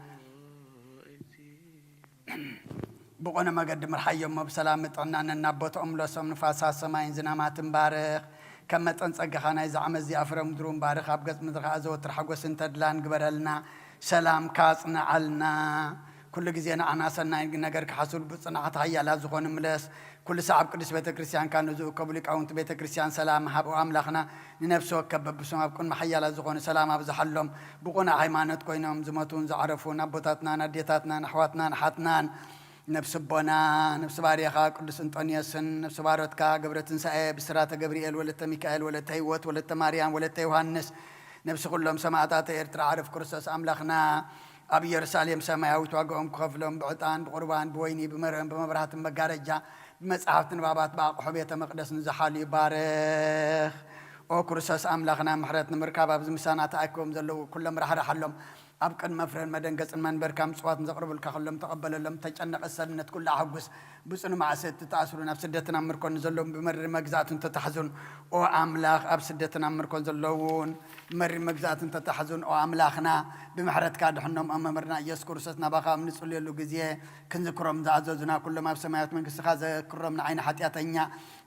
ብቑነ መገዲ ምርሓዮም፣ ብሰላም ጥዕና ነናብ ቦትኦም ምለሶም። ንፋሳት ሰማይን ዝናማትን ባርኽ። ከም መጠን ጸጋኻ ናይዚ ዓመት እዚኣ ፍረ ምድሩ እውን ባርኽ። ኣብ ገጽ ምድሪ ኸኣ ዘወትር ሓጎስን ተድላን ግበረልና። ሰላምካ ኣጽንዓልና። ኩሉ ግዜ ንዓና ሰናይ ነገር ክሓስቡ ብጽንዓት ሓያላት ዝኾኑ ምለስ። ኩሉ ሰዓብ ቅድስት ቤተ ክርስቲያንካ ንዝእከቡ ሊቃውንቲ ቤተ ክርስቲያን ሰላም ሃብ። ኦ ኣምላኽና፣ ንነፍሲ ወከፍ በብስም ኣብ ቅድሚ ሓያላት ዝኾኑ ሰላም ኣብዝሓሎም። ብቑኑዕ ሃይማኖት ኮይኖም ዝሞቱን ዝዓረፉን ኣቦታትናን ኣዴታትናን ኣሕዋትናን ኣሓትናን፣ ነፍሲ ኣቦና፣ ነፍሲ ባርያኻ ቅዱስ እንጦንዮስን፣ ነፍሲ ባሮትካ ገብረ ትንሳኤ፣ ብስራተ ገብርኤል፣ ወለተ ሚካኤል፣ ወለተ ህይወት፣ ወለተ ማርያም፣ ወለተ ዮሃንስ፣ ነፍሲ ኩሎም ሰማእታተ ኤርትራ፣ ዓረፍ ክርስቶስ ኣምላኽና ኣብ ኢየሩሳሌም ሰማያዊት ዋጋኦም ክኸፍሎም ብዕጣን፣ ብቑርባን፣ ብወይኒ፣ ብመረን፣ ብመብራህትን መጋረጃ፣ ብመጻሕፍቲ ንባባት፣ ብኣቕሑ ቤተ መቕደስ ንዝሓልዩ ባርኽ። ኦ ክርስቶስ ኣምላኽና፣ ምሕረት ንምርካብ ኣብዚ ምሳና ተኣኪቦም ዘለዉ ኩሎም ራሕርሓሎም። ኣብ ቅድሚ መፍረን መደንገጽን መንበርካ ምጽዋት ንዘቕርቡልካ ኩሎም ተቐበለሎም። ተጨነቐ ሰብነት ኩሉ ኣሐጉስ። ብጽኑ ማእሰርቲ ተኣስሩን ኣብ ስደትን ኣብ ምርኮን ዘለዉን ብመሪር መግዛእትን ተታሕዙን። ኦ ኣምላኽ፣ ኣብ ስደትን ኣብ ምርኮን ዘለዉን ብመሪር መግዛእትን ተታሕዙን። ኦ ኣምላኽና፣ ብምሕረትካ ድሕኖም። ኦ መምህርና ኢየሱስ ክርስቶስ፣ ናባኻ ኣብ ንጽልየሉ ግዜ ክንዝክሮም ዝኣዘዙና ኩሎም ኣብ ሰማያዊት መንግስትኻ ዘክሮም። ንዓይኒ ሓጢኣተኛ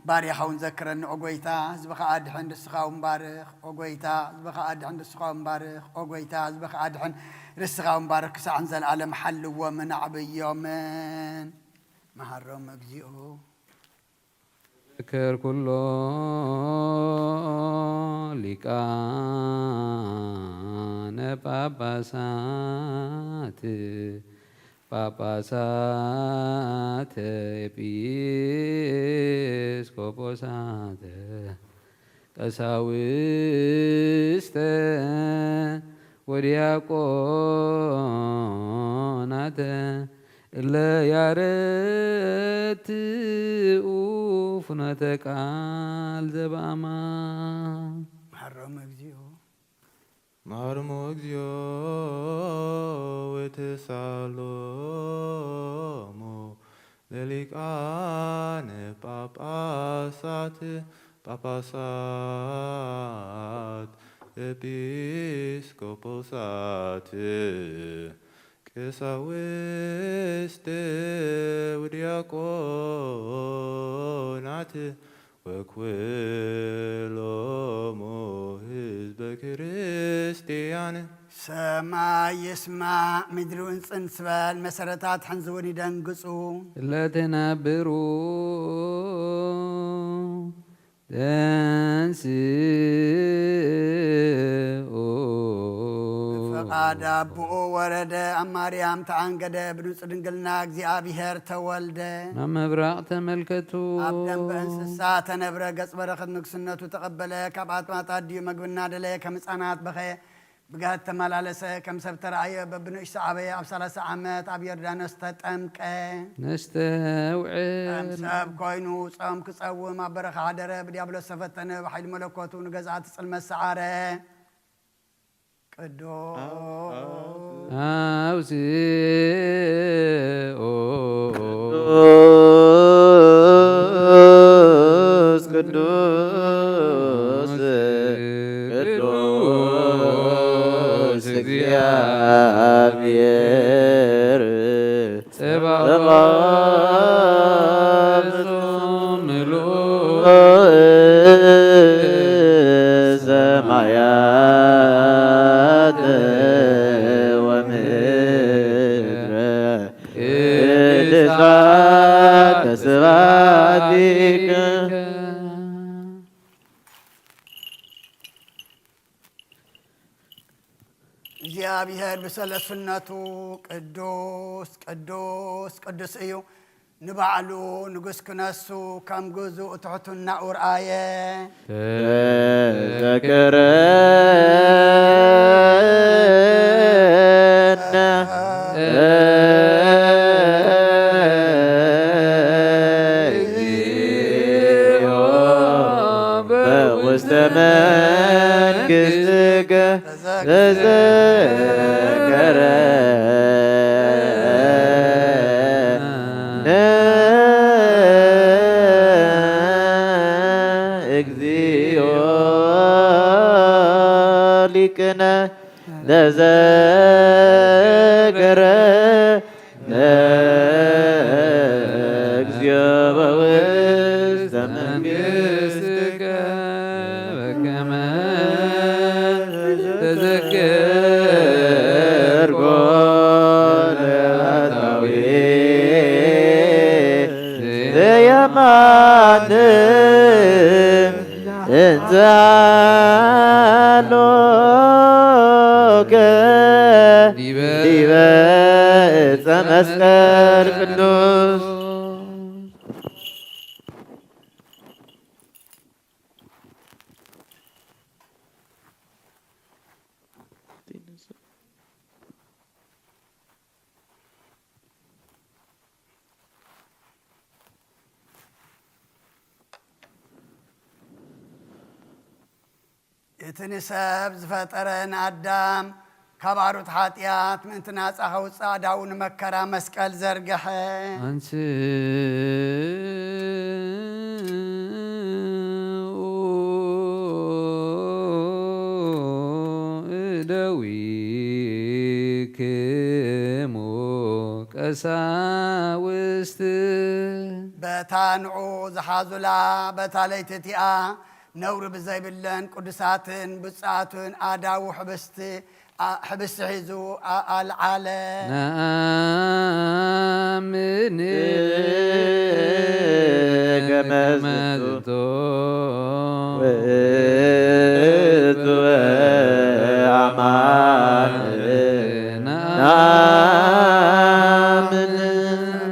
ባርያኻ እውን ዘክረኒ። ኦ ጎይታ፣ ህዝብኻ ኣድሕን፣ ርስኻ እውን ባርኽ። ኦ ጎይታ፣ ህዝብኻ ኣድሕን፣ ርስኻ እውን ባርኽ። ኦ ጎይታ፣ ህዝብኻ ኣድሕን፣ ርስኻ እውን ባርኽ። ክሳዕ ንዘለኣለም ሓልዎምን ኣዕብዮምን። መሃሮም እግዚኦ። ዘክር ኩሎ ሊቃነ ጳጳሳት ጳጳሳት ኤጲስቆጶሳት ቀሳውስተ ወዲያቆናተ እለ ያረትኡ ፍኖተ ቃል ዘበአማን። መሐሮም እግዚኦ። መሐሮም እግዚኦ ወተሳሎሙ ለሊቃነ ጳጳሳት ጳጳሳት ኤጲስቆጶሳት ቀሳውስት ወዲያቆናት ወኩሎሙ ህዝበ ክርስቲያን። ሰማይ ይስማዕ፣ ምድሪ እውን ጽን ትበል፣ መሰረታት ሕንዚ እውን ይደንግጹ። ለትነብሩ ተንስኡ። ፍቓድ ኣቦኡ ወረደ፣ ኣብ ማርያም ተኣንገደ፣ ብንጹህ ድንግልና እግዚኣብሔር ተወልደ። ናብ ምብራቕ ተመልከቱ። ኣብ ደንበ እንስሳ ተነብረ፣ ገጽ በረኸት ንግስነቱ ተቐበለ፣ ካብ ኣጥማት ኣዲኡ መግቢ እናደለየ ከም ህጻናት በኸየ፣ ብግሃድ ተመላለሰ፣ ከም ሰብ ተራእየ፣ በብንእሽቶ ዓበየ፣ ኣብ ሰላሳ ዓመት ኣብ ዮርዳኖስ ተጠምቀ። ነስተውዕል። ከም ሰብ ኮይኑ ጾም ክጸውም ኣብ በረኻ ሓደረ፣ ብዲያብሎስ ተፈተነ፣ ብሓይሊ መለኮቱ ንገዛእቲ ጽልመት ሰዓረ። ቅዱስ ኣውፅኡ። ቅዱስ ቅዱስ ቅዱስ ቅዱስ እግዚአብሔር። ጸባኦት ምሉእ ሰማያት ወምድረ ቅድስተ ስብሐቲከ። እግዚኣብሔር ብሰለስነቱ ቅዱስ ቅዱስ ቅዱስ እዩ። ንባዕሉ ንጉስ ክነሱ ከም ግዙእ ትሕትናኡ ረኣየ። ተዘከረነ እግዚኦ በውስተ መንግሥትከ ተዘከረነ እግዚኦ ሊቅነ ተዘከረ ነእግዚኦ በውስተ መንግሥትከ በከመ ተዘከርኮ ለኃጣውእ ዘየማን እንዘ ሀሎከ ዲበ ዕፀ መስቀል ቅዱስ። እቲ ንሰብ ዝፈጠረ ንኣዳም ካብ ኣሩት ሓጢኣት ምእንቲ ናጻ ከውጽእ ኣእዳዉ ንመከራ መስቀል ዘርግሐ። ኣንስኡ እደዊክሙ ቀሳውስት። በታ ንዑ ዝሓዙላ በታ ለይቲ እቲኣ ነውሪ ብዘይብለን ቅዱሳትን ብፁዓትን ኣእዳዉ ሕብስቲ፣ ኣ-፣ ሕብስቲ ሒዙ ኣልዓለ። ነኣምን ከመ ዝንቱ ውእቱ አማን። ነኣምን።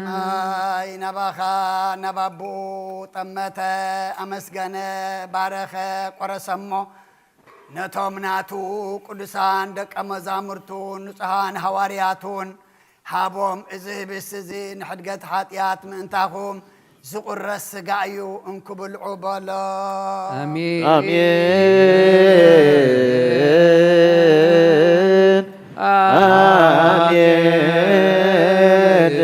ሰማይ ናባኻ ናብ ኣቦኡ ጠመተ፣ ኣመስገነ፣ ባረኸ፣ ቆረሰሞ። ነቶም ናቱ ቅዱሳን ደቀ መዛሙርቱን ንጹሃን ሃዋርያቱን ሃቦም፣ እዚ ህብስቲ እዚ ንሕድገት ሓጢኣት ምእንታኹም ዝቑረስ ስጋ እዩ፣ እንኩ ብልዑ በሎ። ኣሜን። ኣሜን። ኣሜን።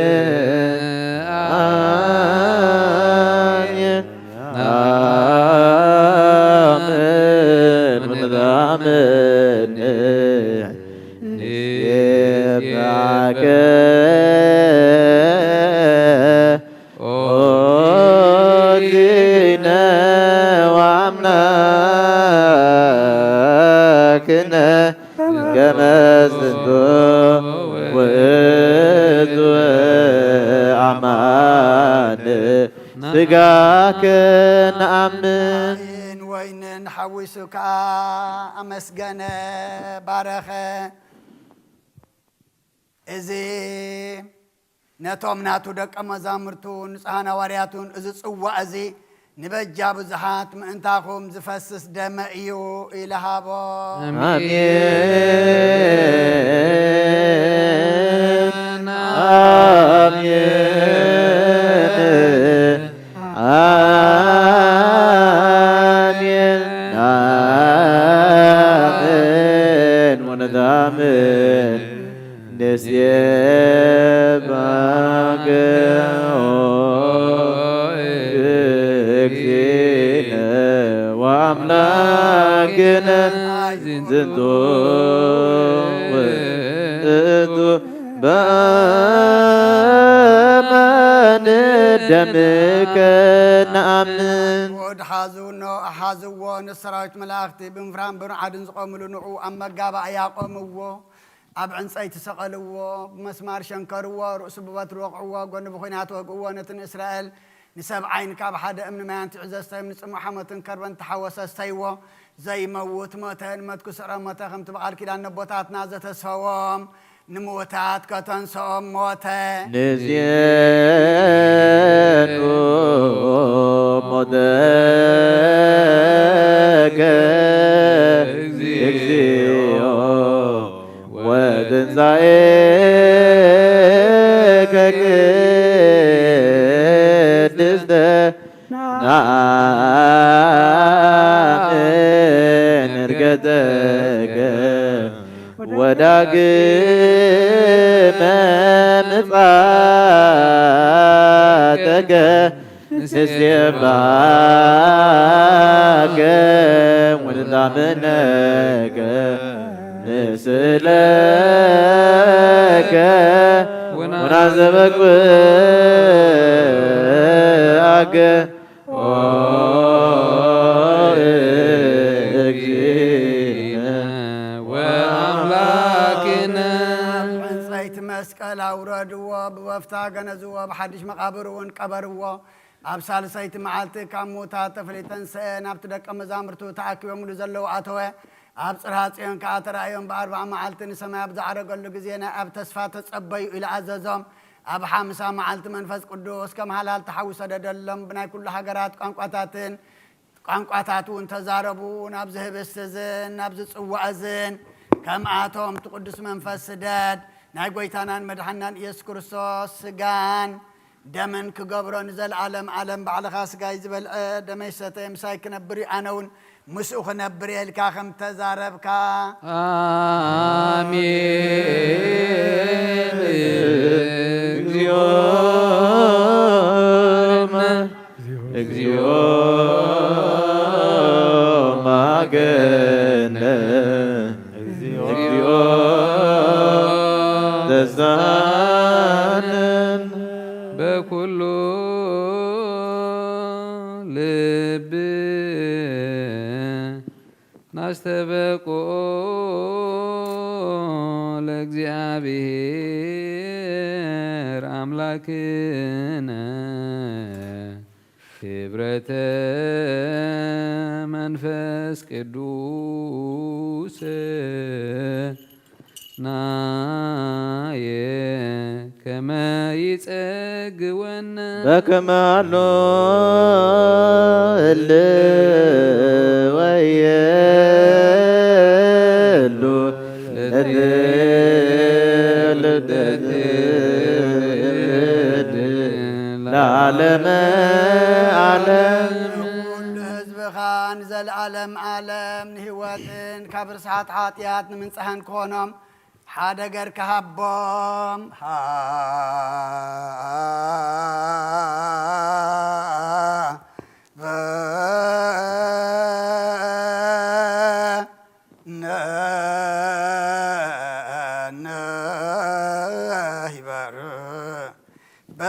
ኣሜን። ኣሜን። ኣሜን። ዛከ ኦዚነ ወአምላክነ ከመ ዝንቱ ውእቱ አማን። ስጋከ ነአምን። ወይንን ሓዊሱ ከኣ ኣመስገነ፣ ባረኸ። እዚ ነቶም ናቱ ደቀ መዛሙርቱ ንጹሓን ሃዋርያቱን እዚ ጽዋእ እዚ ንበጃ ብዙሓት ምእንታኹም ዝፈስስ ደመ እዩ ኢሉ ሃቦ። ኣሜን። ኣሜን። ኣሜን። ኣሜን። ወነታምን ንሴባከ ኦ እግዚእነ ወአምላክነ ዝንቱ ውእቱ በመን ደምከ ነአምን። ወድ ሓዙ ኖ ሓዝዎ ንሰራዊት መላእኽቲ ብምፍራን ብንዓድን ዝቆምሉ ንዑ ኣብ መጋባእያ ቆምዎ። ኣብ ዕንጸይቲ ሰቐልዎ፣ ብመስማር ሸንከርዎ፣ ርእሱ ብበትሪ ወቕዕዎ፣ ጎኑ ብኹናት ወግእዎ። ነቲ ንእስራኤል ንሰብዓይን ካብ ሓደ እምኒ ማይ ኣንቲዑ ዘስተዮም፣ ንጽሙእ ሓሞትን ከርበን ተሓወሰ ኣስተይዎ። ዘይመውት ሞተ፣ ንመትኩ ስዕረ ሞተ፣ ከምቲ ብቓል ኪዳን ነቦታትና ዘተስፈዎም ንምውታት ከተንስኦም ሞተ። ንዜኑ ሞተከ እግዚኦ ወትንሳኤከ ቅድስተ ነአምን ዕርገተከ ወዳግመ ምጽኣተከ ንሴባከ ወንታመነከ ንስእለከ ወናዘበግብአከ ኦ እግዚእነ ወአምላክነ። ዕንጸይቲ መስቀል ኣውረድዎ፣ ብበፍታ ገነዝዎ፣ ብሓድሽ መቓብር እውን ቀበርዎ። ኣብ ሳልሰይቲ መዓልቲ ካብ ምዉታት ተፈልዩ ተንስአ፣ ናብቲ ደቀ መዛሙርቱ ተኣኪቦምሉ ዘለዉ ኣተወ። ኣብ ጽርሃ ጽዮን ከኣ ተራእዮም፣ ብኣርብዓ መዓልቲ ንሰማይ ኣብ ዝዓረገሉ ግዜ ናይ ኣብ ተስፋ ተጸበዩ ኢሉ ኣዘዞም። ኣብ ሓምሳ መዓልቲ መንፈስ ቅዱስ ከም ሃላል ተሓዊ ሰደደሎም፣ ብናይ ኩሉ ሃገራት ቋንቋታትን ቋንቋታት እውን ተዛረቡ። ናብዚ ህብስቲ እዝን ናብዚ ጽዋእ እዝን ከምኣቶም እቲ ቅዱስ መንፈስ ስደድ፣ ናይ ጐይታናን መድሓናን ኢየሱስ ክርስቶስ ስጋን ደምን ክገብሮ፣ ንዘለኣለም ኣለም ባዕልኻ ስጋይ ዝበልዐ ደመይ ዝሰተየ ምሳይ ክነብር እዩ፣ ኣነ እውን ምስኡ ክነብር እየ ኢልካ ከም ተዛረብካ። ኣሜን። እግዚኦ መ-፣ እግዚኦ ማገነ፣ እግዚኦ ተሳነን። በኩሉ ልብ ናስተበቅኦ ለእግዚኣብሔር ኣምላክነ ክብረተ መንፈስ ቅዱስ ናየ ከመ ይጸግወነ። በከመ ኣሎ እለ ወየሉ ለዓለመ ዓለም። ኩሉ ህዝብኻ ንዘለዓለም ዓለም ንህይወትን ካብ ርስሓት ሓጢኣት ንምንጻህን ክኾኖም ሓደ ገርካ ሃቦም። ሃበነ።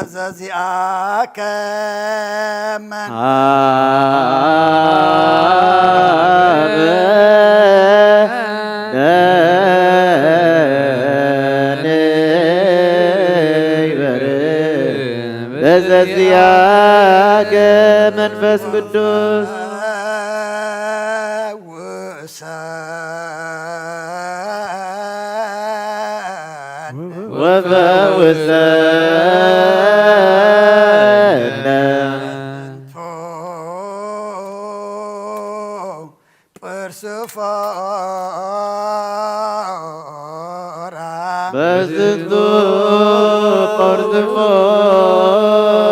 ዘዚኣከ መን በዘዚኣከ መንፈስ ቅዱስ ወፈውሰነ በዝንቱ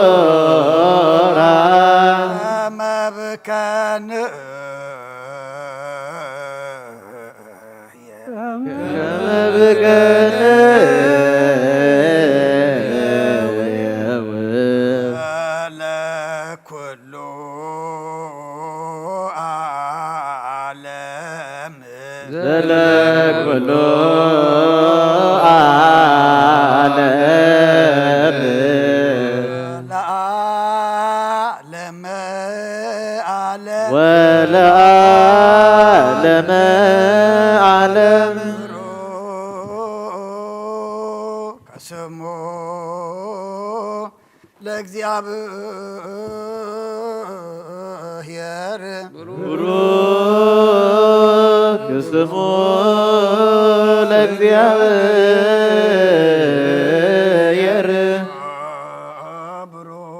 ጳርዝፎራ መብከን ለኩሉ ዓለም ዘለኩሉ ዓለም ለዓለመ ዓለም ወለዓለመ ዓለም ከስሙ ለእግዚኣብሔር ብሩክ ስሙ ለእግዚኣብሔር ብሩክ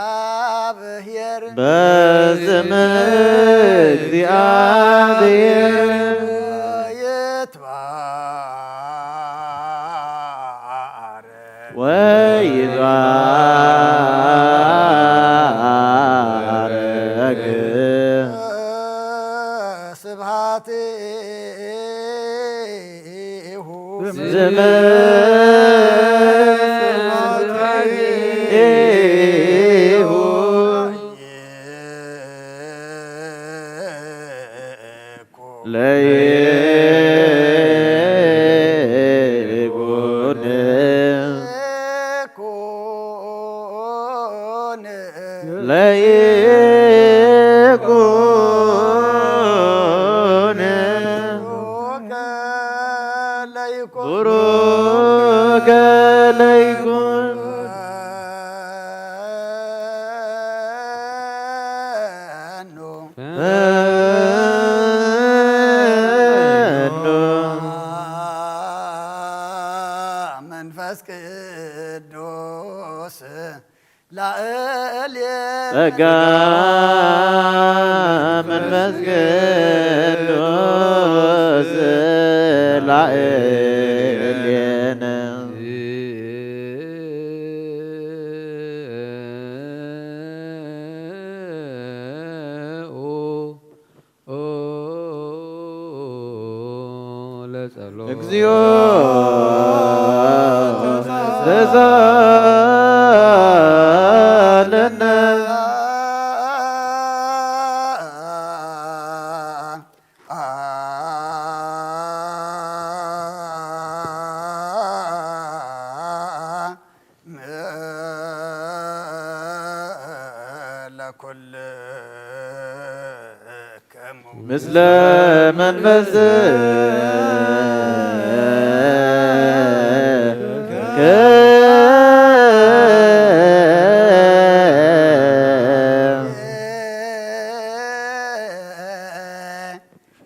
እግዚአብሔር በስም እግዚአብሔር ይትባረክ ወይትባረክ ስብሐት ስም ለይኩን ለይኩን ቡሩከ ለይኩን መንፈስ ቅዱስ ላዕሌነ ጸጋ መንፈስ ቅዱስ ላዕሌነ ለጸሎት እግዚኦ ተሳለነ ለኩል ምስለ መንፈስከ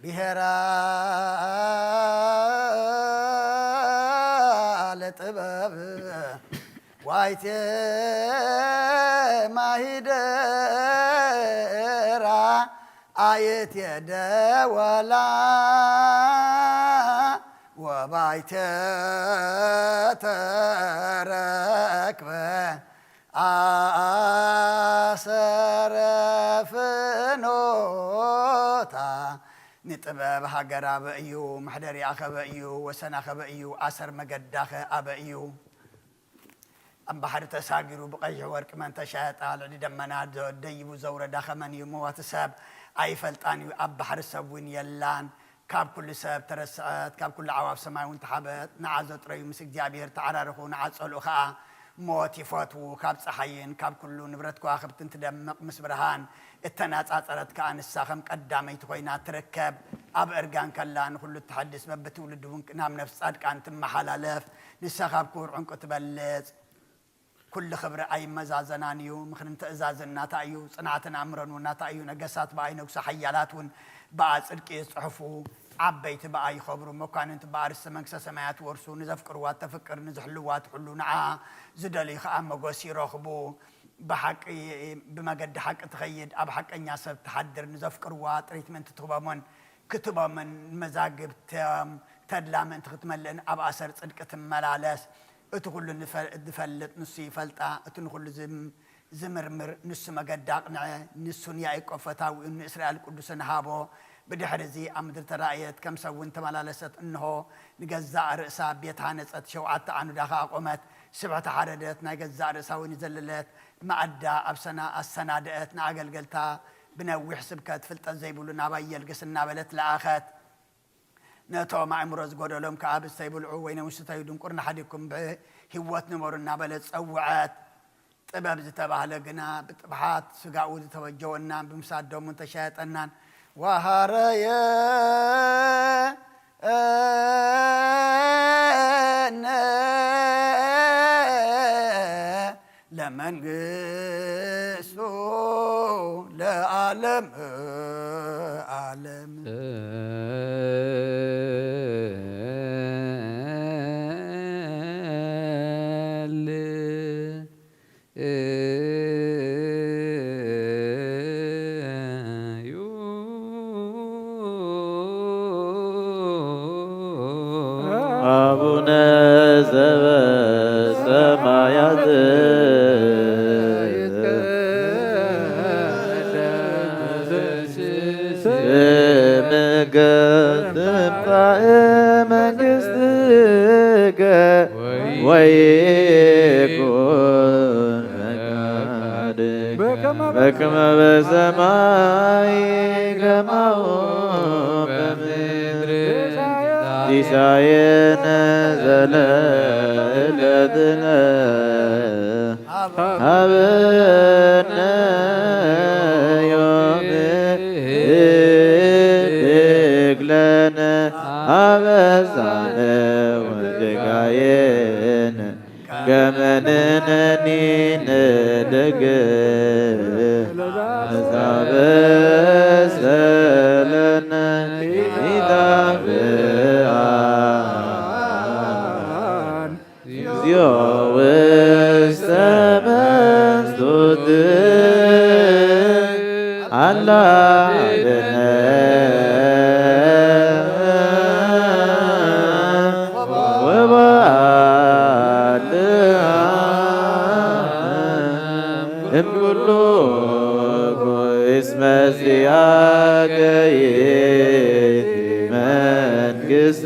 ብሔራ ለጥበብ ዋይቴ ማሂደራ አየት የደወላ ወባይቴ ተረክበ አ ጥበብ ሃገር ኣበይ እዩ? መሕደሪኣኸ ኣበይ እዩ? ወሰናኸ ኣበይ እዩ? ኣሰር መገዳኸ ኣበይ እዩ? ኣብ ባሕሪ ተሳጊሩ ብቐይሕ ወርቂ መን ተሻየጣ? ልዕሊ ደመና ዶ-፣ ደይቡ ዘውረዳኸ መን እዩ? መዋቲ ሰብ ኣይፈልጣን እዩ፣ ኣብ ባሕሪ ሰብ እውን የላን። ካብ ኩሉ ሰብ ተረስዐት፣ ካብ ኩሉ ኣዕዋፍ ሰማይ እውን ተሓበት። ንዓ ዘጥረዩ ምስ እግዚኣብሔር ተዓራረኹ፣ ንዓ ጸልኡ ኸኣ ሞት ይፈትዉ። ካብ ጸሓይን ካብ ኩሉ ንብረት ከዋኽብትን ትደምቕ ምስ ብርሃን እተናጻጸረት ከኣ ንሳ ከም ቀዳመይቲ ኮይና ትርከብ። ኣብ እርጋን ከላ ንኹሉ እተሐድስ፣ በብትውልዲ እውን ናብ ነፍሲ ጻድቃን ትመሓላለፍ። ንሳ ካብ ክቡር ዕንቁ ትበልጽ። ኩሉ ክብሪ ኣይመዛዘናን እዩ። ምኽርን ትእዛዝን ናታ እዩ። ጽንዓትን ኣምሮን እውን ናታ እዩ። ነገሳት ብኣ ይነግሱ፣ ሓያላት እውን ብኣ ጽድቂ ይጽሕፉ። ዓበይቲ ብኣ ይኸብሩ፣ መኳንንት ብኣ ርስተ መንግስተ ሰማያት ይወርሱ። ንዘፍቅርዋ ተፍቅር፣ ንዝሕልዋ ትሕሉ፣ ንዓ ዝደልዩ ኸኣ መጎስ ይረኽቡ። ብሓቂ፣ ብመገዲ ሓቂ ትኸይድ፣ ኣብ ሓቀኛ ሰብ ትሓድር፣ ንዘፍቅርዋ ጥሪት ምእንቲ ትህቦምን ክትቦምን፣ ንመዛግብቶም ተድላ ምእንቲ ክትመልእን ኣብ ኣሰር ጽድቂ ትመላለስ። እቲ ኩሉ ንፈ-፣ ዝፈልጥ ንሱ ይፈልጣ፣ እቲ ንኹሉ ዝም-፣ ዝምርምር ንሱ መገዲ ኣቕንዐ። ንሱን ያዕቆብ ፈታዊኡን ንእስራኤል ቅዱስን ሃቦ። ብድሕሪ እዚ ኣብ ምድሪ ተራእየት፣ ከም ሰብ እውን ተመላለሰት። እንሆ፣ ንገዛእ ርእሳ ቤት ሃነጸት፣ ሸውዓተ ዓኑዳ ኸኣ ኣቖመት። ስብሕቲ ሓረደት፣ ናይ ገዛእ ርእሳ ወይኒ ዘለለት መኣዳ ኣብ ሰና-፣ ኣሰናደአት። ንኣገልገልታ ብነዊሕ ስብከት፣ ፍልጠት ዘይብሉ ናባይ የልግስ እናበለት ለኣኸት። ነቶም ኣእምሮ ዝጎደሎም ከኣ ብስተይ ብልዑ፣ ወይነ ውስተዩ፣ ድንቁርና ሓዲግኩም ብህይወት ንበሩ እናበለት ጸውዐት። ጥበብ ዝተባህለ ግና ብጥብሓት ስጋኡ ዝተበጀወና ብምሳት ደሙን ተሻየጠናን። ወሃረየ እነ ለመንግስቱ ለዓለም ዓለም። አቡነ ዘበሰማያት፣ ስምከ ትምጻእ መንግስትከ፣ ወይኩን ፈቃድከ በከመ በሰማይ ከማሁ በምድር። ሲሳየነ ዘለለዕለትነ ሀበነ ዮም ህድግ ለነ አበሳነ ወጌጋየነ ከመ ንሕነኒ ንሕድግ ለዘአበሰ ለነ ኢታብአነ። እግዚኦ ውስተ መንሱት አላ አድነን ወባልዓነ እምኩሉ እስመ ዚአከ ይእቲ መንግስት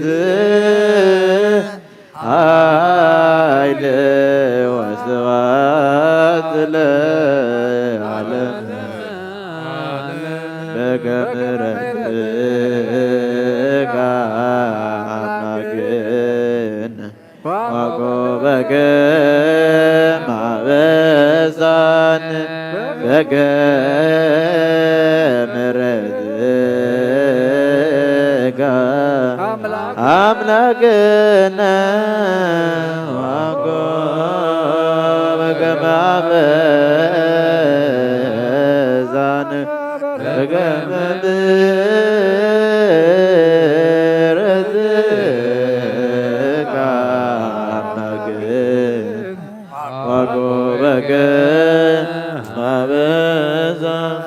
ኃይል ወስብሐት ለዓለመ ዓለም። በከመ ምሕረትከ አምላክነ ወኮበከ ማበሳን በከመ ምሕረትከ አምላክነ ወኮበከ ማበሳን በከመ ምሕረትከ አምላክነ ወኮበከ ማበሳን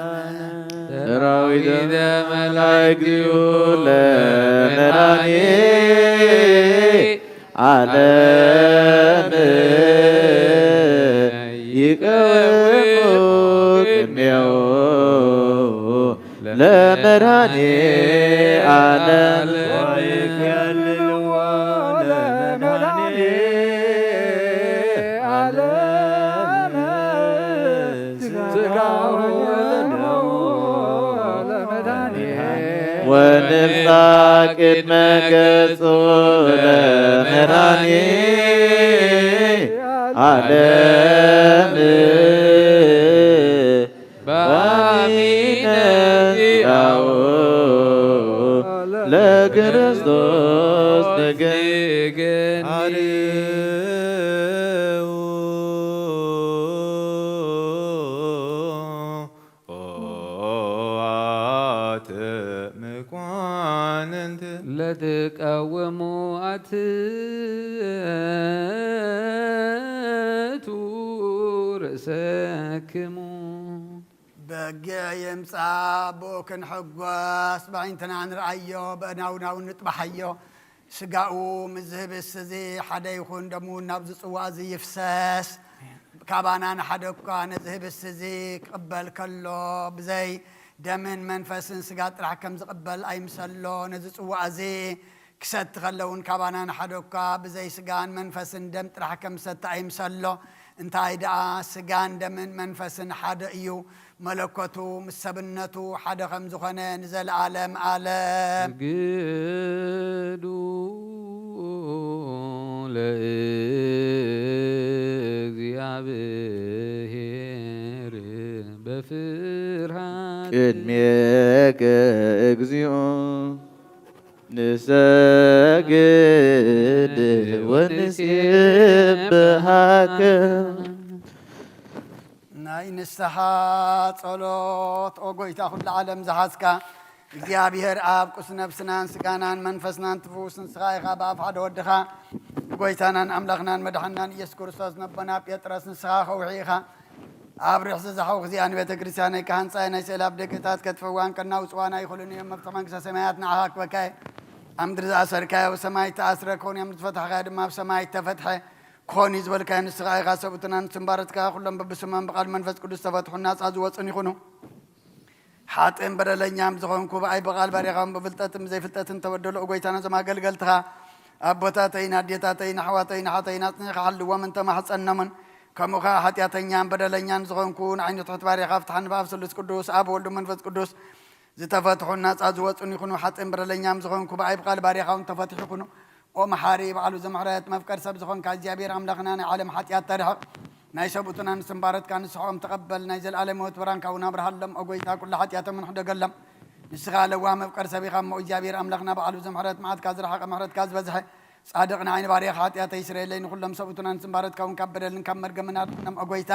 ሰራዊተ መላእክቲሁ ለመድኃኔ ዓለም ይቀውሙ ቅኔሁ ለመድኃኔ ዓለም ወይከልልዎ ለመድኃኔ ዓለም ሥጋሁ ወደሙ ወንብጻ ቅድመ ገጹ ለመድኃኔ ዓለም ባሚነ ዚአው ለክርስቶስ ንግን ለትቃወሙ አትእቱ ርእሰክሙ። በጊዕ የምጻ ብኡ ክንሕጎስ፣ በዒንትና ንርኣዮ፣ በእናውናው ንጥባሓዮ። ስጋኡ ምስ ዝህብስ እዚ ሓደ ይኹን፣ ደሙ ናብዚ ጽዋእ እዚ ይፍሰስ። ካባና ንሓደ እኳ ነዚ ህብስ እዚ ክቕበል ከሎ፣ ብዘይ ደምን መንፈስን ስጋ ጥራሕ ከም ዝቕበል ኣይምሰሎ። ነዚ ጽዋእ እዚ ክሰቲ ከሎ እውን፣ ካባና ንሓደ እኳ ብዘይ ስጋን መንፈስን ደም ጥራሕ ከም ዝሰቲ ኣይምሰሎ። እንታይ ደኣ፣ ስጋን ደምን መንፈስን ሓደ እዩ። መለኮቱ ምስ ሰብነቱ ሓደ ከም ዝኾነ ንዘለዓለም ዓለም። ስግዱ ለእግዚኣብሔር በፍርሃት። ቅድሜከ እግዚኦ ንሰግድ ወንሴብሃከ። ናይ ንስሓ ጸሎት። ኦ ጎይታ፣ ኩሉ ዓለም ዝሓዝካ እግዚኣብሔር ኣብ ቅዱስ ነብስናን ስጋናን መንፈስናን ትፍውስ ንስኻ ኢኻ። ብኣፍ ሓደ ወድኻ ጎይታናን ኣምላኽናን መድሓንናን ኢየሱስ ክርስቶስ ነቦና ጴጥሮስ ንስኻ ከውሒ ኢኻ። ኣብ ርሕ ዝዛሓው ግዚኣ ንቤተ ክርስቲያነይ ክሃንጻ ናይ ስእሊ ኣብ ደገታት ከጥፍእዋን ከናውጽዋን ኣይኽእሉን እዮም። መፍትሒ መንግስተ ሰማያት ንዓኻ ክበካ እየ። ኣብ ምድሪ ዝኣሰርካዮ ብሰማይ ተኣስረ ክኾን እዮም፣ ዝፈታሕካዮ ድማ ኣብ ሰማይ ተፈትሐ ክኾን እዩ ዝበልካዮ ንስኻ ኢኻ። ሰብኡትና ንስምባረትካ ኩሎም በብስሞም ብቓል መንፈስ ቅዱስ ተፈትሑን ናጻ ዝወጹን ይኹኑ። ሓጥእን በደለኛም ዝኾንኩ ብኣይ ብቓል ባሪኻውን ብፍልጠትን ብዘይፍልጠትን ተበደሉ። ኦ ጎይታና፣ እዞም ኣገልገልትኻ ኣቦታተይን ኣዴታተይን ኣሕዋተይን ኣሓተይን ኣጽኒዕካ ሓልዎም እንተማሕጸኖምን፣ ከምኡ ኸኣ ሓጢኣተኛን በደለኛን ዝኾንኩ ንዓይኒ ትሑት ባሪኻ ፍትሓኒ። ብኣብ ስሉስ ቅዱስ ኣብ ወልዱ መንፈስ ቅዱስ ዝተፈትሑን ናጻ ዝወጹን ይኹኑ። ሓጥእን በደለኛም ዝኾንኩ ብኣይ ብቓል ባሪኻውን ተፈትሑ ይኹኑ። ኦ መሓሪ፣ ባዕሉ ዘምሕረት መፍቀር ሰብ ዝኾንካ እግዚኣብሔር ኣምላኽና፣ ናይ ዓለም ሓጢኣት ተርሕቕ፣ ናይ ሰብኡትና ንስምባረትካ ንስሕኦም ተቐበል፣ ናይ ዘለኣለም ህይወት ብርሃንካ እውን ኣብርሃሎም። ኦ ጎይታ፣ ኩሉ ሓጢኣቶምን ሕደገሎም። ንስኻ ለዋህ መፍቀር ሰብ ኢኻ እሞ፣ እግዚኣብሔር ኣምላኽና፣ ባዕሉ ዘምሕረት መዓትካ ዝረሓቐ ምሕረትካ ዝበዝሐ ጻድቕ ንዓይ ንባርያኻ ሓጢኣተይ ይስረየለይ፣ ንኹሎም ሰብኡትና ንስምባረትካ እውን ካብ በደልን ካብ መርገምን ኣድሕኖም። ኦ ጎይታ፣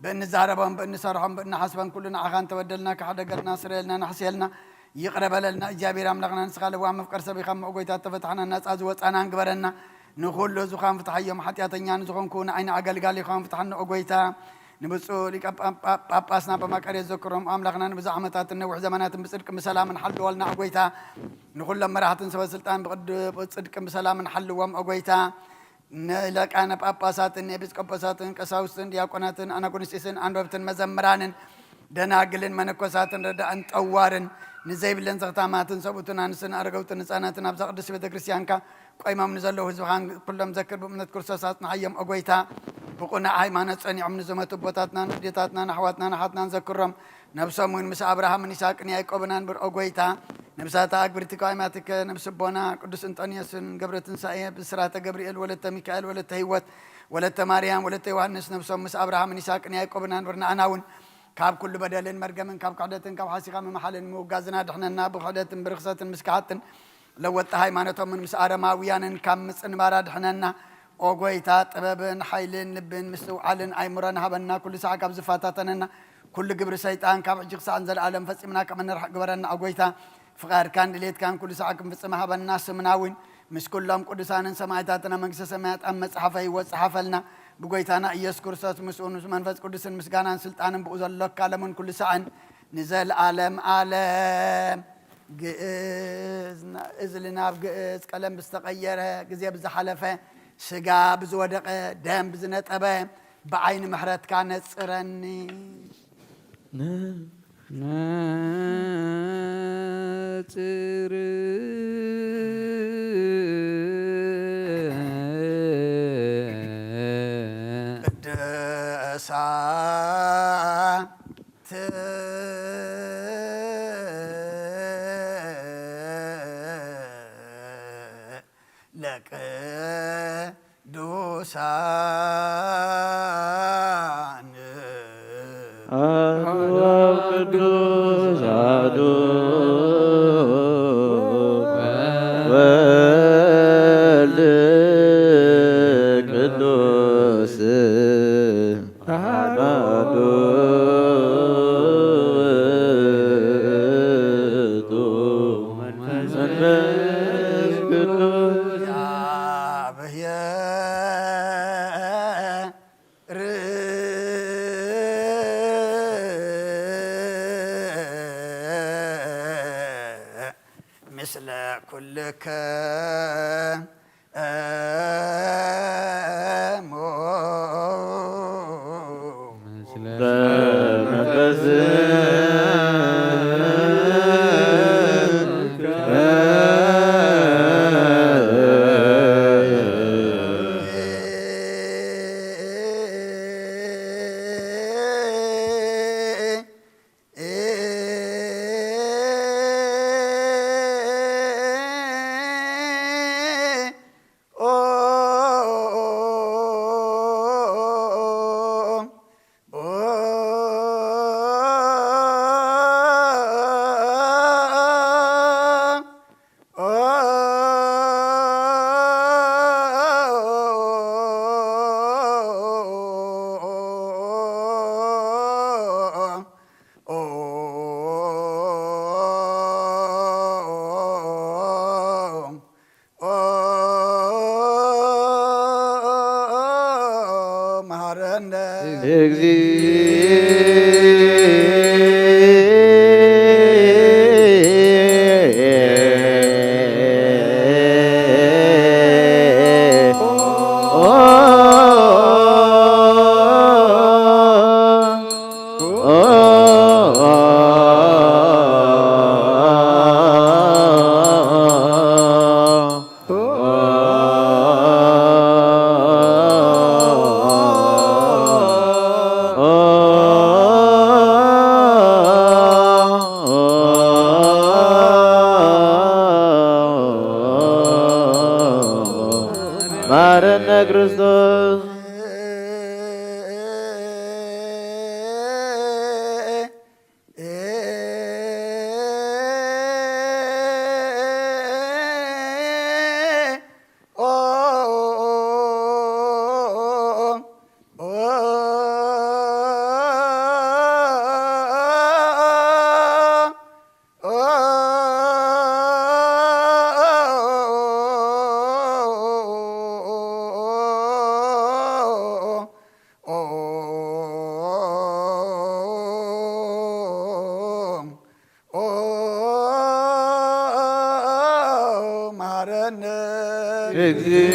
ብእንዛረቦም፣ ብእንሰርሖም፣ ብእንሓስበን ኩሉ ንዓኻ እንተበደልና፣ ክሕደገልና፣ ስረየልና፣ ንሕስየልና፣ ይቕረ በለልና። እግዚኣብሔር ኣምላኽና፣ ንስኻ ለዋህ መፍቀር ሰብ ኢኻ እሞ፣ ኦ ጎይታ፣ ተፈታሕና፣ ናጻ ዝወጻናን ግበረና። ንኹሉ ህዝብኻን ፍትሓዮም። ሓጢኣተኛ ንዝኾንኩ ንዓይኒ ኣገልጋሊኻን ፍትሓኒ፣ ኦ ጎይታ። ንብፁዕ ሊቀ ጳ-፣ ጳ-፣ ጳጳስና በማቀርዮስ ዘክሮም፣ ኣምላኽና፣ ንብዙሕ ዓመታትን ነዊሕ ዘመናትን ብጽድቅን ብሰላምን ሓልወልና፣ ኦ ጎይታ። ንኹሎም መራሕትን ሰበ ስልጣን ብቕድ-፣ ብጽድቅን ብሰላምን ሓልዎም፣ ኦ ጎይታ። ንሊቃነ ጳጳሳትን ኤጲስቆጶሳትን ቀሳውስትን ዲያቆናትን ኣናጉንስጢስን ኣንበብትን መዘምራንን ደናግልን መነኮሳትን ረዳእን ጠዋርን ንዘይብለን ዘኽታማትን ሰብኡትን ኣንስትን ኣረገውትን ህፃናትን ኣብዛ ቅድስት ቤተ ክርስቲያንካ ቆይሞም ንዘለዉ ህዝብኻን ኩሎም ዘክር። ብእምነት ክርስቶስ ኣጽንዓዮም ኦ ጎይታ። ብቕኑዕ ሃይማኖት ጸኒዖም ንዝመቱ ኣቦታትናን ኣዴታትናን ኣሕዋትናን ኣሓትናን ዘክሮም። ነብሶም እውን ምስ ኣብርሃምን ይስሐቅን ያዕቆብን ኣንብር ኦ ጎይታ። ነብሳታ ኣግብርቲ ከዋይማትከ ነብሲ ኣቦና ቅዱስ እንጦንዮስን ገብረ ትንሳኤ ብስራተ ገብርኤል ወለተ ሚካኤል ወለተ ህይወት ወለተ ማርያም ወለተ ዮሃንስ ነብሶም ምስ ኣብርሃምን ይስሐቅን ያዕቆብን ኣንብር። ንኣና እውን ካብ ኩሉ በደልን መርገምን ካብ ክሕደትን ካብ ሓሲኻ ምምሓልን ምውጋዝን ኣድሕነና። ብክሕደትን ብርኽሰትን ምስ ከሓድትን ለወጥቲ ሃይማኖቶምን ምስ ኣረማውያንን ካብ ምጽንባር ኣድሕነና። ኦ ጎይታ፣ ጥበብን ሓይልን ልብን ምስትውዓልን ኣይምሮን ሃበና። ኩሉ ሳዕ ካብ ዝፈታተነና ኩሉ ግብሪ ሰይጣን ካብ ሕጂ ክሳዕ ንዘለኣለም ፈጺምና ከም እንርሕቕ ግበረና። ኦ ጎይታ፣ ፍቓድካን ድሌትካን ኩሉ ሳዕ ክንፍጽም ሃበና። ስምና እውን ምስ ኩሎም ቅዱሳንን ሰማዕታትን ኣብ መንግስተ ሰማያት ኣብ መጽሓፈ ህይወት ጸሓፈልና። ብጎይታና ኢየሱስ ክርስቶስ ምስኡ ምስ መንፈስ ቅዱስን ምስጋናን ስልጣንን ብኡ ዘሎካ ለምን ኩሉ ሳዕን ንዘለኣለም ኣለም። ግእዝ ና-፣ እዝሊ ናብ ግእዝ ቀለም ብዝተቐየረ፣ ግዜ ብዝሓለፈ፣ ስጋ ብዝወደቐ፣ ደም ብዝነጠበ፣ ብዓይኒ ምሕረትካ ነጽረኒ። ን-፣ ነጽር ቅድሳት ለቅዱሳን አሐዱ ቅዱስ አሐዱ ወልድ ቅዱስ አሐዱ ውእቱ መንፈስ ቅዱስ። ምስለ ኩልከ እሞ በመንፈስ መሐረነ እግዚእ። መሐረነ ክርስቶስ። መሐረነ እግዚእ።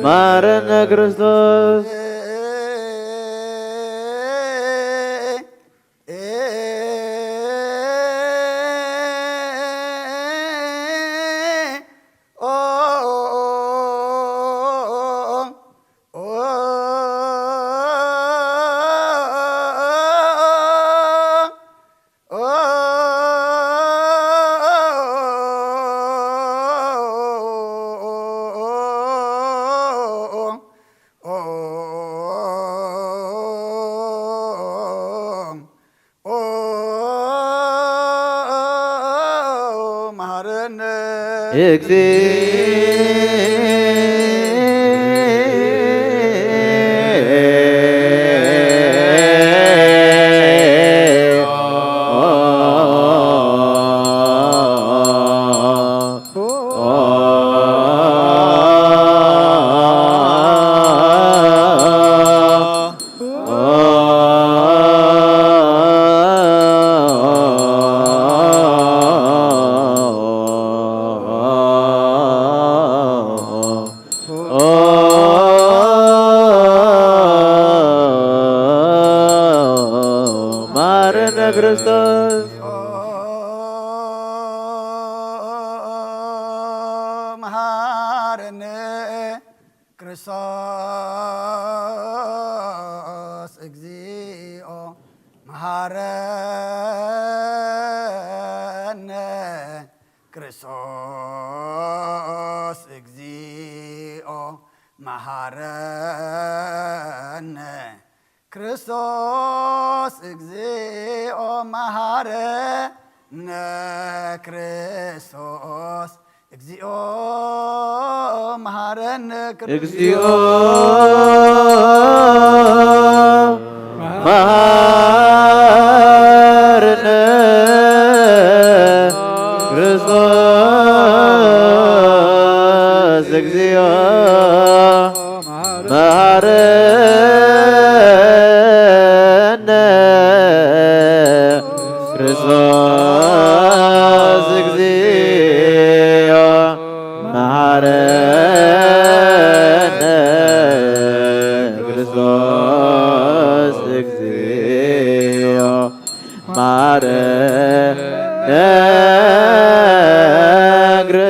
መሐረነ ክርስቶስ። እግዚኦ። መሐረነ ክርስቶስ። መሐረነ ክርስቶስ እግዚኦ መሐረነ ክርስቶስ እግዚኦ መሐረነ ክርስቶስ እግዚኦ መሐረነ ክርስቶስ እግዚኦ መሐረነ ክርስቶስ። እግዚኦ መሐረነ ክርስቶስ እግዚኦ መሐረነ ክርስቶስ እግዚኦ መሐረነ ክርስቶስ እግዚኦ መሐረነ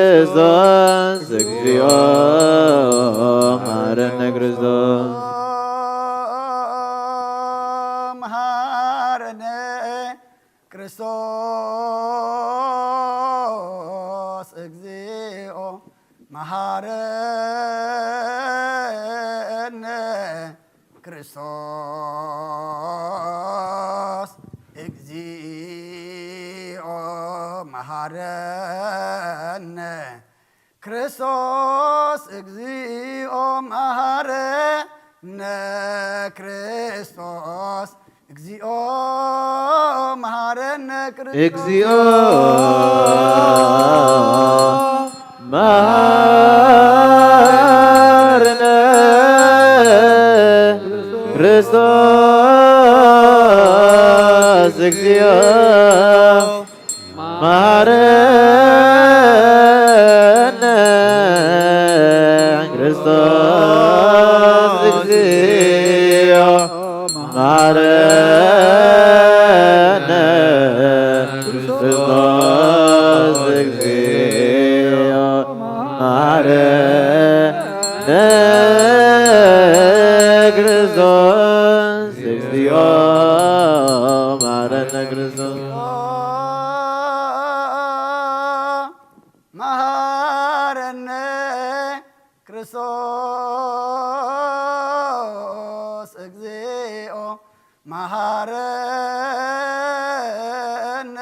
ክርስቶስ እግዚኦ መሐረነ ክርስቶስ። መሐረነ ክርስቶስ እግዚኦ መሐረነ ክርስቶስ እግዚኦ መሐረነ ክርስቶስ እግዚኦ መሐረነ ክርስቶስ እግዚኦ መሐረነ ክርስቶስ። እግዚኦ መሐረነ ክርስቶስ እግዚኦ መሐረነ ክርስቶስ እግዚኦ መሐረነ ክርስቶስ እግዚኦ መሐረነ ክርስቶስ እግዚኦ መሐረነ ክርስቶስ። መሐረነ ክርስቶስ እግዚኦ መሐረነ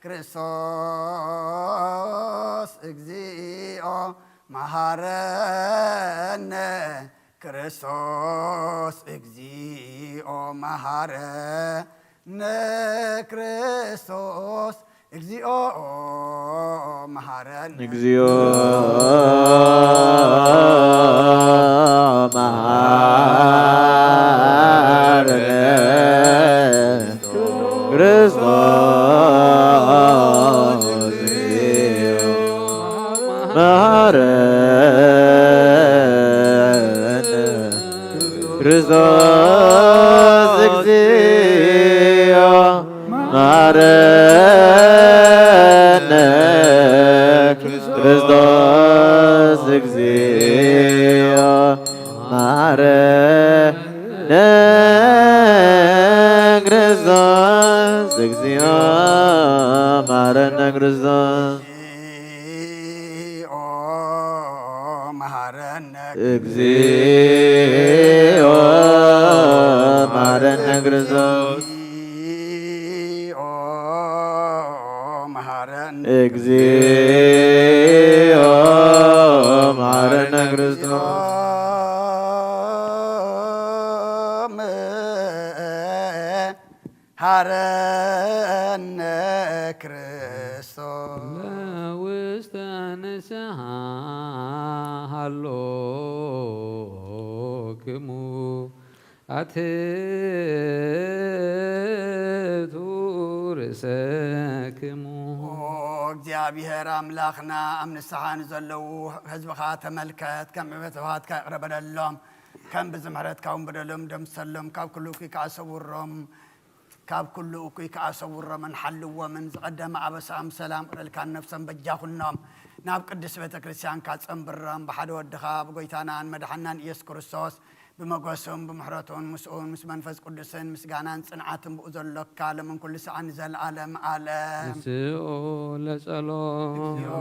ክርስቶስ እግዚኦ መሐረነ ክርስቶስ እግዚኦ መሐረነ ክርስቶስ እግዚኦ መሐረነ። እግዚኦ መሐረነ ክርስቶስ መሐረነ ክርስቶስ እግዚኦ መሐረነ ክርስቶስ እግዚኦ መሐረነ ክርስቶስ እግዚኦ መሐረነ ክርስቶስ። እግዚኦ መሐረነ። እግዚኦ መሐረነ ክርስቶስ። እግዚኦ መሐረነ። እግዚኦ ክርስቶስ። ለውስተ ንስሓ ሃሎክሙ ኣትሕቱ ርእሰክሙ። ኦ እግዚኣብሔር ኣምላኽና፣ ኣብ ንስሓ ንዘለዉ ህዝብኻ ተመልከት፣ ከም ዕበትባትካ ይቕረ በለሎም፣ ከም ብዝምሕረትካ እውን በደሎም ደምሰሎም፣ ካብ ኩሉ እኩይ ከዓ ሰውሮም፣ ካብ ኩሉ እኩይ ከዓ ሰውሮምን ሓልዎምን፣ ዝቐደመ ኣበሳኦም ሰላም እረልካን ነፍሶም በጃ ኩኖም፣ ናብ ቅድስት ቤተ ክርስቲያንካ ጸንብሮም፣ ብሓደ ወድኻ ብጎይታናን መድሓናን ኢየሱስ ክርስቶስ ብመጎሱን ብምሕረቱን ምስኡን ምስ መንፈስ ቅዱስን ምስጋናን ጽንዓትን ብኡ ዘሎካ ሎምን ኩሉ ሰዓን ንዘለዓለም ዓለም። ንስኡ ለጸሎም። እግዚኦ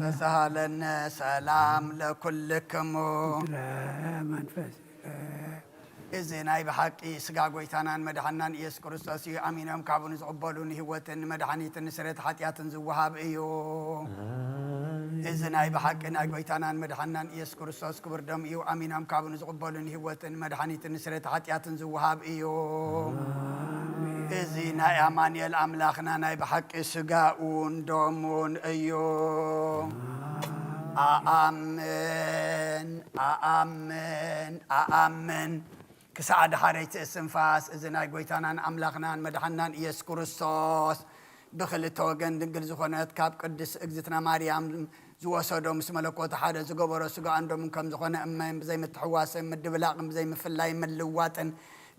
ተሳሃለነ ሰላም ለኩልክሙ። ለመንፈስ እዚ ናይ ብሓቂ ስጋ ጎይታናን መድሓናን ኢየሱስ ክርስቶስ እዩ። ኣሚኖም ካብኡ ንዝቕበሉ ንህይወትን ንመድሓኒትን ንስርየት ሓጢኣትን ዝወሃብ እዩ። እዚ ናይ ብሓቂ ናይ ጎይታናን መድሓናን ኢየሱስ ክርስቶስ ክቡር ደም እዩ። ኣሚኖም ካብኡ ንዝቕበሉ ንህይወትን መድሓኒትን ንስርየት ሓጢኣትን ዝወሃብ እዩ። እዚ ናይ ኣማኑኤል ኣምላኽና ናይ ብሓቂ ስጋኡን ደሙን እዩ። ኣኣምን፣ ኣኣምን፣ ኣኣምን። ክሳዕ ደሓረይቲ እስትንፋስ እዚ ናይ ጎይታናን ኣምላኽናን መድሓናን ኢየሱስ ክርስቶስ ብኽልተ ወገን ድንግል ዝኾነት ካብ ቅድስት እግዝእትነ ማርያም ዝወሰዶ ምስ መለኮት ሓደ ዝገበሮ ስጋኡን ደሙን ከም ዝኾነ እመን ብዘይምትሕዋስን ምድብላቕን ብዘይምፍላይን ምልዋጥን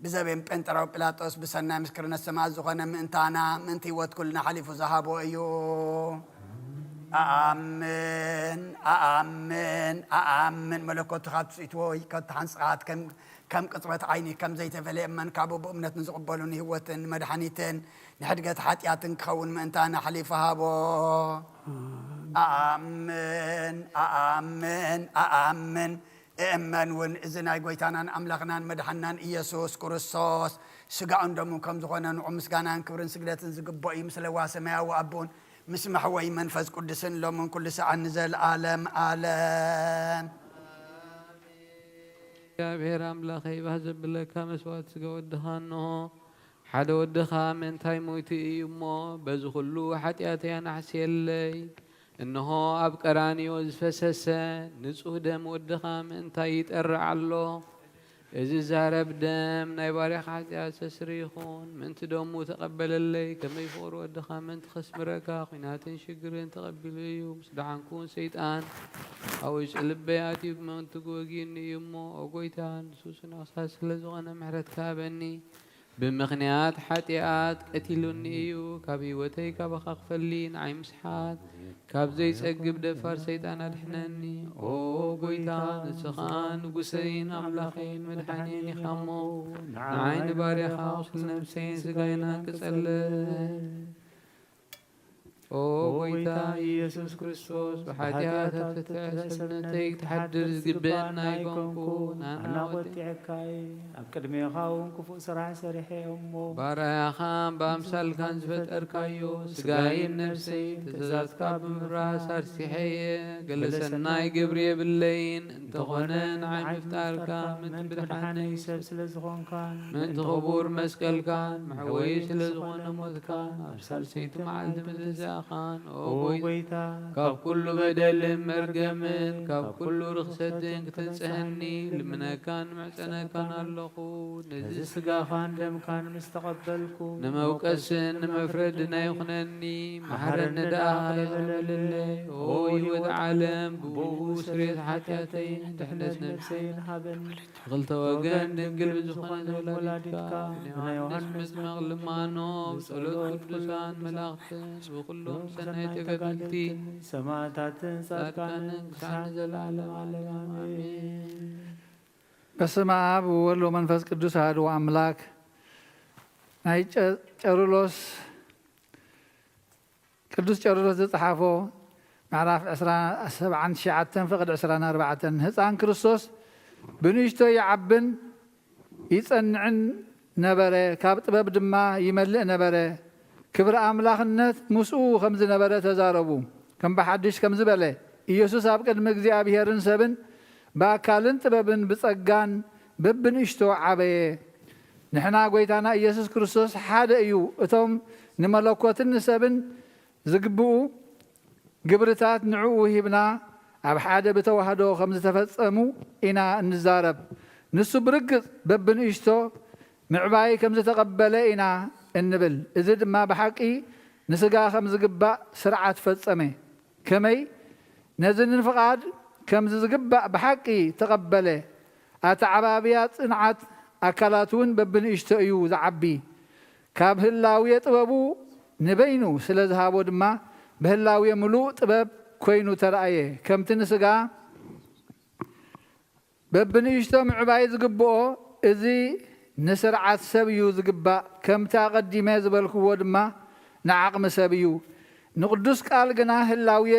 ብዘቤን ጴንጠራዊ ጲላጦስ ብሰናይ ምስክርነት ሰማዕት ዝኾነ ምእንታና ምእንቲ ህይወት ኩልና ሓሊፉ ዝሃቦ እዩ። ኣኣምን፣ ኣኣምን፣ ኣኣምን። መለኮቱ ካብ ትስኢትዎ ከቶ ሓንጽቓት ከም፣ ከም ቅጽበት ዓይኒ ከም ዘይተፈልየ እመን። ካብኡ ብእምነት ንዝቕበሉ ንህይወትን ንመድሓኒትን ንሕድገት ሓጢኣትን ክኸውን ምእንታና ሓሊፉ ሃቦ። ኣኣምን፣ ኣኣምን፣ ኣኣምን። እእመን እውን እዚ ናይ ጎይታናን ኣምላኽናን መድሓናን ኢየሱስ ክርስቶስ ስጋኡን ደሙን ከም ዝኾነ ንዑ ምስጋናን ክብርን ስግደትን ዝግብኦ እዩ። ምስ ለዋ ሰማያዊ ኣቦን ምስ መሕወይ መንፈስ ቅዱስን ሎምን ኩሉ ሰዓን ንዘለዓለም ዓለም። እግዚኣብሔር ኣምላኸይ፣ ባህ ዘብለካ መስዋዕት ስጋ ወድኻ እንሆ። ሓደ ወድኻ ምእንታይ ሞይቱ እዩ እሞ፣ በዚ ኹሉ ሓጢኣተይ ኣናሕስየለይ። እንሆ ኣብ ቀራንዮ ዝፈሰሰ ንጹህ ደም ወድኻ ምእንታይ ይጠርዕ ኣሎ። እዚ ዛረብ ደም ናይ ባርያኻ ሓጢኣት ሰስሪ ይኹን። ምእንቲ ደሙ ተቐበለለይ፣ ከመይ ፍቕሪ ወድኻ ምእንቲ ከስምረካ ኲናትን ሽግርን ተቐቢሉ እዩ። ምስ ደሓንኩን ሰይጣን ኣብ ውሽጢ ልበይ ኣትዩ ብምእንቲ ወጊኡኒ እዩ እሞ፣ ኦ ጎይታ፣ ንሱ ስኑዕ ክሳድ ስለ ዝኾነ ምሕረትካ ሃበኒ። ብምኽንያት ሓጢኣት ቀቲሉኒ እዩ። ካብ ህይወተይ ካባኻ ክፈሊ ንዓይ ምስሓት፣ ካብ ዘይጸግብ ደፋር ሰይጣን ኣድሕነኒ። ኦ ጎይታ፣ ንስኻ ንጉሰይን ኣምላኸይን መድሓኒን ኢኻ እሞ፣ ንዓይ ንባርያኻ ቁስሊ ነፍሰይን ስጋይን ኣንቅጸለይ። ኦ ጎይታ ኢየሱስ ክርስቶስ፣ ብሓጢኣት ኣብ ትሕቲ ሰብነተይ ክትሓድር ዝግብአኒ ኣይኮንኩን። ኣነ ኣነ ወዲዐ ወዲዐካ እየ። ኣብ ቅድሜኻ እውን ክፉእ ስራሕ ሰሪሐ እየ እሞ፣ ባርያኻ ብኣምሳልካን ዝፈጠርካዮ ስጋይን ነፍሰይን ትእዛዝካ ብምፍራስ ኣርሲሐ እየ። ገለ ሰናይ ግብሪ የብለይን፣ እንተኾነ ንዓይ ምፍጣርካ ምእንቲ ምድሓነይ ሰብ ስለ ዝኾንካን ምእንቲ ክቡር መስቀልካን መሕወዪ ስለ ዝኾነ ሞትካን ኣብ ሳልሰይቲ መዓልቲ ምትንሳእኻን፣ ኦ ኦ ጎይታ፣ ጎይታ፣ ካብ ኩሉ በደልን መርገምን ካብ ኩሉ ርኽሰትን ክተንጽሀኒ ልምነካን ምሕጸነካን ኣለኹ። ነዚ ነዚ ስጋኻን ደምካን ምስ ተቐበልኩ፣ ንመውቀስን ንመፍረድን ኣይኹነኒ፣ መሓረኒ ደኣ ይቕረ በለለይ። ኦ ህይወት ዓለም፣ ብብኡ ስርየት ሓጢኣተይን ድሕነት ነፍሰይን ሃበኒ። ብኽልተ ወገን ድንግል ብዝኾነት ወላዲትካ፣ ብናይ ዮሃንስ መጥምቕ ልማኖ፣ ብጸሎት ቅዱሳን መላእኽትን ብኹሎም ሰናይ ተጋደልቲ ሰማዕታትን ጻድቃንን ክሳዕ ንዘለዓለም ዓለም ኣሜን። በስመ አብ ወወልድ ወመንፈስ ቅዱስ አሐዱ አምላክ። ናይ ጨ-፣ ቄርሎስ፣ ቅዱስ ቄርሎስ ዝጸሓፎ ምዕራፍ ዕስራ፣ ሰብዓን ትሽዓተን ፍቕድ ዕስራን ኣርባዕተን። ህፃን ክርስቶስ ብንእሽቶ ይዓብን ይጸንዕን ነበረ፣ ካብ ጥበብ ድማ ይመልእ ነበረ። ክብሪ ኣምላኽነት ምስኡ ከም ዝነበረ ተዛረቡ። ከም ብሓድሽ ከምዚ በለ፣ ኢየሱስ ኣብ ቅድሚ እግዚኣብሔርን ሰብን ብኣካልን ጥበብን ብጸጋን በብንእሽቶ ዓበየ። ንሕና ጐይታና ኢየሱስ ክርስቶስ ሓደ እዩ። እቶም ንመለኮትን ንሰብን ዝግብኡ ግብርታት ንዕኡ ሂብና ኣብ ሓደ ብተዋህዶ ከም ዝተፈጸሙ ኢና እንዛረብ። ንሱ ብርግጽ በብንእሽቶ ምዕባይ ከም ዝተቐበለ ኢና እንብል። እዚ ድማ ብሓቂ ንስጋ ከም ዝግባእ ስርዓት ፈጸመ። ከመይ? ነዚ ንፍቓድ ከም ዝግባእ ብሓቂ ተቐበለ። ኣተዓባብያ ጽንዓት ኣካላት እውን በብንእሽቶ እዩ ዝዓቢ። ካብ ህላውየ ጥበቡ ንበይኑ ስለ ዝሃቦ ድማ ብህላውየ ምሉእ ጥበብ ኮይኑ ተራእየ። ከምቲ ንስጋ በብንእሽቶ ምዕባይ ዝግብኦ፣ እዚ ንስርዓት ሰብ እዩ ዝግባእ። ከምቲ ኣቐዲመ ዝበልክዎ ድማ ንዓቕሚ ሰብ እዩ። ንቅዱስ ቃል ግና ህላውየ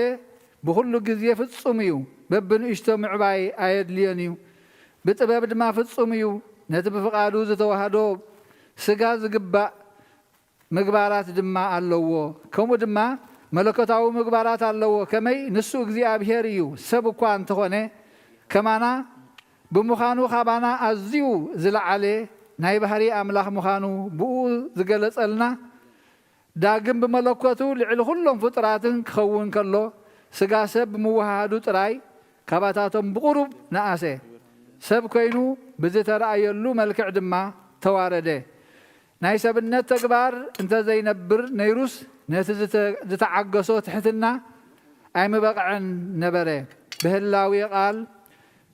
ብኹሉ ግዜ ፍጹም እዩ። በብንእሽቶ ምዕባይ ኣየድልዮን እዩ። ብጥበብ ድማ ፍጹም እዩ። ነቲ ብፍቓዱ ዝተዋህዶ ስጋ ዝግባእ ምግባራት ድማ ኣለዎ። ከምኡ ድማ መለኮታዊ ምግባራት ኣለዎ። ከመይ? ንሱ እግዚኣብሔር እዩ። ሰብ እኳ እንተኾነ፣ ከማና ብምዃኑ ካባና ኣዝዩ ዝለዓለ ናይ ባህሪ ኣምላኽ ምዃኑ ብኡ ዝገለጸልና፣ ዳግም ብመለኮቱ ልዕሊ ኩሎም ፍጡራትን ክኸውን ከሎ፣ ስጋ ሰብ ብምውሃሃዱ ጥራይ ካባታቶም ብቑሩብ ነኣሰ። ሰብ ኮይኑ ብዝተራእየሉ መልክዕ ድማ ተዋረደ። ናይ ሰብነት ተግባር እንተዘይነብር ነይሩስ፣ ነቲ ዝተ-፣ ዝተዓገሶ ትሕትና ኣይምበቕዐን ነበረ። ብህላዌ ቃል፣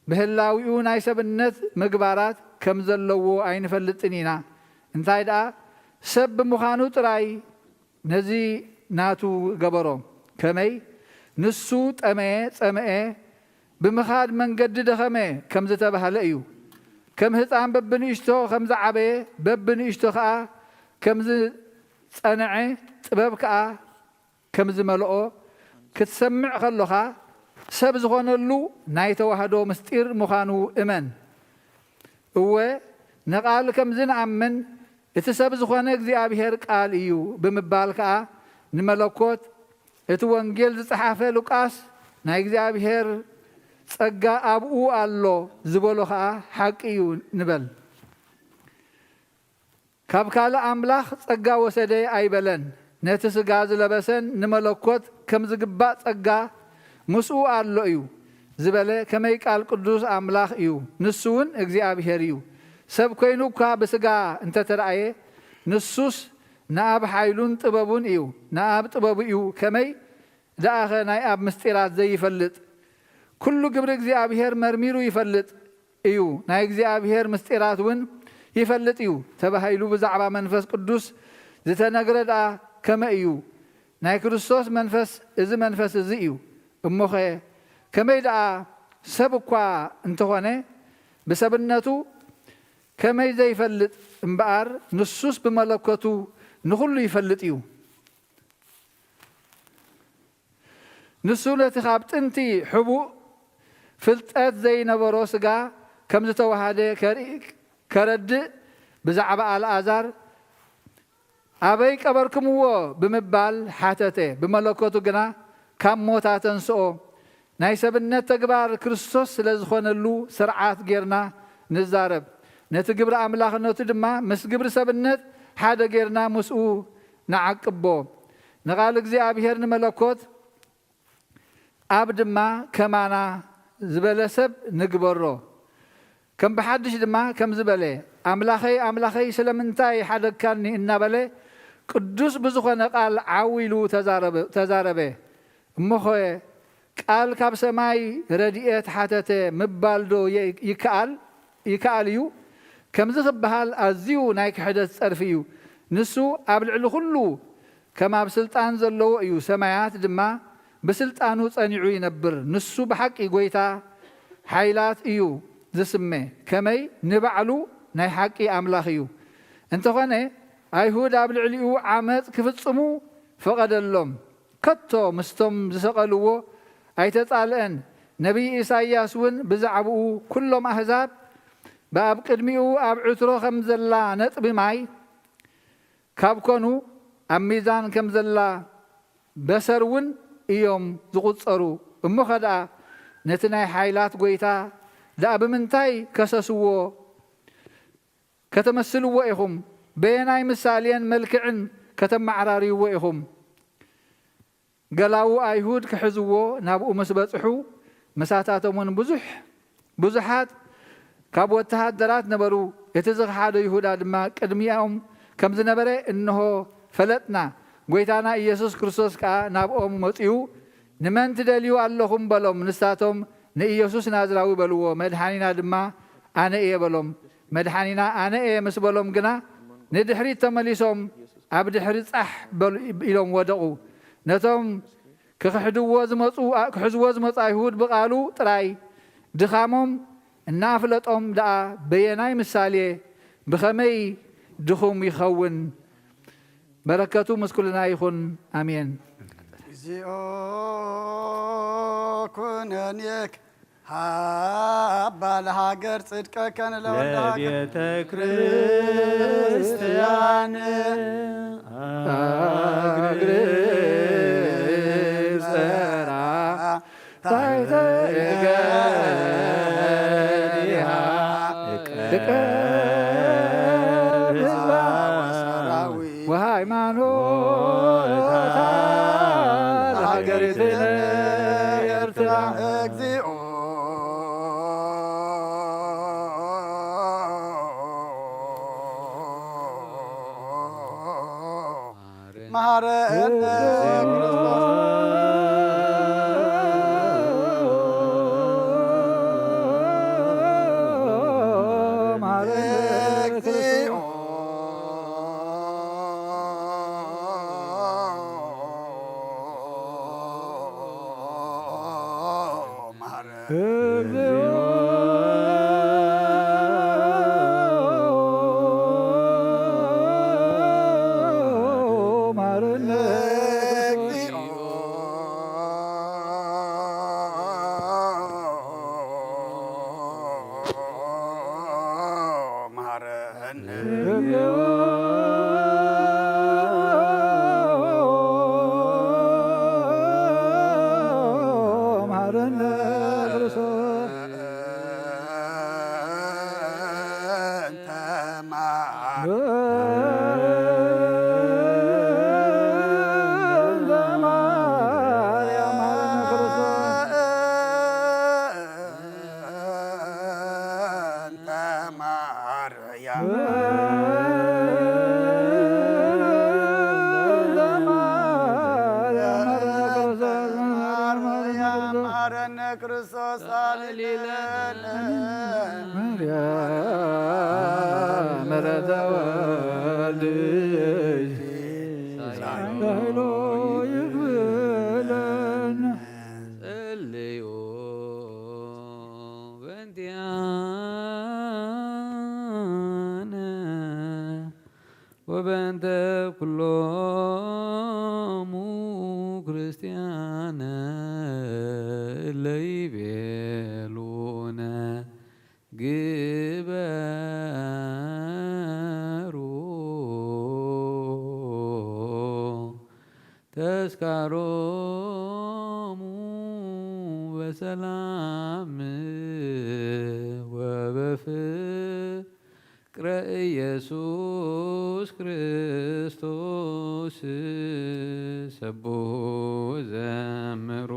ብህላዊኡ ናይ ሰብነት ምግባራት ከም ዘለዎ ኣይንፈልጥን ኢና። እንታይ ደኣ፣ ሰብ ብምዃኑ ጥራይ ነዚ ናቱ ገበሮ። ከመይ? ንሱ ጠመየ፣ ጸምአ፣ ብምኻድ መንገዲ ደኸመ ከም ዝተባህለ እዩ። ከም ህፃን በብንእሽቶ ከም ዝዓበየ፣ በብንእሽቶ ኸዓ ከም ዝጸንዐ፣ ጥበብ ከኣ ከም ዝመልኦ ክትሰምዕ ከሎኻ፣ ሰብ ዝኾነሉ ናይ ተዋህዶ ምስጢር ምዃኑ እመን። እወ፣ ንቓል ከም ዝንኣምን፣ እቲ ሰብ ዝኾነ እግዚኣብሔር ቃል እዩ ብምባል ከኣ ንመለኮት እቲ ወንጌል ዝጸሓፈ ሉቃስ፣ ናይ እግዚኣብሔር ጸጋ ኣብኡ ኣሎ ዝበሎ ከኣ ሓቂ እዩ ንበል። ካብ ካልእ ኣምላኽ ጸጋ ወሰደ ኣይበለን። ነቲ ስጋ ዝለበሰን ንመለኮት ከም ዝግባእ ጸጋ ምስኡ ኣሎ እዩ ዝበለ ከመይ ቃል ቅዱስ ኣምላኽ እዩ፣ ንሱ እውን እግዚኣብሔር እዩ። ሰብ ኮይኑ እኳ ብስጋ እንተተራእየ፣ ንሱስ ንኣብ ሓይሉን ጥበቡን እዩ፣ ንኣብ ጥበቡ እዩ። ከመይ ደኣኸ ናይ ኣብ ምስጢራት ዘይፈልጥ? ኩሉ ግብሪ እግዚኣብሔር መርሚሩ ይፈልጥ እዩ፣ ናይ እግዚኣብሔር ምስጢራት እውን ይፈልጥ እዩ ተባሂሉ ብዛዕባ መንፈስ ቅዱስ ዝተነግረ ደኣ ከመይ እዩ? ናይ ክርስቶስ መንፈስ እዚ መንፈስ እዚ እዩ። እሞኸ ከመይ ደኣ ሰብ እኳ እንተኾነ ብሰብነቱ ከመይ ዘይፈልጥ እምበኣር፣ ንሱስ ብመለኮቱ ንኹሉ ይፈልጥ እዩ። ንሱ ነቲ ካብ ጥንቲ ሕቡእ ፍልጠት ዘይነበሮ ስጋ ከም ዝተዋሃደ ከርኢ-፣ ከረድእ ብዛዕባ ኣልኣዛር፣ "ኣበይ ቀበርክምዎ?" ብምባል ሓተተ። ብመለኮቱ ግና ካብ ሞት ኣተንስኦ። ናይ ሰብነት ተግባር ክርስቶስ ስለ ዝኾነሉ ስርዓት ጌርና ንዛረብ። ነቲ ግብሪ ኣምላኽነቱ ድማ ምስ ግብሪ ሰብነት ሓደ ጌርና ምስኡ ንዓቅቦ። ንቓል እግዚኣብሔር ንመለኮት ኣብ ድማ ከማና ዝበለ ሰብ ንግበሮ። ከም ብሓድሽ ድማ ከምዚ በለ፣ "ኣምላኸይ፣ ኣምላኸይ፣ ስለምንታይ ሓደግካኒ?" እናበለ ቅዱስ ብዝኾነ ቃል ዓው ኢሉ ተዛረበ፣ ተዛረበ። እሞኸ ቃል ካብ ሰማይ ረድኤት ሓተተ ምባል ዶ የ-፣ ይከኣል፣ ይከኣል እዩ? ከምዚ ክበሃል ኣዝዩ ናይ ክሕደት ጸርፊ እዩ። ንሱ ኣብ ልዕሊ ኩሉ ከም ኣብ ስልጣን ዘለዎ እዩ፣ ሰማያት ድማ ብስልጣኑ ጸኒዑ ይነብር። ንሱ ብሓቂ ጐይታ ሓይላት እዩ ዝስመ፣ ከመይ ንባዕሉ ናይ ሓቂ ኣምላኽ እዩ። እንተኾነ ኣይሁድ ኣብ ልዕሊኡ ዓመጽ ክፍጽሙ ፈቐደሎም። ከቶ ምስቶም ዝሰቐልዎ ኣይተጻልአን። ነቢይ ኢሳይያስ እውን ብዛዕባኡ፣ "ኩሎም ኣህዛብ ብኣብ ቅድሚኡ ኣብ ዕትሮ ከም ዘላ ነጥቢ ማይ ካብ ኮኑ፣ ኣብ ሚዛን ከም ዘላ በሰር እውን እዮም ዝቑጸሩ። እሞኸ ደኣ ነቲ ናይ ሓይላት ጐይታ ደኣ ብምንታይ ከሰስዎ?" ከተመስልዎ ኢኹም? በየናይ ምሳሌን መልክዕን ከተመዓራርይዎ ኢኹም። ገላዉ ኣይሁድ ክሕዝዎ ናብኡ ምስ በጽሑ፣ ምሳታቶም እውን ብዙሕ ብዙሓት ካብ ወተሃደራት ነበሩ። እቲ ዝኸሓዶ ይሁዳ ድማ ቅድሚኦም ከም ዝነበረ እንሆ ፈለጥና። ጐይታና ኢየሱስ ክርስቶስ ከኣ ናብኦም መጺኡ፣ "ንመን ትደልዩ ኣለኹም?" በሎም። ንሳቶም፣ "ንኢየሱስ ናዝራዊ" በልዎ። መድሓኒና ድማ፣ "ኣነ እየ" በሎም። መድሓኒና "ኣነ እየ" ምስ በሎም ግና፣ ንድሕሪት ተመሊሶም ኣብ ድሕሪ ጻሕ በሉ ኢሎም ወደቑ። ነቶም ክኽሕድዎ ዝመጹ፣ ክሕዝዎ ዝመጹ ኣይሁድ ብቓሉ ጥራይ ድኻሞም እናፍለጦም ደኣ በየናይ ምሳሌ ብኸመይ ድኹም ይኸውን? በረከቱ ምስ ኩልና ይኹን። ኣሜን። እግዚኦ ኩነኔክ ሃባ ለሃገር ጽድቀከን ለወልደ ሃገር ለቤተ ክርስቲያን አግሪ ጸራ ታሕተ እገሪሃ እቀብ ህዝባ ወሃይማኖታ ለሃገሪትነ ኤርትራ። እግዚኦ መሐረነ ክርስቶስ። መሐረነ ክርስቶስ። ክርስቶስ አሊለነ። ማርያም ምሕረተ ወልድኪ ሳይሎ ይግብለነ። ጸልዩ በእንቲአነ ወበእንተ ኩሎሙ ክርስቲያነ እለ ይቤሉነ ግበሩ ተስካሮሙ በሰላም ወበፍቅረ ኢየሱስ ክርስቶስ። ሰብሑ ወዘምሩ።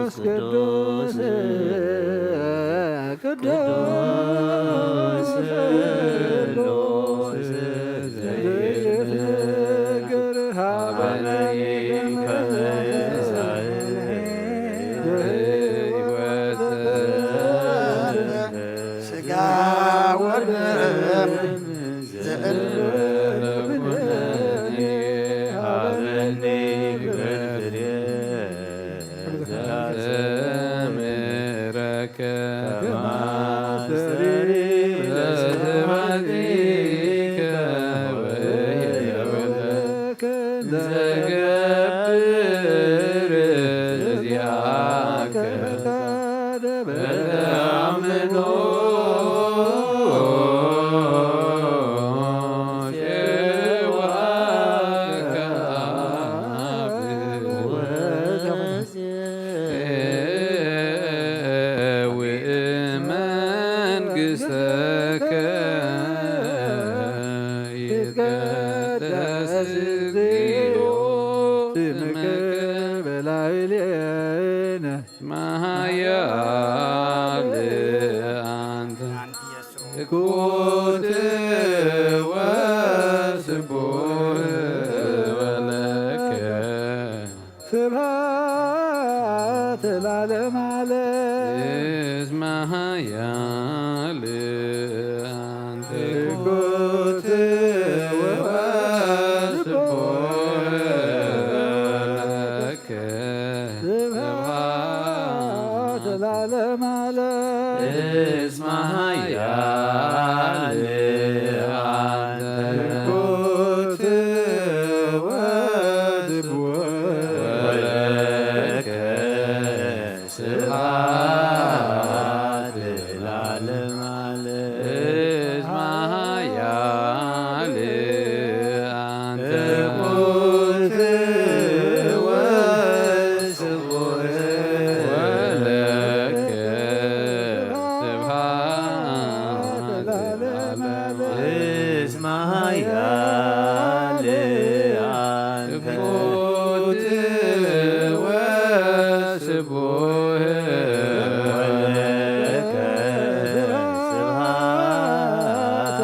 ቅዱስ፣ ቅዱስ፣ ቅዱስ ስሉስ ዘይትነገር ሀበነ ስጋ ወደም ዘእልፍ ይትቀደስ እግዚኦ ስምከ በላዕሌነ። እስመ ኃያል አንተ። ትኩት ወስቡሕ ወለከ። ስብሐት ለዓለመ ዓለም። እስመ ኃያል አንተ። ትኩት ወስቡሕ ለከ። ስብሐት ለዓለመ ዓለም። እስመ ኃያል አንተ። ትኩት ወስቡሕ ወለከ። ስብሐት ለዓለመ ዓለም። እስመ ኃያል አንተ። ትኩት ወስቡሕ ወለከ። ስብሐት ለዓለመ ዓለም። እስመ ኃያል አንተ። ትኩት ወስቡሕ ወለከ። ስብሐት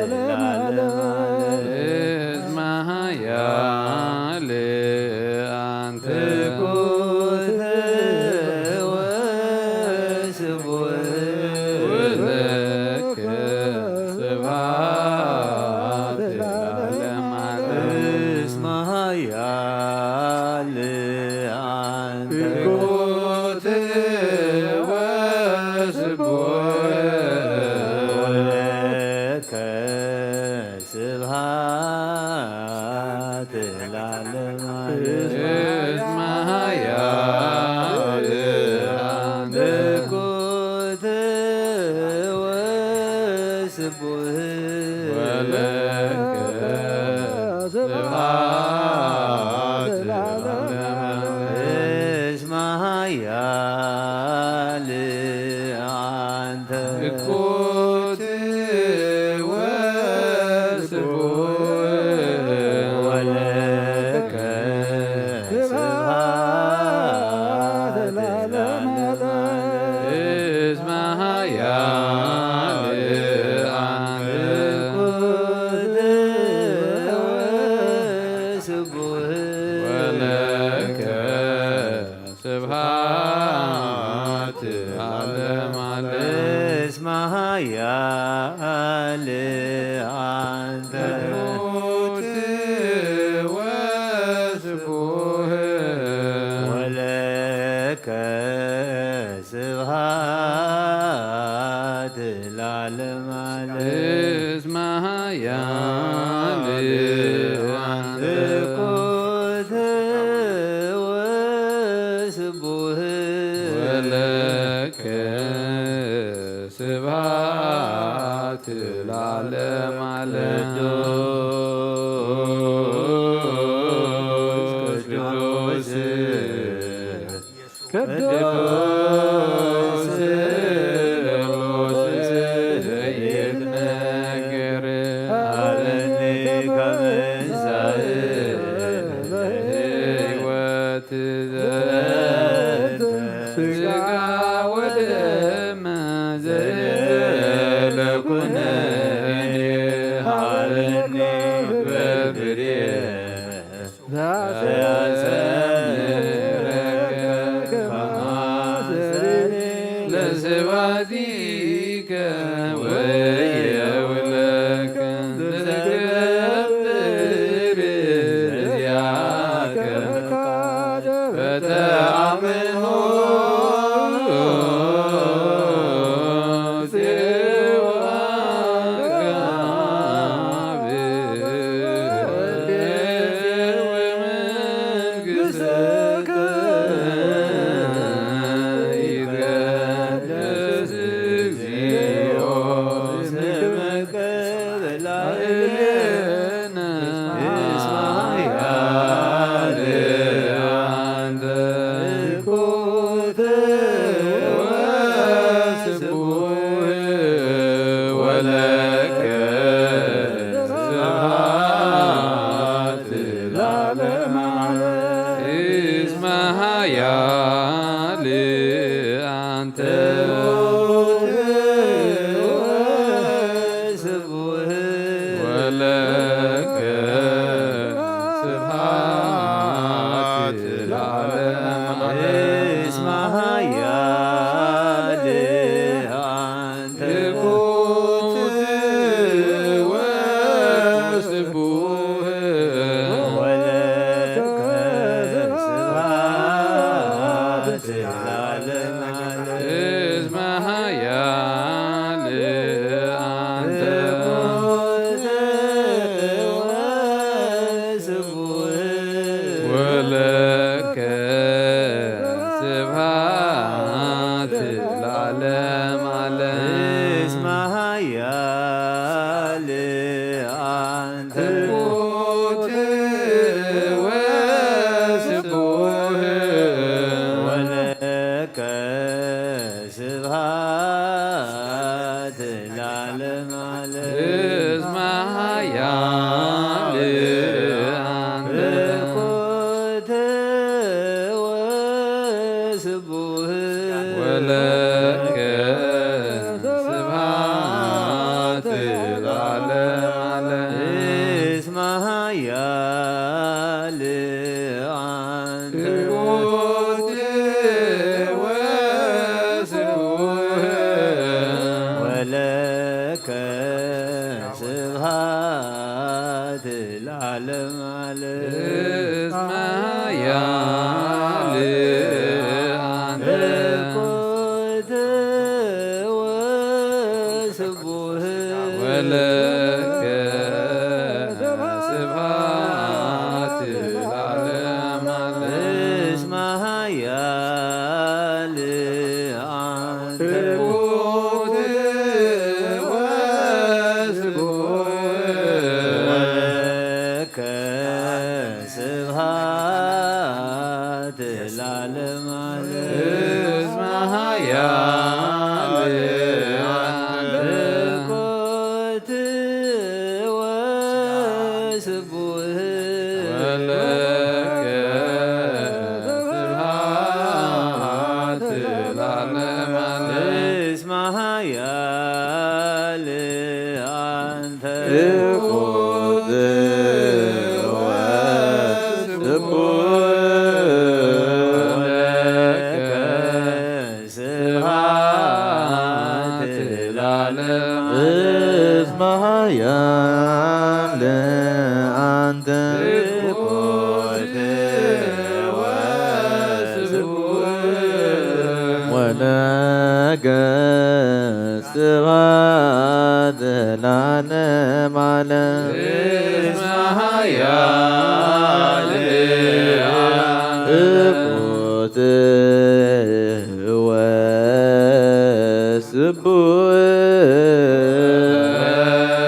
ለዓለመ ዓለም። እስመ ኃያል አንተ። ትኩት ወስቡሕ ወለከ። ስብሐት ለዓለመ ዓለም። እስመ ኃያል አንተ። ትኩት ወስቡሕ ወለከ። ስብሐት ለዓለመ ዓለም። እስመ ኃያል አንተ። ትኩት ወስቡሕ ወለከ። ስብሐት ለዓለመ ዓለም። እስመ ኃያል አንተ። ትኩት ወስቡሕ ወለከ። ስብሐት ለዓለመ ዓለም። እስመ ኃያል አንተ። ትኩት ወስቡሕ ወለከ። ስብሐት ለዓለመ ዓለም። እስመ ኃያል አንተ። ትኩት ወስቡሕ ወለከ። ስብሐት ለዓለመ ዓለም። እስመ ኃያል አንተ። ትኩት ወስቡሕ ወለከ። ስብሐት ለዓለመ ዓለም። ቅዱስ ቅዱስ ቅዱስ ቅዱስ ይትነገር። ሀበኒ ከመንሳእ ለሕይወት ዘንተ ሥጋ ወደም ዘየለ ኩነኔ። ሀበኒ በብርየ ለስብሐቲከ ወየውለከ ዘገብር ዚአከ በተአምኖ ለከ ስብሐት ለዓለመ ዓለም። እስመ ኃያል አንተ ክቡር ወስቡሕ ወለከ ስብሐት ለዓለመ ዓለም። እስመ ኃያል አንተ ወለከ ስብሐት ለዓለመ ዓለም። እስመ ኃያል አንተ ክቡር ወስቡሕ ወለከ ስብሐት ለዓለመ ዓለም። እስመ ኃያል አንተ ብርኩት ወስቡሕ ወለከ ስብሐት ለዓለመ ዓለም። እስመ ኃያል አንተ ክቡር ወስቡሕ ወለከ ስብሐት ለዓለመ ዓለም። እስመ ኃያል አንተ ብርኩት ወስቡሕ ወለከ ስብሐት ለዓለመ ዓለም። እስመ ኃያል አንተ ክቡር ወስቡሕ ወለከ ስብሐት ለዓለመ ዓለም። እስመ ኃያል አንተ ብርኩት ወስቡሕ ወለከ ስብሐት ለዓለመ ዓለም። እስመ ኃያል አንተ ትኩት ወስቡሕ ወለከ ስብሐት ለዓለመ ዓለም። እስመ ኃያል አንተ ትኩት ወስቡሕ ወለከ ስብሐት ለዓለመ ዓለም። እስመ ኃያል አንተ ትኩት ወስቡሕ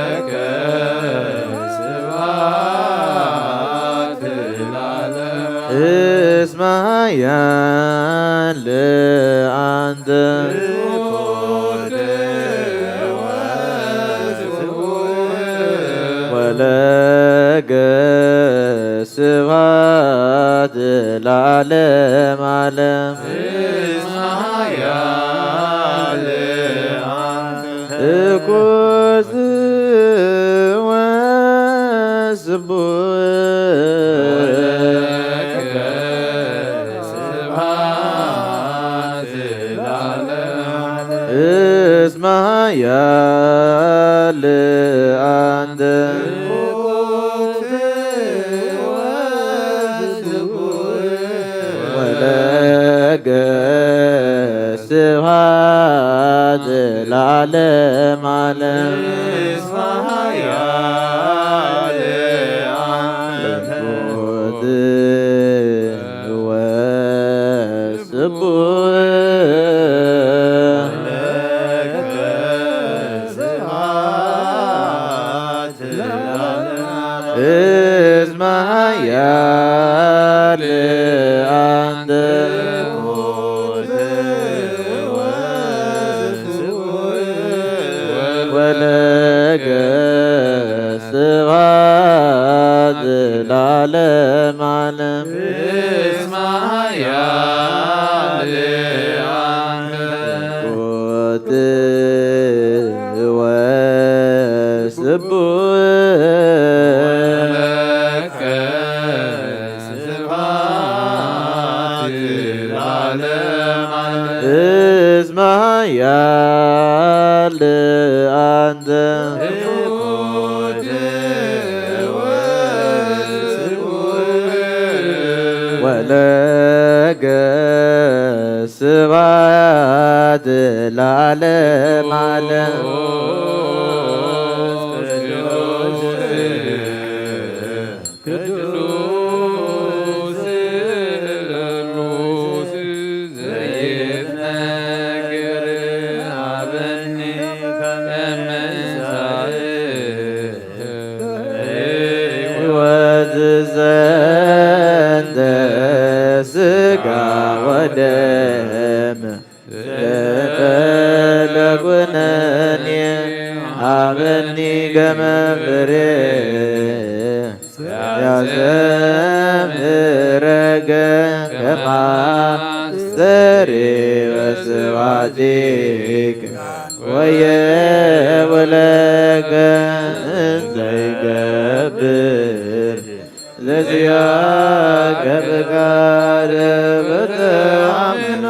ለከ ስብሐት ለዓለመ እስመ ኃያል አንተ ትኩት ወስቡሕ ወለከ ስብሐት ለዓለመ ዓለም። እስመ ኃያል አንተ ትኩት ወስቡሕ ወለከ ስብሐት ለዓለመ ዓለም። እስመ ኃያል አንተ ትኩት ወስቡሕ ወለከ ስብሐት ለዓለመ ዓለም። እስመ ኃያል አንተ ትኩት ወስቡሕ ወለከ ስብሐት ለዓለመ ዓለም። እስመ ኃያል አንተ ትኩት ወስቡሕ ወለከ ስብሐት ለዓለመ ዓለም። እስመ ኃያል አንተ ትኩት ወስቡሕ ያዘምረከ ከመ አስተሪ በስብሐቲከ ወየውለከ እንዘ ይገብር ዘዚአከ ፍቃድ በተአምኖ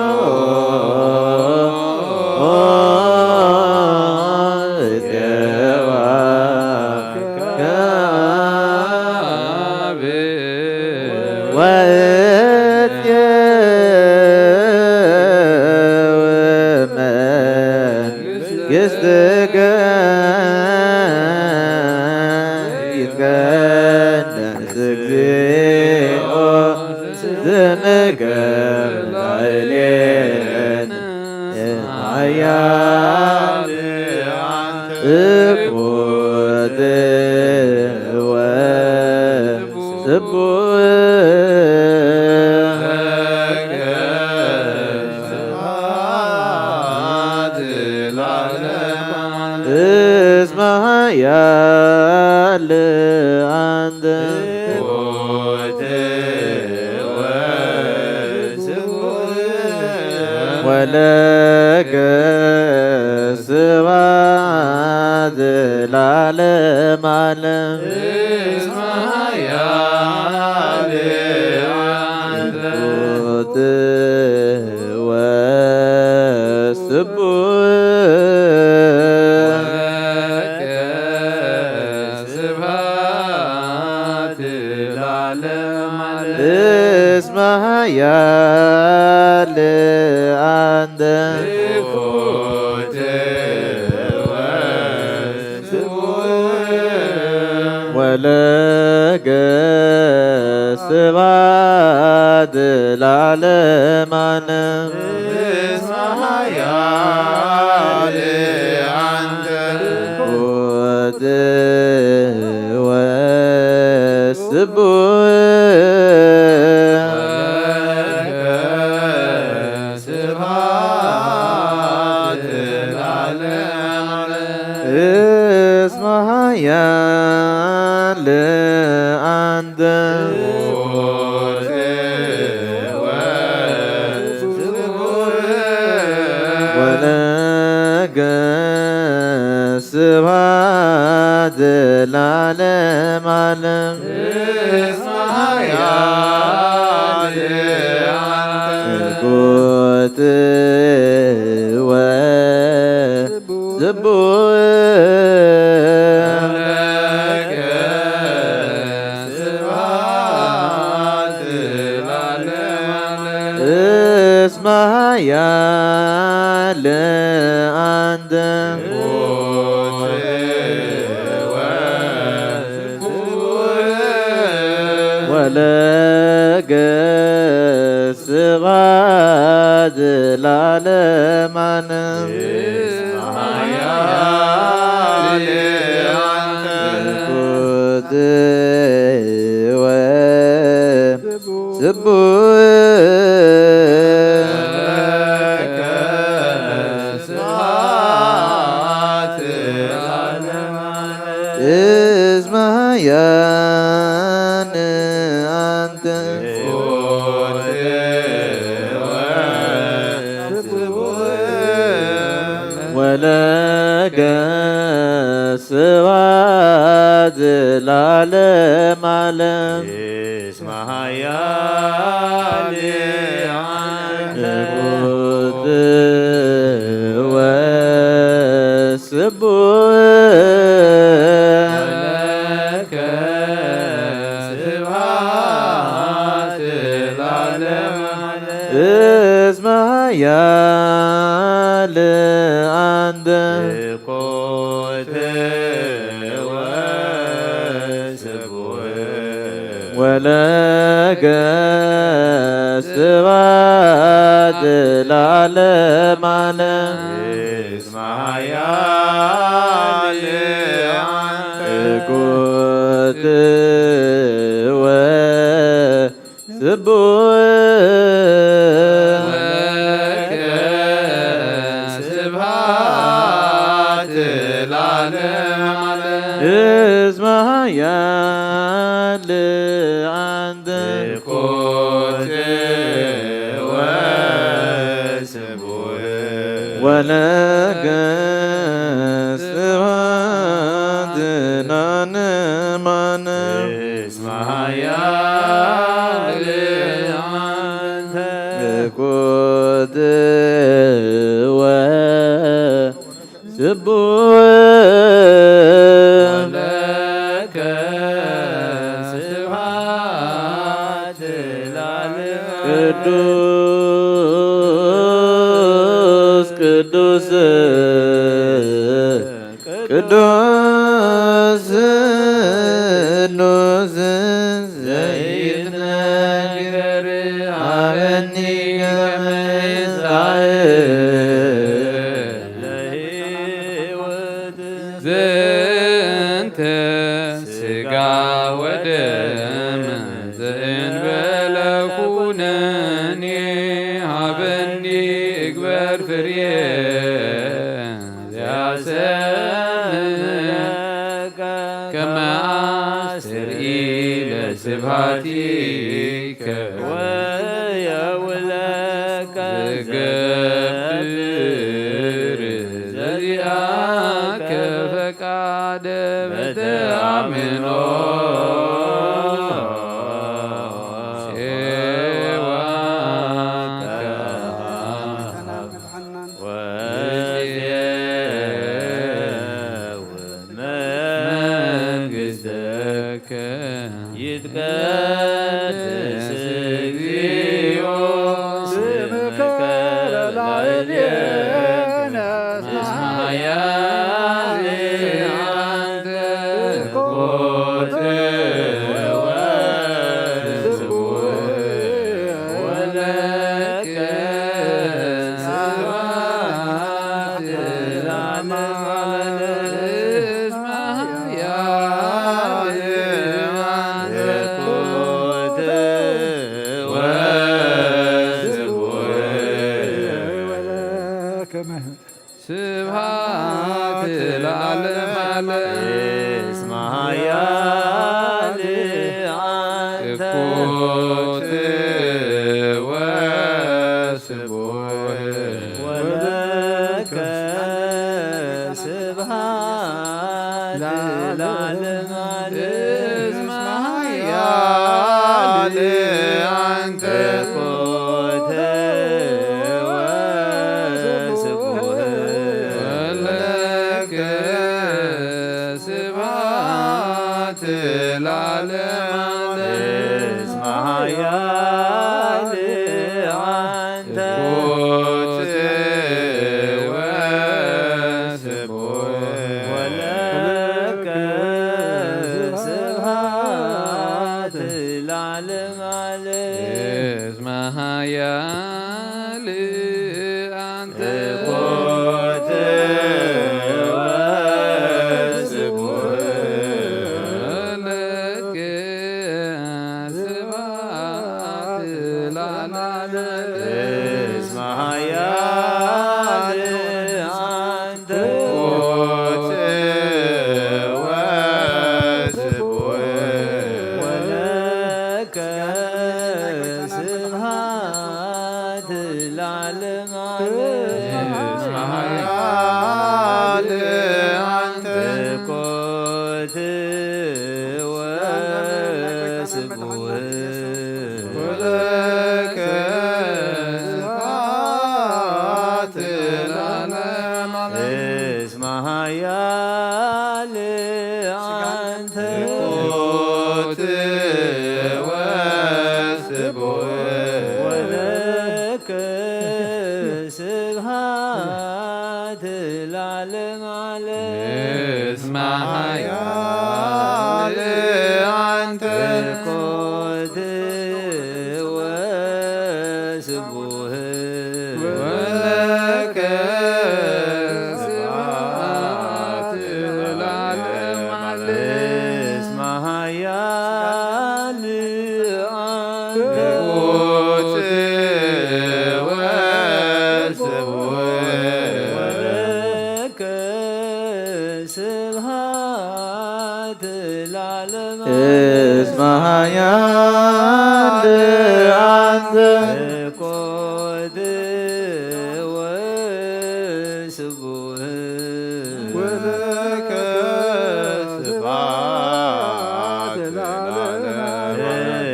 እትየዋከ ወእትየው መንግሥትከ ይትቀደስ እግዚኦ ስምከ ላዕሌነ ኃያል እኩት ወስቡሕ እስመ ኃያል አንተ ወለከ ስብሐት ለዓለመ ዓለም። እስመ ኃያል አንተ ወስቡሕ ወለከ ስብሐት ለዓለመ ዓለም። እስመ ኃያል አንተ ወለከ ስብሐት ለዓለመ ዓለም። እስመ ኃያል አንተ እኩት ወስቡሕ ወለከ ስብሐት ለዓለመ ዓለም። እስመ ኃያል አንተ ወለከ ስብሐት ለዓለመ ዓለም። እስመ ኃያል አንተ እኩት ወስቡሕ ለከ ስብሐት ለዓለመ ዓለም። እስመ ኃያል አንተ ወለከ ስብሐት ለዓለመ ዓለም። እስመ ኃያል አንተ እኩት ወስቡሕ ለከ ስብሐት ለዓለመ ዓለም። እስመ ኃያል አንተ ወለከ ስብሐት ለዓለመ ዓለም። እስመ ኃያል አንተ እኩት ወስቡሕ ለከ ስብሐት ለዓለመ ዓለም። እስመ ኃያል አንተ እኩት ወስቡሕ ወለከ ስብሐት ለዓለመ ዓለም። እስመ ኃያል አንተ እኩት ወስቡሕ ወለከ ስብሐት ለዓለመ ዓለም። እስመ ኃያል አንተ ትኩት ወስቡሕ ወለከ ስብሐት ለዓለመ ዓለም። እስመ ኃያል አንተ ትኩት ወ ስቡሕ ወለከ ስብሐት ለዓለመ። ቅዱስ ቅዱስ ቅዱስ ቅዱስ ዘይትነገር ሀበኒ ከመ ይስዓር ለሕይወት። ዘንተ ሥጋ ወደም ዘእንበለ ኩነኔ ሀበኒ እግበር ፍሬ ዘያሰምዕ ከመ አስተርኢ ለስብሐቲከ ወየውለከ ዝገብር ዘዚአከ ፈቃደ በተአምኖ ሴዋከ ወንሴው መንግሥተከ ይትቀደስ እግዚኦ ስምከ ላዕሌነ እስመ ኃያል አንተ ትኩት ወስቡሕ ወለከ ስብሐት ለዓለመ ዓለም። እስመ ኃያል አንተ ትኩት ወስቡሕ ወለከ ስብሐት ለዓለመ ዓለም። እስመ ኃያል አንተ ትኩት ወስቡሕ ወለከ ስብሐት ለዓለመ ዓለም። እስመ ኃያል አንተ ትኩት ወስቡሕ ወለከ ስብሐት ለዓለመ ዓለም። እስመ ኃያል አንተ ትኩት ወስቡሕ ወለከ ስብሐት ለዓለመ ዓለም። እስመ ኃያል አንተ ትኩት ወስቡሕ ወለከ ስብሐት ለዓለመ ዓለም። እስመ ኃያል አንተ ትኩት ወስቡሕ ወለከ ስብሐት ለዓለመ ዓለም። እስመ ኃያል አንተ ትኩት ወስቡሕ ወለከ ስብሐት ለዓለመ ዓለም። እስመ ኃያል አንተ ትኩት ወስቡሕ ወለከ ስብሐት ለዓለመ ዓለም። እስመ ኃያል አንተ ትኩት ወስቡሕ ወለከ ስብሐት ለዓለመ ዓለም። እስመ ኃያል አንተ ትኩት ወስቡሕ ወለከ ስብሐት እስመ ኃያል አንተ። ወስቡህ ወለከ ስብሐት ለዓለመ ዓለም።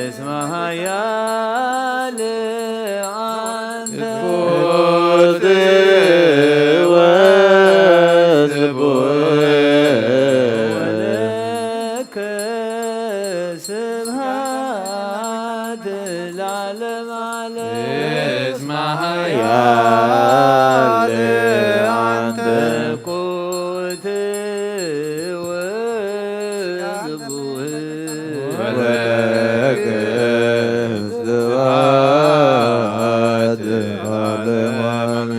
እስመ ኃያል አንተ። ትኩት ወስቡህ ወለከ ስብሐት ለዓለመ ዓለም። እስመ ኃያል አንተ። ትኩት ወስቡህ ወለከ ስብሐት ለዓለመ ዓለም።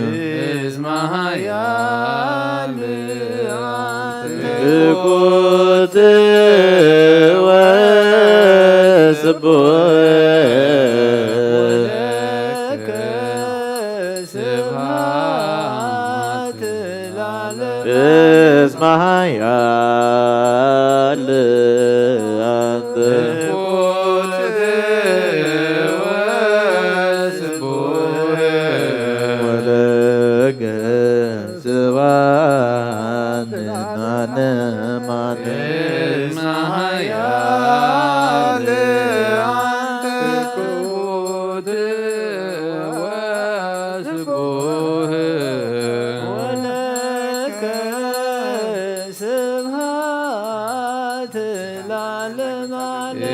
እስመ ኃያል ትኩት ወስቡህ ወለከ ስብሐት ለዓለመ። እስመ ኃያል አንተ። ትኩት ወስቡህ ወለከ ስብሐት ለዓለመ ዓለም። እስመ ኃያል አንተ። ትኩት ወስቡህ ወለከ ስብሐት ለዓለመ ዓለም።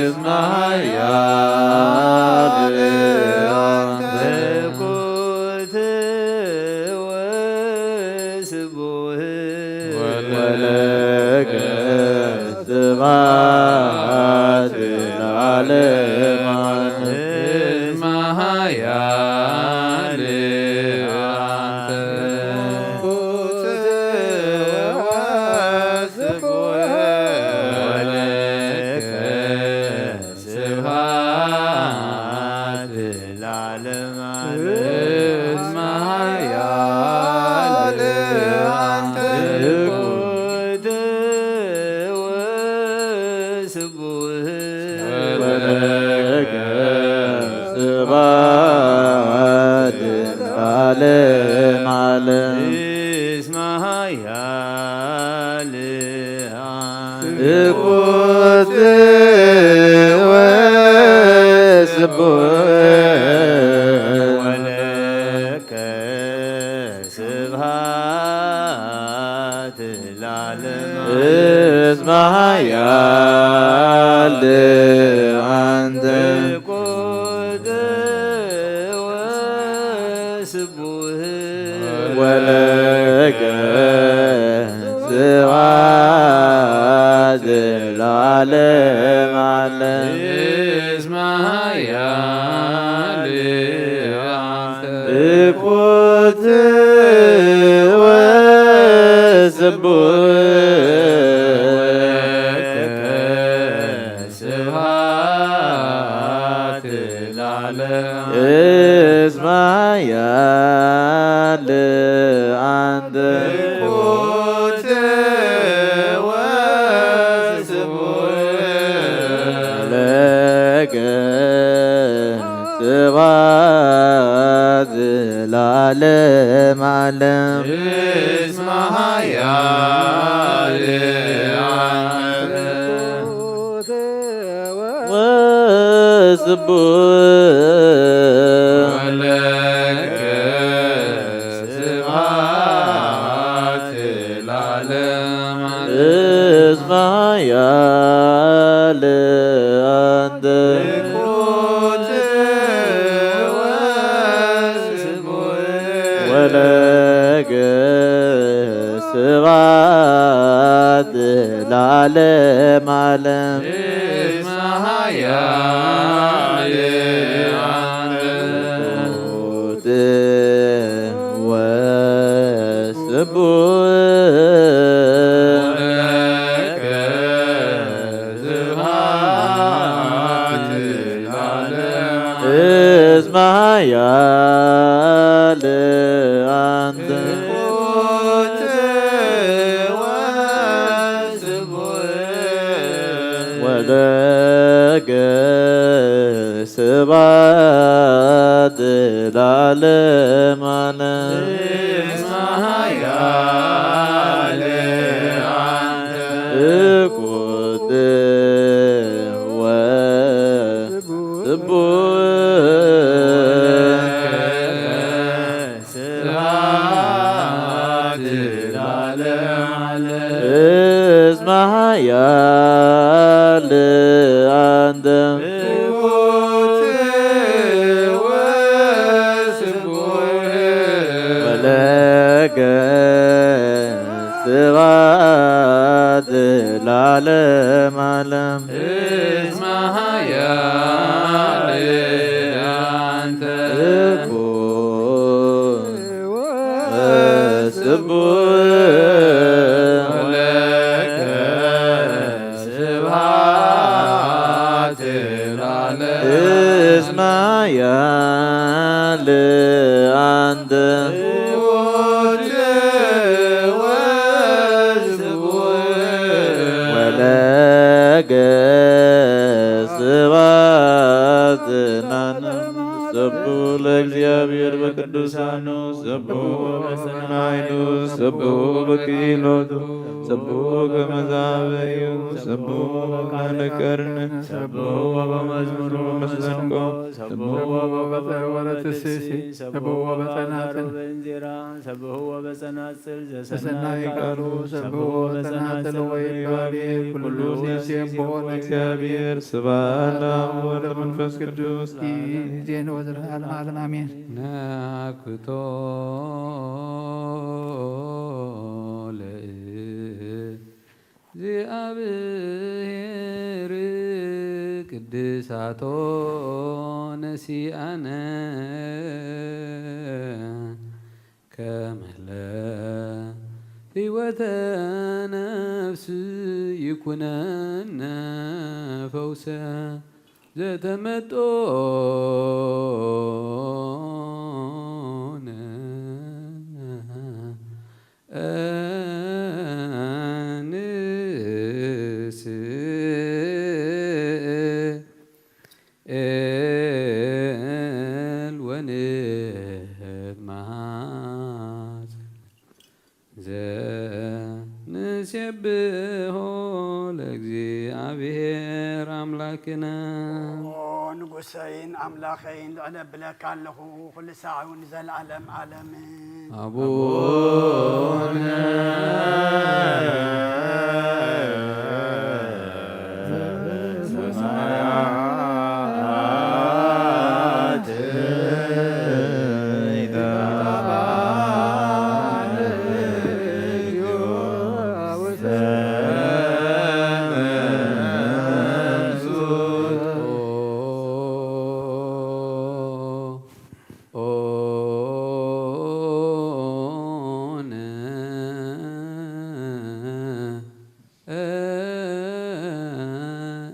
እስመ ኃያል አንተ። ትኩት ወስቡህ ወለከ ስብሐት ለዓለመ ዓለም። እስመ ኃያል አንተ። ትኩት ወስቡህ ወለከ ስብሐት ለዓለመ ዓለም። እስመ ኃያል አንተ። ትኩት ወስቡህ ወለከ ስብሐት ለዓለመ ዓለም። እስመ ኃያል ትኩት ወስቡህ ወለከ ስብሐት ለዓለመ። እስመ ኃያል አንተ። ትኩት ወስቡህ ወለከ ስብሐት ለዓለመ ዓለም። እስመ ኃያል አንተ። ትኩት ወስቡህ ወለከ ስብሐት ለዓለም። እስመ ኃያል አንተ። ትኩት ወስቡህ ለከ ስብሐት ለዓለመ ዓለም። እስመ ኃያል አንተ። ወስቡሕ ወለከ ስብሐት ለዓለመ ዓለም። እስመ ኃያል አንተ። ትኩት ወስቡሕ ወለከ ስብሐት ለዓለመ ዓለም። እስመ ኃያል አንተ። ትኩት ወስቡሕ ወለከ ስብሐት ለዓለመ ዓለም። እስመ ኃያል አንተ። ትኩት ወስቡሕ ለከ ስብሐት ለዓለመ ዓለም። እስመ ኃያል አንተ። ትኩት ወስቡሕ። ስብሐት ለዓለመ ዓለም። እስመ ኃያል አንተ። ትኩት ወስቡሕ። ወለከ ስብሐት ለዓለመ ዓለም። እስመ ኃያል አንተ። ትኩት ወስቡሕ። ወለከ ስብሐት ለዓለም። እስመ ኃያል አንተ። ትኩት ወስቡሕ። ወለከ ስብሐት ለዓለመ ዓለም። ስብሑ ለእግዚአብሔር በቅዱሳኑ፣ ስብሑ በመላእክቱ፣ ስብሑ በክሊሎቱ፣ ስብሑ ከመ ዛበዩ፣ ስብሑ በቃለ ከርነ፣ ስብሑ በመዝሙር ወመሰንቆ፣ ስብሑ በበትር ወበትስሲ፣ ስብሑ በጸናጽል፣ በእንዚራ፣ ስብሑ በጸናጽል ዘሰናይ ቃሉ፣ ስብሑ በጸናጽል ወይባቤ፣ ኩሉ ይሴብሖ ለእግዚአብሔር። ስብሐት ለአብ ወወልድ ወመንፈስ ቅዱስ። ይዜን ወዘለዓለመ ዓለም አሜን። ነአኩቶ ለእግዚአብሔር ቅድሳቶ ነሲአነ ከመለ ሕይወተ ነፍስ ይኩነነ ፈውሰ ዘተመጦነ እንስእል ወንትማጽ ዘንሴብሖ ለእግዚአብሔር አምላክነ። ኦ ንጉሰይን ኣምላኸይን፣ ልዕለ ብለካ ኣለኹ፣ ኩሉ ሳዕ እውን ንዘለኣለም ዓለምን። ኣቡነ ዘበሰማያት ይትባረክ ስምከ። ኦነ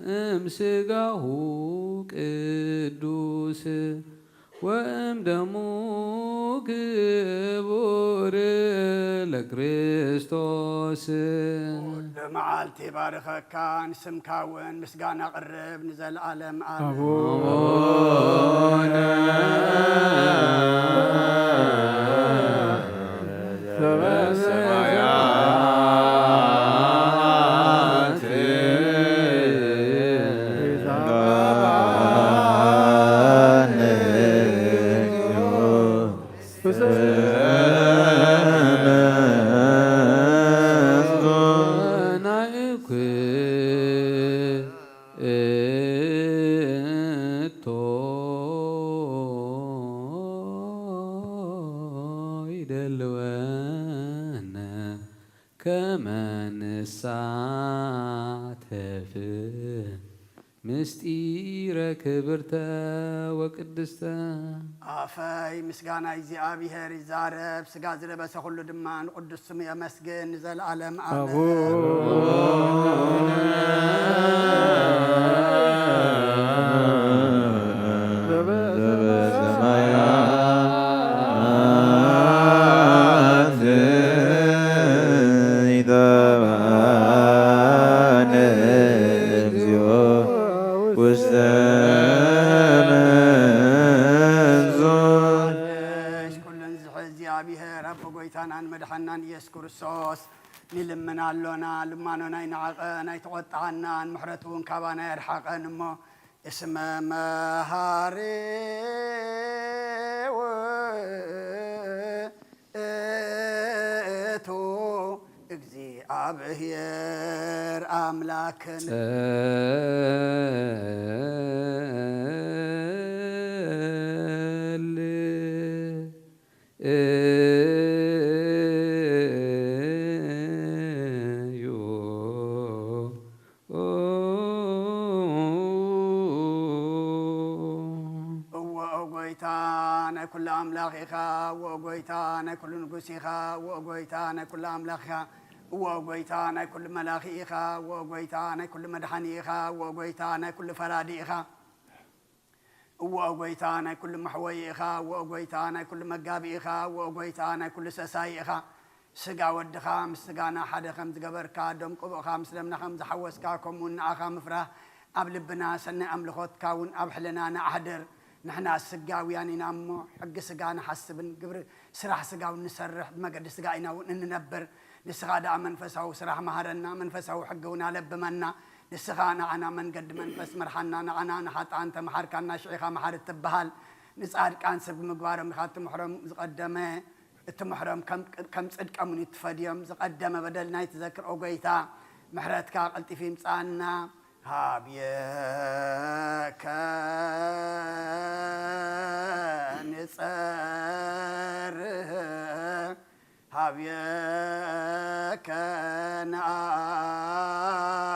እምስጋሁ ቅዱስ ወእምደሙ ክቡር ለክርስቶስ። ኩሉ መዓልቲ ባርኸካ፣ ንስምካ እውን ምስጋና ቅርብ ንዘለዓለም ዓለም። ኣቡነ ዘበሰማያት ይትባረክ ስምከ። ናይኩ እቶ ይደልወነ ከመ ንሳተፍ ምስጢረ ክብርተ ወቅድስተ። ኣፈይ ምስጋና እግዚኣብሔር ይዛረብ፣ ስጋ ዝለበሰ ኩሉ ድማ ንቅዱስ ስሙ የመስግን ንዘለዓለም ዓለም። ኣቡነ ዘበሰማያት ይትባረክ ኢየሱስ ክርስቶስ ንልምን ኣሎና። ልማኖና ይንዓቐን ኣይተቖጥዓናን፣ ምሕረቱ እውን ካባና የርሓቐን እሞ፣ እስመ መሃሪ ውእቱ እግዚኣብሔር ኣምላክን። ጸል እዩ። እወ፣ ኦ ጎይታ፣ ናይ ኩሉ ኣምላኽ ኢኻ። እወ፣ ኦ ጎይታ፣ ናይ ኩሉ ንጉስ ኢኻ። እወ፣ ኦ ጎይታ፣ ናይ ኩሉ ኣምላኽ ኢኻ። እወ፣ ኦ ጎይታ፣ ናይ ኩሉ መላኺ ኢኻ። እወ፣ ኦ ጎይታ፣ ናይ ኩሉ መድሓኒ ኢኻ። እወ፣ ኦ ጎይታ፣ ናይ ኩሉ ፈራዲ ኢኻ። እወ፣ ኦ ጎይታ፣ ናይ ኩሉ መሕወዪ ኢኻ። እወ፣ ኦ ጎይታ፣ ናይ ኩሉ መጋቢ ኢኻ። እወ፣ ኦ ጎይታ፣ ናይ ኩሉ ሰሳዪ ኢኻ። ስጋ ወድኻ ምስ ስጋና ሓደ ከም ዝገበርካ፣ ደም ቅቡእኻ ምስ ደምና ከም ዝሓወስካ፣ ከምኡ እውን ንኣኻ ምፍራህ ኣብ ልብና፣ ሰናይ ኣምልኾትካ እውን ኣብ ሕልናና ኣሕድር። ንሕና ስጋውያን ኢና እሞ፣ ሕጊ ስጋ ንሓስብን ግብሪ ስራሕ ስጋ እውን ንሰርሕ፣ ብመገዲ ስጋ ኢና እውን እንነብር። ንስኻ ደኣ መንፈሳዊ ስራሕ መሃረና፣ መንፈሳዊ ሕጊ እውን ኣለብመና። ንስኻ ንዓና መንገዲ መንፈስ ምርሓና፣ ንዓና ንሓጥኣን ተምሓርካና፣ ሽዒኻ መሓሪ ትበሃል። ንጻድቃን ሰብ ብምግባሮም ኢኻ እትምሕሮም። ዝቐደመ እትምሕሮም ከም፣ ከም ጽድቆም እውን እትፈድዮም። ዝቐደመ በደልና ኣይትዘክር ኦ ጎይታ፣ ምሕረትካ ቀልጢፉ ይምጽኣና። ሃብየከ ንጸርህ ሃብየከ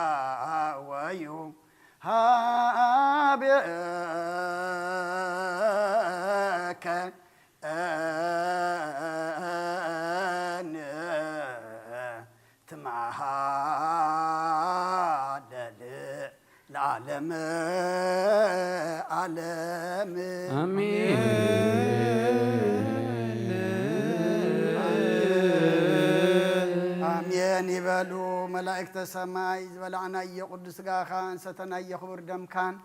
ንኣወዩ ሃብየከ ንትመሃለል ለዓለመ ዓለም። ኣሜን። ኣሜን ይበሉ መላእክተ ሰማይ። ዝበላዕናዮ ቅዱስ ስጋኻን ሰተናዮ ክቡር ደምካን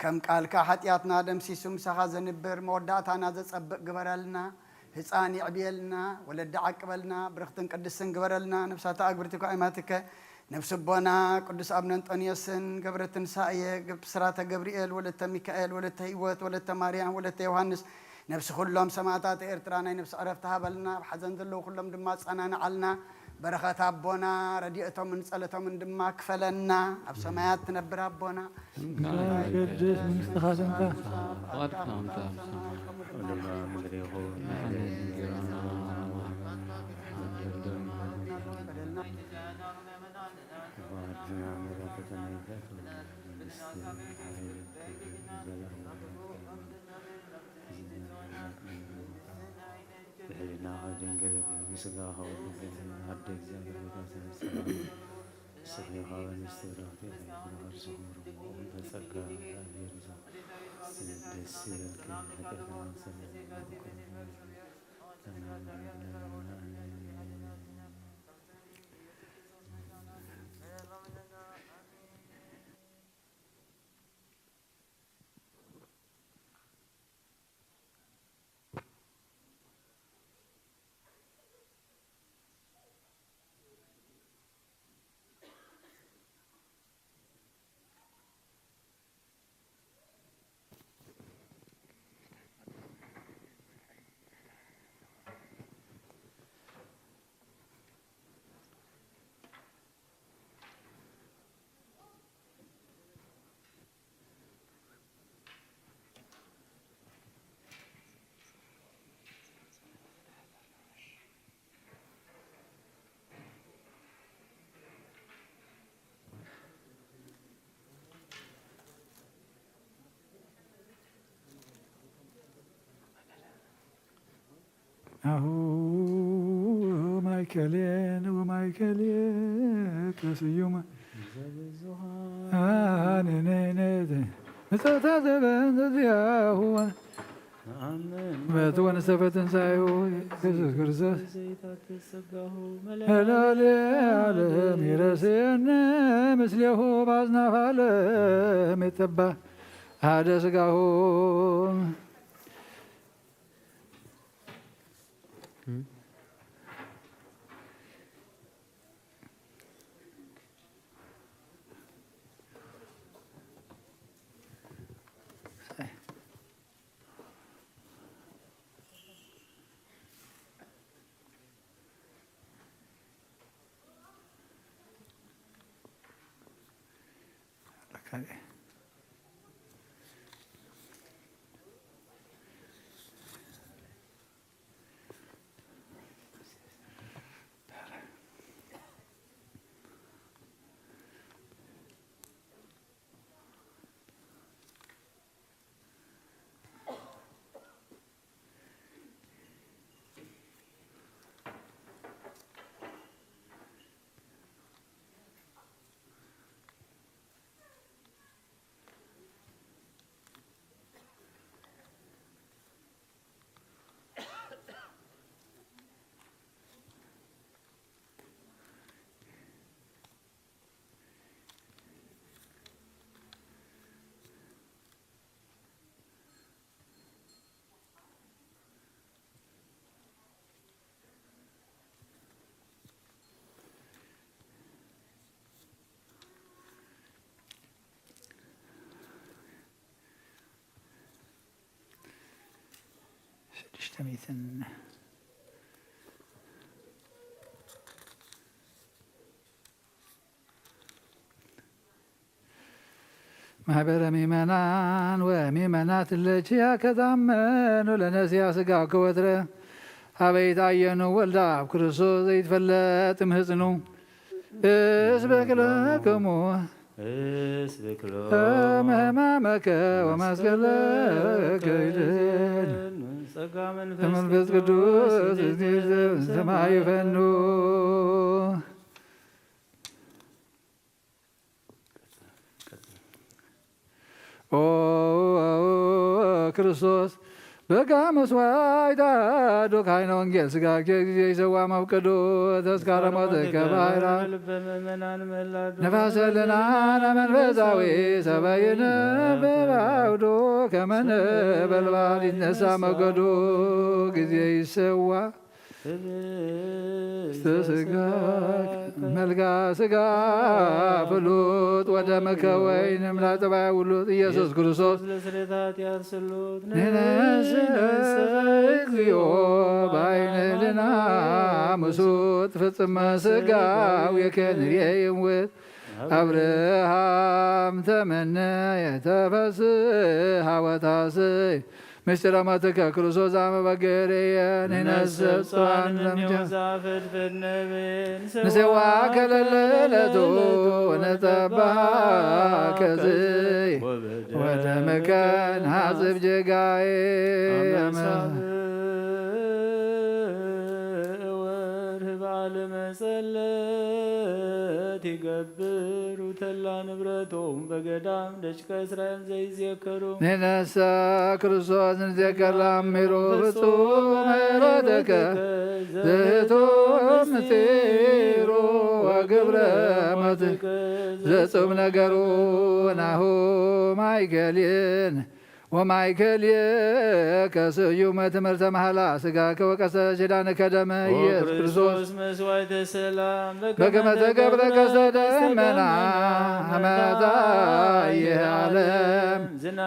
ከም ቃልካ ሓጢኣትና ደምሲሱ ምሳኻ ዘንብር መወዳእታና ዘጸብቕ ግበረልና። ህፃን የዕብየልና፣ ወለዲ ዓቅበልና፣ ብርኽትን ቅድስትን ግበረልና። ነፍሳተ ኣግብርቲ ኳ ኣይማትከ ነፍሲ ኣቦና ቅዱስ ኣብነ እንጦንዮስን ገብረ ትንሳኤ፣ ብስራተ ገብርኤል፣ ወለተ ሚካኤል፣ ወለተ ህይወት፣ ወለተ ማርያም፣ ወለተ ዮሃንስ፣ ነፍሲ ኩሎም ሰማእታት ኤርትራ ናይ ነፍሲ ዕረፍቲ ሃበልና። ኣብ ሓዘን ዘለዉ ኩሎም ድማ ኣጸናንዓልና። በረኸት ኣቦና ረድኤቶምን ጸሎቶምን ድማ ክፈለና። ኣብ ሰማያት ትነብር ኣቦና። ስምካ ይትቀደስ፣ መንግስትኻ ትምጻእ። ፍቓድካ ከምቲ ኣብ ሰማይ። ከምኡ ድማ ኣብ ምድሪ ይኹን። ንሕና እንጀራና ክቡር ደምና መራሕተና ይግዛእቱ መንግስቲ ሓይል ክብሪ ዘለዓለሙ። ብሕልና ካብ ድንግል ስጋ ካብ ወልድ ኣደ እግዚኣብሔር ቤታ ተነሳ። ንስኺ ካብ ኣንስቲ ብርኽቲ ኢኺ፣ ብሩኽ ፍሬ ከርሥኺ ብሩኽ። ጸጋ እግዚኣብሔር ይዛ ደስ ይበልኪ፣ ኃጢአትና ሰለና። ናሁ ማእከሌነ ወማእከሌከ ስዩም። ኣነነነ ምጽአተ ዘበን ዘዚያሁ በቱ ወንሰፈ ትንሳኤሁ ኢየሱስ ክርስቶስ። ለዓለመ ዓለም ይረስየነ ምስሌሁ በአጽናፈ ዓለም ይትባ ሓደ ስጋሁ። ሽዱሽተ ሚእትን ማህበረ ምእመናን ወምእመናት ለኪ ያከታመኑ ለነሲያ ስጋኪ ወትረ ሀበ ይትአየኑ ወልደ አብ ክርስቶስ ዘይትፈለጥ ምህጽኑ እስብክ ለክሙ እስብክ ሎም እም ሕማመከ ወመስቀለከ ይድን ጸጋ መንፈስ መንፈስ ቅዱስ ቅዱስ ይድን ሰማይ ይፈኑ። ኦ ክርስቶስ በጋ መስዋዕት አሐዱ ካህነ ወንጌል ስጋከ ጊዜ ይሰዋ መፍቀዶ ተስካረ ሞትከ ባሕራ ልበ ምእመናን መላዱ ነፋሰ ልናነ መንፈሳዊ ሰበይነ በባውዶ ከመ ነበልባል ይነሳ መገዶ ጊዜ ይሰዋ ስጋ መልካ ስጋ ፍሉጥ ወደምከ ወይን ምላጠባይ ውሉጥ ኢየሱስ ክርስቶስ ለስርየት ኃጢአት ስሉጥ ንሕነሰ እግዚኦ በአይነ ህልና ምሱጥ ፍጽመ ስጋው የከንርየ ይምውት አብርሃም ተመነ የተፈስሐ ወታስይ ምስጢረ ሞትከ ክርስቶስ አመ በገሬየ ንነስብ ጽዋን ለምጃ ንሴዋ ከለለለቱ ወነጸባ ከዝይ ወደምከ ንሐጽብ ጀጋዬ አመ ወርህ በዓለ መጸለት ይገብሩ ተላ ንብረቶም በገዳም ደቂቀ እስራኤል ዘይዜከሩ ንነሰ ክርስቶስ ንዜከር ላሚሩ ፍጹም ምሕረትከ ዝህቱ ምስጢሩ ወግብረ ሞትከ ዘጹም ነገሩ ናሁ ማይከልን ወማይከልከ ስዩመ ትምህርተ መሐላ ሥጋከ ወቀስተ ኪዳንከ ደመ ኢየሱስ ክርስቶስ መስዋዕተ ሰላም በከመ ተገብረ ቀስተ ደመና አመ ታየ ዓለም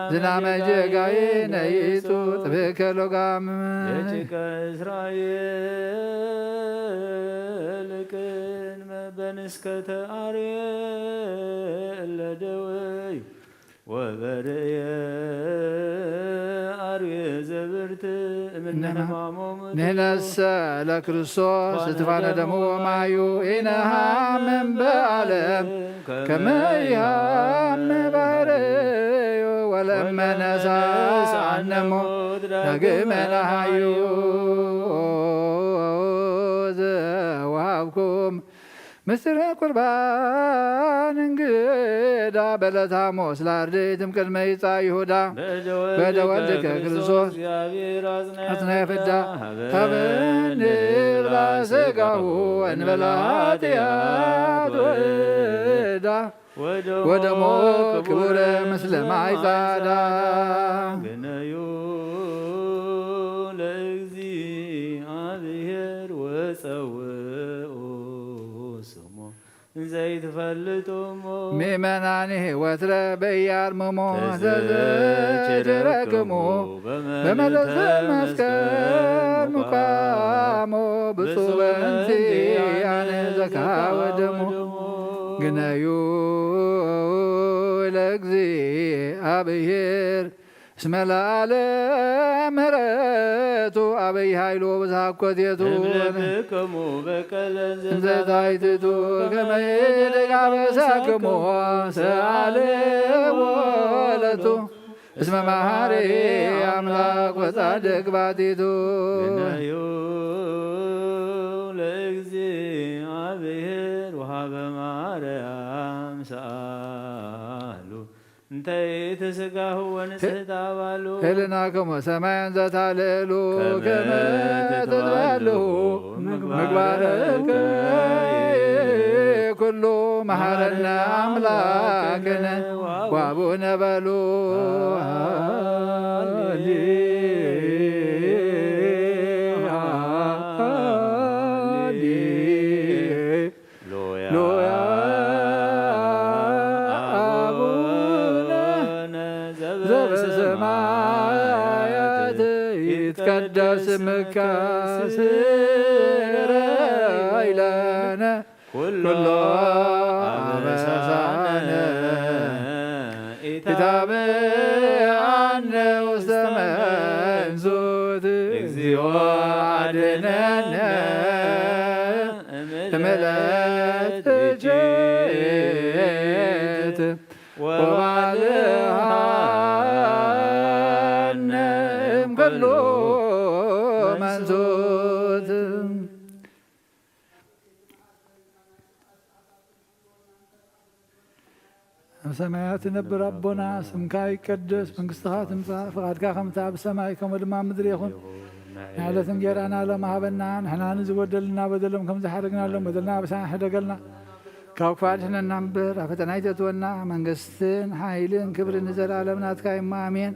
ዝናመ ጌጋየነ ይጹ ጥብከ ሎጋም ደቂቀ እስራኤል ቅድመ በንስከተ አርዌ እለ ደወዩ ወበርእየ አርዌ ዘብርት እምነ ሕማሞሙ ንሕነሰ ለክርስቶስ እትፋነ ደሙ ወማዩ ኢነሃምም በዓለም ከመ ይሃም ባህርዩ ወለመነሳ አነሞ ዳግመ ነሃዩ ዘወሃብኩም ምስጢረ ቁርባን እንግዳ በለተ ሐሙስ ለአርድእትም ቅድመ ይጻ ይሁዳ በደ ወልድከ ክርስቶስ አጽናየ ፍዳ ሀበ እንብላ ሥጋሁ እንበላ ኃጢአት ወዕዳ ወደሞ ክቡረ ምስለ ማይ ጻዳ ግነዩ ለእግዚአብሔር ወጸውኡ ስሞ ዘይትፈልጡ እሞ ምእመናንህ ወትረ በያርምሞ ተዘኪረክሙ ተዘኪረክሙ በመልዕልተ መስቀል ሙቃሞ ብፁዕ በእንቲአነ ዘካ ወደሙ ግነዩ ለእግዚኣብሔር እስመ ለዓለም ምሕረቱ ኣበይ ኃይሉ ብዝሃብ ኮቴቱ። እምለብከሙ በቀለ እንዘ ታይትቱ ከመ ይድግ አበሳክሙ ሰአልዎ ለቱ እስመ መሐሪ አምላክ ወጻድቅ ባቲቱ። ገናዩ ለእግዚኣብሔር ወሃበ ማርያም ሰአሉ እንተ ኢትስጋሁ ወንጽሕት አባሉ። ህልና ከመ ሰማይ እንዘ ታልዕሉ ከመ ከመ ትትባልሁ ትትባልሁ ምግባርከ ምግባርከ ኩሉ መሐረነ አምላክነ ወአቡነ በሉ። ሃሌሉያ። አቡነ ዘበሰማያት ይትቀደስ ስምከ ትትቀደስ ስምከ ስረይ ስረይ ለነ ኩሎ ኩሎ አበሳነ አበሳነ ኢታብአነ ውስተ መንሱት እግዚኦ አድነነ እምለት እምለት እጅት ወባልሃነ እምኩሉ መንሱት። ኣብ ሰማያት ትነብር ኣቦና፣ ስምካ ይቀደስ፣ መንግስትኻ ትምጻእ፣ ፍቓድካ ከምታ ኣብ ሰማይ ከምኡ ድማ ኣብ ምድሪ ይኹን። ንዕለት እንጌራና ሎም ሃበና፣ ንሕና ንዝበደልና በደሎም ከም ዝሓረግናሎም በደልና ኣበሳና ሕደገልና፣ ካብ ክፉእ ኣድሕነና እምበር፣ ኣብ ፈተና ኣይተእትወና፣ መንግስትን ሓይልን ክብርን ንዘለኣለም ናትካ እሞ ኣሜን።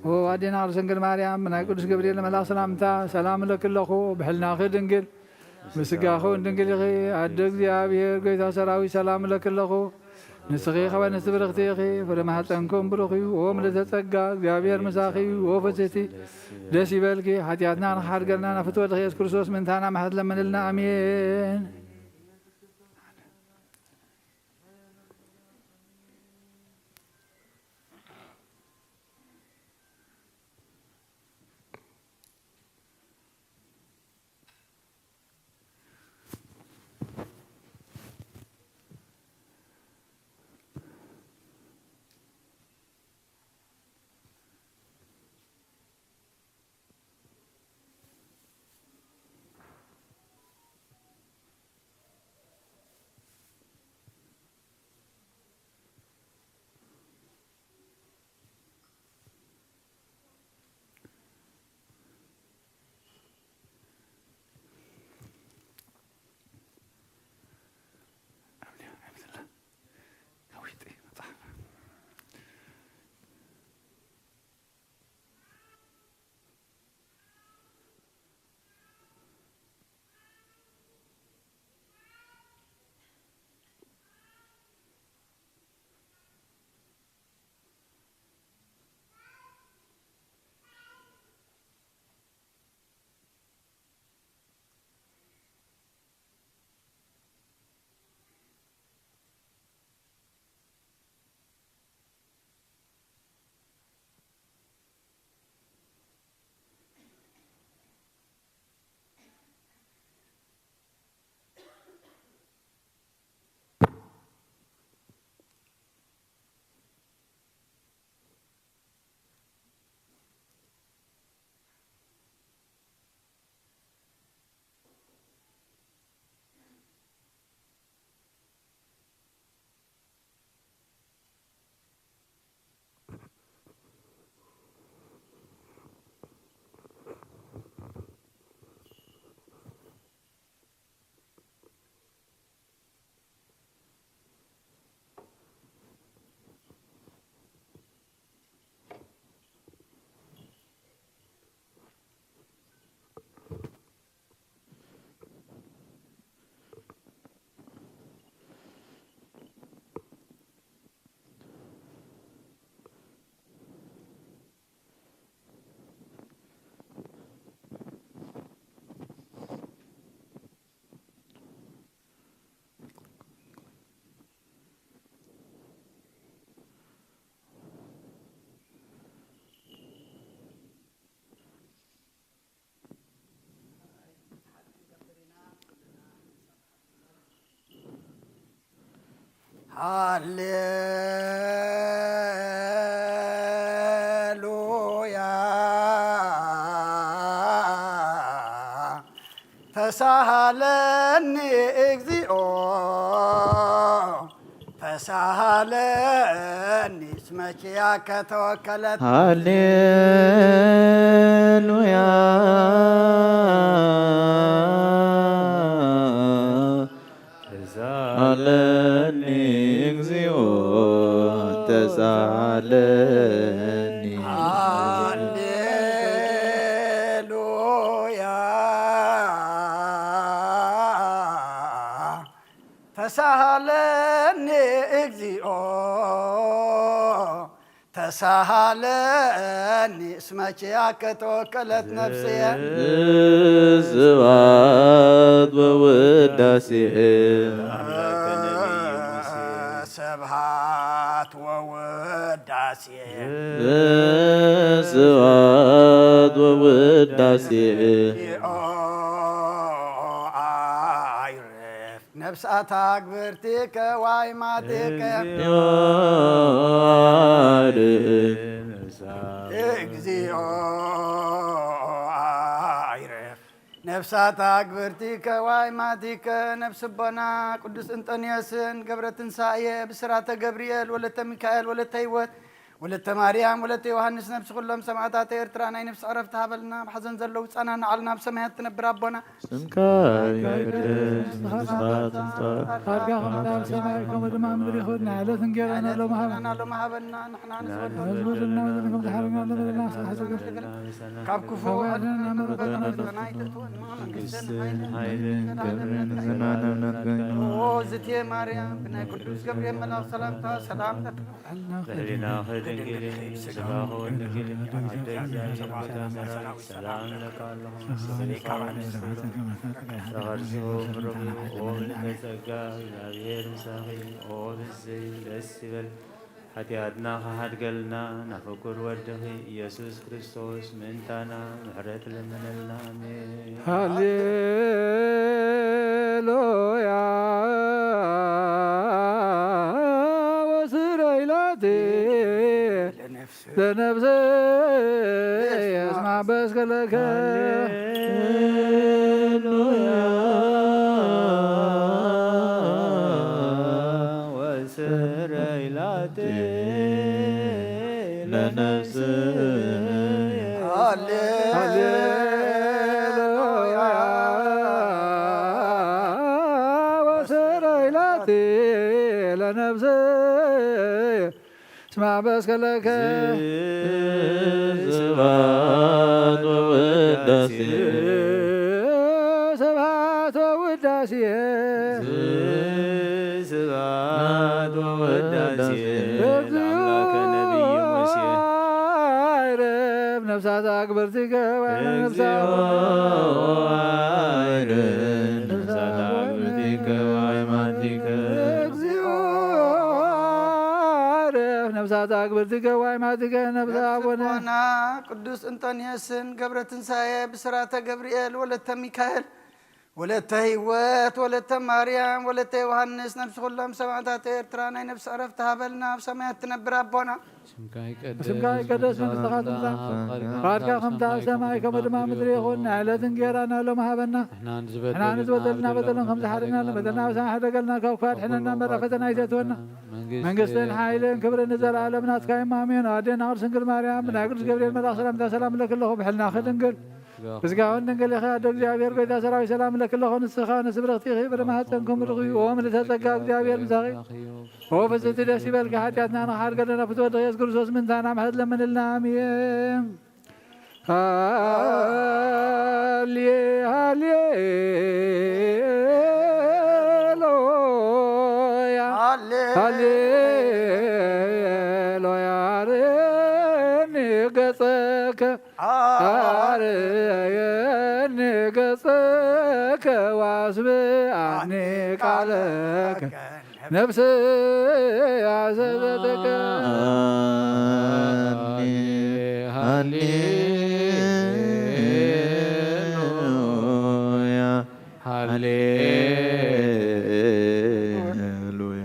ኦ ኣዴና ቅድስት ድንግል ማርያም፣ ብናይ ቅዱስ ገብርኤል መልኣኽ ሰላምታ ሰላም እለኪ ኣለኹ፣ ብሕልናኺ ድንግል፣ ምስጋኹ ድንግል ኢኺ፣ ኣደ እግዚኣብሔር፣ ጎይታ ሰራዊት፣ ሰላም እለኪ ኣለኹ። ንስኺ ካብ ኣንስቲ ብርኽቲ ኢኺ፣ ፍረ ማህፀንኩም ብሩኽ እዩ። ኦ ምልዕተ ጸጋ፣ እግዚኣብሔር ምሳኺ እዩ። ኦ ፍስሕቲ፣ ደስ ይበልኪ፣ ሓጢኣትና ንኽሓድገልና፣ ናብ ፍትወትኺ ኢየሱስ ክርስቶስ ምእንታና ምሕረት ለምንልና። ኣሜን። ሃሌሉያ ተሳሃለኒ እግዚኦ ተሳሃለኒ እስመ ኪያከ ተወከለት ሃሌሉያ ተሳለኒ እግዚኦ ተሳለኒ ሃሌሉያ ተሳሃለኒ እግዚኦ ተሳሃለኒ እስመ ኪያከ ተወከለት ነፍስየ ስብሐት ወውዳሴ ስብሐት ወውዳሴ ስብሐት ወውዳሴ ኦ አይረፍ ነፍሳት አግብርቲከ ዋይማቲከ እግዚኦ አይረፍ ነፍሳት አግብርቲከ ዋይማቲከ ነፍስ ኣቦና ቅዱስ እንጦንዮስን ገብረ ትንሳኤ ብስራተ ገብርኤል ወለተ ሚካኤል ወለተ ህይወት ወለተ ማርያም ወለተ ዮሃንስ ነፍሲ ኩሎም ሰማእታት ኤርትራ ናይ ነፍሲ ዕረፍቲ ሃበልና። ኣብ ሓዘን ዘለዉ ጻና ንዓልና ኣብ ሰማያት ትነብር ኣቦና ስምካ ይቀደስ መንግስትኻ ትምጻእ ፍቃድካ ከምቲ ኣብ ሰማይ ከምኡ ድማ ኣብ ምድሪ ይኹን። ንዕለት እንጌራና ሎሚ ሃበና። ሎሚ ሃበና ንሕና ንዝበሉ ንዝበደልና በደልና ከም ዝሓረግና ንበደልና ንስኻ ሓዘገ ካብ ክፉ ኣድነና መረበና ፈተና ኣይተእትወና መንግስትን ሓይልን ክብርን ዘላለምና ኦ ዝቴ ማርያም ብናይ ቅዱስ ገብርኤል መልኣክ ሰላምታ ሰላም ሕሊናኺ ድንግል ኢኺ፣ ስጋኺ እውን ድንግል እዩ። ኣደ እግዚኣብሔር ኣቦ ሰራዊት ሰላም እለኪ ኣለኹ። ተኸርሱ ምርጉ ኦ ምልዕተ ጸጋ እግዚኣብሔር ምሳኺ ኦ ብዝይ ደስ ይበል ሓጢኣትና ክሓድገልና ናብ ፍቁር ወድኺ ኢየሱስ ክርስቶስ ምእንታና ምሕረት ለምነልና ኣሜን። ሃሌሉያ ወስረይላቲ ለነፍስ የስማ በስከለከ ወስረይላቲ ለነፍስ ሃሌሉያ ወስረይላቲ ለነፍስ ስማ በስከለከ ስብሐት ወውዳሴ ስብሐት ወውዳሴ ስብሐት ወውዳሴ እግዚኦ ለአምላከ ነቢይ ሙሴ አይረፍ ነፍሳት አግብርቲከ ወይነ ነፍሳ እግዚኦ አይረፍ ነፍሳት አግብርቲከ ወአይማቲከ እግዚኦ አይረፍ ነፍሳት አግብርቲከ ወአይማቲከ ነፍሳ አቡነ ነፍስና ቅዱስ እንጦንዮስን ገብረ ትንሳኤ ብስራተ ገብርኤል ወለተ ሚካኤል ወለተ ህይወት ወለተ ማርያም ወለተ ዮሃንስ ነፍሲ ኩሎም ሰማእታት ኤርትራ ናይ ነፍሲ ዕረፍቲ ሃበልና ኣብ ሰማያት ትነብር ኣቦና ስምካ ይቀደስ ስምካ ይቀደስ መንግስትኻ ትምጻእ ፍቃድካ ከምታ ኣብ ሰማይ ከምኡ ድማ ምድሪ ይኹን ንዕለት እንጌራና ሎም ሃበና ንሕና ንዝበደልና በደልን ከም ዝሓደግና ንበደልና ብሳና ሕደገልና ካብ ክፉ ኣድሕነና እምበር ፈተና ኣይተእትወና መንግስትን ሓይልን ክብርን ንዘለኣለም ናትካ እዮም ኣሜን ኣዴና ቅድስት ድንግል ማርያም ብናይ ቅዱስ ገብርኤል መልኣኽ ሰላምታ ሰላም እለኪ ኣለኹ ብሕልናኺ ድንግል ብስጋውን ድንግል ኢኺ ኣደ እግዚኣብሔር ጎይታ ሰራዊት ሰላም እለኪ ኣለኹ ንስኻ ንስብርኽቲ ኢኺ ብርማህፀን ከምኡ ርኽዩ ኦ ምልእተ ጸጋ እግዚኣብሔር ምሳኺ ኦ ፍጽምቲ ደስ ይበልኪ ሓጢኣትና ንኽሓድገልና ፍትወ ድቕ የሱስ ክርስቶስ ምንታና ምሕረት ለምንልና ኣሜን ሃሌ ሃሌ ሉያ ሃሌ ሉያ ርኒ ገጸከ አርየኒ ገጸከ ወአስምዓኒ ቃለከ ነፍሰ ያሰበተከ ሃሌሉያ ሃሌሉያ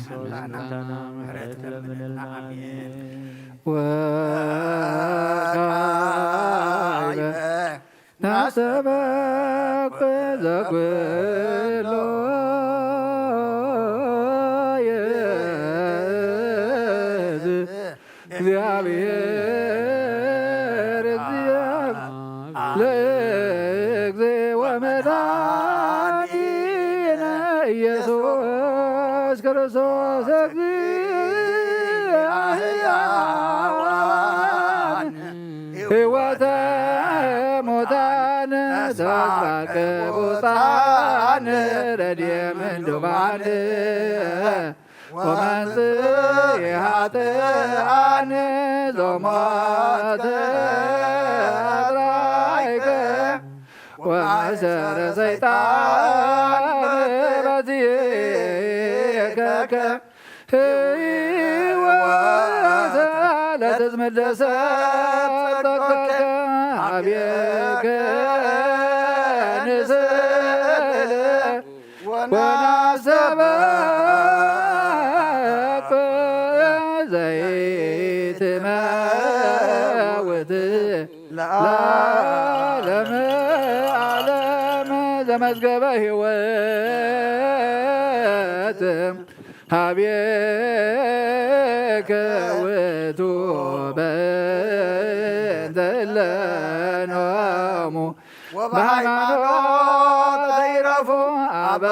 ይሃበና፣ ምሕረት ለምንልና። ኣሜን። ወካዕበ ናስተበኩ ዘኩሎ ይእዝ እግዚአብሔር እግዚአብሔር ለእግዜ ወመድኃኒነ ኢየሱስ ክርስቶስ እግዚአ ሕያዋን ሕይወተ ሙታን ተስፋ ቅቡጻን ረድኤ ምንዱባን ወመንጽኢ ኃጥኣን ዞሞት ከጥራይከ ወማእሰረ ሰይጣን በዚህከ ሕይወት ለትዝምልሰ ጸድቀከ አብየከ ንስእለ ወናሰበከ ዘይትመውት ለዓለመ ዓለም ዘመዝገበ ሕይወት ሀቤከ ውእቱ በእንተ እለ ኖሙ በሃይማኖት አበው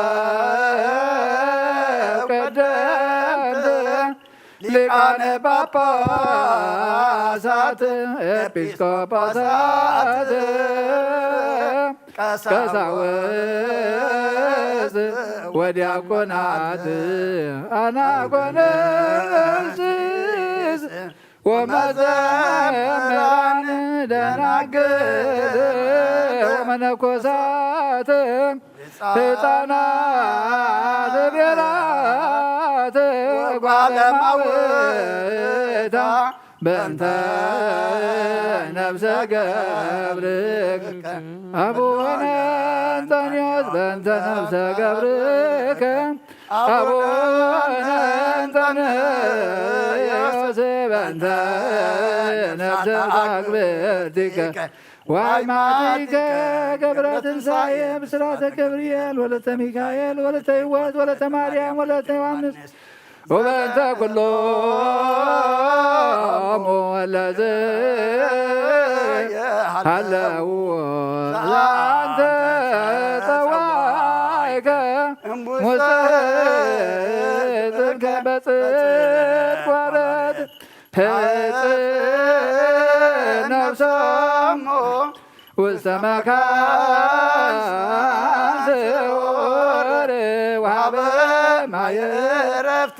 ቀደምት ሊቃነ ጳጳሳት ኤጲስቆጶሳት ቀሳውስት ወዲያቆናት አናቆንስስ ወመዘምራን ደናግል ወመነኮሳት ሕፃናት ቤላት ጓለማውታ በእንተ ነፍሰ ገብርከ አቡነ እንጠንዮስ በእንተ ነፍሰ ገብርከ አቡነ እንጠንዮስ በእንተ ነፍሰ አግብርቲከ ዋይማቲከ ገብረ ትንሳኤ ብስራተ ገብርኤል ወለተ ሚካኤል ወለተ ህይወት ወለተ ማርያም ወለተ ዮሐንስ ወበእንተ ኩሎሙ ለዘ ሃለው ዛንተ ጸዋይከ ሙስተ ጽድቅ በጽድቅ ወረድ ህጽ ነፍሶሙ ውስተ መካን ስዑር ወሃበ ማየ ዕረፍት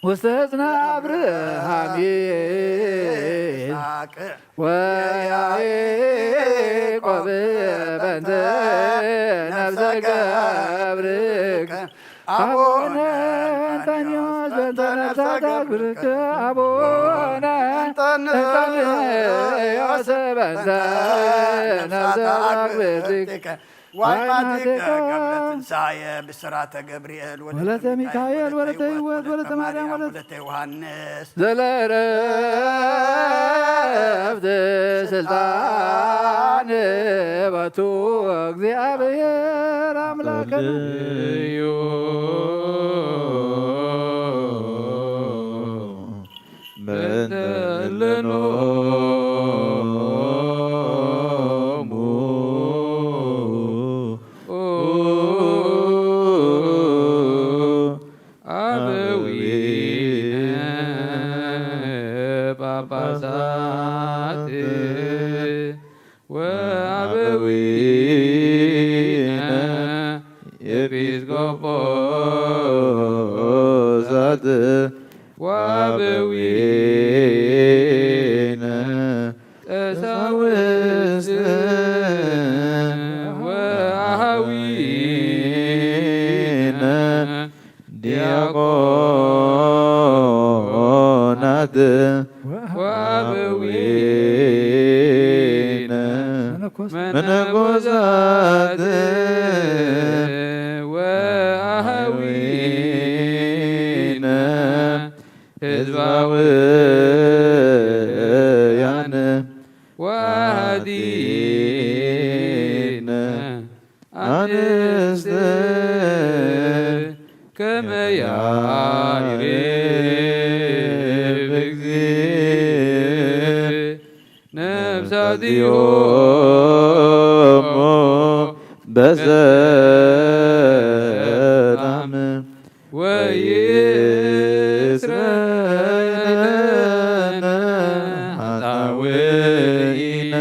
ውስተ ሕፅነ አብርሃም ይስሐቅ ወያዕቆብ በእንተ ነፍሰ ገብርከ አቡነ እንጠንዮስ በእንተ ነፍሰ ገብርከ አቡነ እንጠንዮስ በእንተ ነፍሰ ገብርከ ዋይማቲከ ገብረ ትንሳኤ ብስራተ ገብርኤል ወለተ ሚካኤል ወለተ ህይወት ወለተ ማርያም ወለተ ዮሐንስ ዘለረፍት ስልጣን በቱ እግዚአብሔር አምላክነ እዩ። በእንተ እለኖሙ አበዊነ ጳጳሳት ወአበዊነ ኤጲስቆጶሳት ወአበዊነ ቀሳውስት ወአበዊነ ዲያቆናት ወአበዊነ መነኮሳት ወአበዊነ ህዝባውያን ወአዲነ አንስት ከመ ያዕርፍ እግዚእ ነፍሳቲሆሙ በሰላም ወይስረይ ለነ ኃጣውኢነ።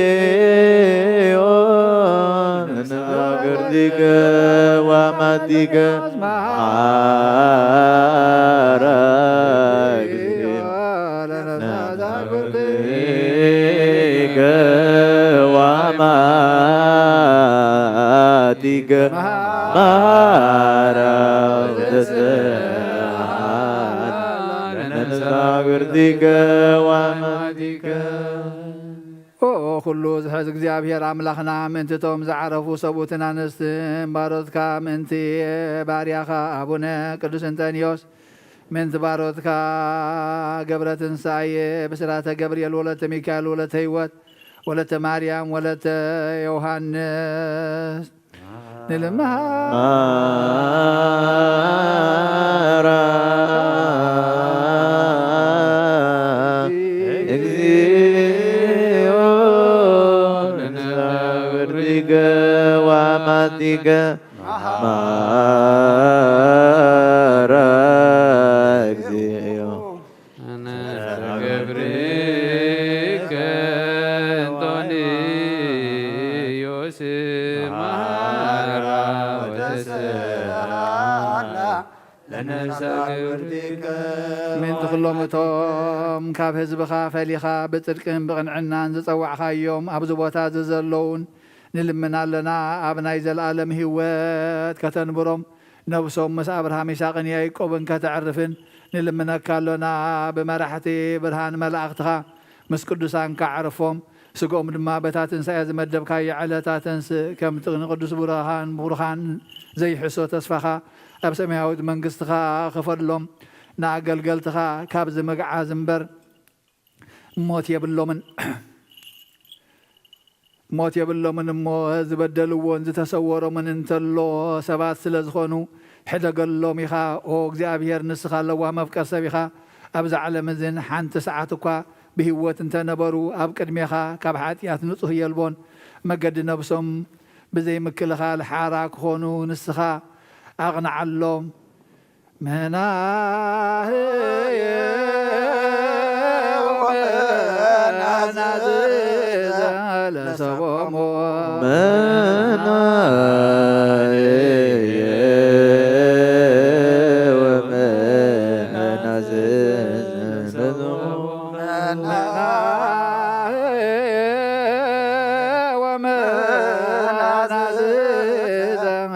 እግዚኦ ነፍሳቲከ ወአማቲከ መሐረ እግዚኦ ለነፍሳቲከ ወአማቲከ መሐረ ወተስብሐ ለነፍሳቲከ ወአማቲከ። ኦ ኩሉ ዝሕዝ እግዚኣብሔር ኣምላኽና፣ ምእንቲ እቶም ዝዓረፉ ሰብኡትን ኣንስትን ባሮትካ፣ ምእንቲ ባርያኻ ኣቡነ ቅዱስ እንጠንዮስ፣ ምእንቲ ባሮትካ ገብረ ትንሳኤ፣ ብስራተ ገብርኤል፣ ወለተ ሚካኤል፣ ወለተ ህይወት፣ ወለተ ማርያም፣ ወለተ ዮሃንስ፣ ንልምሃ ማራ ገብርከ መሐራ እግዚኦ። ገብርከ እንጦንዮስ መሐራ ወተስአላ ለነፍሳ ገብርከ። ምእንቲ ኩሎም እቶም ካብ ህዝብኻ ፈሊኻ ብጽድቅን ብቕንዕናን ዝጸዋዕኻዮም ኣብዚ ቦታ እዚ ዘለውን ንልምን ኣለና። ኣብ ናይ ዘለኣለም ህይወት ከተንብሮም፣ ነብሶም ምስ ኣብርሃም ይስሐቅን ያዕቆብን ከተዕርፍን ንልምነካ ኣሎና። ብመራሕቲ ብርሃን መላእኽትኻ ምስ ቅዱሳንካ ኣዕርፎም፣ ስግኦም ድማ በታ ትንሳኤ ዝመደብካዮ ዕለት ኣተንስእ። ከምቲ ንቅዱስ ብሩኻን ብሩኻን ዘይሕሶ ተስፋኻ ኣብ ሰማያዊት መንግስትኻ ክፈሎም። ንኣገልገልትኻ ካብዚ ምግዓዝ እምበር ሞት የብሎምን። ሞት የብሎምን እሞ ዝበደልዎን ዝተሰወሮምን እንተሎ ሰባት ስለ ዝኾኑ ሕደገሎም ኢኻ። ኦ እግዚኣብሔር፣ ንስኻ ለዋህ መፍቀር ሰብ ኢኻ። ኣብዚ ዓለም እዝን ሓንቲ ሰዓት እኳ ብህይወት እንተነበሩ ኣብ ቅድሜኻ ካብ ሓጢኣት ንጹህ የልቦን። መገዲ ነብሶም ብዘይ ምክልኻል ሓራ ክኾኑ ንስኻ ኣቕንዓሎም። መናህየ ወመናዝዘ ለሰቦሙ። መናህየ ወመናዝዘ ለሰቦሙ። መናህየ ወመናዝዘ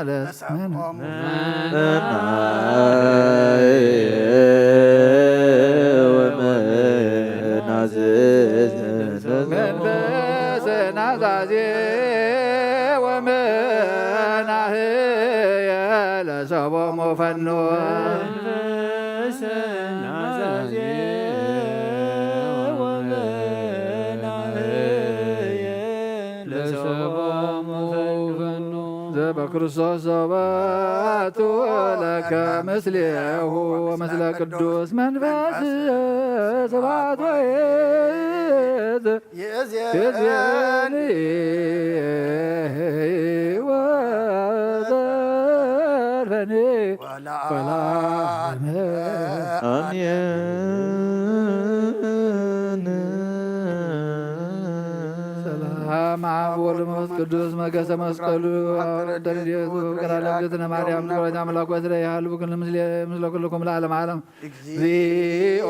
ለሰቦሙ። መንፈስ ናዛዜ ወመናህየ ለሰቦሙ ፈኑ። መንፈስ ናዛዜ ወመናህየ ለሰቦሙ ፈኑ። ዘበክርስቶስ ሰባቱ ለከ ምስሌሁ ወምስለ ቅዱስ መንፈስ ስብሐት ወይት ይእዜኒ ወዘልፈኒ ወለዓለመ። አሜን። ሰላም አብ ወወልድ ወመንፈስ ቅዱስ መገሰ መስቀሉ ተረድኤቱ ፍቅር አለግትነ ማርያም ጸሎተ አምላክ ወስለ ያህልቡ ኩሉ ምስለ ምስለ ኩልኩም ለዓለም ዓለም። እግዚኦ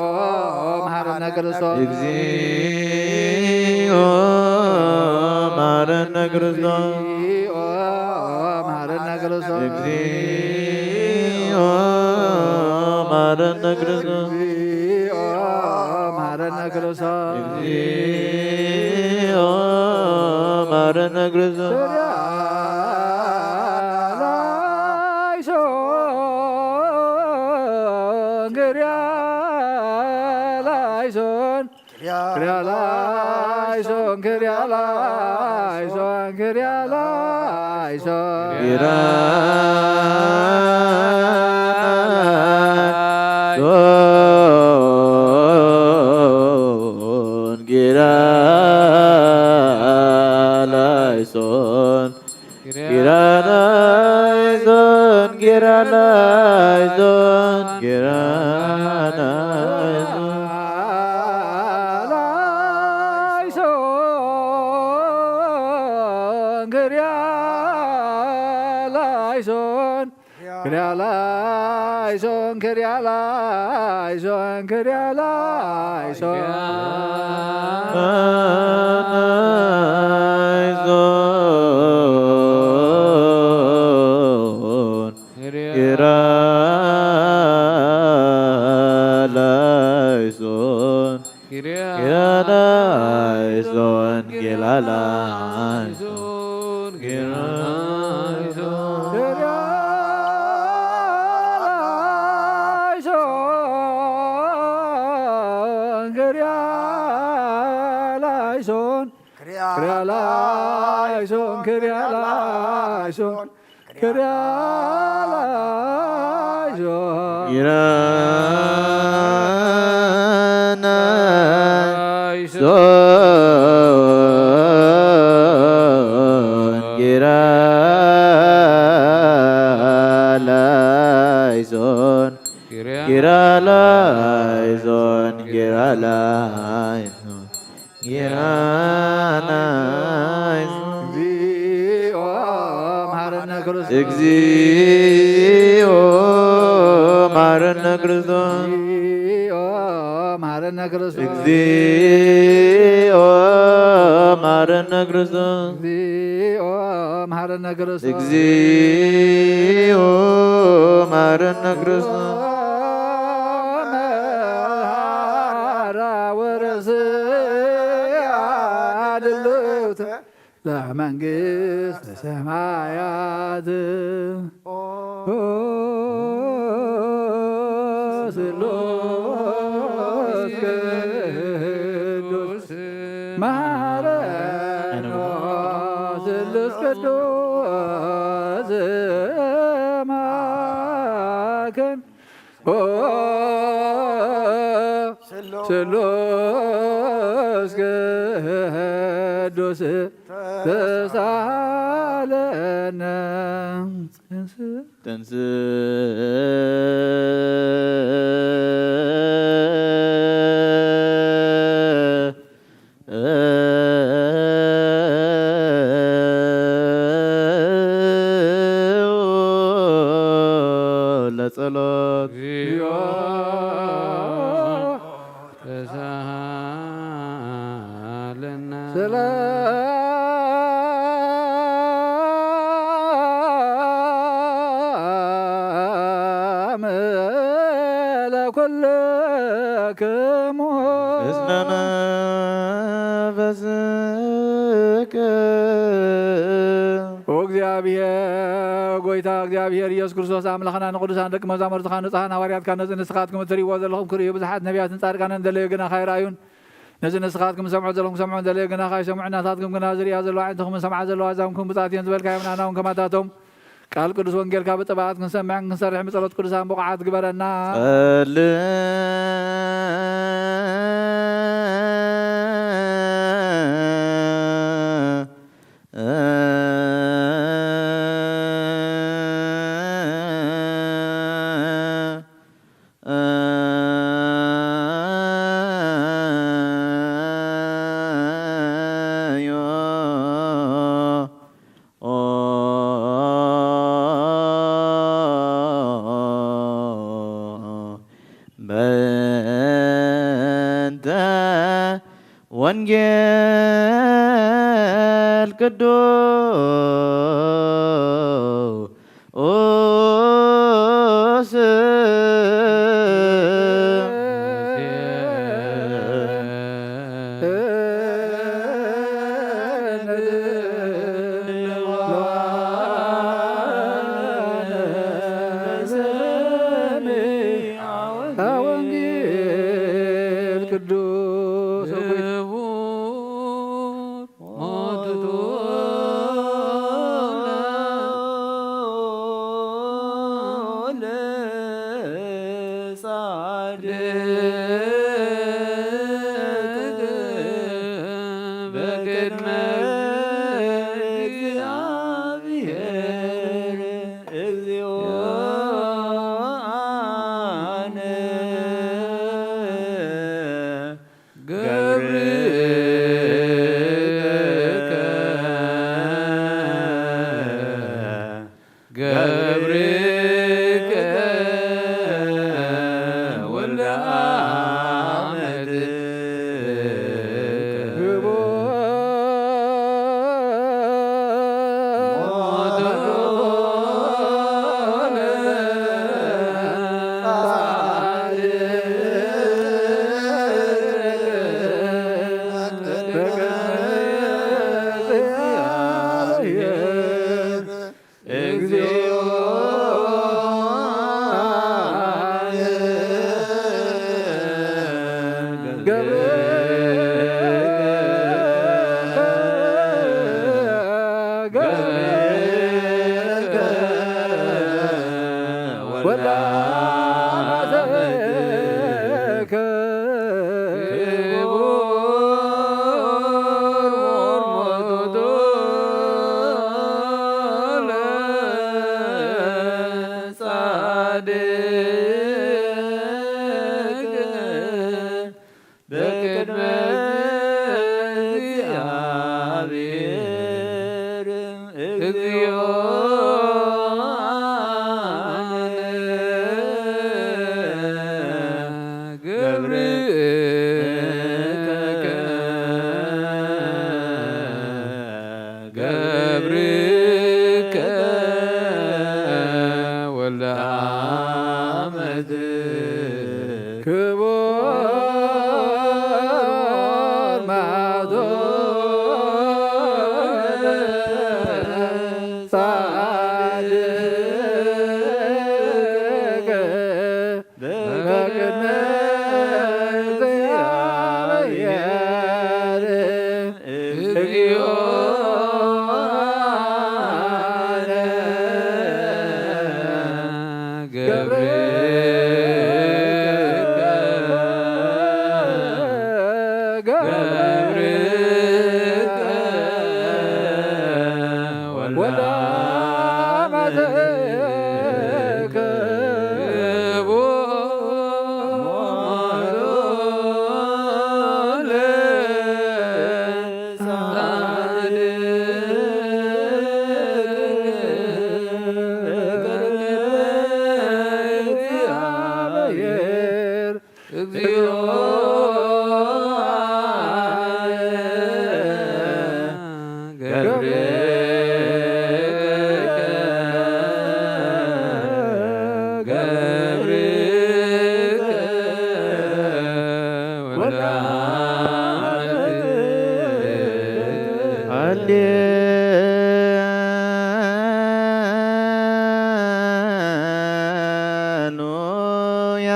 መሐረነ ክርስቶስ። እግዚኦ መሐረነ ክርስቶስ። እግዚኦ መሐረነ ክርስቶስ። እግዚኦ መሐረነ ክርስቶስ። እግዚኦ መሐረነ ክርስቶስ። እግዚኦ መሐረነ ክርስቶስ። ላይሶን፣ ክሪያ ላይሶን፣ ክሪያ ላይሶን፣ ክሪያ ላይሶን፣ ክሪያ ላይሶን። ኪዳነ ላይሶን፣ ኪዳነ ላይሶን፣ ኪዳነ ላይሶን፣ ኪዳነ ላይሶን፣ ኪዳነ ላይሶን። ላይሶን፣ ክሪያ ላይሶን፣ ክሪያ ላይሶን፣ ክሪያ ላይሶን፣ ክሪያ ላይሶን። ላይሶን፣ ክሪያ ላይሶን፣ ኪዳነ ላይሶን፣ ኪዳነ ላይሶን፣ ኪዳነ ላይሶን። ኪዳነ ላይሶን፣ ኪዳነ ላይሶን፣ ኪዳነ ላይሶን፣ ኪዳነ ላይሶን። ኪዳነ ላይሶን። ኪዳነ ላይሶን። ኪዳነ ላይኑ ጌራናይ እግዚኦ መሐረነ ክርስቶስ። እግዚኦ መሐረነ ክርስቶስ። እግዚኦ መሐረነ ክርስቶስ። እግዚኦ መሐረነ ክርስቶስ። እግዚኦ መሐረነ ክርስቶስ። እግዚኦ መሐረነ ክርስቶስ። መሐራ ወርእስያ ድልውተ ለመንግስተ ሰማያት። ኦ ስሉስ ቅዱስ መሐረነ ስሉስ ቅዱስ ማከን ኦ ስሉስ ቅዱስ ተሳለነ። ተንስእ ለጸሎት። እግዚኦ ተሳሃለነ። ሰላም ለኩልክሙ። እስመ መንፈስከ ኦ እግዚኣብሔር ጎይታ እግዚኣብሔር ኢየሱስ ክርስቶስ ኣምላኽና ንቅዱሳን ደቂ መዛሙርትኻ ንጹሓን ሃዋርያትካ ነዚ ንስኻትኩም እትርእይዎ ዘለኹም ክርእዩ ብዙሓት ነቢያትን ጻድቃንን ደለዩ ግናኻ ኣይረኣዩን። ነዚ ንስኻትኩም ዝሰምዑ ዘለኹም ክሰምዑ እንደለዩ ግናኻ ኣይሰምዑን። ናታትኩም ግና ዝርእያ ዘለዋ ኣዒንትኹምን ዝሰምዓ ዘለዋ ኣዛንኩም ብጻት እየን ዝበልካዮም ንኣና እውን ከማታቶም ቃል ቅዱስ ወንጌልካ ብጥብዓት ክንሰምዕን ክንሰርሕን ብጸሎት ቅዱሳን ብቑዓት ግበረና። ጸልእ በእንተ ወንጌል ቅዱስ ወንጌል ቅዱስ ቅድመ እግዚአብሔር እግዚኦ ገብርከ ገብርከ ወልደ አመት ክቡር ማቶ ጻድቅ በቅድመ እግዚአብሔር እግዚኦ ገብርከ ገብርከ ወልደ አመትከ እግዚኦ ገብርከ ገብርከ ወልደ አመትከ ሃሌሉያ።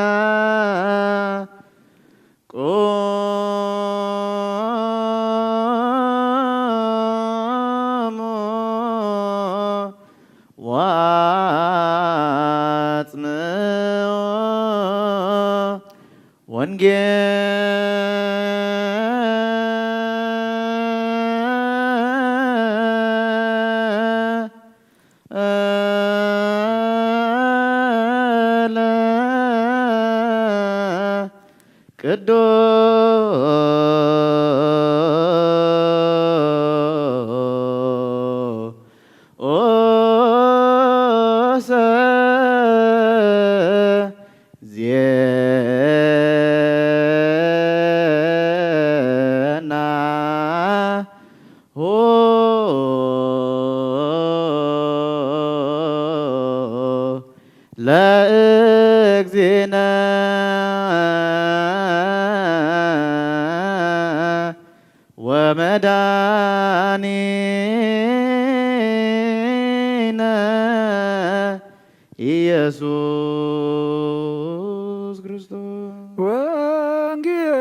ቁሙ ወአጽምዑ ወንጌለ ቅዱስ ኦሰ ዜና ሆ ለእግዚእነ ወመድኃኒነ ኢየሱስ ክርስቶስ። ወንጌል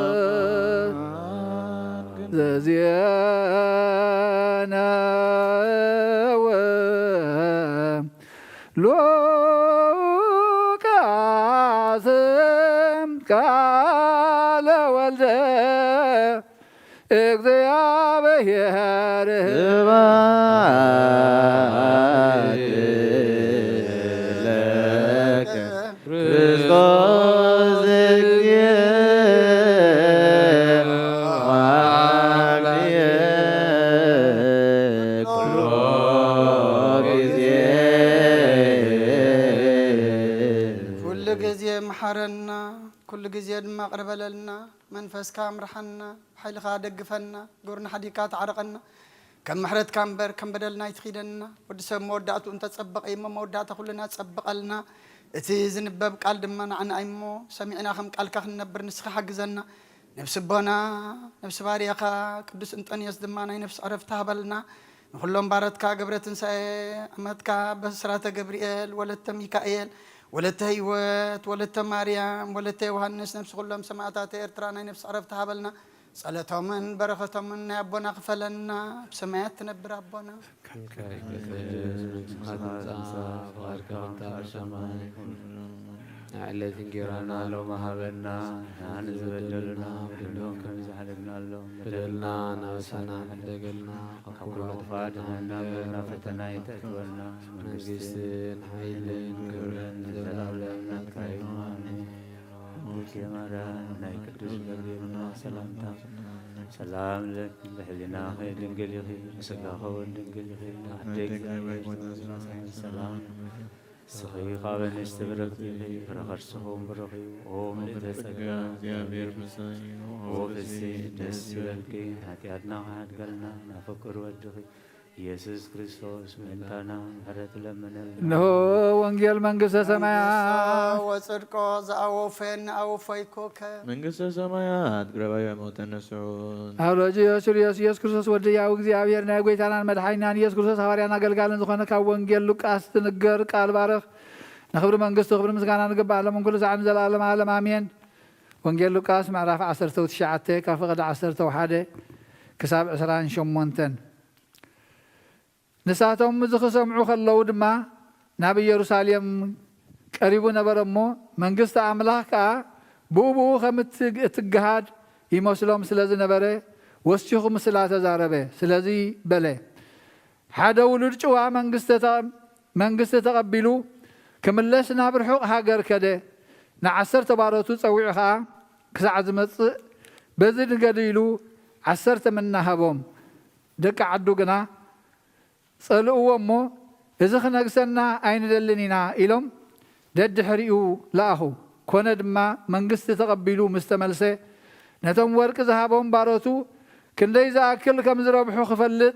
ቅዱስ ዘዜነወ ሉቃስ ቃለ ወልደ እግዚአብሔር ስብሐት ለከ ክርስቶስ እግዚእ ወአምላክየ ኩሎ ጊዜ። ኩሉ ጊዜ መሓረና፣ ኩሉ ጊዜ ድማ ቅርበለልና። መንፈስካ ምርሓና፣ ብሓይልኻ ደግፈና፣ ግብርና ሓዲግካ ተዓረቐና። ከም ምሕረትካ እምበር ከም በደልና ኣይትኺደና። ወዲ ሰብ መወዳእትኡ እንተጸበቐ እሞ መወዳእታ ኩልና ጸብቐልና። እቲ ዝንበብ ቃል ድማ ንዓና እሞ ሰሚዕና ከም ቃልካ ክንነብር ንስኻ ሓግዘና። ነብሲ ኣቦና፣ ነብሲ ባርያኻ ቅዱስ እንጠንዮስ ድማ ናይ ነፍሲ ዕረፍቲ ሃበልና። ንኹሎም ባረትካ ገብረ ትንሳኤ ኣመትካ በስራተ ገብርኤል ወለተ ሚካኤል ወለተ ህይወት ወለተ ማርያም ወለተ ዮሃንስ ነብሲ ኩሎም ሰማእታት ኤርትራ ናይ ነፍሲ ዕረፍቲ ሃበልና። ጸሎቶምን በረኸቶምን ናይ ኣቦና ክፈለና። ብሰማያት ትነብር ኣቦና። ከመ ይትቀደስ መንግሥትከ ትምጻእ፣ ፍቃድከ ከምቲ ኣብ ሰማይ። ንዕለት እንጌራና ሎሚ ሃበና፣ ንሕና ንዝበደሉና በደሎም ከም ዝሓለፍናሎም በደልና ናበሳና ሕደገልና፣ ካብ ኩሉ ክፉኣት ኣድሕነና፣ ናብ ፈተና ኣይተእትወና፣ መንግስትን ሓይልን ክብርን ንዘለኣለም ናትካ እዩ። ኣሜን። ቡርኬ ማርያም ናይ ቅዱስ ገብርኤል መልኣክ ሰላምታ ሰላም ለኪ፣ ብሕሊናኺ ድንግል ኢኺ፣ ብስጋኺ እውን ድንግል ኢኺ። ኣደ እግዚኣብሔር ሰላም፣ ንስኺ ካብ ኣንስቲ ብርክቲ ኢኺ፣ ፍረ ከርስኺ እውን ብሩኽ እዩ። ኦ ምልዕተ ጸጋ፣ እግዚኣብሔር ምሳኺ እዩ። ኦ ፍስሕቲ ደስ ይበልኪ፣ ሓጢኣትና ክሓድገልና ናብ ፍቁር ወድኺ ኢየሱስ ክርስቶስ ምእንታና ምሕረት ለምነልና። እንሆ ወንጌል መንግስተ ሰማያት። መንግስቶ ወጽድቆ ዘአወፈን አወፈይኮከ። መንግስተ ሰማያት ግረባዮ ሞተነ ስዑን። ኣብ ልጅ ኢየሱስ ኢየሱስ ክርስቶስ ወዲ ያው እግዚኣብሔር ናይ ጎይታናን መድሓኒናን ኢየሱስ ክርስቶስ ሃዋርያን ኣገልጋልን ዝኾነ ካብ ወንጌል ሉቃስ ትንገር ቃል ባርኽ። ንኽብሪ መንግስቱ ክብሪ ምስጋና ንግባእ ሎም ኩሉ ሳዕ ንዘለኣለም ዓለም ኣሜን። ወንጌል ሉቃስ ምዕራፍ ዓሰርተ ትሽዓተ ካብ ፍቕዲ ዓሰርተ ሓደ ክሳብ ዕስራን ሸሞንተን። ንሳቶም እዚ ክሰምዑ ከለዉ ድማ ናብ ኢየሩሳሌም ቀሪቡ ነበረ እሞ፣ መንግስቲ ኣምላኽ ከኣ ብኡ ብኡ ከም እትግ-፣ እትገሃድ ይመስሎም ስለ ዝነበረ፣ ወሲኹ ምስላ ተዛረበ። ስለዚ በለ፣ ሓደ ውሉድ ጭዋ መንግስተ ተ-፣ መንግስቲ ተቐቢሉ ክምለስ ናብ ርሑቕ ሃገር ከደ። ንዓሰርተ ባሮቱ ጸዊዑ ኸኣ ክሳዕ ዝመጽእ በዚ ንገዱ ኢሉ ዓሰርተ ምና ሃቦም። ደቂ ዓዱ ግና ጸልእዎ እሞ፣ "እዚ ክነግሰና ኣይንደልን ኢና" ኢሎም ደድሕሪኡ ለኣኹ። ኮነ ድማ መንግስቲ ተቐቢሉ ምስ ተመልሰ፣ ነቶም ወርቂ ዝሃቦም ባሮቱ ክንደይ ዝኣክል ከም ዝረብሑ ክፈልጥ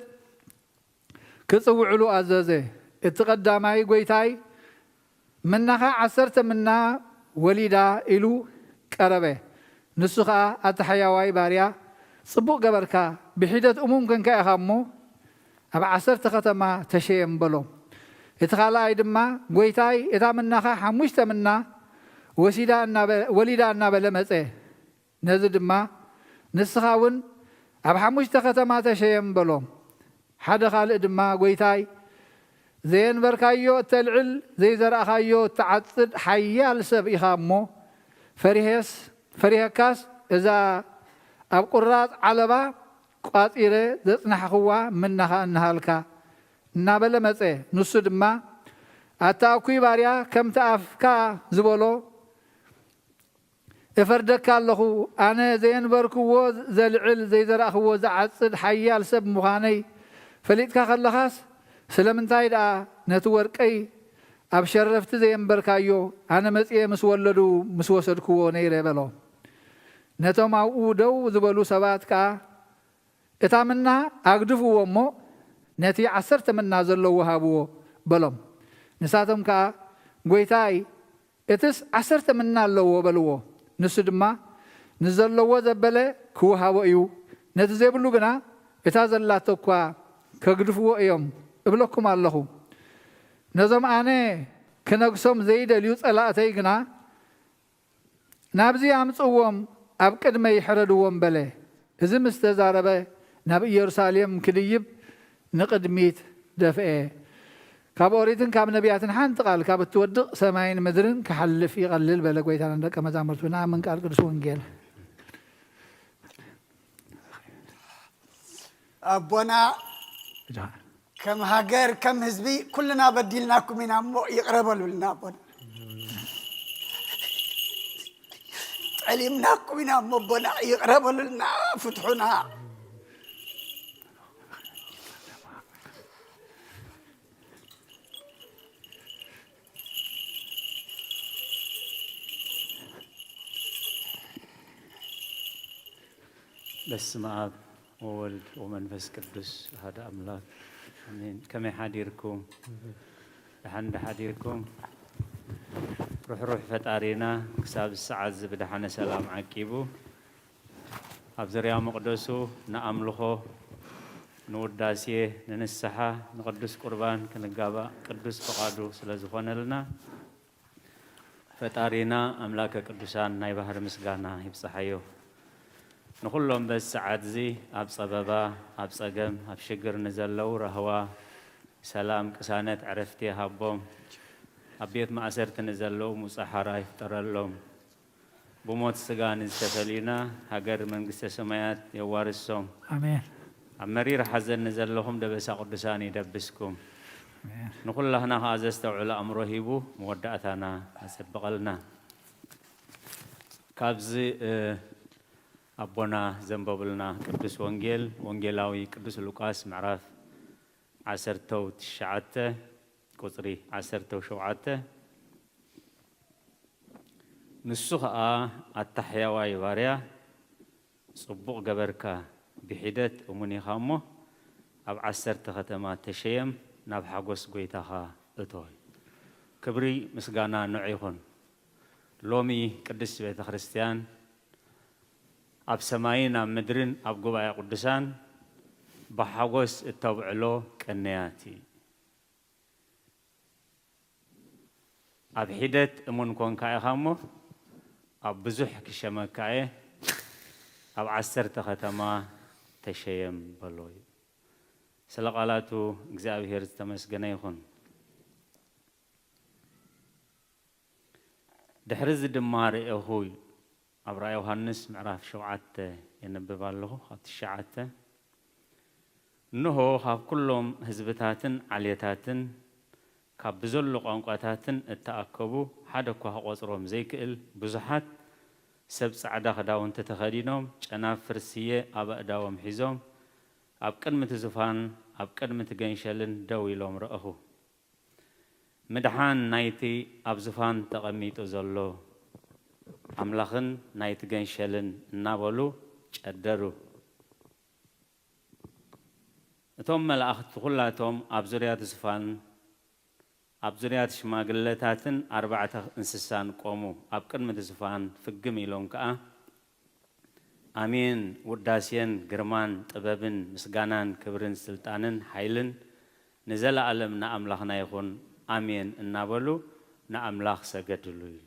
ክጽውዕሉ ኣዘዘ። እቲ ቀዳማይ፣ "ጐይታይ፣ ምናኻ ዓሰርተ ምና ወሊዳ" ኢሉ ቀረበ። ንሱ ኸኣ፣ "ኣታ ሓያዋይ ባርያ፣ ጽቡቕ ገበርካ፣ ብሒደት እሙን ኴንካ ኢኻ እሞ፣ ኣብ ዓሰርተ ኸተማ ተሸየም" በሎ። እቲ ኻልኣይ ድማ፣ "ጐይታይ፣ እታ ምናኻ ሓሙሽተ ምና ወሲዳ እናበ-፣ ወሊዳ" እናበለ መጸ። ነዚ ድማ፣ "ንስኻ እውን ኣብ ሓሙሽተ ኸተማ ተሸየም" በሎ። ሓደ ኻልእ ድማ፣ "ጐይታይ፣ ዘየንበርካዮ እተልዕል፣ ዘይዘራእኻዮ እትዓጽድ ሓያል ሰብ ኢኻ እሞ፣ ፈሪሄስ፣ ፈሪሄካስ እዛ ኣብ ቁራጽ ዓለባ ቋጺረ ዘጽናሕኽዋ ምናኻ እንሃልካ" እናበለ መጸ። ንሱ ድማ፣ "ኣታ እኩይ ባርያ፣ ከምቲ ኣፍካ ዝበሎ እፈርደካ ኣለኹ። ኣነ ዘየንበርክዎ ዘልዕል፣ ዘይዘራእኽዎ ዝዓጽድ ሓያል ሰብ ምዃነይ ፈሊጥካ ከለኻስ፣ ስለምንታይ ደኣ ነቲ ወርቀይ ኣብ ሸረፍቲ ዘየንበርካዮ፣ ኣነ መጺኤ ምስ ወለዱ ምስ ወሰድክዎ ነይረ?" በሎ። ነቶም ኣብኡ ደው ዝበሉ ሰባት ከኣ፣ "እታ ምና ኣግድፍዎ እሞ፣ ነቲ ዓሰርተ ምና ዘለዎ ሃብዎ" በሎም። ንሳቶም ከኣ፣ "ጐይታይ፣ እትስ ዓሰርተ ምና ኣለዎ" በልዎ። ንሱ ድማ፣ "ንዘለዎ ዘበለ ክወሃቦ እዩ፣ ነቲ ዘይብሉ ግና እታ ዘላቶ እኳ ከግድፍዎ እዮም እብለኩም ኣለኹ። ነዞም ኣነ ክነግሶም ዘይደልዩ ጸላእተይ ግና ናብዚ ኣምጽእዎም፣ ኣብ ቅድመይ ሕረድዎም" በለ። እዚ ምስ ተዛረበ፣ ናብ ኢየሩሳሌም ክድይብ ንቕድሚት ደፍኤ። ካብ ኦሪትን ካብ ነቢያትን ሓንቲ ቃል ካብ እትወድቕ፣ ሰማይን ምድርን ክሓልፍ ይቐልል በለ ጐይታና ንደቀ መዛሙርቱ። ንኣምን ቃል ቅዱስ ወንጌል። ኣቦና፣ ከም ሃገር፣ ከም ህዝቢ ኩልና በዲልናኩም ኢና እሞ ይቕረ በሉልና ኣቦና። ጠሊምናኩም ኢና እሞ ኣቦና ይቕረ በሉልና፣ ፍትሑና። በስመ አብ ወወልድ ወመንፈስ ቅዱስ አሐደ አምላክ አሜን። ከመይ ሓዲርኩም? ደሓን ዶ ሓዲርኩም? ሩሕሩሕ ፈጣሪና ክሳብ ሰዓት እዚ ብደሓነ ሰላም ዓቂቡ ኣብ ዙርያ መቕደሱ ንኣምልኾ፣ ንውዳሴ፣ ንንስሓ፣ ንቅዱስ ቁርባን ክንጋባእ ቅዱስ ፍቓዱ ስለ ዝኾነልና፣ ፈጣሪና ኣምላከ ቅዱሳን ናይ ባህሪ ምስጋና ይብጽሓዮ። ንኹሎም በዚ ሰዓት እዚ ኣብ ጸበባ፣ ኣብ ጸገም፣ ኣብ ሽግር ንዘለዉ ራህዋ፣ ሰላም፣ ቅሳነት፣ ዕረፍቲ ይሃቦም። ኣብ ቤት ማእሰርቲ ንዘለዉ ሙጻ ሓራ ይፍጠረሎም። ብሞት ስጋ ንዝተፈልዩና ሃገር መንግስተ ሰማያት የዋርሶም። ኣሜን። ኣብ መሪር ሓዘን ንዘለኹም ደበሳ ቅዱሳን ይደብስኩም። ኣሜን። ንኹላህና ከኣ ዘስተውዕል ኣእምሮ ሂቡ መወዳእታና ኣጸብቐልና። ካብዚ፣ እ፣ ኣቦና ዘንበቡልና ቅዱስ ወንጌል፣ ወንጌላዊ ቅዱስ ሉቃስ ምዕራፍ ዓሰርተው ትሽዓተ ቁጽሪ ዓሰርተው ሸውዓተ፣ ንሱ ኸኣ ኣታ ሕያዋይ ባርያ፣ ጽቡቕ ገበርካ፣ ብሒደት እሙን ኢኻ እሞ፣ ኣብ ዓሰርተ ከተማ ተሸየም፣ ናብ ሓጎስ ጐይታኻ እቶ። ክብሪ ምስጋና ንዑ ይኹን። ሎሚ ቅድስት ቤተ ክርስቲያን ኣብ ሰማይን ኣብ ምድርን ኣብ ጉባኤ ቅዱሳን ብሓጎስ እተብዕሎ ቅንያት እዩ። ኣብ ሒደት እሙን ኮንካ ኢኻ እሞ፣ ኣብ ብዙሕ ክሸመካ እየ፣ ኣብ ዓሰርተ ከተማ ተሸየም በሎ እዩ። ስለ ቃላቱ እግዚኣብሔር ዝተመስገነ ይኹን። ድሕሪ እዚ ድማ ርኤኹ፣ ኣብ ራእየ ዮሃንስ ምዕራፍ ሸውዓተ የንብብ ኣለኹ፣ ካብ ትሽዓተ። እንሆ፣ ካብ ኩሎም ህዝብታትን ዓሌታትን፣ ካብ ብዘሎ ቋንቋታትን እተኣከቡ፣ ሓደ እኳ ክቖጽሮም ዘይክእል ብዙሓት ሰብ ጻዕዳ ክዳውንቲ ተኸዲኖም፣ ጨናፍር ስየ ኣብ ኣእዳዎም ሒዞም፣ ኣብ ቅድሚ እቲ ዙፋን፣ ኣብ ቅድሚ እቲ ገንሸልን ደው ኢሎም ረእኹ። ምድሓን ናይቲ ኣብ ዙፋን ተቐሚጡ ዘሎ ኣምላኽን ናይቲ ገንሸልን እናበሉ ጨደሩ። እቶም መላእኽቲ ኩላቶም ኣብ ዙርያ እቲ ዙፋን፣ ኣብ ዙርያ እቲ ሽማግለታትን ኣርባዕተ እንስሳን ቆሙ። ኣብ ቅድሚ እቲ ዙፋን ፍግም ኢሎም ከኣ፣ ኣሜን፣ ውዳሴን ግርማን ጥበብን ምስጋናን ክብርን ስልጣንን ሓይልን ንዘለኣለም ንኣምላኽና ይኹን፣ ኣሜን እናበሉ ንኣምላኽ ሰገድሉ ኢሉ።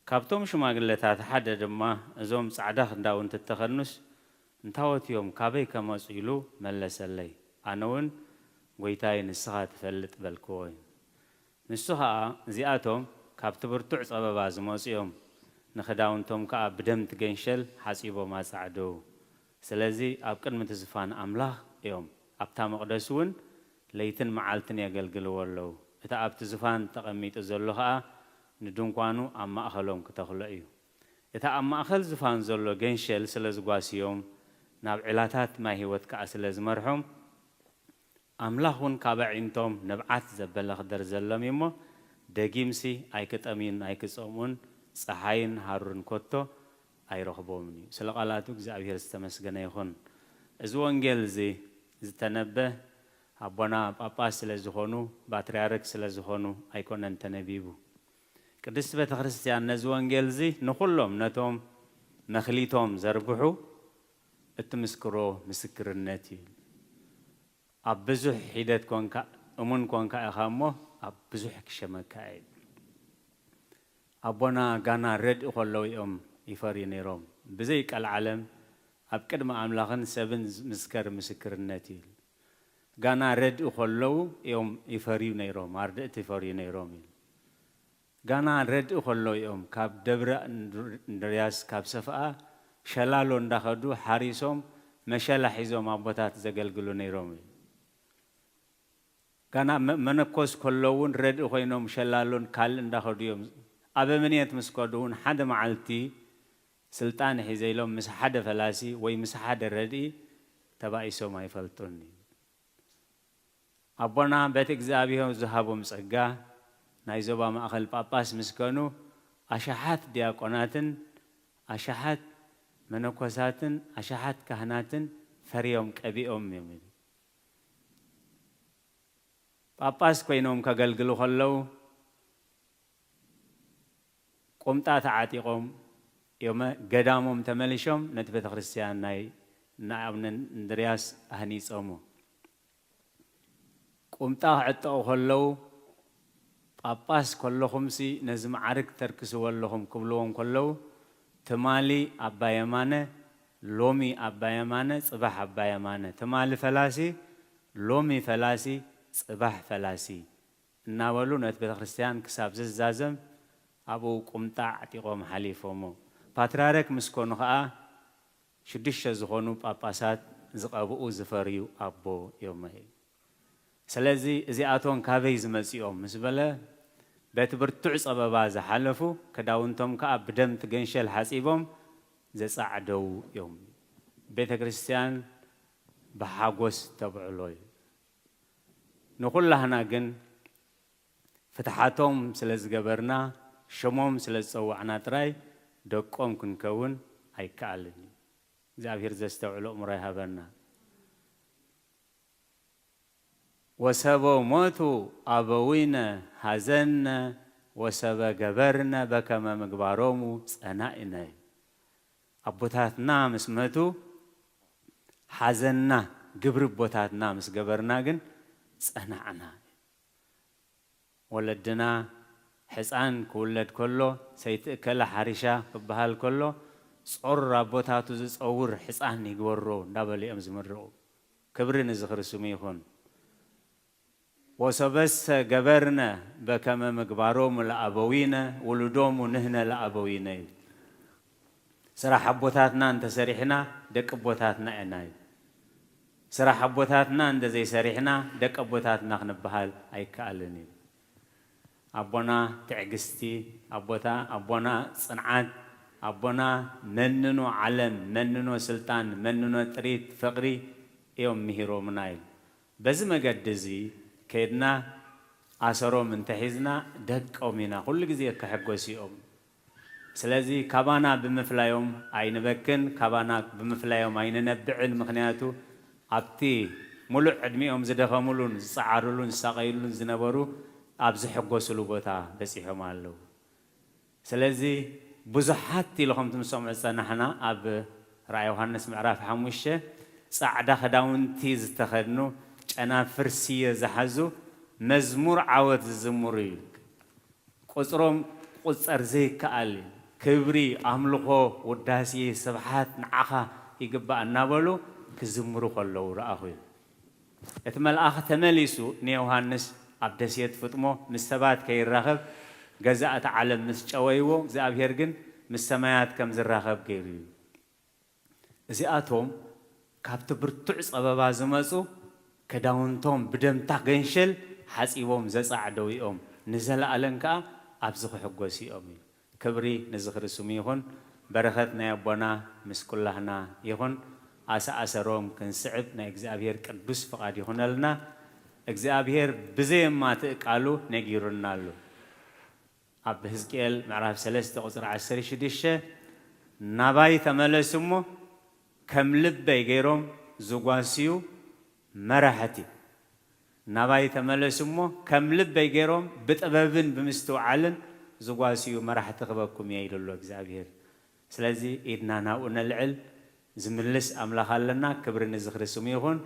ካብቶም ሽማግለታት ሓደ ድማ፣ እዞም ጻዕዳ ክዳውንቲ እተኸድኑስ እንታዎት እዮም? ካበይ ከመጹ? ኢሉ መለሰለይ። ኣነ እውን፣ ጐይታይ፣ ንስኻ ትፈልጥ በልክዎ። ንሱ ኸኣ፣ እዚኣቶም ካብቲ ብርቱዕ ጸበባ ዝመጹ እዮም፣ ንኽዳውንቶም ከኣ ብደም እቲ ገንሸል ሓጺቦም ኣጻዕደዉ። ስለዚ ኣብ ቅድሚ እቲ ዝፋን ኣምላኽ እዮም፣ ኣብታ መቕደስ እውን ለይትን መዓልትን የገልግልዎ ኣለዉ። እቲ ኣብቲ ዝፋን ተቐሚጡ ዘሎ ኸኣ ንድንኳኑ ኣብ ማእኸሎም ክተኽሎ እዩ። እቲ ኣብ ማእኸል ዝፋን ዘሎ ገንሸል ስለ ዝጓስዮም፣ ናብ ዒላታት ማይ ህይወት ከኣ ስለ ዝመርሖም፣ ኣምላኽ እውን ካብ ኣዒንቶም ንብዓት ዘበለ ክደርዘሎም እዩ እሞ፣ ደጊምሲ ኣይክጠምዩን ኣይክጸምኡን፣ ጸሓይን ሃሩርን ከቶ ኣይረኽቦምን እዩ። ስለ ቃላቱ እግዚኣብሔር ዝተመስገነ ይኹን። እዚ ወንጌል እዚ ዝተነበ ኣቦና ጳጳስ ስለ ዝኾኑ፣ ፓትርያርክ ስለ ዝኾኑ ኣይኮነን ተነቢቡ። ቅድስቲ ቤተ ክርስቲያን ነዚ ወንጌል እዚ ንኹሎም ነቶም መኽሊቶም ዘርብሑ እትምስክሮ ምስክርነት እዩ። ኣብ ብዙሕ ሒደት ኮንካ፣ እሙን ኮንካ ኢኻ እሞ፣ ኣብ ብዙሕ ክሸመካ እዩ። ኣቦና ጋና ረድኢ ከለዉ እዮም ይፈርዩ ነይሮም። ብዘይ ቀልዓለም ኣብ ቅድሚ ኣምላኽን ሰብን ዝምስከር ምስክርነት እዩ። ጋና ረድኢ ከለዉ እዮም ይፈርዩ ነይሮም፣ ኣርድእቲ ይፈርዩ ነይሮም እዩ። ጋና ረድኢ ከለዉ እዮም ካብ ደብረ እንድርያስ፣ ካብ ሰፍኣ ሸላሎ እንዳኸዱ ሓሪሶም መሸላ ሒዞም ኣቦታት ዘገልግሉ ነይሮም እዩ። ጋና መ-፣ መነኮስ ከለዉ እውን ረድኢ ኮይኖም ሸላሎን ካልእ እንዳኸዱ እዮም። ኣበምኔት ምስ ከዱ እውን ሓደ መዓልቲ ስልጣን ሒዘ ኢሎም ምስ ሓደ ፈላሲ ወይ ምስ ሓደ ረድኢ ተባኢሶም ኣይፈልጡን። ኣቦና በቲ እግዚኣብሔር ዝሃቦም ጸጋ ናይ ዞባ ማእከል ጳጳስ ምስ ከኑ ኣሽሓት ዲያቆናትን ኣሽሓት መነኮሳትን ኣሽሓት ካህናትን ፈርዮም ቀቢኦም እዮም። ጳጳስ ኮይኖም ከገልግሉ ከለዉ ቁምጣ ተዓጢቖም፣ እዮመ ገዳሞም ተመሊሾም ነቲ ቤተ ክርስቲያን ናይ እና ኣቡነ እንድርያስ ኣህኒጾሞ። ቁምጣ ክዕጠቑ ከለዉ፣ ጳጳስ ከለኹምሲ ነዚ መዓርግ ተርክስዎ ኣለኹም ክብልዎም ከለዉ፣ ትማሊ ኣባ የማነ፣ ሎሚ ኣባ የማነ፣ ጽባሕ ኣባ የማነ፣ ትማሊ ፈላሲ፣ ሎሚ ፈላሲ፣ ጽባሕ ፈላሲ እናበሉ ነቲ ቤተ ክርስቲያን ክሳብ ዝዛዘም ኣብኡ ቁምጣ ኣዕጢቖም ሓሊፎሞ። ፓትርያርክ ምስ ኮኑ ኸኣ ሽዱሽተ ዝኾኑ ጳጳሳት ዝቐብኡ ዝፈርዩ ኣቦ እዮም። ስለዚ እዚኣቶም ካበይ ዝመጹ እዮም ምስ በለ፣ በቲ ብርቱዕ ጸበባ ዝሓለፉ፣ ክዳውንቶም ከኣ ብደም ትገንሸል ሓጺቦም ዘጻዕደው እዮም። ቤተ ክርስቲያን ብሓጎስ ተብዕሎ እዩ። ንኹላህና ግን ፍትሓቶም ስለ ዝገበርና፣ ሽሞም ስለ ዝጸዋዕና ጥራይ ደቆም ክንከውን ኣይከኣልን እዩ። እግዚኣብሔር ዘስተውዕሎ እምሮ ይሃበና። "ወሰበ ሞቱ ኣበዊነ ሐዘነ ወሰበ ገበርነ በከመ ምግባሮሙ ጸናኢነ" እዩ። ኣቦታትና ምስ መቱ ሓዘንና፣ ግብሪ ኣቦታትና ምስ ገበርና ግን ጸናዕና። ወለድና ሕፃን ክውለድ ከሎ፣ ሰይቲ እከለ ሓሪሻ ክበሃል ከሎ፣ ጾር ኣቦታቱ ዝጸውር ሕፃን ይግበሮ እንዳበሉ እዮም ዝምርቑ። ክብሪ ንዝኽሪ ስሙ ይኹን። "ወሰበሰ ገበርነ በከመ ምግባሮሙ ለኣበዊነ ውሉዶሙ ንህነ ለኣበዊነ" እዩ። ስራሕ ኣቦታትና እንተሰሪሕና ደቂ ኣቦታትና ኢና እዩ። ስራሕ ኣቦታትና እንተዘይሰሪሕና ደቂ ኣቦታትና ክንበሃል ኣይከኣልን እዩ። ኣቦና ትዕግስቲ፣ ኣቦታ-፣ ኣቦና ጽንዓት፣ ኣቦና መንኖ ዓለም፣ መንኖ ስልጣን፣ መንኖ ጥሪት፣ ፍቕሪ እዮም ምሂሮምና እዩ። በዚ መገዲ እዚ ከይድና ኣሰሮም እንተሒዝና ደቆም ኢና ኩሉ ግዜ ከሐጎስኦም። ስለዚ ካባና ብምፍላዮም ኣይንበክን፣ ካባና ብምፍላዮም ኣይንነብዕን። ምኽንያቱ ኣብቲ ሙሉእ ዕድሚኦም ዝደኸምሉን ዝጸዓሩሉን ዝሳቐይሉን ዝነበሩ ኣብ ዝሕጎስሉ ቦታ በጺሖም ኣለዉ። ስለዚ ብዙሓት ኢሉ ከምቲ ምስ ሰምዑ ዝጸናሕና ኣብ ራእይ ዮሃንስ ምዕራፍ ሓሙሽተ ጻዕዳ ክዳውንቲ ዝተኸድኑ ጨናፍር ስየ ዝሓዙ መዝሙር ዓወት ዝዝምሩ እዩ። ቁጽሮም ክቁጸር ዘይከኣል ክብሪ፣ ኣምልኾ፣ ውዳሴ፣ ስብሓት ንዓኻ ይግባእ እናበሉ ክዝምሩ ከለዉ ረኣኹ እዩ። እቲ መልኣኽ ተመሊሱ ንዮሃንስ ኣብ ደሴት ፍጥሞ ምስ ሰባት ከይራኸብ ገዛእቲ ዓለም ምስ ጨወይዎ፣ እግዚኣብሔር ግን ምስ ሰማያት ከም ዝራኸብ ገይሩ እዩ። እዚኣቶም ካብቲ ብርቱዕ ጸበባ ዝመጹ፣ ክዳውንቶም ብደምታ ገንሸል ሓጺቦም ዘጻዕደው እዮም፣ ንዘለኣለም ከኣ ኣብዚ ክሕጎሱ እዮም እዩ። ክብሪ ንዝኽሪ ስሙ ይኹን። በረኸት ናይ ኣቦና ምስ ኩላህና ይኹን። ኣሰኣሰሮም ክንስዕብ ናይ እግዚኣብሔር ቅዱስ ፍቓድ ይኹነልና። እግዚኣብሔር ብዘየማትእ ቃሉ ነጊሩና ኣሎ። ኣብ ሕዝቅኤል ምዕራፍ ሰለስተ ቁጽሪ ዓሰርተ ሽዱሽተ፣ "ናባይ ተመለሱ እሞ ከም ልበይ ገይሮም ዝጓስዩ መራሕቲ፣ ናባይ ተመለሱ እሞ ከም ልበይ ገይሮም ብጥበብን ብምስትውዓልን ዝጓስዩ መራሕቲ ክበኩም እየ" ኢሉ ኣሎ እግዚኣብሔር። ስለዚ ኢድና ናብኡ ነልዕል። ዝምልስ ኣምላኽ ኣለና። ክብሪ ንዝኽሪ ስሙ ይኹን።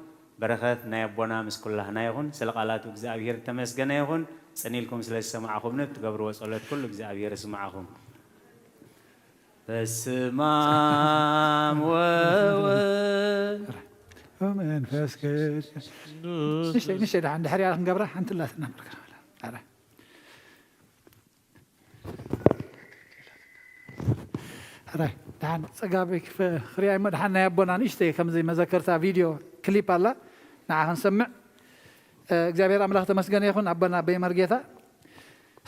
በረኸት ናይ ኣቦና ምስ ኩላህና ይኹን። ስለ ቃላቱ እግዚኣብሔር ተመስገነ ይኹን። ጽን ኢልኩም ስለ ዝሰማዕኹምኒ፣ ብትገብርዎ ጸሎት ኩሉ እግዚኣብሔር ይስማዕኹም። በስመ ኣብ ወወልድ ወመንፈስ ቅዱስ። ንእሽተይ፣ ንእሽተይ ደሓን ድሕሪኣ ክንገብራ ሓንቲ ኣላትና። ኣረ። ሕራይ፣ ደሓን ጸጋቢ ክፍ-፣ ክሪኣ እሞ ደሓን ናይ ኣቦና ንእሽተይ ከምዚ መዘከርታ ቪድዮ ክሊፕ ኣላ፣ ንዓ ክንሰምዕ። እ፣ እግዚኣብሔር ኣምላኽ ተመስገነ ይኹን ኣቦና ኣበይ መርጌታ።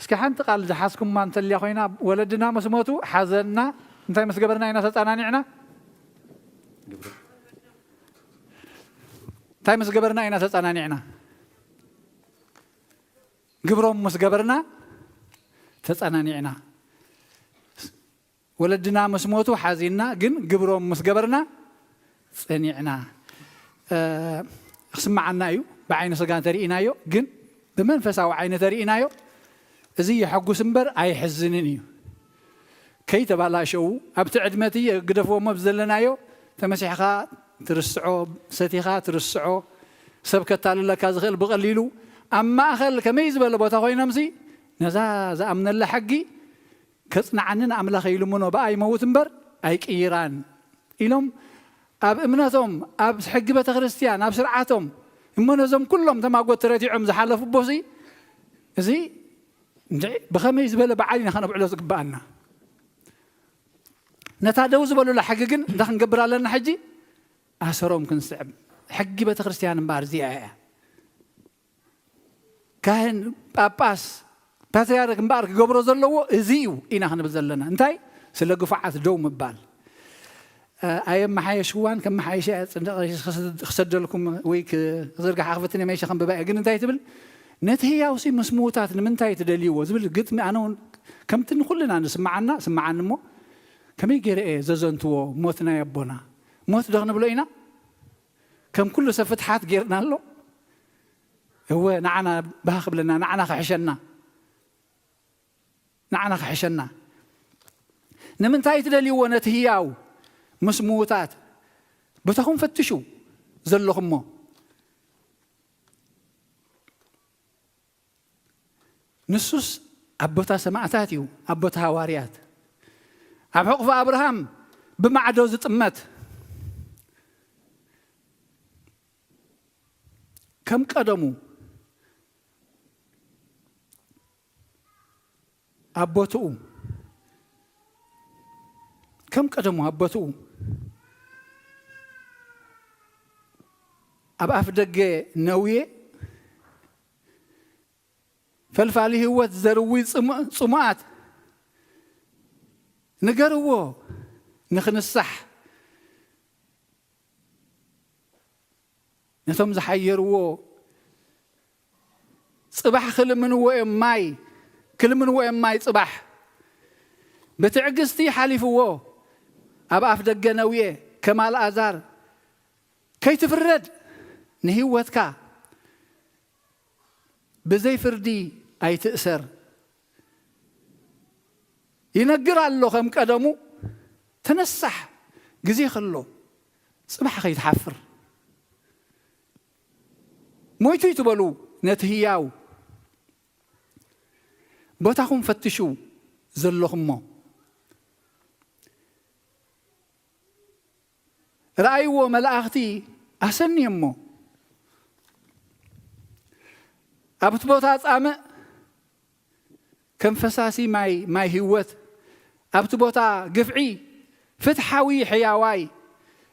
እስኪ ሓንቲ ቃል ዝሓዝኩማ እንተልያ ኮይና፣ ወለድና ምስ ሞቱ ሓዘንና እንታይ ምስ ገበርና ኢና ተጸናኒዕና? እንታይ ምስ ገበርና ኢና ተጸናኒዕና? ግብሮም ምስ ገበርና ተጸናኒዕና። ወለድና ምስ ሞቱ ሓዚንና፣ ግን ግብሮም ምስ ገበርና ጸኒዕና። እ፣ ክስምዓና እዩ፣ ብዓይኒ ስጋ እንተርኢናዮ፣ ግን ብመንፈሳዊ ዓይኒ ተርኢናዮ፣ እዚ የሐጉስ እምበር ኣየሕዝንን እዩ። ከይተባላሸዉ ኣብቲ ዕድመቲ ግደፍዎሞ ብዘለናዮ ተመሲሕኻ ትርስዖ፣ ሰቲኻ ትርስዖ፣ ሰብ ከታልለካ ዝኽእል ብቐሊሉ ኣብ ማእኸል ከመይ ዝበለ ቦታ ኮይኖምሲ ነዛ ዝኣምነላ ሕጊ ከጽንዓኒ ንኣምላኸ ይልምኖ ብኣ ይመውት እምበር ኣይቅይራን ኢሎም ኣብ እምነቶም ኣብ ሕጊ ቤተ ክርስቲያን ኣብ ስርዓቶም እሞ ነዞም ኩሎም ተማጎት ተረቲዖም ዝሓለፉ ቦሲ እዚ እንድዒ ብኸመይ ዝበለ በዓል ኢና ከነብዕሎ ዝግብኣና? ነታ ደው ዝበሉላ ሕጊ ግን እንታይ ክንገብር ኣለና ሕጂ? ኣሰሮም ክንስዕብ። ሕጊ ቤተ ክርስቲያን እምበኣር እዚኣ እያ። ካህን፣ ጳጳስ፣ ፓትርያርክ እምበኣር ክገብሮ ዘለዎ እዚ እዩ ኢና ክንብል ዘለና። እንታይ? ስለ ግፉዓት ደው ምባል። ኣየመሓየሽዋን ከመሓየሸ እየ፣ ጽንደቕ ክሰደልኩም ወይ ክዝርጋሕ ኣኽፍትን የመይሸ ከንብባ እየ። ግን እንታይ ትብል? ነቲ ህያውሲ ምስ ምዉታት ንምንታይ ትደልይዎ? ዝብል ግጥሚ ኣነ እውን ከምቲ ንኹልና ንስምዓና፣ ስምዓኒ እሞ፣ ከመይ ገይረ እየ ዘዘንትዎ ሞት ናይ ኣቦና? ሞት ዶ ክንብሎ ኢና? ከም ኩሉ ሰብ ፍትሓት ጌርና ኣሎ? እወ፣ ንዓና ባህ ክብለና፣ ንዓና ክሕሸና፣ ንዓና ክሕሸና። ንምንታይ ትደልይዎ ነቲ ህያው ምስ ምዉታት? ቦታኹም ፈትሹ ዘለኹሞ። ንሱስ ኣቦታ ሰማዕታት እዩ፣ ኣቦታ ሃዋርያት። ኣብ ሕቑፊ ኣብርሃም ብማዕዶ ዝጥመት ከም ቀደሙ ኣብ ቦትኡ፣ ከም ቀደሙ ኣብ ቦትኡ ኣብ ኣፍ ደገ ነውየ ፈልፋሊ ህይወት ዘርዊ ጽሙ-፣ ጽሙኣት ንገርዎ ንኽንሳሕ ነቶም ዝሓየርዎ ጽባሕ ክልምንዎ እዮም ማይ፣ ክልምንዎ እዮም ማይ ጽባሕ። ብትዕግስቲ ሓሊፍዎ ኣብ ኣፍ ደገ ነውየ ከም ኣልኣዛር ከይትፍረድ ንህይወትካ ብዘይ ፍርዲ ኣይትእሰር። ይነግር ኣሎ ከም ቀደሙ፣ ተነሳሕ ግዜ ከሎ፣ ጽባሕ ከይትሓፍር። ሞይቱ ይትበሉ ነቲ ህያው፣ ቦታኹም ፈትሹ ዘለኹሞ። ረኣይዎ መላእኽቲ ኣሰንዮሞ። ኣብቲ ቦታ ጻምእ ከም ፈሳሲ ማይ፣ ማይ ህይወት፣ ኣብቲ ቦታ ግፍዒ ፍትሓዊ ሕያዋይ፣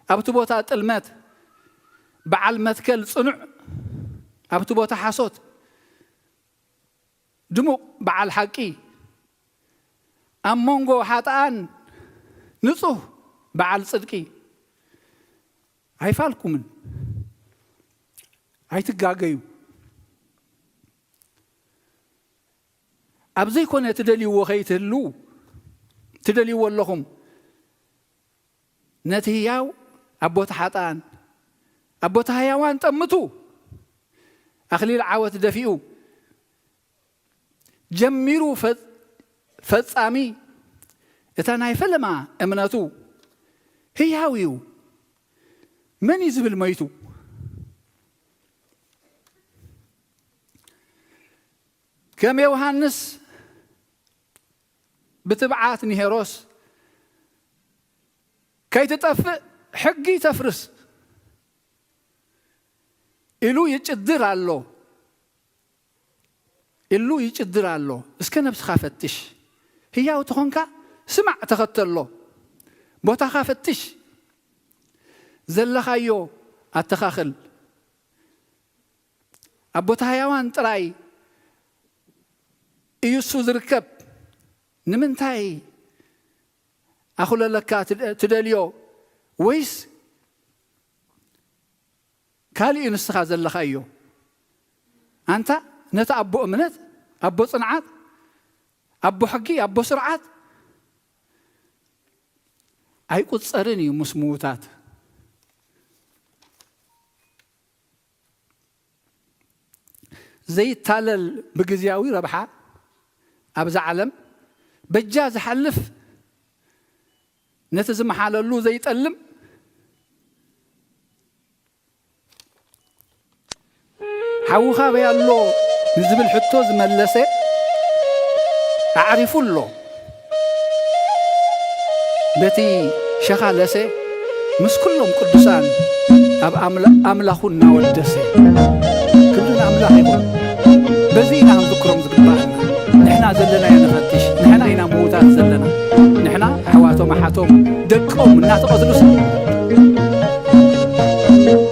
ኣብቲ ቦታ ጥልመት በዓል መትከል ጽኑዕ፣ ኣብቲ ቦታ ሓሶት ድሙቕ በዓል ሓቂ፣ ኣብ መንጎ ሓጥኣን ንጹህ በዓል ጽድቂ። ኣይፋልኩምን፣ ኣይትጋገዩ። ኣብ ዘይኮነ ትደልይዎ ከይትህልዉ ትደልይዎ ኣለኹም። ነቲ ህያው ኣብ ቦታ ሓጥኣን፣ ኣብ ቦታ ህያዋን ጠምቱ። ኣኽሊል ዓወት ደፊኡ ጀሚሩ ፈ-፣ ፈጻሚ እታ ናይ ፈለማ እምነቱ ህያው እዩ። መን እዩ ዝብል መይቱ? ከም ዮሃንስ ብትብዓት ንሄሮስ ከይትጠፍእ ሕጊ ተፍርስ ኢሉ ይጭድር ኣሎ። ኢሉ ይጭድር ኣሎ። እስከ ነብስኻ ፈትሽ። ህያው ተኾንካ ስማዕ ተኸተሎ። ቦታኻ ፈትሽ። ዘለኻዮ ኣተኻኽል። ኣብ ቦታ ህያዋን ጥራይ እዩ እሱ ዝርከብ። ንምንታይ ኣኹለለካ ትደ-፣ ትደልዮ? ወይስ ካልእ እዩ ንስኻ ዘለኻዮ? ኣንታ ነቲ ኣቦ እምነት፣ ኣቦ ጽንዓት፣ ኣቦ ሕጊ፣ ኣቦ ስርዓት ኣይቁጸርን እዩ ምስ ምዉታት። ዘይታለል ብግዝያዊ ረብሓ ኣብዛ ዓለም በጃ ዝሓልፍ ነቲ ዝመሓለሉ ዘይጠልም፣ ሓውኻ ኣበይ ኣሎ ንዝብል ሕቶ ዝመለሰ ኣዕሪፉ ኣሎ። በቲ ሸኻ ለሰ ምስ ኩሎም ቅዱሳን ኣብ ኣምላ-፣ ኣምላኹ እናወደሰ፣ ክብሪ ንኣምላኽ ይኹን። በዚ ኢና ክንዝክሮም ዝግባኣና። ንሕና ዘለናዮ ንፈትሽ። ንሕና ኢና ምዉታት ዘለና። ንሕና ኣሕዋቶም ኣሓቶም ደቆም እናተቐትሉስ፣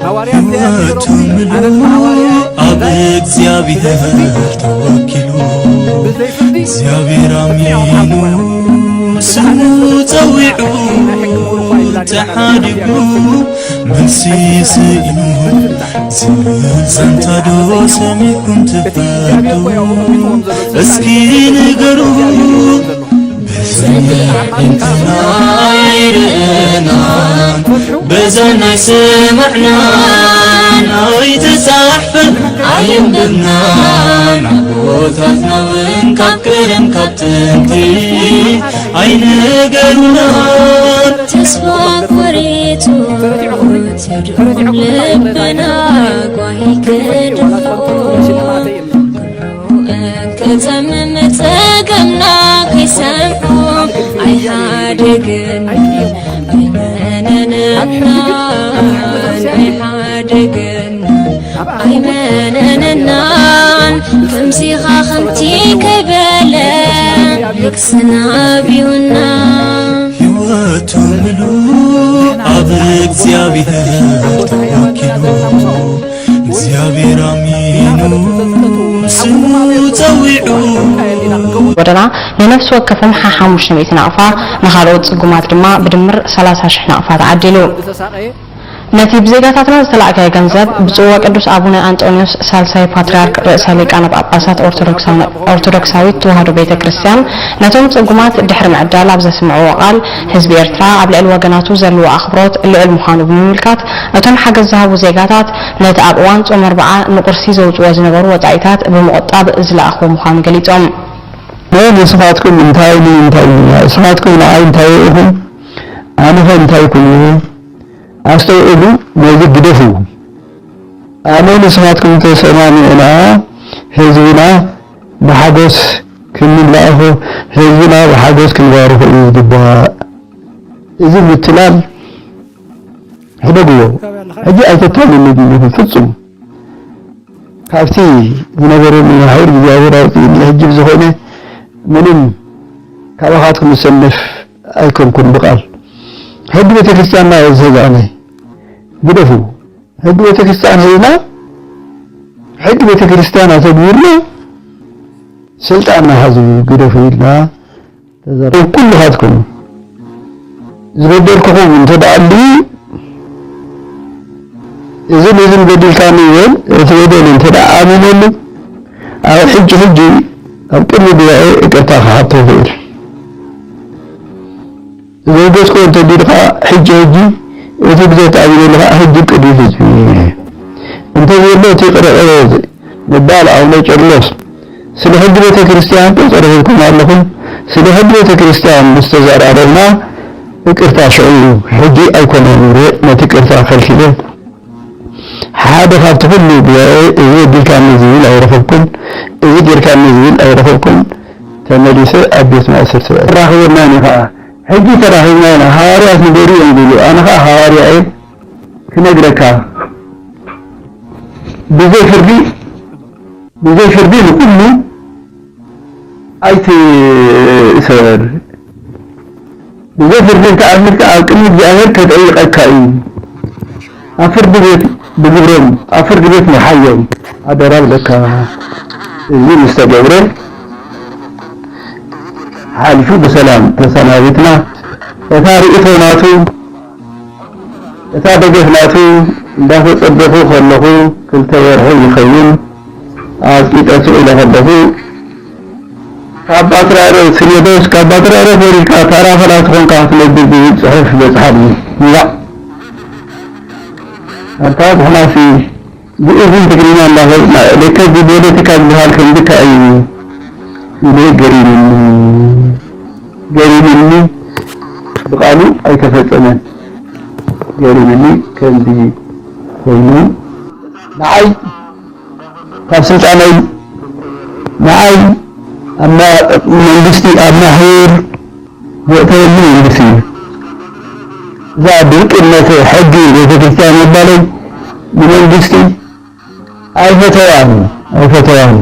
ሃዋርያ እግዚኣብሔር ህይወቱ ኦምኒ፣ ኣነ ድማ ሃዋርያ እየ። ኣብ እንታይ? እግዚኣብሔር ብዘይ ፍርዲ። ተወኪሉ፣ ብዘይ ፍርዲ። እግዚኣብሔር ኣሚኑ፣ ስሙ ጸዊዑ፣ ተሓዲጉ፣ መልሲ ስኢኑ፣ ዝብል ዛንታ ዶ ሰሚዕኩም ትፈልጡ? እስኪ ንገሩ። ብዘይ ፍርዲ ኣይርአናን፣ በዛን ኣይሰማዕናን፣ ኣይተጻሕፈን ኣየንበብናን፣ ኣቦታትና እውን ካብ ቀደም ካብ ጥንቲ ኣይነገሩናን። ተስፋ ቆሪጹ ተድኡ ልብና ጓሂ ክድፍኦ፣ ክጸምም ጸገምና ከይሰምዑ ኣይሓደገን፣ ኣይመነነናን ኣይሓደገን። ኣይመነነናን ከምዚኻ ከምቲ ከይበለ ንግስና ኣብዩና። ህይወቱ ምሉእ ኣብ እግዚኣብሔር ተወኪሉ፣ እግዚኣብሔር ኣሚኑ ስሙ ጸዊዑ። ጎደና ንነፍሲ ወከፎም ሓሓሙሽተ ሚእቲ ናቕፋ፣ ንኻልኦት ጽጉማት ድማ ብድምር ሰላሳ ሽሕ ናቕፋ ተዓዲሉ። ነቲ ብዜጋታትና ዝተላእከ ገንዘብ፣ ብፁዕ ወቅዱስ ኣቡነ ኣንጦንዮስ ሳልሳይ ፓትርያርክ ርእሰ ሊቃነ ጳጳሳት ኦርቶዶክሳዊ-፣ ኦርቶዶክሳዊት ተዋህዶ ቤተ ክርስቲያን ነቶም ጽጉማት ድሕሪ ምዕዳል ኣብ ዘስምዕዎ ቃል፣ ህዝቢ ኤርትራ ኣብ ልዕሊ ወገናቱ ዘለዎ ኣኽብሮት ልዑል ምዃኑ ብምምልካት፣ እቶም ሓገዝ ዝሃቡ ዜጋታት ነቲ ኣብ እዋን ጾም ኣርብዓ ንቁርሲ ዘውጽዎ ዝነበሩ ወጻኢታት ብምቑጣብ ዝለኣኽዎ ምዃኑ ገሊጾም። ንስኻትኩም እንታይ ንእንታይ፣ ንስኻትኩም ንዓይ እንታይ ኢኹም? ኣነኸ እንታይ ኩን? ኣስተውዕሉ፣ ነዚ ግደፍዎ። ኣነ ንስኻትኩም ተሰማሚዕና ህዝብና ብሓጎስ ክንላእኾ፣ ህዝብና ብሓጎስ ክንባርኾ እዩ ዝግባእ። እዚ ምትላል ሕደግዎ። ሕጂ ኣይተታልሉ ብፍጹም። ካብቲ ዝነበረኒ ናህውር እግዚኣብሔር ኣውፅእኒ። ሕጂ ብዝኾነ ምንም ካባኻትኩም ዝሰነፍ ኣይኮንኩን ብቃል። ሕጊ ቤተክርስትያንና እየ ዝሰጋእነ። ግደፉ። ሕጊ ቤተክርስትያን ሒዝና፣ ሕጊ ቤተክርስትያን ኣተግቢርና፣ ስልጣንና ሓዙ ግደፉ ኢልና ተዛረቡ። ኩልኻትኩም ዝበደልኩኹም እንተ ደኣ ኣልዩ፣ እዝን እዝን በዲልካኒ ይበል፣ እቲ በደል እንተ ደኣ ኣሚነሉ፣ ኣብ ሕጂ ሕጂ ኣብ ቅድሚ ጉባኤ ይቅርታ ክሓቶ ይኽእል። ዘውገዝኮ እንተሊሉ ኸዓ ሕጂ ሕጂ፣ እቲ ብዘይ ተኣሚነሉ ኸዓ ሕጂ ቅድሚ ህዝቢ እንተዘሎ እቲ ቅርዕር ምባል ኣቡነ ቄርሎስ ስለ ሕጊ ቤተ ክርስቲያን ቁፅሪ ሂብኩም ኣለኹም። ስለ ሕጊ ቤተ ክርስቲያን ምስ ተዘራረብና ይቅርታ ሽዑ እዩ። ሕጂ ኣይኮነን ነቲ ቅርታ ከልኪለ። ሓደ ካብቲ ኩሉ ጉባኤ እዚ ኣቢልካኒ ዝብል ኣይረኸብኩን፣ እዚ ጌርካኒ ዝብል ኣይረኸብኩን። ተመሊሰ ኣብ ቤት ማእሰርቲ ውዒለ። ተራኽበናን እዩ ኸዓ። ሕጂ ተራኺብና ኢና። ሃዋርያት ንገሩ እዮም ዝብሉ። ኣነ ኸዓ ሃዋርያ እየ። ክነግረካ። ብዘይ ፍርዲ፣ ብዘይ ፍርዲ ንኹሉ ኣይትእሰር። ብዘይ ፍርዲ እንተኣሲርካ ኣብ ቅድሚ እግዚኣብሔር ከጠይቐካ እዩ። ኣብ ፍርዲ ቤት ብግብሮም፣ ኣብ ፍርዲ ቤት ምርሓዮም። ኣደራ ብለካ። እዚ ምስ ተገብረ ሓሊፉ ብሰላም ተሰናቢትና። እታ ርእይቶ ናቱ፣ እታ ደገፍ ናቱ እንዳተጸበኹ ከለኹ ክልተ ወርሒ ይኸውን። ኣጽቂጠ ስቕ ኢለ ከለኹ ካብ ፓትርያርክ ሲኖዶስ፣ ካብ ፓትርያርክ ወሪድካ ታራ ፈላሲ ኾንካ ክትነብር ዝብል ጽሑፍ በጽሓኒ። ዋእ! ኣታ ንሕናሲ ግእዝን ትግርኛ እንዳፈለጥና፣ ለከ እዚ ፖለቲካ ዝበሃል ከምዚ ከ እዩ ኢለ ገሪሙኒ። ገሪሙኒ። ብቃሉ ኣይተፈጸመን። ገሪምኒ ከምዚ ኮይኑ ንዓይ ካብ ስልጣነይ ንዓይ ኣብ ማ- መንግስቲ ኣብ ማሕዩር ዘእተወኒ መንግስቲ እዩ። እዛ ድርቅነት ሕጊ ቤተክርስትያን ምባለይ ንመንግስቲ ኣይፈተዋን ኣይፈተዋን።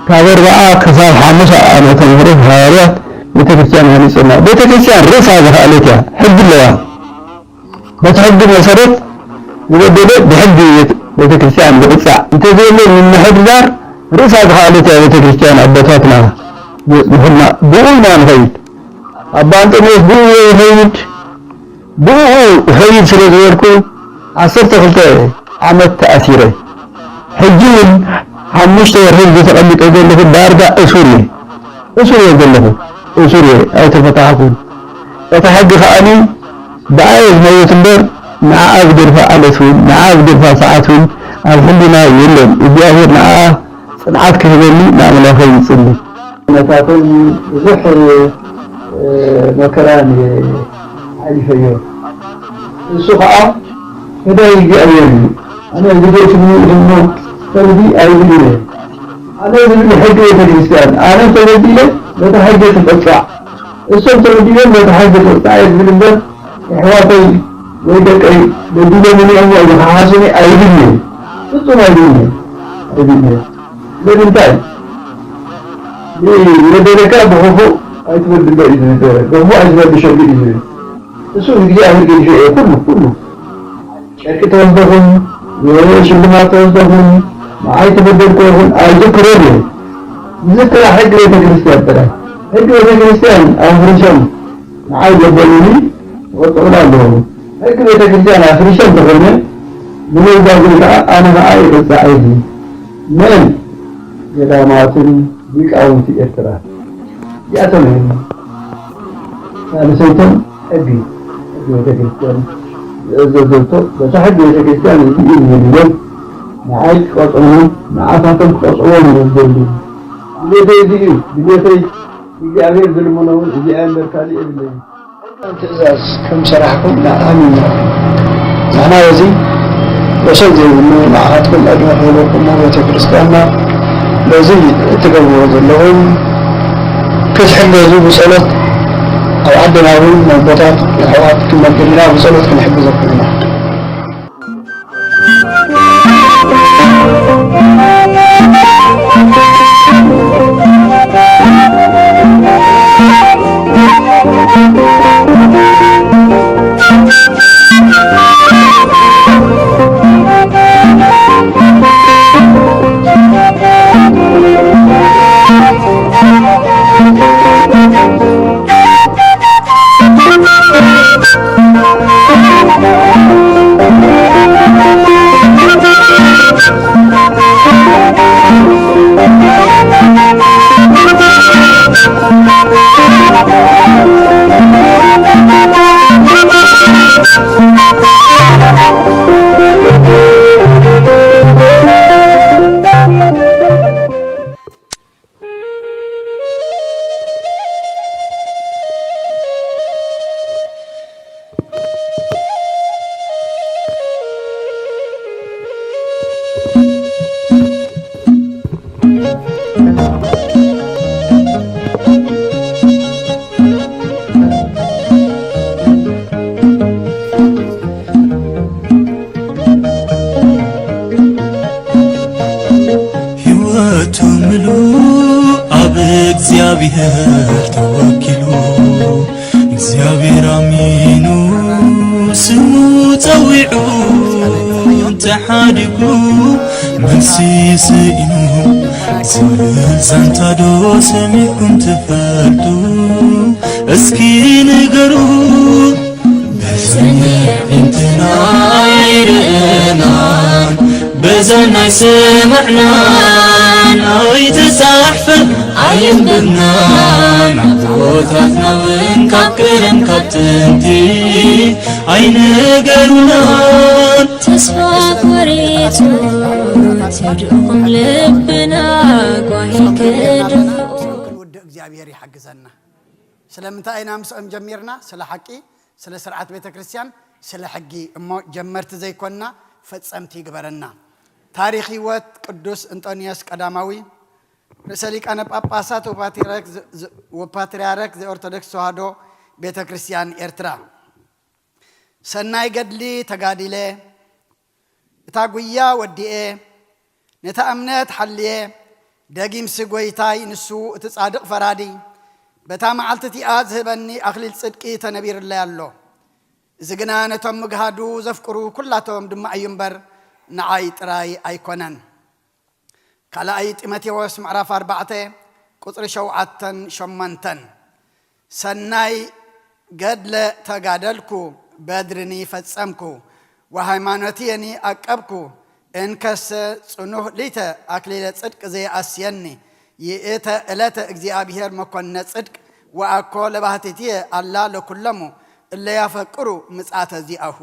ካብ ኣርብዓ ክሳብ ሓሙሳ ዓመተ ምህረት ሃዋርያት ቤተክርስትያን ሃኒጾምና። ቤተክርስትያን ርእሳ ዝኸኣለት እያ፣ ሕጊ ኣለዋ። በቲ ሕጊ መሰረት ዝበደለ ብሕጊ ቤተ ክርስቲያን ዝቕጻዕ እንተዘየለ ምምሕዳር ርእሳ ዝኸኣለት እያ ቤተ ክርስቲያን ኣቦታትና ዝኹልና። ብኡ ኢና ንኸይድ። ኣባ ኣንጠንዮስ ብኡ ይኸይድ፣ ብኡ ይኸይድ ስለ ዝበልኩ ዓሰርተ ክልተ ዓመት ተኣሲረ። ሕጂ እውን ሓሙሽተ ወርሒ እዚ ተቐሚጠ ዘለኹ ዳርጋ እሱር እየ። እሱር እየ ዘለኹ። እሱር እየ፣ ኣይተፈታሕኩን። እቲ ሕጊ ከኣኒ ብኣየ ዝመውት እምበር ንዓኣ ዝገድፋ ዓመት እውን ንዓኣ ዝገድፋ ሰዓት እውን ኣብ ሕሊና የለን። እግዚኣብሔር ንዓኣ ጽንዓት ክህበኒ ንኣምላኸይ ይጽሊ። ነታቶም ብዙሕ መከራን ሓሊፈዮ። እሱ ኸዓ ፈዳይ እግዚኣብሔር እዩ። ኣነ ግዜ ትብሉ ኢኹሞ ከልቢ ኣይብል እየ። ኣነ ዝብል ሕጊ ቤተ ክርስቲያን ኣነ ተበዲለ በታ ሕጊ ትቐጻዕ፣ እሶም ተበዲሎም በታ ሕጊ ትቐጻዕ እየ ዝብል እምበር የሕዋተይ ወይ ደቀይ በዲሎምኒ እሞ ዝኸሓሱኒ ኣይብል እየ። ፍጹም ኣይብል እየ። ኣይብል እየ። ስለምንታይ ዝበደለካ ብኽፉእ ኣይትበድሎ እዩ ዝብል፣ ብኽፉእ ኣይትመልሸሉ እዩ ዝብል። እሱ እግዚኣብሔር ገዲፈ እየ ኩሉ ኩሉ ጨርቂ ተወስደኹም ሽልማት ተወስደኹም ንዓይ ተበደልኩ ይኹን ኣይዝክሮን እየ። ዝዝክራ ሕጊ ቤተ ክርስቲያን ጥራይ። ሕጊ ቤተ ክርስቲያን ኣፍሪሶም ንዓይ ዘበሉኒ ይቕጽዑና ኣለዉ። ሕጊ ቤተ ክርስቲያን ኣፍሪሶም ተኾይነ ንመዛግብ ከዓ ኣነ ከዓ ይቕጻዕ እየ። መን ገዳማትን ሊቃውንቲ ኤርትራ እዚኣቶም እዮም። ሳልሰይቶም ሕጊ፣ ሕጊ ቤተ ክርስቲያን ዝእዘዘቶ በታ ሕጊ ቤተ ክርስቲያን እዚ እዩ ዝብሎም ንዓይ ክቐጽዑ ንዓታቶም ክቐጽዕዎም እዮም ዝደልዩ። ድሌተይ እዚ እዩ። ድሌተይ እግዚኣብሔር ዝልምኖ እውን እዚኣ እምበር ካሊእ የብለይን። ትእዛዝ ከም ሰራሕኩም ንኣምን ኢና። ንሕና በዚ ወሰን ዘይብሉ ንዓኻትኩም ዕድመ ክህበኩም ቤተ ክርስቲያንና በዚ እትገብርዎ ዘለኹም ክትሕገዙ ብጸሎት ኣብ ዓድና እውን ነቦታት ንኣሕዋት ክንነግር ኢና፣ ብጸሎት ክንሕግዘኩም ኢና። ሕይወቱ ምሉእ ኣብ እግዚኣብሔር ተወኪሉ እግዚኣብሔር ኣሚኑ ስሙ ጸዊዑ እንተሓዲጉ መልሲ ስኢኑ ዝብል ዛንታዶ ሰሚዕኩም ትፈልጡ? እስኪ ንገሩ። በዘን ኣዒንትና ኣይርኣናን በዘን ኣይሰማዕናን ኣይተጻሕፈን ኣየንበብናን ኣቦታትና እውን ካብ ቀደም ካብ ጥንቲ ኣይነገሩናን። ተስፋ ቆሪጹ ተድእኹም ልብና ጓሂ ክድፍኡ። ክንውድእ እግዚኣብሔር ይሓግዘና። ስለምንታይ ኢና ምስኦም ጀሚርና? ስለ ሓቂ። ስለ ስርዓት ቤተ ክርስቲያን፣ ስለ ሕጊ እሞ ጀመርቲ ዘይኮንና ፈጸምቲ ይግበረና። ታሪኽ ህይወት ቅዱስ እንጦንዮስ ቀዳማዊ ርእሰ ሊቃነ ጳጳሳት ወፓትርያርክ ዘ-፣ ዘ-፣ ወፓትርያርክ ዘኦርቶዶክስ ተዋህዶ ቤተ ክርስቲያን ኤርትራ። ሰናይ ገድሊ ተጋዲለ፣ እታ ጉያ ወዲኤ፣ ነታ እምነት ሓልየ፣ ደጊምሲ ጐይታይ ንሱ እቲ ጻድቕ ፈራዲ፣ በታ መዓልቲ እቲኣ ዝህበኒ ኣኽሊል ጽድቂ ተነቢሩለይ ኣሎ። እዚ ግና ነቶም ምግሃዱ ዘፍቅሩ ኩላቶም ድማ እዩ እምበር፣ ንዓይ ጥራይ ኣይኮነን። ካልኣይ ጢሞቴዎስ ምዕራፍ ኣርባዕተ ቁጽሪ ሸውዓተን ሸሞንተን። ሰናይ ገድለ ተጋደልኩ፣ በድርኒ ፈጸምኩ፣ ወሃይማኖትየኒ ኣቀብኩ፣ እንከሰ ጽኑህ ሊተ ኣክሊለ ጽድቅ ዘየኣስየኒ፣ ይእተ ዕለተ እግዚኣብሔር መኮንነ ጽድቅ፣ ወአኮ ለባህቲትየ አላ ለኩለሙ እለ ያፈቅሩ ምጽአተ ዚአሁ።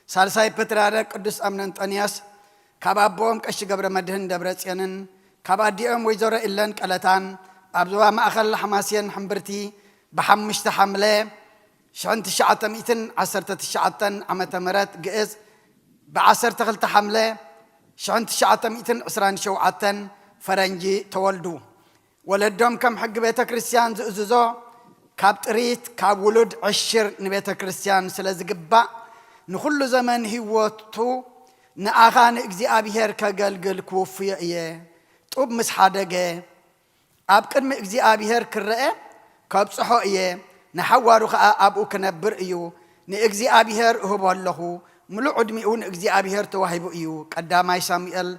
ሳልሳይ ፓትርያርክ ቅዱስ አምነ እንጦንዮስ ካብ ኣቦኦም ቀሺ ገብረ መድህን ደብረ ጽዮንን ካብ ኣዲኦም ወይዘሮ ኢለን ቀለታን ኣብ ዞባ ማእኸል ሓማሴን ሕምብርቲ ብሓሙሽተ ሓምለ ሽሕን ትሽዓተ ሚእትን ዓሰርተ ትሽዓተን ዓመተ ምህረት ግእዝ፣ ብዓሰርተ ክልተ ሓምለ ሽሕን ትሽዓተ ሚእትን ዕስራን ሸውዓተን ፈረንጂ ተወልዱ። ወለዶም ከም ሕጊ ቤተ ክርስቲያን ዝእዝዞ፣ ካብ ጥሪት፣ ካብ ውሉድ ዕሽር ንቤተ ክርስቲያን ስለ ዝግባእ፣ ንኹሉ ዘመን ህይወቱ ንኣኻ ንእግዚኣብሔር ከገልግል ክውፍዮ እየ። ጡብ ምስ ሓደገ፣ ኣብ ቅድሚ እግዚኣብሔር ክረአ ከብጽሖ እየ፣ ንሓዋሩ ኸኣ ኣብኡ ክነብር እዩ። ንእግዚኣብሔር እህቦ ኣለኹ፣ ምሉእ ዕድሚኡ ንእግዚኣብሔር ተዋሂቡ እዩ። ቀዳማይ ሳሙኤል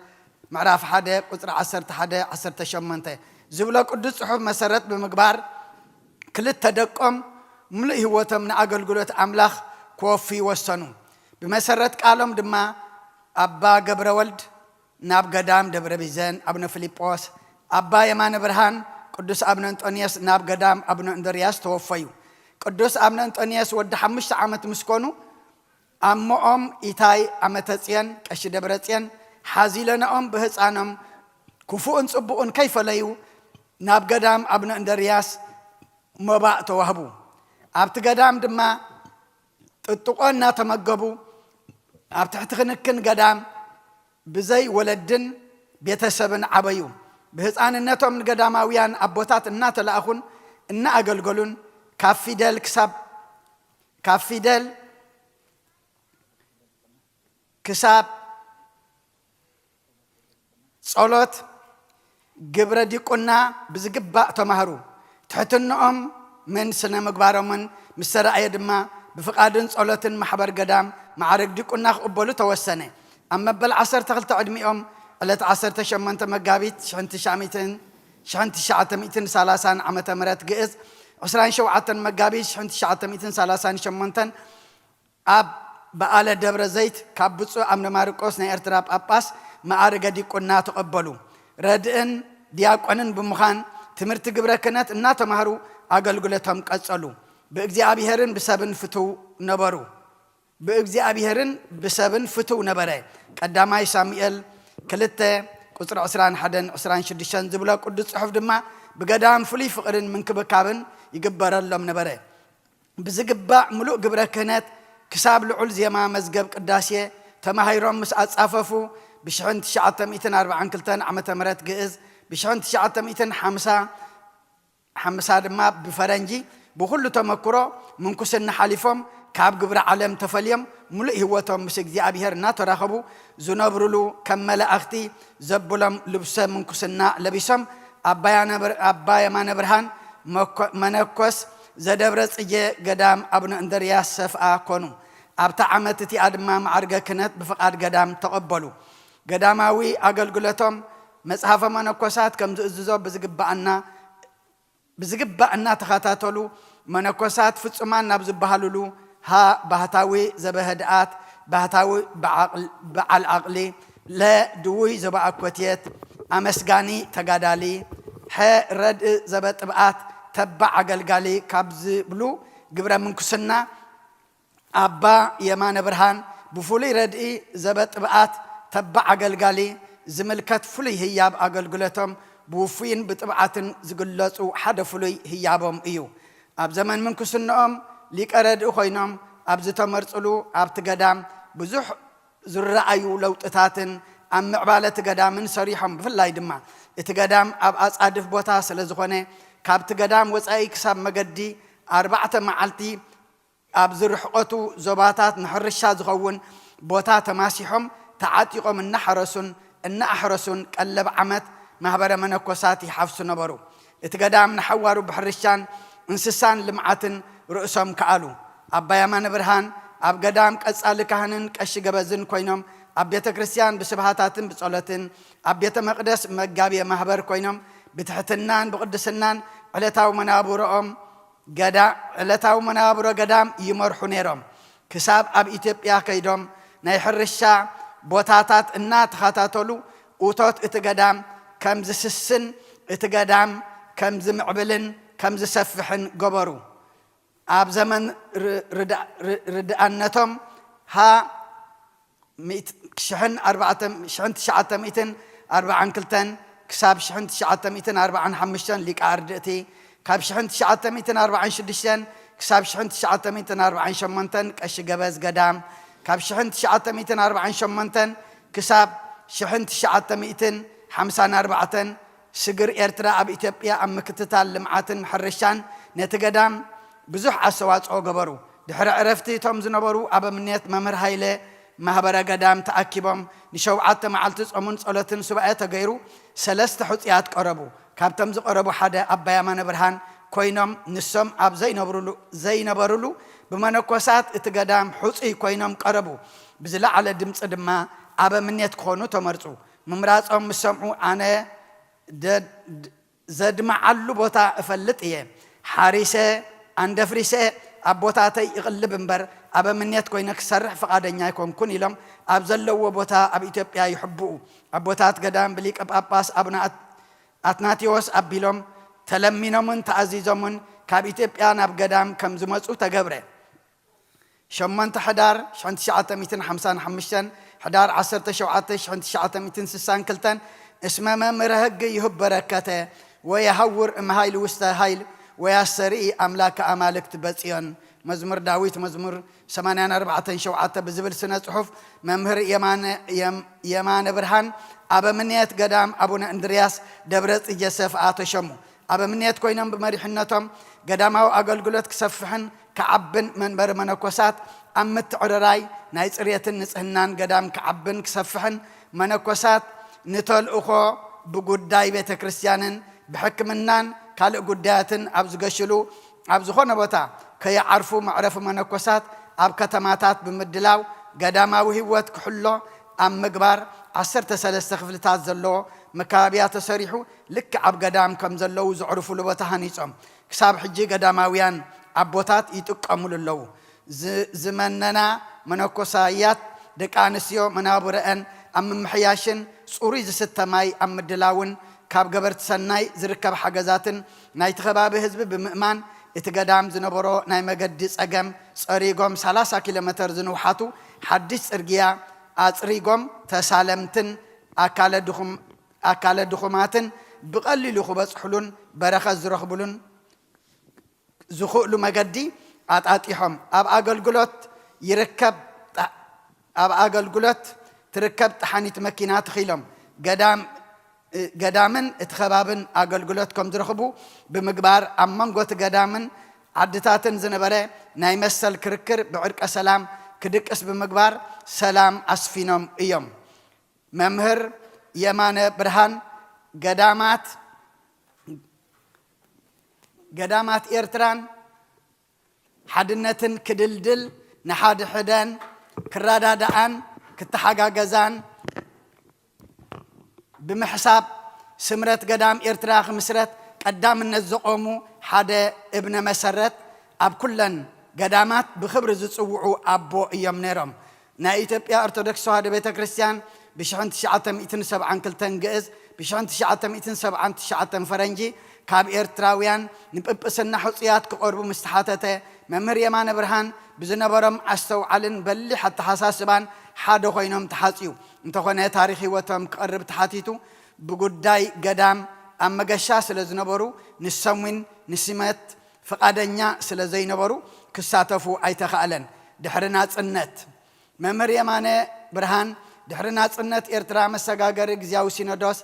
ምዕራፍ ሓደ ቁጽሪ ዓሰርተ ሓደ፣ ዓሰርተ ሸሞንተ ዝብሎ ቅዱስ ጽሑፍ መሰረት ብምግባር፣ ክልተ ደቆም ምሉእ ህይወቶም ንኣገልግሎት ኣምላኽ ክወፍዩ ወሰኑ። ብመሰረት ቃሎም ድማ ኣባ ገብረ ወልድ ናብ ገዳም ደብረ ቢዘን ኣቡነ ፊልጶስ፣ ኣባ የማነ ብርሃን ቅዱስ ኣቡነ እንጦንዮስ ናብ ገዳም ኣቡነ እንድርያስ ተወፈዩ። ቅዱስ ኣቡነ እንጦንዮስ ወዲ ሓሙሽተ ዓመት ምስ ኮኑ፣ ኣሞኦም ኢታይ ዓመተ ጽዮን ቀሺ ደብረ ጽዮን ሓዚለነኦም ብህፃኖም ክፉእን ጽቡቕን ከይፈለዩ ናብ ገዳም ኣቡነ እንድርያስ መባእ ተዋህቡ። ኣብቲ ገዳም ድማ ጥጥቆ እናተመገቡ ኣብ ትሕቲ ክንክን ገዳም ብዘይ ወለድን ቤተሰብን ዓበዩ። ብህፃንነቶም ንገዳማውያን ኣቦታት እናተላእኹን እናኣገልገሉን ካብ ፊደል ክሳብ፣ ካብ ፊደል ክሳብ ጸሎት፣ ግብረ ዲቁና ብዝግባእ ተማህሩ። ትሕትንኦም ምን ስነ ምግባሮምን ምስ ተራእየ ድማ፣ ብፍቓድን ጸሎትን ማሕበር ገዳም ማዕረግ ዲቁና ክቕበሉ ተወሰነ። ኣብ መበል ዓሰርተ ክልተ ዕድሚኦም፣ ዕለት ዓሰርተ ሸሞንተ መጋቢት ሽሕን ትሽዓተ ሚእትን፣ ሽሕን ትሽዓተ ሚእትን ሰላሳን ዓመተ ምህረት ግእዝ፣ ዕስራን ሸውዓተን መጋቢት ሽሕን ትሽዓተ ሚእትን ሰላሳን ሸሞንተን፣ ኣብ በዓለ ደብረ ዘይት ካብ ብፁዕ ኣቡነ ማርቆስ ናይ ኤርትራ ጳጳስ መዓርገ ዲቁና ተቐበሉ። ረድእን ዲያቆንን ብምዃን ትምህርቲ ግብረ ክህነት እናተማህሩ ኣገልግሎቶም ቀጸሉ። ብእግዚኣብሔርን ብሰብን ፍትው ነበሩ። ብእግዚኣብሔርን ብሰብን ፍትው ነበረ። ቀዳማይ ሳሙኤል ክልተ ቁጽሪ ዕስራን ሓደን ዕስራን ሽዱሽተን ዝብሎ ቅዱስ ጽሑፍ ድማ ብገዳም ፍሉይ ፍቕርን ምንክብካብን ይግበረሎም ነበረ። ብዝግባእ ምሉእ ግብረ ክህነት ክሳብ ልዑል ዜማ መዝገብ ቅዳሴ ተማሂሮም ምስ ኣጻፈፉ፣ ብሽሕን ትሽዓተ ሚእትን ኣርባዓን ክልተን ዓመተ ምህረት ግእዝ፣ ብሽሕን ትሽዓተ ሚእትን ሓምሳ ሓምሳ ድማ ብፈረንጂ፣ ብኹሉ ተመክሮ ምንኩስና ሓሊፎም፣ ካብ ግብረ ዓለም ተፈልዮም፣ ምሉእ ህይወቶም ምስ እግዚኣብሔር እናተራኸቡ ዝነብሩሉ፣ ከም መላእኽቲ ዘብሎም ልብሰ ምንኩስና ለቢሶም፣ ኣባ ያነ ብር-፣ ኣባ የማነ ብርሃን መኮ-፣ መነኮስ ዘደብረ ጽጌ ገዳም ኣቡነ እንድርያስ ሰፍኣ ኮኑ። ኣብታ ዓመት እቲኣ ድማ ማዕርገ ክህነት ብፍቓድ ገዳም ተቐበሉ። ገዳማዊ ኣገልግሎቶም መጽሓፈ መነኮሳት ከም ዝእዝዞ ብዝግባእና፣ ብዝግባእ እናተኸታተሉ፣ መነኮሳት ፍጹማን ናብ ዝበሃሉሉ፣ ሃ ባህታዊ ዘበህድኣት፣ ባህታዊ በዓል-፣ በዓል ዓቕሊ፣ ለ ድውይ ዘበኣኮትየት፣ ኣመስጋኒ ተጋዳሊ፣ ሐ ረድእ ዘበጥብኣት፣ ተባዕ ኣገልጋሊ ካብ ዝብሉ ግብረ ምንኩስና፣ ኣባ የማነ ብርሃን ብፍሉይ ረድኢ ዘበጥብኣት ተባዕ ኣገልጋሊ ዝምልከት ፍሉይ ህያብ ኣገልግሎቶም ብውፉይን ብጥብዓትን ዝግለጹ ሓደ ፍሉይ ህያቦም እዩ። ኣብ ዘመን ምንኩስንኦም ሊቀ ረድኢ ኮይኖም ኣብ ዝተመርጽሉ ኣብቲ ገዳም ብዙሕ ዝረኣዩ ለውጥታትን ኣብ ምዕባለ እቲ ገዳምን ሰሪሖም። ብፍላይ ድማ እቲ ገዳም ኣብ ኣጻድፍ ቦታ ስለ ዝኾነ፣ ካብቲ ገዳም ወጻኢ ክሳብ መገዲ ኣርባዕተ መዓልቲ ኣብ ዝርሕቐቱ ዞባታት ንሕርሻ ዝኸውን ቦታ ተማሲሖም ተዓጢቖም እናሓረሱን እናኣሕረሱን ቀለብ ዓመት ማህበረ መነኮሳት ይሓፍሱ ነበሩ። እቲ ገዳም ንሓዋሩ ብሕርሻን እንስሳን ልምዓትን ርእሶም ከኣሉ። ኣባ የማነ ብርሃን ኣብ ገዳም ቀጻሊ ካህንን ቀሺ ገበዝን ኮይኖም ኣብ ቤተ ክርስቲያን ብስብሃታትን ብጸሎትን ኣብ ቤተ መቕደስ መጋብየ ማህበር ኮይኖም ብትሕትናን ብቕድስናን ዕለታዊ መናብሮኦም ገዳ ዕለታዊ መናብሮ ገዳም ይመርሑ ነይሮም። ክሳብ ኣብ ኢትዮጵያ ከይዶም ናይ ሕርሻ ቦታታት እናተኸታተሉ እቶት እቲ ገዳም ከም ዝስስን እቲ ገዳም ከም ዝምዕብልን ከም ዝሰፍሕን ገበሩ። ኣብ ዘመን ር- ርዳ- ር- ርድኣነቶም ሃ ሚእት- ሽሕን ኣርባዕተ- ሽሕን ትሽዓተ ሚእትን ኣርባዓን ክልተን ክሳብ ሽሕን ትሽዓተ ሚእትን ኣርባዓን ሓሙሽተን ሊቀ ኣርድእቲ፣ ካብ ሽሕን ትሽዓተ ሚእትን ኣርባዓን ሽዱሽተን ክሳብ ሽሕን ትሽዓተ ሚእትን ኣርባዓን ሸሞንተን ቀሺ ገበዝ ገዳም፣ ካብ ሽሕን ትሽዓተ ሚእትን ኣርባዓን ሸሞንተን ክሳብ ሽሕን ትሽዓተ ሚእትን ሓምሳን ኣርባዕተን ስግር ኤርትራ ኣብ ኢትዮጵያ ኣብ ምክትታል ልምዓትን ሕርሻን ነቲ ገዳም ብዙሕ ኣስተዋጽኦ ገበሩ። ድሕሪ ዕረፍቲ እቶም ዝነበሩ ኣበምኔት መምህር ሃይለ ማህበረ ገዳም ተኣኪቦም ንሸውዓተ መዓልቲ ጾምን ጸሎትን ሱባኤ ተገይሩ ሰለስተ ሕጹያት ቀረቡ። ካብቶም ዝቐረቡ ሓደ ኣባ የማነ ብርሃን ኮይኖም ንሶም ኣብ ዘይነብሩሉ ዘይነበሩሉ ብመነኮሳት እቲ ገዳም ሕጹይ ኮይኖም ቀረቡ። ብዝለዓለ ድምጺ ድማ ኣበምኔት ክኾኑ ተመርጹ። ምምራጾም ምስ ሰምዑ ኣነ ደ- ዘድምዓሉ ቦታ እፈልጥ እየ። ሓሪሰ ኣንደፍሪሰ ኣብ ቦታተይ ይቕልብ እምበር ኣበምኔት ኮይነ ክሰርሕ ፍቓደኛ ኣይኮንኩን ኢሎም ኣብ ዘለዎ ቦታ ኣብ ኢትዮጵያ ይሕብኡ። ኣቦታት ገዳም ብሊቀ ጳጳስ ኣቡነ ኣት- ኣትናቴዎስ ኣቢሎም ተለሚኖምን ተኣዚዞምን ካብ ኢትዮጵያ ናብ ገዳም ከም ዝመጹ ተገብረ። ሸሞንተ ሕዳር ሽሕን ትሽዓተ ሚእትን ሓምሳን ሓሙሽተን፣ ሕዳር ዓሰርተ ሸውዓተ ሽሕን ትሽዓተ ሚእትን ስሳን ክልተን፣ እስመ መምህረ ሕግ ይሁብ በረከተ ወየሐውር እምኃይል ውስተ ኃይል ወያስተርኢ ኣምላከ ኣማልክት በጽዮን። መዝሙር ዳዊት መዝሙር ሰማንያን ኣርባዕተን ሸውዓተ ብዝብል ስነ ጽሑፍ መምህር የማነ የም- የማነ ብርሃን ኣበምኔት ገዳም ኣቡነ እንድርያስ ደብረ ጽጌ ሰፍኣ ተሸሙ። ኣበምኔት ኮይኖም ብመሪሕነቶም ገዳማዊ ኣገልግሎት ክሰፍሕን ክዓብን መንበሪ መነኮሳት ኣብ ምትዕርራይ ናይ ጽሬትን ንጽህናን ገዳም ክዓብን ክሰፍሕን መነኮሳት ንተልእኾ ብጉዳይ ቤተ ክርስቲያንን ብሕክምናን ካልእ ጉዳያትን ኣብ ዝገሽሉ ኣብ ዝኾነ ቦታ ከይዓርፉ መዕረፊ መነኮሳት ኣብ ከተማታት ብምድላው ገዳማዊ ህይወት ክሕሎ ኣብ ምግባር ዓሰርተ ሰለስተ ክፍልታት ዘለዎ መካበብያ ተሰሪሑ ልክዕ ኣብ ገዳም ከም ዘለዉ ዘዕርፉሉ ቦታ ሃኒጾም ክሳብ ሕጂ ገዳማውያን ኣቦታት ይጥቀሙሉ ኣለዉ። ዝ- ዝመነና መነኮሳያት ደቂ ኣንስትዮ መናብረአን ኣብ ምምሕያሽን ጽሩይ ዝስተ ማይ ኣብ ምድላውን ካብ ገበርቲ ሰናይ ዝርከብ ሓገዛትን ናይቲ ከባቢ ህዝቢ ብምእማን እቲ ገዳም ዝነበሮ ናይ መገዲ ጸገም ጸሪጎም ሰላሳ ኪሎ ሜተር ዝንውሓቱ ሓድሽ ጽርግያ ኣጽሪጎም ተሳለምትን ኣካለ ድኹም ኣካለ ድኹማትን ብቐሊሉ ክበጽሕሉን በረኸት ዝረኽብሉን ዝኽእሉ መገዲ ኣጣጢሖም ኣብ ኣገልግሎት ይርከብ ኣብ ኣገልግሎት ትርከብ ጠሓኒት መኪና ተኺሎም ገዳም ገዳምን እቲ ከባብን ኣገልግሎት ከም ዝረኽቡ ብምግባር ኣብ መንጎ እቲ ገዳምን ዓድታትን ዝነበረ ናይ መሰል ክርክር ብዕርቀ ሰላም ክድቅስ ብምግባር ሰላም ኣስፊኖም እዮም። መምህር የማነ ብርሃን ገዳማት ገዳማት ኤርትራን ሓድነትን ክድልድል ንሓድሕደን ክረዳድኣን ክተሓጋገዛን ብምሕሳብ ስምረት ገዳም ኤርትራ ክምስረት ቀዳምነት ዘቖሙ ሓደ እብነ መሰረት ኣብ ኩለን ገዳማት ብኽብሪ ዝጽውዑ ኣቦ እዮም ነይሮም። ናይ ኢትዮጵያ ኦርቶዶክስ ተዋህዶ ቤተ ክርስቲያን ብ ትሽዓተ ሚእትን ሰብዓን ክልተን ግእዝ ብ ትሽዓተ ሚእትን ሰብዓን ትሽዓተን ፈረንጂ ካብ ኤርትራውያን ንጵጵስና ሕጹያት ክቐርቡ ምስ ተሓተተ መምህር የማነ ብርሃን ብዝነበሮም ኣስተውዓልን በሊሕ ኣተሓሳስባን ሓደ ኮይኖም ተሓጽዩ። እንተኾነ ታሪኽ ህይወቶም ክቐርብ ተሓቲቱ ብጉዳይ ገዳም ኣብ መገሻ ስለ ዝነበሩ ንሶም እውን ንሲመት ፍቓደኛ ስለ ዘይነበሩ ክሳተፉ ኣይተኻእለን። ድሕሪ ናጽነት መምህር የማነ ብርሃን ድሕሪ ናጽነት ኤርትራ መሰጋገሪ ግዝያዊ ሲኖዶስ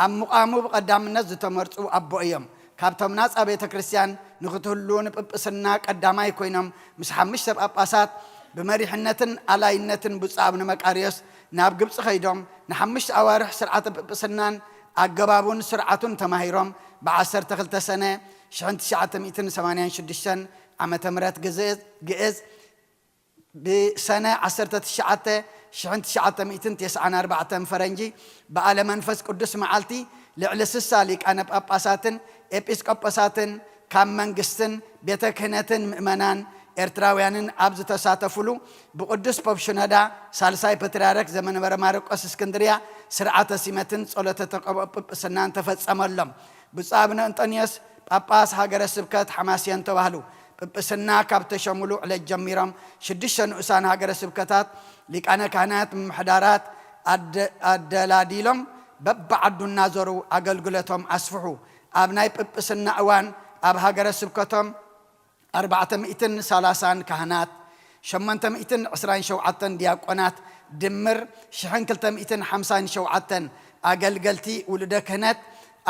ኣብ ምቓሙ ብቐዳምነት ዝተመርጹ ኣቦ እዮም። ካብቶም ናጻ ቤተ ክርስቲያን ንክትህሉ ንጵጵስና ቀዳማይ ኮይኖም ምስ ሓሙሽተ ጳጳሳት ብመሪሕነትን ኣላይነትን ብፁዕ ኣቡነ መቃርዮስ ናብ ግብጺ ከይዶም ንሓሙሽተ ኣዋርሕ ስርዓተ ጵጵስናን ኣገባቡን ስርዓቱን ተማሂሮም ብ12 ሰነ ዓመተ ምህረት ግእዝ ብሰነ ዓሰርተ ትሽዓተ ሽሕን ትሽዓተ ሚእትን ተስዓን ኣርባዕተን ፈረንጂ በዓለ መንፈስ ቅዱስ መዓልቲ ልዕሊ ስሳ ሊቃነ ጳጳሳትን ኤጲስቆጶሳትን ካብ መንግስትን ቤተ ክህነትን ምእመናን ኤርትራውያንን ኣብ ዝተሳተፉሉ ብቅዱስ ፖፕ ሽኖዳ ሳልሳይ ፓትርያርክ ዘመንበረ ማርቆስ እስክንድርያ ስርዓተ ሲመትን ጸሎተ ተቀብኦ ጵጵስናን ተፈጸመሎም። ብፁዕ ኣቡነ እንጦንዮስ ጳጳስ ሃገረ ስብከት ሓማስየን ተባህሉ። ጵጵስና ካብ ተሸሙሉ ዕለት ጀሚሮም ሽዱሽተ ንኡሳን ሃገረ ስብከታት ሊቃነ ካህናት ምምሕዳራት ኣደ- ኣደላዲሎም በብዓዱ እናዞሩ ኣገልግሎቶም ኣስፍሑ። ኣብ ናይ ጵጵስና እዋን ኣብ ሃገረ ስብከቶም ኣርባዕተ ሚእትን ሰላሳን ካህናት፣ ሸሞንተ ሚእትን ዕስራን ሸውዓተን ዲያቆናት፣ ድምር ሽሕን ክልተ ሚእትን ሓምሳን ሸውዓተን ኣገልገልቲ ውሉደ ክህነት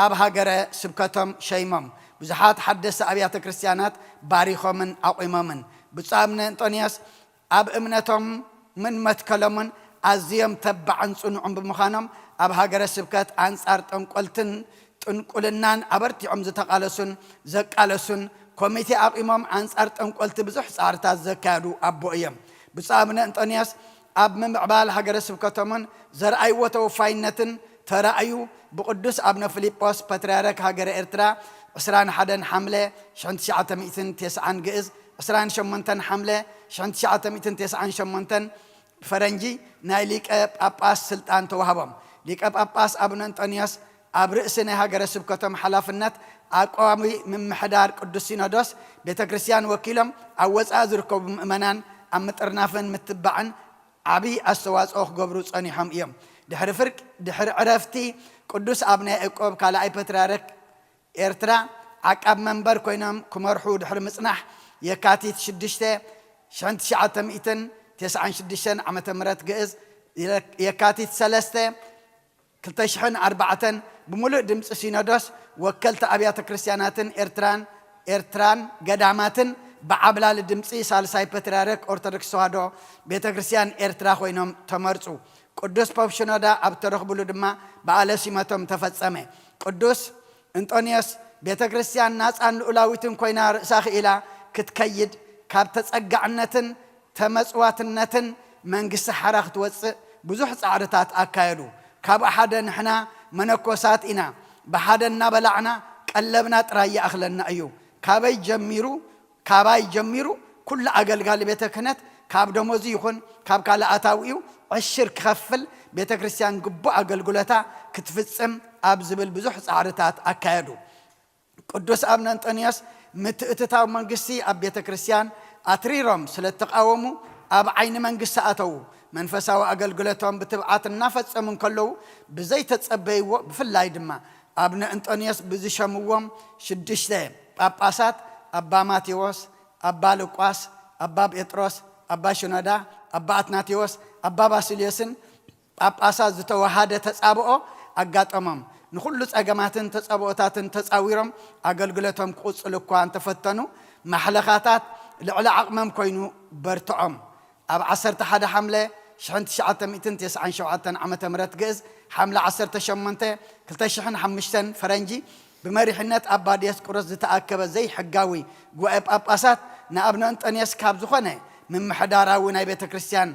ኣብ ሃገረ ስብከቶም ሸይሞም። ብዙሓት ሓደስቲ ኣብያተ ክርስቲያናት ባሪኾምን ኣቑሞምን። ብፁዕ ኣቡነ እንጦንዮስ ኣብ እምነቶምን መትከሎምን ኣዝዮም ተባዕን ጽኑዕን ብምዃኖም፣ ኣብ ሃገረ ስብከት ኣንጻር ጠንቆልትን ጥንቁልናን ኣበርቲዖም ዝተቓለሱን ዘቃለሱን፣ ኮሚቴ ኣቒሞም ኣንጻር ጠንቆልቲ ብዙሕ ጻዕርታት ዘካየዱ ኣቦ እዮም። ብፁዕ ኣቡነ እንጦንዮስ ኣብ ምምዕባል ሃገረ ስብከቶምን ዘርኣይዎ ተወፋይነትን ተራእዩ፣ ብቅዱስ ኣቡነ ፊልጶስ ፓትርያርክ ሃገረ ኤርትራ ዕስራን ሓደን ሓምለ ሽሕን ትሽዓተ ሚእትን ተስዓን ግእዝ ዕስራን ሸሞንተን ሓምለ ሽሕን ትሽዓተ ሚእትን ተስዓን ሸሞንተን ፈረንጂ ናይ ሊቀ ጳጳስ ስልጣን ተዋህቦም። ሊቀ ጳጳስ ኣቡነ እንጦንዮስ ኣብ ርእሲ ናይ ሃገረ ስብከቶም ሓላፍነት ኣቋሚ ምምሕዳር ቅዱስ ሲኖዶስ ቤተ ክርስቲያን ወኪሎም ኣብ ወጻኢ ዝርከቡ ምእመናን ኣብ ምጥርናፍን ምትባዕን ዓቢ ኣስተዋጽኦ ክገብሩ ጸኒሖም እዮም። ድሕሪ ፍርቅ ድሕሪ ዕረፍቲ ቅዱስ ኣብነ ያዕቆብ ካልኣይ ፓትርያርክ ኤርትራ ዓቃብ መንበር ኮይኖም ክመርሑ ድሕሪ ምጽናሕ የካቲት ሽዱሽተ ሽሕን ትሽዓተ ሚእትን ተስዓን ሽዱሽተን ዓመተ ምህረት ግእዝ የካቲት ሰለስተ ክልተ ሽሕን ኣርባዕተን ብምሉእ ድምጺ ሲኖዶስ ወከልቲ ኣብያተ ክርስቲያናትን ኤርትራን ኤርትራን ገዳማትን ብዓብላሊ ድምጺ ሳልሳይ ፓትርያርክ ኦርቶዶክስ ተዋህዶ ቤተ ክርስቲያን ኤርትራ ኮይኖም ተመርጹ። ቅዱስ ፖፕ ሽኖዳ ኣብ ተረኽብሉ ድማ በዓለ ሲመቶም ተፈጸመ። ቅዱስ እንጦንዮስ ቤተ ክርስቲያን ናጻን ልኡላዊትን ኮይና ርእሳ ክኢላ ክትከይድ ካብ ተጸጋዕነትን ተመጽዋትነትን መንግስቲ ሓራ ክትወጽእ ብዙሕ ጻዕርታት ኣካየዱ። ካብኡ ሓደ ንሕና መነኮሳት ኢና፣ ብሓደ እናበላዕና ቀለብና ጥራይ ይኣኽለና እዩ። ካበይ ጀሚሩ ካባይ ጀሚሩ ኩሉ ኣገልጋሊ ቤተ ክህነት ካብ ደሞዙ ይኹን ካብ ካልእ ኣታዊኡ ዕሽር ክኸፍል ቤተ ክርስቲያን ግቡእ ኣገልግሎታ ክትፍጽም ኣብ ዝብል ብዙሕ ጻዕርታት ኣካየዱ። ቅዱስ ኣቡነ እንጦንዮስ ምትእትታው መንግስቲ ኣብ ቤተ ክርስቲያን ኣትሪሮም ስለ እተቓወሙ ኣብ ዓይኒ መንግስቲ ኣተዉ። መንፈሳዊ ኣገልግሎቶም ብትብዓት እናፈጸሙ እንከለዉ ብዘይተጸበይዎ ብፍላይ ድማ ኣብነ እንጦንዮስ ብዝሸምዎም ሽዱሽተ ጳጳሳት ኣባ ማቴዎስ፣ ኣባ ሉቃስ፣ ኣባ ጴጥሮስ፣ ኣባ ሽኖዳ፣ ኣባ ኣትናቴዎስ፣ ኣባ ባስልዮስን ጳጳሳት ዝተወሃደ ተጻብኦ ኣጋጠሞም። ንኹሉ ጸገማትን ተጻብኦታትን ተጻዊሮም ኣገልግሎቶም ክቕጽሉ እኳ እንተፈተኑ ማሕለኻታት ልዕሊ ዓቕሞም ኮይኑ በርትዖም። ኣብ ዓሰርተ ሓደ ሓምለ ሽሕን ትሽዓተ ሚእትን ተስዓን ሸውዓተን ዓመተ ምህረት ግእዝ ሓምለ ዓሰርተ ሸሞንተ ክልተ ሽሕን ሓሙሽተን ፈረንጂ ብመሪሕነት ኣባ ዲዮስቆሮስ ዝተኣከበ ዘይሕጋዊ ጉባኤ ጳጳሳት ንኣብነ እንጦንዮስ ካብ ዝኾነ ምምሕዳራዊ ናይ ቤተ ክርስቲያን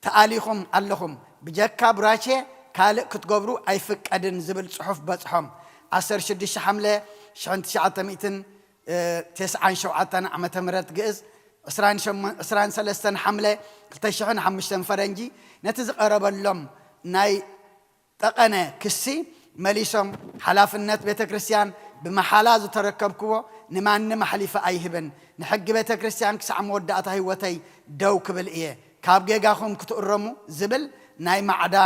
ተኣሊኹም ኣለኹም፣ ብጀካ ቡራቼ ካልእ ክትገብሩ ኣይፍቀድን ዝብል ጽሑፍ በጽሖም። ዓሰርተ ሽዱሽተ ሓምለ ሽሕን ትሽዓተ ሚእትን ተስዓን ሸውዓተን ዓመተ ምህረት ግእዝ ዕስራን ሰለስተን ሓምለ ክልተ ሽሕን ሓሙሽተን ፈረንጂ ነቲ ዝቐረበሎም ናይ ጠቐነ ክሲ መሊሶም ሓላፍነት ቤተ ክርስቲያን ብመሓላ ዝተረከብክዎ ንማንም ኣሕሊፈ ኣይህብን፣ ንሕጊ ቤተ ክርስቲያን ክሳዕ መወዳእታ ህይወተይ ደው ክብል እየ፣ ካብ ጌጋኹም ክትእረሙ ዝብል ናይ ማዕዳ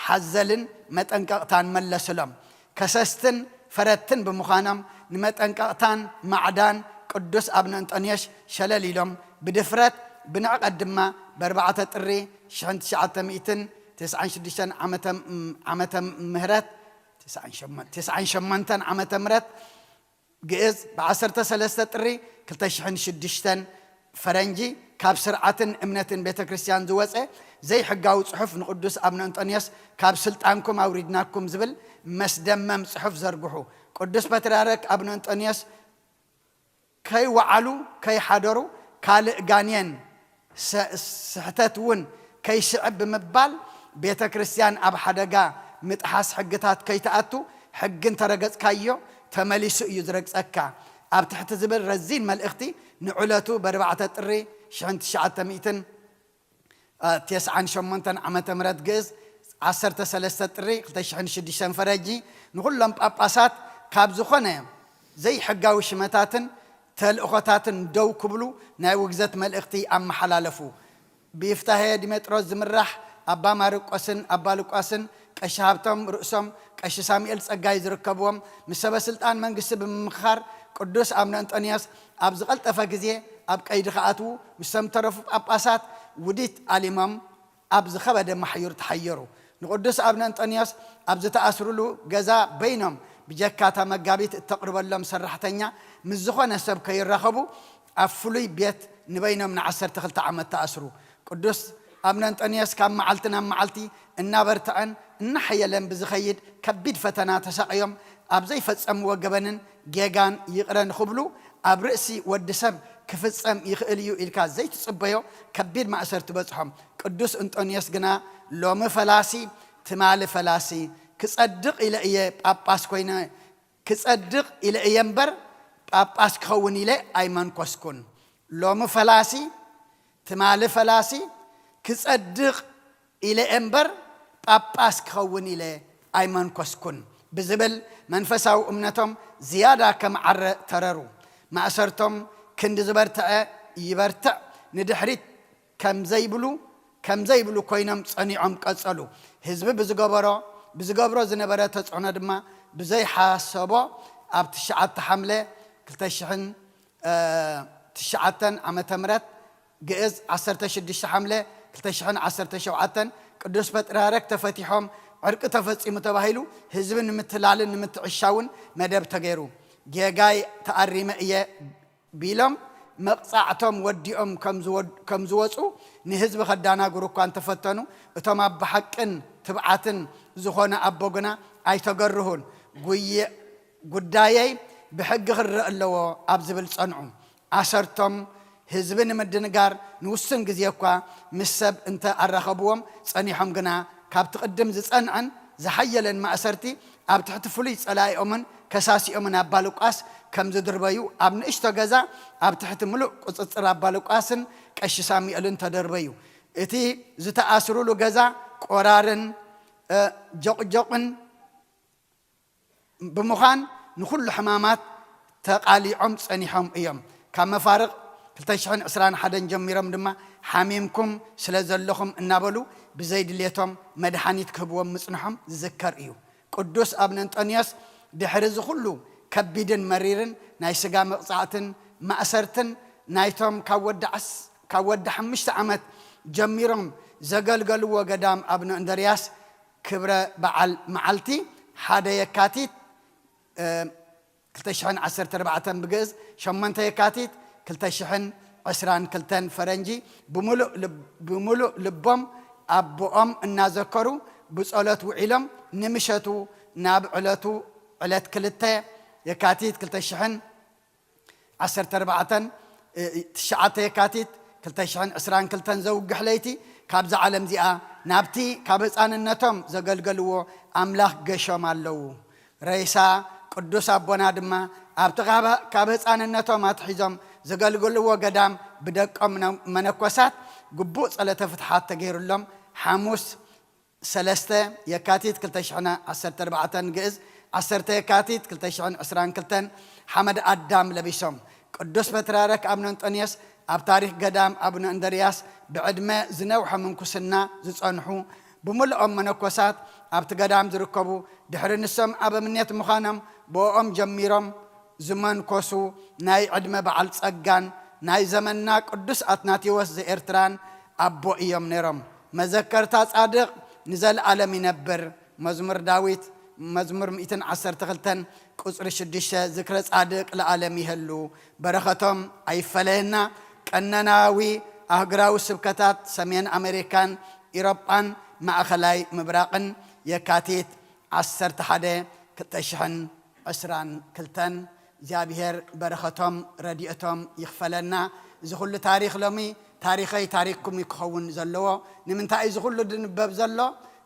ሓዘልን መጠንቀቕታን መለስሎም። ከሰስትን ፈረድትን ብምዃኖም ንመጠንቀቕታን ማዕዳን ቅዱስ ኣብነ እንጦንዮስ ሸለል ኢሎም ብድፍረት ብንዕቐት ድማ ብ4 ጥሪ ሽሕን ትሽዓተ ሚእትን ተስዓን ሽዱሽተን ዓመተ ዓመተ ምህረት፣ ተስዓን ሸሞንተን ዓመተ ምህረት ግእዝ፣ ብ ዓሰርተ ሰለስተ ጥሪ ክልተ ሽሕን ሽዱሽተን ፈረንጂ ካብ ስርዓትን እምነትን ቤተ ክርስቲያን ዝወፀ ዘይሕጋዊ ፅሑፍ ንቅዱስ ኣብነ እንጦንዮስ ካብ ስልጣንኩም ኣውሪድናኩም ዝብል መስደመም ፅሑፍ ዘርግሑ። ቅዱስ ፓትርያርክ ኣብነ እንጦንዮስ ከይወዓሉ ከይሓደሩ ካልእ ጋኔን ሰ- ስሕተት እውን ከይስዕብ ብምባል ቤተ ክርስቲያን ኣብ ሓደጋ ምጥሓስ ሕግታት ከይትኣቱ ሕጊ እንተረገጽካዮ ተመሊሱ እዩ ዝረግጸካ ኣብ ትሕቲ ዝብል ረዚን መልእኽቲ ንዕለቱ ብ4 ጥሪ ሽሕን ትሽዓተ ሚእትን ተስዓን ሸሞንተን ዓመተ ምህረት ግእዝ ዓሰርተ ሰለስተ ጥሪ ክልተ ሽሕን ሽዱሽተን ፈረጂ ንኹሎም ጳጳሳት ካብ ዝኾነ ዘይሕጋዊ ሽመታትን ተልእኾታትን ደው ክብሉ ናይ ውግዘት መልእኽቲ ኣመሓላለፉ። ብይፍታሄ ዲሜጥሮስ ዝምራሕ ኣባ ማርቆስን ኣባ ሉቃስን ቀሺ ሃብቶም ርእሶም ቀሺ ሳሙኤል ጸጋይ ዝርከብዎም ምስ ሰበ ስልጣን መንግስቲ ብምምኽኻር ቅዱስ ኣብነ እንጦንዮስ ኣብ ዝቐልጠፈ ግዜ ኣብ ቀይዲ ክኣትዉ ምስቶም ተረፉ ጳጳሳት ውዲት ኣሊሞም ኣብ ዝኸበደ ማሕዩር ተሓየሩ። ንቅዱስ ኣብነ እንጦንዮስ ኣብ ዝተኣስሩሉ ገዛ በይኖም ብጀካታ መጋቢት እተቕርበሎም ሰራሕተኛ ምስ ዝኾነ ሰብ ከይራኸቡ ኣብ ፍሉይ ቤት ንበይኖም ን12 ዓመት ተኣስሩ። ቅዱስ ኣብነ እንጦንዮስ ካብ መዓልቲ ናብ መዓልቲ እናበርትዐን እናሓየለን ብዝኸይድ ከቢድ ፈተና ተሳቕዮም ኣብ ዘይፈጸምዎ ገበንን ጌጋን ይቕረ ንኽብሉ ኣብ ርእሲ ወዲ ሰብ ክፍጸም ይኽእል እዩ ኢልካ ዘይትጽበዮ ከቢድ ማእሰርቲ በጽሖም። ቅዱስ እንጦንዮስ ግና ሎሚ ፈላሲ ትማሊ ፈላሲ ክጸድቕ ኢለ እየ ጳጳስ ኮይነ ክጸድቕ ኢለ እየ እምበር ጳጳስ ክኸውን ኢለ ኣይመንኮስኩን። ሎሚ ፈላሲ ትማሊ ፈላሲ ክጸድቕ ኢለ እየ እምበር ጳጳስ ክኸውን ኢለ ኣይመንኮስኩን ብዝብል መንፈሳዊ እምነቶም ዝያዳ ከመዓረ ተረሩ። ማእሰርቶም ክንዲ ዝበርትዐ ይበርትዕ ንድሕሪት ከም ዘይብሉ ከም ዘይብሉ ኮይኖም ጸኒዖም ቀጸሉ። ህዝቢ ብዝገበሮ ብዝገብሮ ዝነበረ ተጽዕኖ ድማ ብዘይሓሰቦ ኣብ ትሽዓተ ሓምለ ክልተ ሽሕን ትሽዓተን ዓመተ ምህረት ግእዝ ዓሰርተ ሽዱሽተ ሓምለ ክልተ ሽሕን ዓሰርተ ሸውዓተን ቅዱስ ፓትርያርክ ተፈቲሖም ዕርቂ ተፈጺሙ ተባሂሉ ህዝቢ ንምትላልን ንምትዕሻውን መደብ ተገይሩ። ጌጋይ ተኣሪመ እየ ቢሎም መቕጻዕቶም ወዲኦም ከም ዝወ- ከም ዝወጹ ንህዝቢ ከዳናግሩ እኳ እንተፈተኑ እቶም ኣቦ ሓቅን ትብዓትን ዝኾነ ኣቦ ግና ኣይተገርሁን። ጉየ- ጉዳየይ ብሕጊ ክረአ ኣለዎ ኣብ ዝብል ጸንዑ። ኣሰርቶም ህዝቢ ንምድንጋር ንውሱን ግዜ እኳ ምስ ሰብ እንተ ኣራኸብዎም ጸኒሖም ግና ካብቲ ቅድም ዝጸንዐን ዝሓየለን ማእሰርቲ ኣብ ትሕቲ ፍሉይ ጸላኢኦምን ከሳሲኦምን ኣባ ሉቃስ ከም ዝድርበዩ ኣብ ንእሽቶ ገዛ ኣብ ትሕቲ ምሉእ ቁጽጽር ኣባ ሉቃስን ቀሺ ሳሙኤልን ተደርበዩ። እቲ ዝተኣስሩሉ ገዛ ቆራርን እ፣ ጆቕጆቕን ብምዃን ንኹሉ ሕማማት ተቓሊዖም ጸኒሖም እዮም። ካብ መፋርቕ ክልተ ሽሕን ዕስራን ሓደን ጀሚሮም ድማ ሓሚምኩም ስለ ዘለኹም እናበሉ ብዘይ ድሌቶም መድሓኒት ክህብዎም ምጽንሖም ዝዝከር እዩ። ቅዱስ ኣብነ እንጦንዮስ ድሕሪ እዚ ኩሉ ከቢድን መሪርን ናይ ስጋ መቕጻዕትን ማእሰርትን ናይቶም ካብ ወዲ ዓስ- ካብ ወዲ ሓሙሽተ ዓመት ጀሚሮም ዘገልገልዎ ገዳም ኣብነ እንድርያስ ክብረ በዓል መዓልቲ ሓደ የካቲት ክልተ ሽሕን ዓሰርተ ኣርባዕተን ብግእዝ ሸሞንተ የካቲት ክልተ ሽሕን ዕስራን ክልተን ፈረንጂ ብምሉእ ልብ- ብምሉእ ልቦም ኣቦኦም እናዘከሩ ብጸሎት ውዒሎም ንምሸቱ ናብ ዕለቱ ዕለት ክልተ የካቲት ክልተ ሽሕን ዓሰርተ ኣርባዕተን ትሽዓተ የካቲት ክልተ ሽሕን ዕስራን ክልተን ዘውግሕ ለይቲ ካብዛ ዓለም እዚኣ ናብቲ ካብ ህፃንነቶም ዘገልገልዎ ኣምላኽ ገሾም ኣለዉ። ሬሳ ቅዱስ ኣቦና ድማ ኣብቲ ካብ- ካብ ህፃንነቶም ኣትሒዞም ዘገልግልዎ ገዳም ብደቆም ነ- መነኮሳት ግቡእ ጸሎተ ፍትሓት ተገይሩሎም ሓሙስ ሰለስተ የካቲት ክልተ ሽሕን ዓሰርተ ኣርባዕተን ግእዝ ዓሰርተ የካቲት ክልተ ሽሕን ዕስራን ክልተን ሓመድ ኣዳም ለቢሶም። ቅዱስ ፓትርያርክ ኣቡነ እንጦንዮስ ኣብ ታሪኽ ገዳም ኣቡነ እንድርያስ ብዕድመ ዝነውሐ ምንኩስና ዝጸንሑ ብምልኦም መነኮሳት ኣብቲ ገዳም ዝርከቡ ድሕሪ ንሶም ኣበምኔት ምዃኖም ብኦም ጀሚሮም ዝመንኮሱ ናይ ዕድመ በዓል ጸጋን ናይ ዘመንና ቅዱስ ኣትናቴዎስ ዘኤርትራን ኣቦ እዮም ነይሮም። መዘከርታ ጻድቕ ንዘለኣለም ይነብር። መዝሙር ዳዊት መዝሙር ሚእትን ዓሰርተ ክልተን ቁጽሪ ሽዱሽተ ዝክረ ጻድቕ ለዓለም ይሀሉ፣ በረኸቶም ኣይፈለየና። ቀነናዊ ኣህጉራዊ ስብከታት ሰሜን ኣሜሪካን ኢሮጳን ማእኸላይ ምብራቕን የካቲት ዓሰርተ ሓደ ክልተ ሽሕን ዕስራን ክልተን እግዚኣብሔር በረኸቶም ረድኤቶም ይኽፈለና። እዚ ኩሉ ታሪኽ ሎሚ ታሪኸይ ታሪኽኩም እዩ ክኸውን ዘለዎ። ንምንታይ እዚ ኩሉ ድንበብ ዘሎ?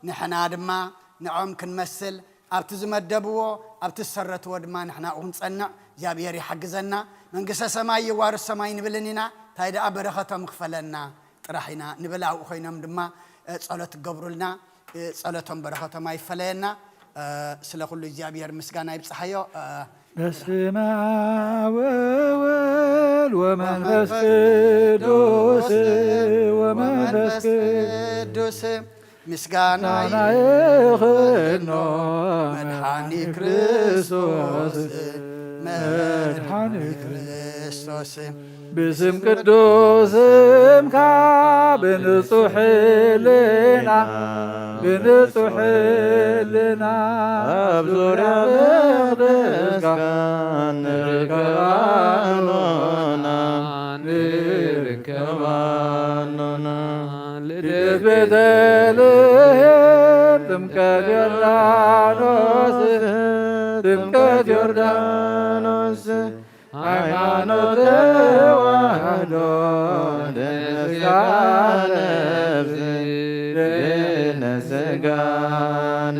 ንሕና ድማ ንዖም ክንመስል ኣብቲ ዝመደብዎ ኣብቲ ዝሰረትዎ ድማ ንሕና ክንጸንዕ እግዚኣብሔር ይሓግዘና። መንግስተ ሰማይ የዋርሶም ኣይንብልን ኢና። እንታይ ደኣ በረኸቶም ይኽፈለና ጥራሕ ኢና ንብል። ኣብኡ ኮይኖም ድማ እ፣ ጸሎት ትገብሩልና እ፣ ጸሎቶም በረኸቶም ኣይፈለየና። እ፣ ስለ ኩሉ እግዚኣብሔር ምስጋና ይብጽሓዮ። እ፣ በስመ አብ ወወልድ ወመንፈስ ቅዱስ ወመንፈስ ቅዱስ ምስጋና ይኽኖ መድሓኒ ክርስቶስ መድሓኒ ክርስቶስ ብስም ቅዱስ ስምካ ብንጹሕ ሕልና ብንጹሕ ሕልና ኣብ ዙርያ መቕደስካ ንርከባኖና ንርከባኖና ልደት ቤተልሔም ጥምቀት ዮርዳኖስ ጥምቀት ዮርዳኖስ ሃይማኖት ተዋህዶ ድነ ስጋ ነፍስ ድነ ስጋ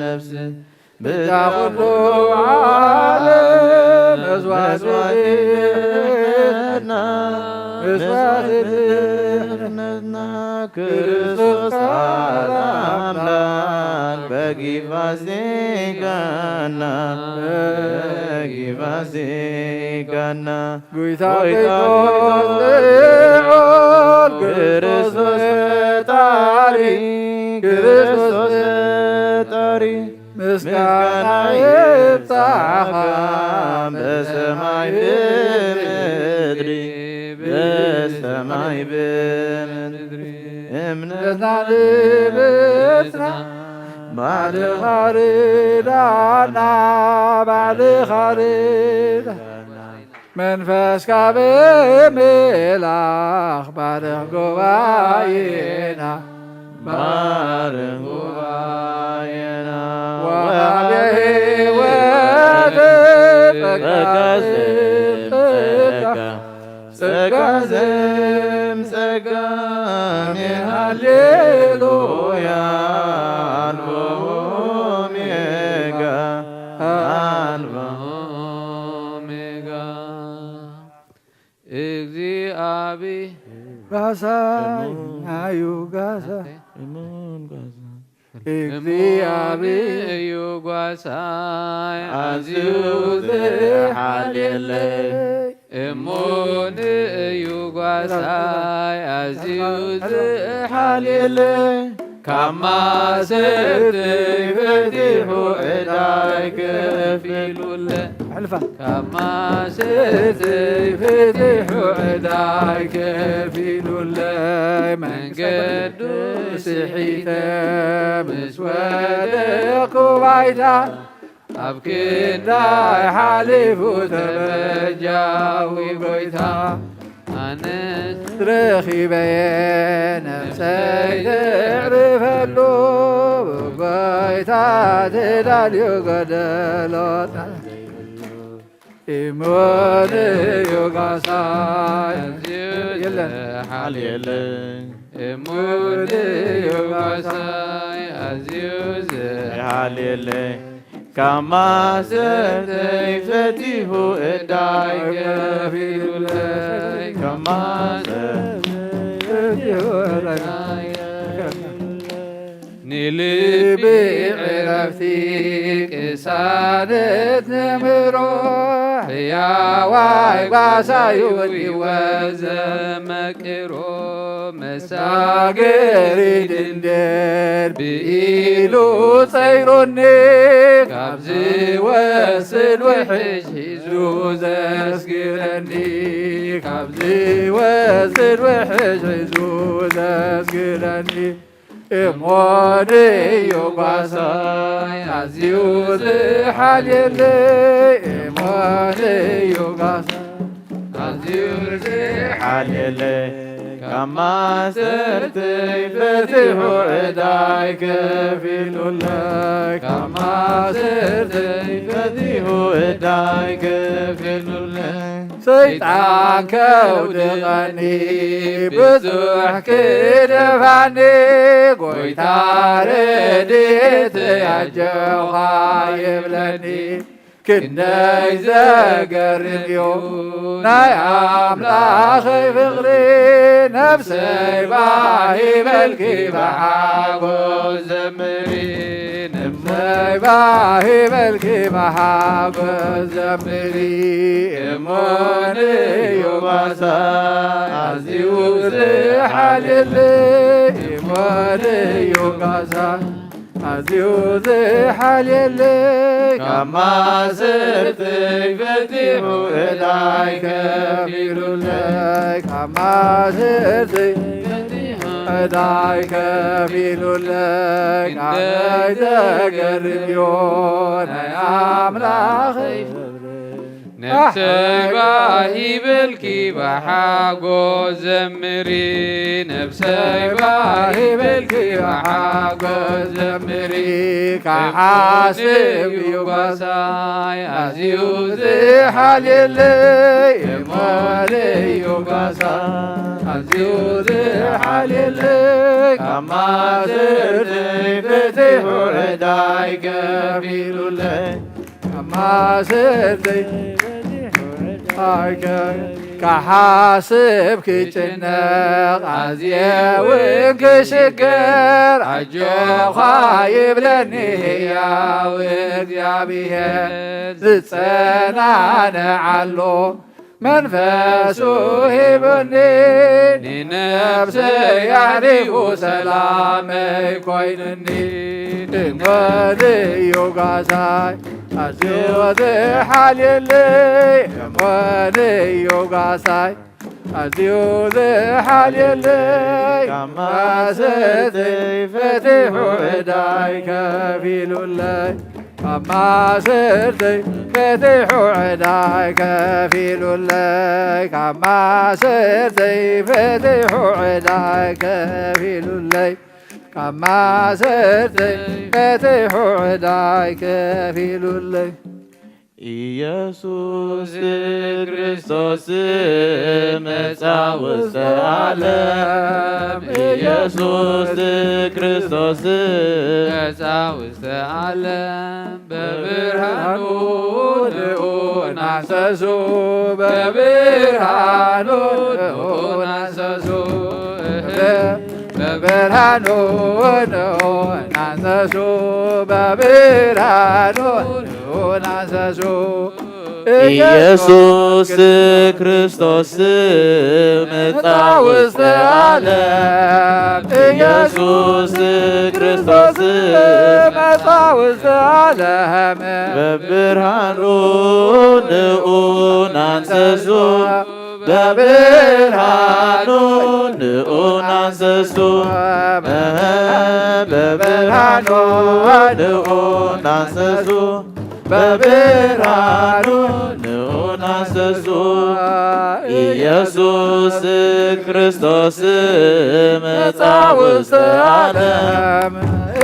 ነፍስ ብታ ኩሉ ዓለም መስዋዕቲ ድሕነትና መስዋዕቲ ድሕነትና ክርስቶስ ቃል ኣምላክ በጊፋ ስጋና በጊፋ ስጋና ጎይታ ጎይታ ጎይታ ጽዮን ክርስቶስ ፈጣሪ ክርስቶስ ፈጣሪ ምስጋና ይብጻሕኻ በሰማይ ብምድሪ በሰማይ ብምድሪ እምነትና ልብስና ባዕልኻ ርዳና ባዕልኻ ርዳና መንፈስካ ብምልኣኽ ባርኽ ጉባኤና ባርኽ ጉባኤና ወሃበ ሕይወት ጸጋ ዘም ጸጋ ጸጋ ዘም ጸጋ አሜን ሃሌሉያ አልፋ ኦሜጋ አልፋ ኦሜጋ እግዚአብሔር ጋሳይ እዩ ጋሳ እሙን ጋሳ እግዚአብሔር እዩ ጓሳይ ኣዝዩ ዝሓልየለይ እሙን እዩ ጓሳይ ኣዝዩ ዝሓልየለይ ካብ ማእሰርተይ ፈቲሑ ዕዳይ ከፊሉለይ ሕልፋ ካብ ማእሰርተይ ፈቲሑ ዕዳይ ከፊሉለይ መንገዱ ስሒተ ምስ ወደቅኩ ባይታ ኣብ ክንዳይ ሓሊፉ ተበጃዊ ጎይታ ኣነስ ረኺበየ ነፍሰይ ዘዕርፈሉ ጎይታ ተዳልዩ ጎደሎ እሙን እዩ ጓሳይ የለን ሓል የለን እሙን እዩ ጓሳይ ኣዝዩ ዝሓል የለን ካብ ማእሰርተይ ፈቲሑ ዕዳይ ከፊሉለይ ካብ ማእሰርተይ ፈቲሑ ዕዳይ ንልቢ ዕረፍቲ ቅሳነት ነምህሮ ሕያዋይ ጓሳዩ ወዲወ ዘመቅሮ መሳገሪ ድንደር ብኢሉ ጸይሮኒ ካብ ዝወስድ ውሕጅ ሒዙ ዘ ካብዚ ወስድ ውሕጅ ሒዙ ዘስግደኒ እሞ ድዩ ጓሳይ ኣዝዩ ዝሓልየለይ? እሞ ድዩ ጓሳይ ኣዝዩ ዝሓልየለይ? ካብ ማእሰርተይ ፈቲሑ ዕዳይ ከፊሉለይ፣ ካብ ማእሰርተይ ፈቲሑ ዕዳይ ከፊሉለይ። ሰይጣን ከውድቐኒ ብዙሕ ክደፋኒ፣ ጎይታ ረድኤተይ ኣጆኻ ይብለኒ። ክንደይ ዘገርም እዩ ናይ ኣምላኸይ ፍቕሪ፣ ነፍሰይ ባሂ በልኪ ብሓጎስ ዘምሪ። ነፍሰይ ባሂ በልኪ ብሓጎስ ዘምሪ። እሞን እዩ ጓሳ ኣዝዩ ዝሓልየለይ፣ እሞን እዩ ጓሳ ኣዝዩ ዝሓልየለይ። ካብ ማእሰርተይ ፈቲሑ ዕዳይ ከፊሉለይ፣ ካብ ማእሰርተይ ዕዳይ ከፊሉለይ። ክንደይ ዘገርም እዩ ናይ ኣምላኸይ። ነፍሰይ ባሂ በልኪ ብሓጎስ ዘምሪ፣ ነፍሰይ ባሂ በልኪ ብሓጎስ ዘምሪ። ክሓስብ እዩ ጓሳይ ኣዝዩ ዝሓልየለይ፣ እሞን እዩ ጓሳይ ኣዝዩ ዝሓልየለይ። ካብ ማእሰርተይ ፈቲሑ ዕዳይ ከፊሉለይ፣ ካብ ማእሰርተይ ኣይከ-፣ ክሓስብ ክጭነቕ ኣዝየ እውን ክሽገር፣ ኣጆኻ ይብለኒ ህያው እግዚኣብሔር። ዝጸናንዓሉ መንፈሱ ሂቡኒ፣ ንነፍሰይ ኣዕሪጉ ሰላመይ ኮይኑኒ። እሞን እዩ ጓሳይ ኣዝዩ ዝሓልየለይ፣ እሞን እዩ ጓሳይ ኣዝዩ ዝሓልየለይ። ካብ ማእሰርተይ ፈቲሑ ዕዳይ ከፊሉለይ፣ ካብ ማእሰርተይ ፈቲሑ ዕዳይ ከፊሉለይ፣ ካብ ማእሰርተይ ፈቲሑ ዕዳይ ከፊሉለይ፣ ካብ ማእሰርተይ ፈቲሑ ዕዳይ ከፊሉለይ። ኢየሱስ ክርስቶስ መጻ ውስተ ዓለም፣ ኢየሱስ ክርስቶስ መጻ ውስተ ዓለም፣ በብርሃኑ ንዑ ናንሰሱ፣ በብርሃኑ ንዑ ናንሰሱ፣ በብርሃኑ ንዑ ናንሰሱ፣ በብርሃኑ ንዑ ናንሰሱ። ኢየሱስ ክርስቶስ መጻ ውስተ ዓለም፣ ኢየሱስ ክርስቶስ መጻ ውስተ ዓለም፣ በብርሃኑ ንዑ ናንሰሱ፣ በብርሃኑ ንዑ ናንሰሱ፣ በብርሃኑ ንዑ ናንሰሱ፣ በብርሃኑ ንዑ ናንሰሱ። ኢየሱስ ክርስቶስ መጻ ውስተ ዓለም፣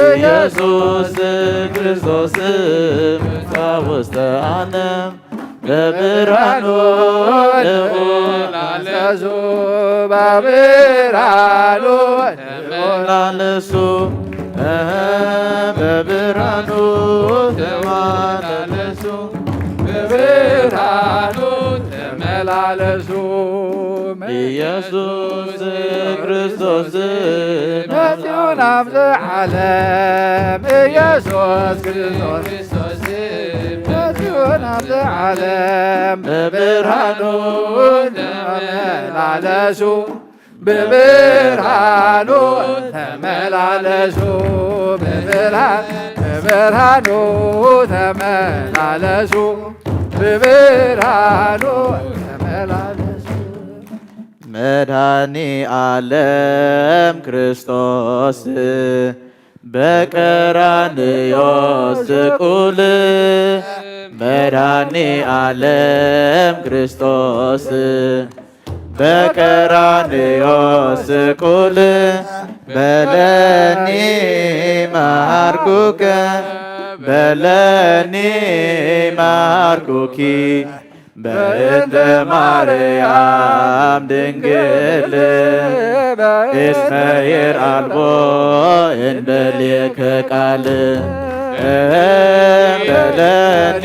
ኢየሱስ ክርስቶስ መጻ ውስተ ዓለም፣ በብርሃኑ ንዑ ናንሰሱ፣ በብርሃኑ ተመላለሱ፣ በብርሃኑ ተመላለሱ፣ በብርሃኑ ተመላለሱ። ኢየሱስ ክርስቶስ መጺኡ ናብዚ ዓለም፣ ኢየሱስ ክርስቶስ መጺኡ ናብዚ ዓለም፣ በብርሃኑ ተመላለሱ፣ በብርሃኑ ተመላለሱ፣ በብርሃን-፣ በብርሃኑ ተመላለሱ፣ ብብርሃኑ ተመላለሱ። መድኃኔ ዓለም ክርስቶስ በቀራንዮ ስቁል። መድኃኔ ዓለም ክርስቶስ በቀራንዮ ስቁል። በለኒ መሃርኩከ፣ በለኒ መሃርኩኪ፣ በእንተ ማርያም ድንግል እስመ ይርአልቦ እንበሌከ ቃል። በለኒ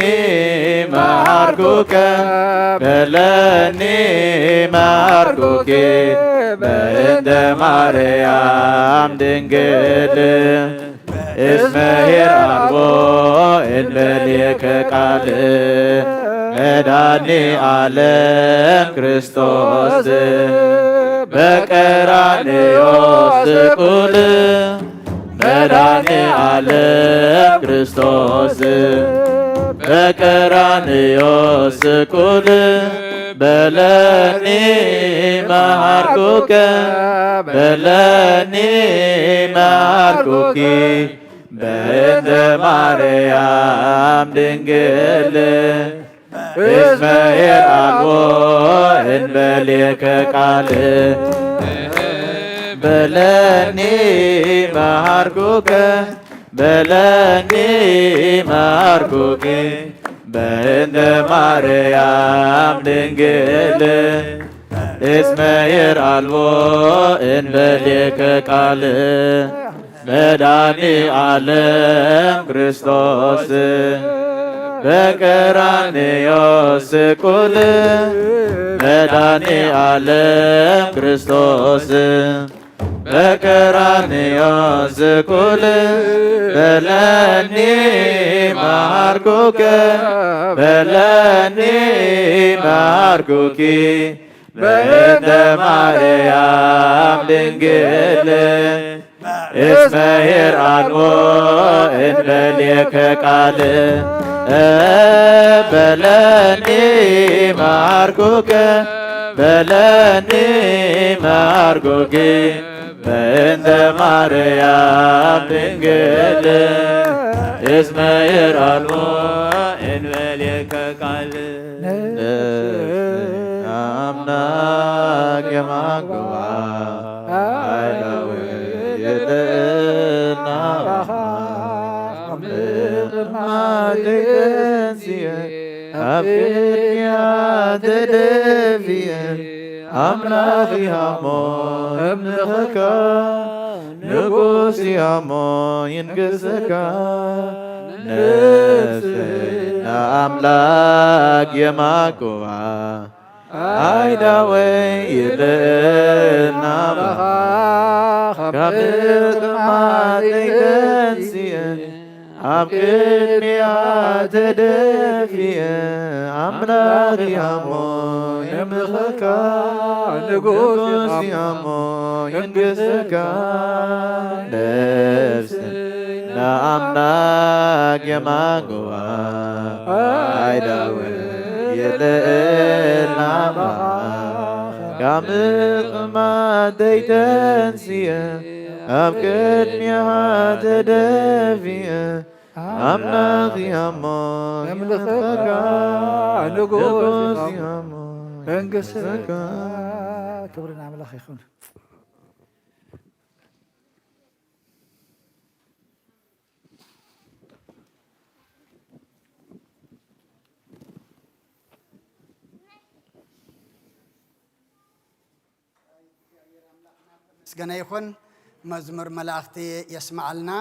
መሃርኩከ፣ በለኒ መሃርኩኪ፣ በእንተ ማርያም ድንግል እስመ ይርአልቦ እንበሌከ ቃል። መድኃኔ ዓለም ክርስቶስ በቀራንዮ ስቁል። መድኃኔ ዓለም ክርስቶስ በቀራንዮ ስቁል። በለኒ መሃርኩከ፣ በለኒ መሃርኩኪ፣ በእንተ ማርያም ድንግል እስመ ይርአልቦ እንበሌከ ቃል። በለኒ መሃርኩከ፣ በለኒ መሃርኩኪ፣ በእንተ ማርያም ድንግል እስመ ይርአልቦ እንበሌከ ቃል። መድኃኔ ዓለም ክርስቶስ በቀራንዮ ስቁል። መድኃኔ ዓለም ክርስቶስ በቀራንዮ ስቁል። በለኒ መሃርኩከ፣ በለኒ መሃርኩኪ፣ በእንተ ማርያም ድንግል እስመ ይርአልቦ እንበሌከ ቃል። በለኒ መሃርኩከ፣ በለኒ መሃርኩኪ፣ በእንተ ማርያም ድንግል እስመ ይርአልቦ እንበሌከ ቃል። ነፍስና አምላክ የማንጎዋ ኃይላዊ የለና ምጥማት ተንስየ ኣብ ቅድሚያ ተደፍየ ኣምላኽ ያሞ እምልኸካ ንጉስ ያሞ ይንገሰካ ነፍስና ኣምላክ የማንጎዋ ኣይዳወይ ይልእና ባኻ ካብ ጥማት ተንስየ ኣብ ቅድሚያ ተደፍየ ኣምላኽ ያሞ የምልኸካ ንጉስ ያሞ ይንገሰካ ነፍስ ንኣምላክ የማንጎዋ ኣይዳወ የለእና ካብ ምጥማት ተንስየ ኣብ ቅድሚኻ ተደፍየ ኣምላኽ ያሞ የምልኸካ ንጉስ ያሞ መንግስትካ ክብርን ኣምላኽ ይኹን። ምስጋና ይኹን። መዝሙር መላእኽቲ የስምዓልና።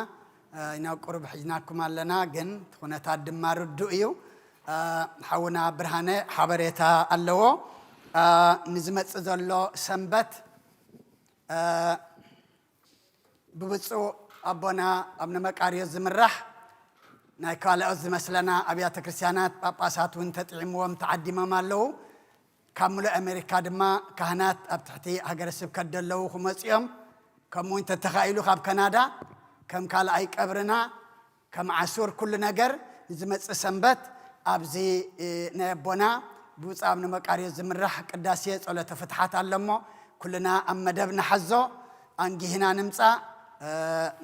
እ፣ ናብ ቁሩብ ሒዝናኩም ኣለና፣ ግን እቲ ኩነታት ድማ ርዱእ እዩ። እ፣ ሓውና ብርሃነ ሓበሬታ ኣለዎ። እ፣ ንዝመጽእ ዘሎ ሰንበት፣ እ፣ ብብፁዕ ኣቦና ኣቡነ መቃርዮስ ዝምራሕ ናይ ካልኦት ዝመስለና ኣብያተ ክርስቲያናት ጳጳሳት እውን ተጥዒምዎም ተዓዲሞም ኣለዉ። ካብ ሙሉእ ኣሜሪካ ድማ ካህናት ኣብ ትሕቲ ሃገረ ስብከት ዘለዉ ክመፁ እዮም። ከምኡ እውን ተተኻኢሉ ካብ ካናዳ ከም ካልኣይ ቀብርና ከም ዓሱር ኩሉ ነገር ንዝመፅእ ሰንበት ኣብዚ ናይ ኣቦና ብብፁዕ ኣቡነ መቃርዮስ ዝምራሕ ቅዳሴ ጸሎተ ፍትሓት ኣሎ እሞ፣ ኩልና ኣብ መደብ ንሓዞ፣ ኣንጊህና ንምጻእ።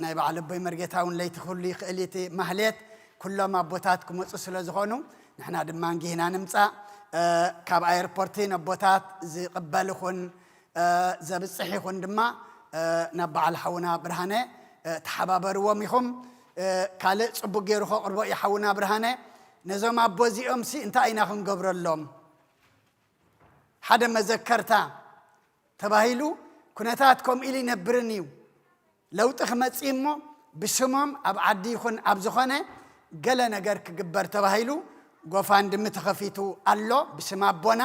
ናይ በዓል ኣቦይ መርጌታ እውን ለይቲ ኩሉ ይኽእል እዩ እቲ ማህሌት፣ ኩሎም ኣቦታት ክመጹ ስለ ዝኾኑ፣ ንሕና ድማ ኣንጊህና ንምጻእ። ካብ ኣየርፖርት ነቦታት ዝቕበል ይኹን፣ ዘብጽሕ ይኹን ድማ፣ ናብ በዓል ሓውና ብርሃነ ተሓባበርዎም ኢኹም። ካልእ ጽቡቅ ገይሩ ከቕርቦ እዩ ሓውና ብርሃነ። ነዞም ኣቦ እዚኦም ሲ እንታይ ኢና ክንገብረሎም? ሓደ መዘከርታ ተባሂሉ፣ ኩነታት ከምኡ ኢሉ ይነብርን እዩ። ለውጢ ክመጽእ እሞ ብስሞም ኣብ ዓዲ ይኹን ኣብ ዝኾነ ገለ ነገር ክግበር ተባሂሉ ጎፋንድሚ ተኸፊቱ ኣሎ። ብስም ኣቦና፣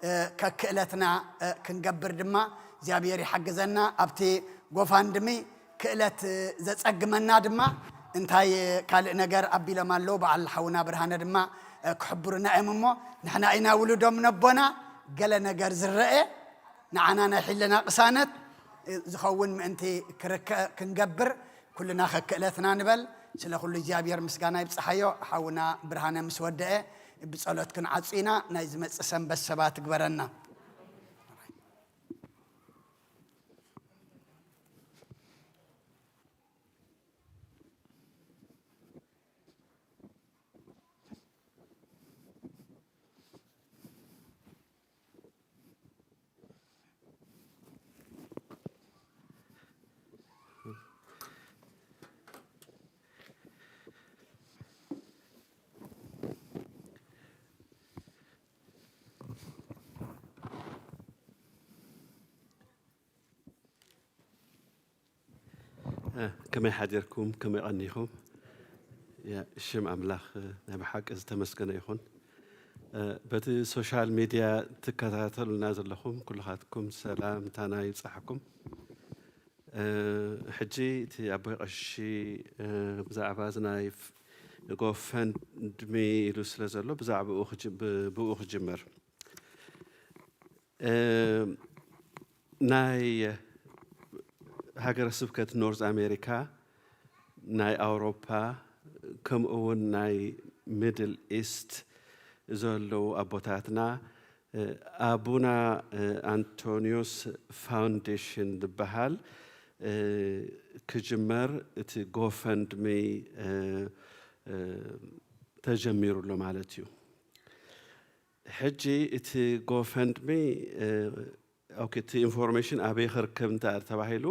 እ፣ ከክእለትና፣ እ፣ ክንገብር ድማ እግዚኣብሔር ይሓግዘና። ኣብቲ ጎፋንድሚ ክእለት፣ እ፣ ዘጸግመና ድማ እንታይ፣ እ፣ ካልእ ነገር ኣቢሎም ኣለዉ። በዓል ሓውና ብርሃነ ድማ፣ እ፣ ክሕብሩና እዮም እሞ ንሕና ኢና ውሉዶም ነቦና ገለ ነገር ዝረአ ንዓና ናይ ሕልና ቅሳነት ዝኸውን ምእንቲ ክርከ-፣ ክንገብር ኩልና ከክእለትና ንበል። ስለ ኩሉ እግዚኣብሔር ምስጋና ይብጽሓዮ። ሓውና ብርሃነ ምስ ወደአ ብጸሎት ክንዓጹ ኢና። ናይ ዝመጽእ ሰንበት ሰባት ትግበረና። እ፣ ከመይ ሓዲርኩም? ከመይ ቀኒኹም? ያ፣ ሽም ኣምላኽ፣ እ፣ ናይ ብሓቂ ዝተመስገነ ይኹን። እ፣ በቲ ሶሻል ሚድያ ትከታተሉና ዘለኹም ኩልኻትኩም ሰላምታና ይብጻሕኩም። እ፣ ሕጂ እቲ ኣቦይ ቀሺ፣ እ፣ ብዛዕባ እዚ ናይ ፍ-፣ ጎፈንድሚ ኢሉ ስለ ዘሎ ብዛዕባኡ ክጅ-፣ ብ-፣ ብኡ ክጅምር። እ፣ ናይ ሃገረ ስብከት ኖርዝ ኣሜሪካ፣ ናይ ኣውሮፓ፣ ከምኡ እውን ናይ ሚድል ኢስት ዘለዉ ኣቦታትና፣ እ፣ ኣቡና፣ እ፣ ኣንቶኒዮስ ፋውንዴሽን ዝበሃል፣ እ፣ ክጅመር እቲ ጎፈንድሚ፣ እ፣ እ፣ ተጀሚሩ ኣሎ ማለት እዩ። ሕጂ እቲ ጎፈንድሚ፣ እ፣ ኦኬ፣ እቲ ኢንፎርሜሽን ኣበይ ክርከብ እንተ ተባሂሉ፣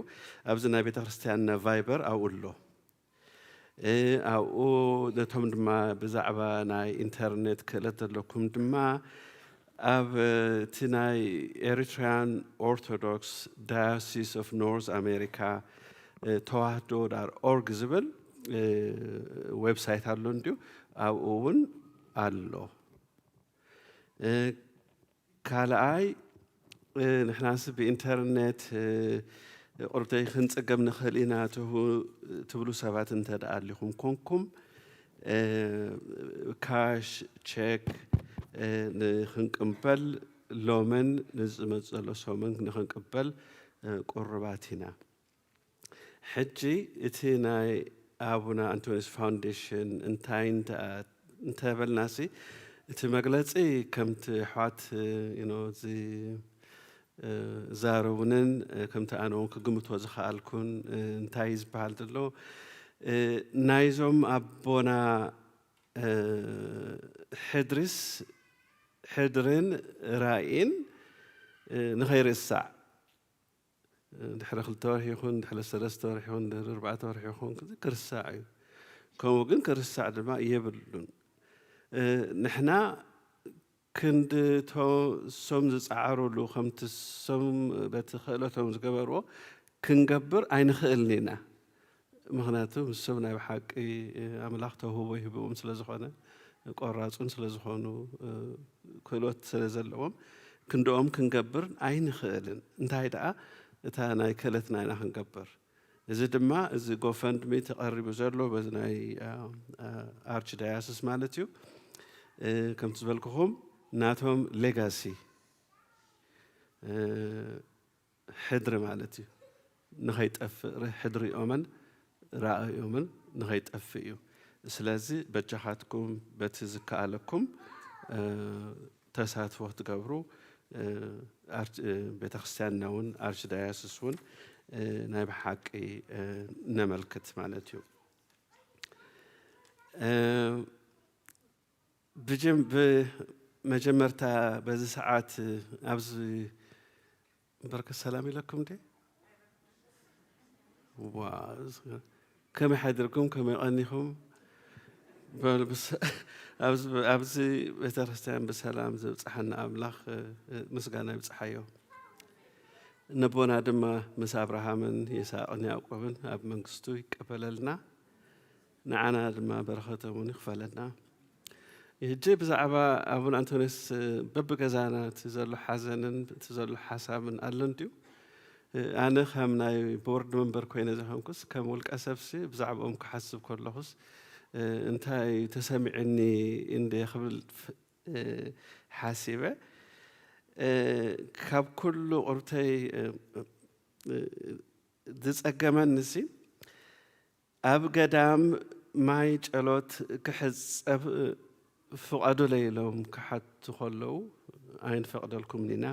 ኣብዚ ናይ ቤተ ክርስቲያንና ቫይበር ኣብኡ ኣሎ። እ፣ ኣብኡ ነቶም ድማ ብዛዕባ ናይ ኢንተርኔት ክእለት ዘለኩም ድማ ኣብ፣ እ፣ እቲ ናይ ኤሪትሪያን ኦርቶዶክስ ዳዮሲስ ኦፍ ኖርዝ ኣሜሪካ፣ እ፣ ተዋህዶ ዳር ኦርግ ዝብል፣ እ፣ ዌብሳይት ኣሎ እንድዩ፣ ኣብኡ እውን ኣሎ። እ፣ ካልኣይ፣ እ፣ ንሕናስ ብኢንተርኔት፣ እ፣ ቁርብተይ ክንጽገም ንኽእል ኢና ትሁ-፣ ትብሉ ሰባት እንተ ደኣ ኣሊኹም ኮንኩም፣ እ፣ ካሽ፣ ቼክ፣ እ፣ ንኽንቅበል ሎምን ንዝመጽእ ዘሎ ሰሙን ንኽንቅበል፣ እ፣ ቁሩባት ኢና። ሕጂ እቲ ናይ ኣቡነ ኣንቶኒስ ፋውንዴሽን እንታይ እንተ-፣ እንተበልናሲ፣ እቲ መግለጺ ከምቲ ኣሕዋት፣ you know፣ እዚ፣ እ፣ ዛረቡንን፣ እ፣ ከምቲ ኣነ እውን ክግምቶ ዝኸኣልኩን፣ እ፣ እንታይ እዩ ዝበሃል ዘሎ፣ እ፣ ናይዞም ኣቦና፣ እ፣ ሕድሪስ፣ ሕድርን ራእይን፣ እ፣ ንኸይርሳዕ ድሕሪ ክልተ ወርሒ ይኹን፣ ድሕሪ ሰለስተ ወርሒ ይኹን፣ ድሕሪ ኣርባዕተ ወርሒ ይኹን፣ ክርሳዕ እዩ። ከምኡ ግን ክርሳዕ ድማ የብሉን። እ፣ ንሕና ክንዲ ቶ-፣ እሶም ዝጸዓሩሉ፣ ከምቲ እሶም በቲ ክእለቶም ዝገበርዎ ክንገብር ኣይንኽእልን ኢና። ምኽንያቱ ንሶም ናይ ብሓቂ ኣምላኽ ተውህቦ ይህብዎም ስለ ዝኾነ፣ ቆራጹን ስለ ዝኾኑ፣ እ፣ ክእሎት ስለ ዘለዎም፣ ክንድኦም ክንገብር ኣይንኽእልን። እንታይ ደኣ፣ እታ ናይ ክእለትና ኢና ክንገብር። እዚ ድማ፣ እዚ ጎፈንድሚ ተቐሪቡ ዘሎ በዚ ናይ፣ እ፣ እ፣ ኣርች ዳያስስ ማለት እዩ። እ፣ ከምቲ ዝበልኩኹም፣ ናቶም ሌጋሲ፣ እ፣ ሕድሪ ማለት እዩ። ንኸይጠፍእ ር-፣ ሕድሪኦምን ራእዮምን ንኸይጠፍእ እዩ። ስለዚ በጃኻትኩም በቲ ዝከኣለኩም ተሳትፎ ክትገብሩ ቤተክርስትያንና እውን ኣርችዳያስስ እውን ናይ ብሓቂ ነመልክት ማለት እዩ። ብመጀመርታ በዚ ሰዓት ኣብዚ በርከት ሰላም ኢለኩም ደ ከመይ ሓድርኩም ከመይ ቀኒኹም? ኣብዚ ቤተክርስትያን ብሰላም ዘብፅሓና ኣምላኽ ምስጋና ይብፅሓዮ። ነቦና ድማ ምስ ኣብርሃምን ይስሐቅን ያዕቆብን ኣብ መንግስቱ ይቀበለልና። ንዓና ድማ በረኸቶም እውን ይኽፈለና። ሕጂ ብዛዕባ ኣቡነ ኣንቶንዮስ በብገዛና እቲ ዘሎ ሓዘንን እቲ ዘሎ ሓሳብን ኣሎ እንድዩ። ኣነ ከም ናይ ቦርድ መንበር ኮይነ ዝኾንኩስ ከም ውልቀ ሰብሲ ብዛዕባኦም ክሓስብ ከለኹስ እንታይ ተሰሚዕኒ እንደ ክብል ሓሲበ ካብ ኩሉ ቁርብተይ ዝጸገመኒ ሲ ኣብ ገዳም ማይ ጨሎት ክሕጸብ ፍቐዱለይ ኢሎም ክሓቱ ከለዉ ኣይንፈቕደልኩምን ኢና።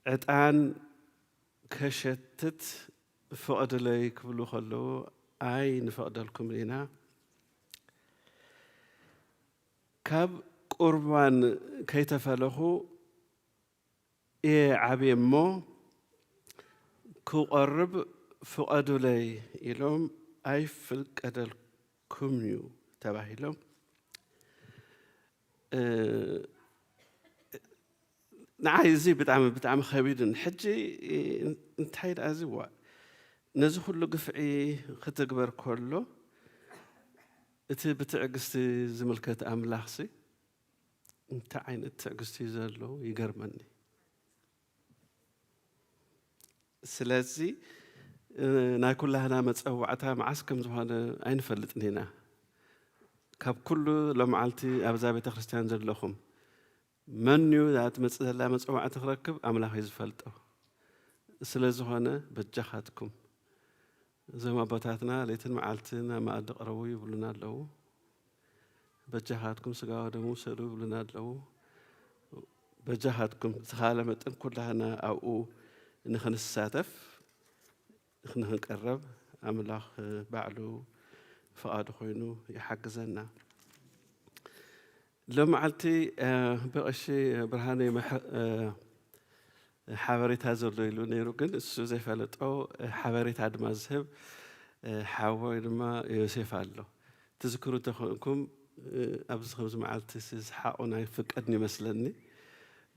ዕጣን ከሸትት ፍቐዱለይ ክብሉ ከለዉ ኣይንፈቕደልኩምን ኢና። ካብ ቁርባን ከይተፈለኹ እየ ዓብየ እሞ ክቐርብ ፍቐዱለይ ኢሎም ኣይፍቀደልኩም እዩ ተባሂሎም። ንዓይ እዚ ብጣዕሚ ብጣዕሚ ከቢድን ሕጂ እንታይ ደኣ እዚ ዋ ነዚ ኩሉ ግፍዒ ክትግበር ከሎ እቲ ብትዕግስቲ ዝምልከት ኣምላኽሲ እንታይ ዓይነት ትዕግስቲ እዩ ዘለዎ ይገርመኒ። ስለዚ ናይ ኩላህና መፀዋዕታ መዓስ ከም ዝኾነ ኣይንፈልጥን ኢና። ካብ ኩሉ ሎመዓልቲ ኣብዛ ቤተ ክርስቲያን ዘለኹም መን እዩ እዛ ትመፅእ ዘላ መፀዋዕቲ ክረክብ ኣምላኽ እዩ ዝፈልጦ። ስለ ዝኾነ በጃኻትኩም እዞም ኣቦታትና ለይትን መዓልትን ኣብ መኣዲ ቅረቡ ይብሉና ኣለዉ። በጃኻትኩም ስጋ ወደሙ ውሰዱ ይብሉና ኣለዉ። በጃኻትኩም ዝተኻለ መጠን ኩላህና ኣብኡ ንኽንሳተፍ ንኽንቀረብ ኣምላኽ ባዕሉ ፍቓዱ ኮይኑ ይሓግዘና። ሎም መዓልቲ ብቐሺ ብርሃነ ሓበሬታ ዘሎ ኢሉ ነይሩ፣ ግን እሱ ዘይፈለጦ ሓበሬታ ድማ ዝህብ ሓወይ ድማ ዮሴፍ ኣሎ። ትዝክሩ እንተኾንኩም ኣብዚ ከምዚ መዓልቲ ዝሓቑ ናይ ፍቀድን ይመስለኒ፣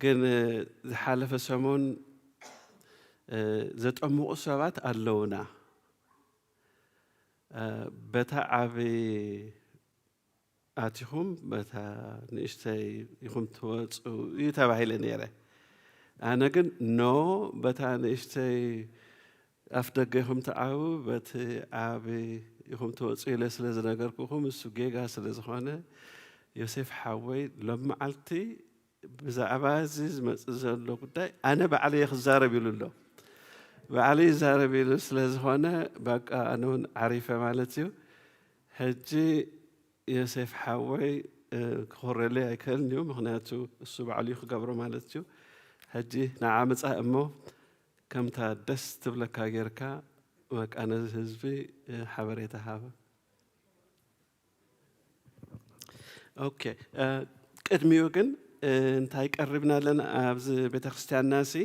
ግን ዝሓለፈ ሰሞን ዘጠምቑ ሰባት ኣለውና። በታ ዓቢ ኣቲኹም በታ ንእሽተይ ኢኹም ትወፁ እዩ ተባሂለ ነይረ። ኣነ ግን ኖ በታ ንእሽተይ ኣፍ ደገ ኢኹም ትዓቡ በቲ ዓቢ ኢኹም ትወፁ ኢለ ስለ ዝነገርኩኹም እሱ ጌጋ ስለ ዝኾነ ዮሴፍ ሓወይ ሎም መዓልቲ ብዛዕባ እዚ ዝመፅእ ዘሎ ጉዳይ ኣነ ባዕለየ ክዛረብ ኢሉ ኣሎ። ባዕለይ ይዛረብ ኢሉ ስለ ዝኾነ በቃ ኣነ እውን ዓሪፈ ማለት እዩ። ሕጂ ዮሴፍ ሓወይ ክኾረለይ ኣይክእልን እዩ፣ ምኽንያቱ እሱ ባዕሉ እዩ ክገብሮ ማለት እዩ። ሕጂ ንዓ ምፃእ እሞ ከምታ ደስ ትብለካ ጌርካ በቃ ነዚ ህዝቢ ሓበሬታ ሃበ። ኦኬ፣ ቅድሚኡ ግን እንታይ ቀሪብና ኣለና ኣብዚ ቤተክርስትያንና ሲ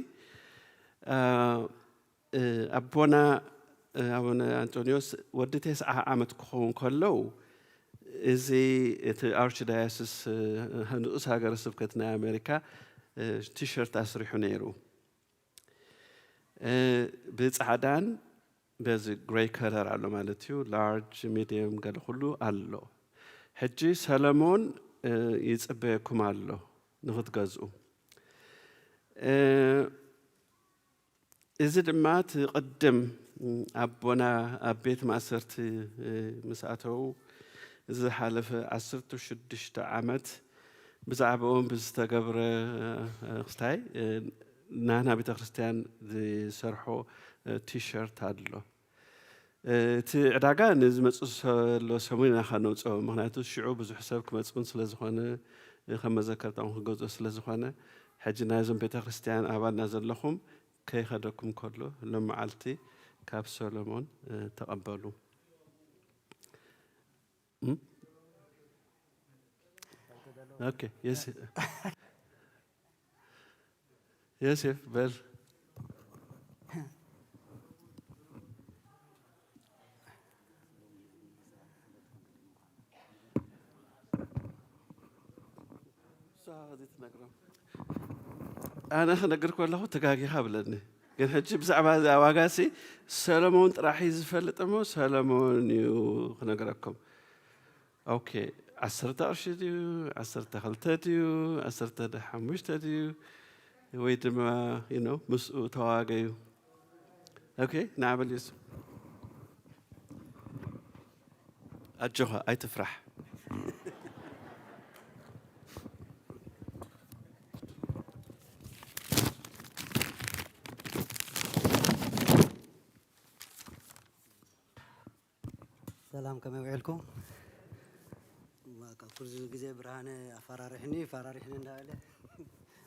ኣቦና ኣቡነ ኣንጦንዮስ ወዲ ተስዓ ዓመት ክኸውን ከለዉ እዚ እቲ ኣርች ዳያስስ ንኡስ ሃገረ ስብከት ናይ ኣሜሪካ ቲሸርት ኣስሪሑ ነይሩ። ብፃዕዳን በዚ ግሬይ ከለር ኣሎ ማለት እዩ። ላርጅ ሚድየም ገለ ኩሉ ኣሎ። ሕጂ ሰለሞን ይፅበየኩም ኣሎ ንክትገዝኡ። እዚ ድማ እቲ ቅድም ኣቦና ኣብ ቤት ማእሰርቲ ምስ ኣተዉ ዝሓለፈ ዓሰርተ ሽዱሽተ ዓመት ብዛዕባኦም ብዝተገብረ ክስታይ ናና ቤተ ክርስቲያን ዝሰርሖ ቲሸርት ኣሎ። እቲ ዕዳጋ ንዝመጽእ ዘሎ ሰሙን ኢና ከነውጽኦ። ምኽንያቱ ሽዑ ብዙሕ ሰብ ክመጽእን ስለ ዝኾነ፣ ከም መዘከርታ እውን ክገዝኦ ስለ ዝኾነ፣ ሕጂ ናይዞም ቤተ ክርስቲያን ኣባልና ዘለኹም ከይኸደኩም ከሎ ሎም መዓልቲ ካብ ሰሎሞን፣ እ፣ ተቐበሉ። እም? ኦኬ፣ የስ-፣ ዮሴፍ በል። እሷ ከዚ ትነግሮም። ኣነ ክነግር ከለኹ ተጋጊኻ ብለኒ። ግን ሕጂ ብዛዕባ እዛ ዋጋሲ ሰለሞን ጥራሕ እዩ ዝፈልጥ እሞ ሰለሞን እዩ ክነግረኩም። ኦኬ፣ ዓሰርተ ቅርሺ ድዩ? ዓሰርተ ክልተ ድዩ? ዓሰርተ ሓሙሽተ ድዩ? ወይ ድማ፣ you know፣ ምስኡ ተዋገዩ። ኦኬ፣ ንዓ በል ዮሱ። ኣጆኻ፣ ኣይትፍራሕ። ሰላም፣ ከመይ ውዒልኩም? እማ ካብ ኩሉ ግዜ ብርሃነ ኣፈራሪሕኒ፣ ኣፈራሪሕኒ እንዳበለ፣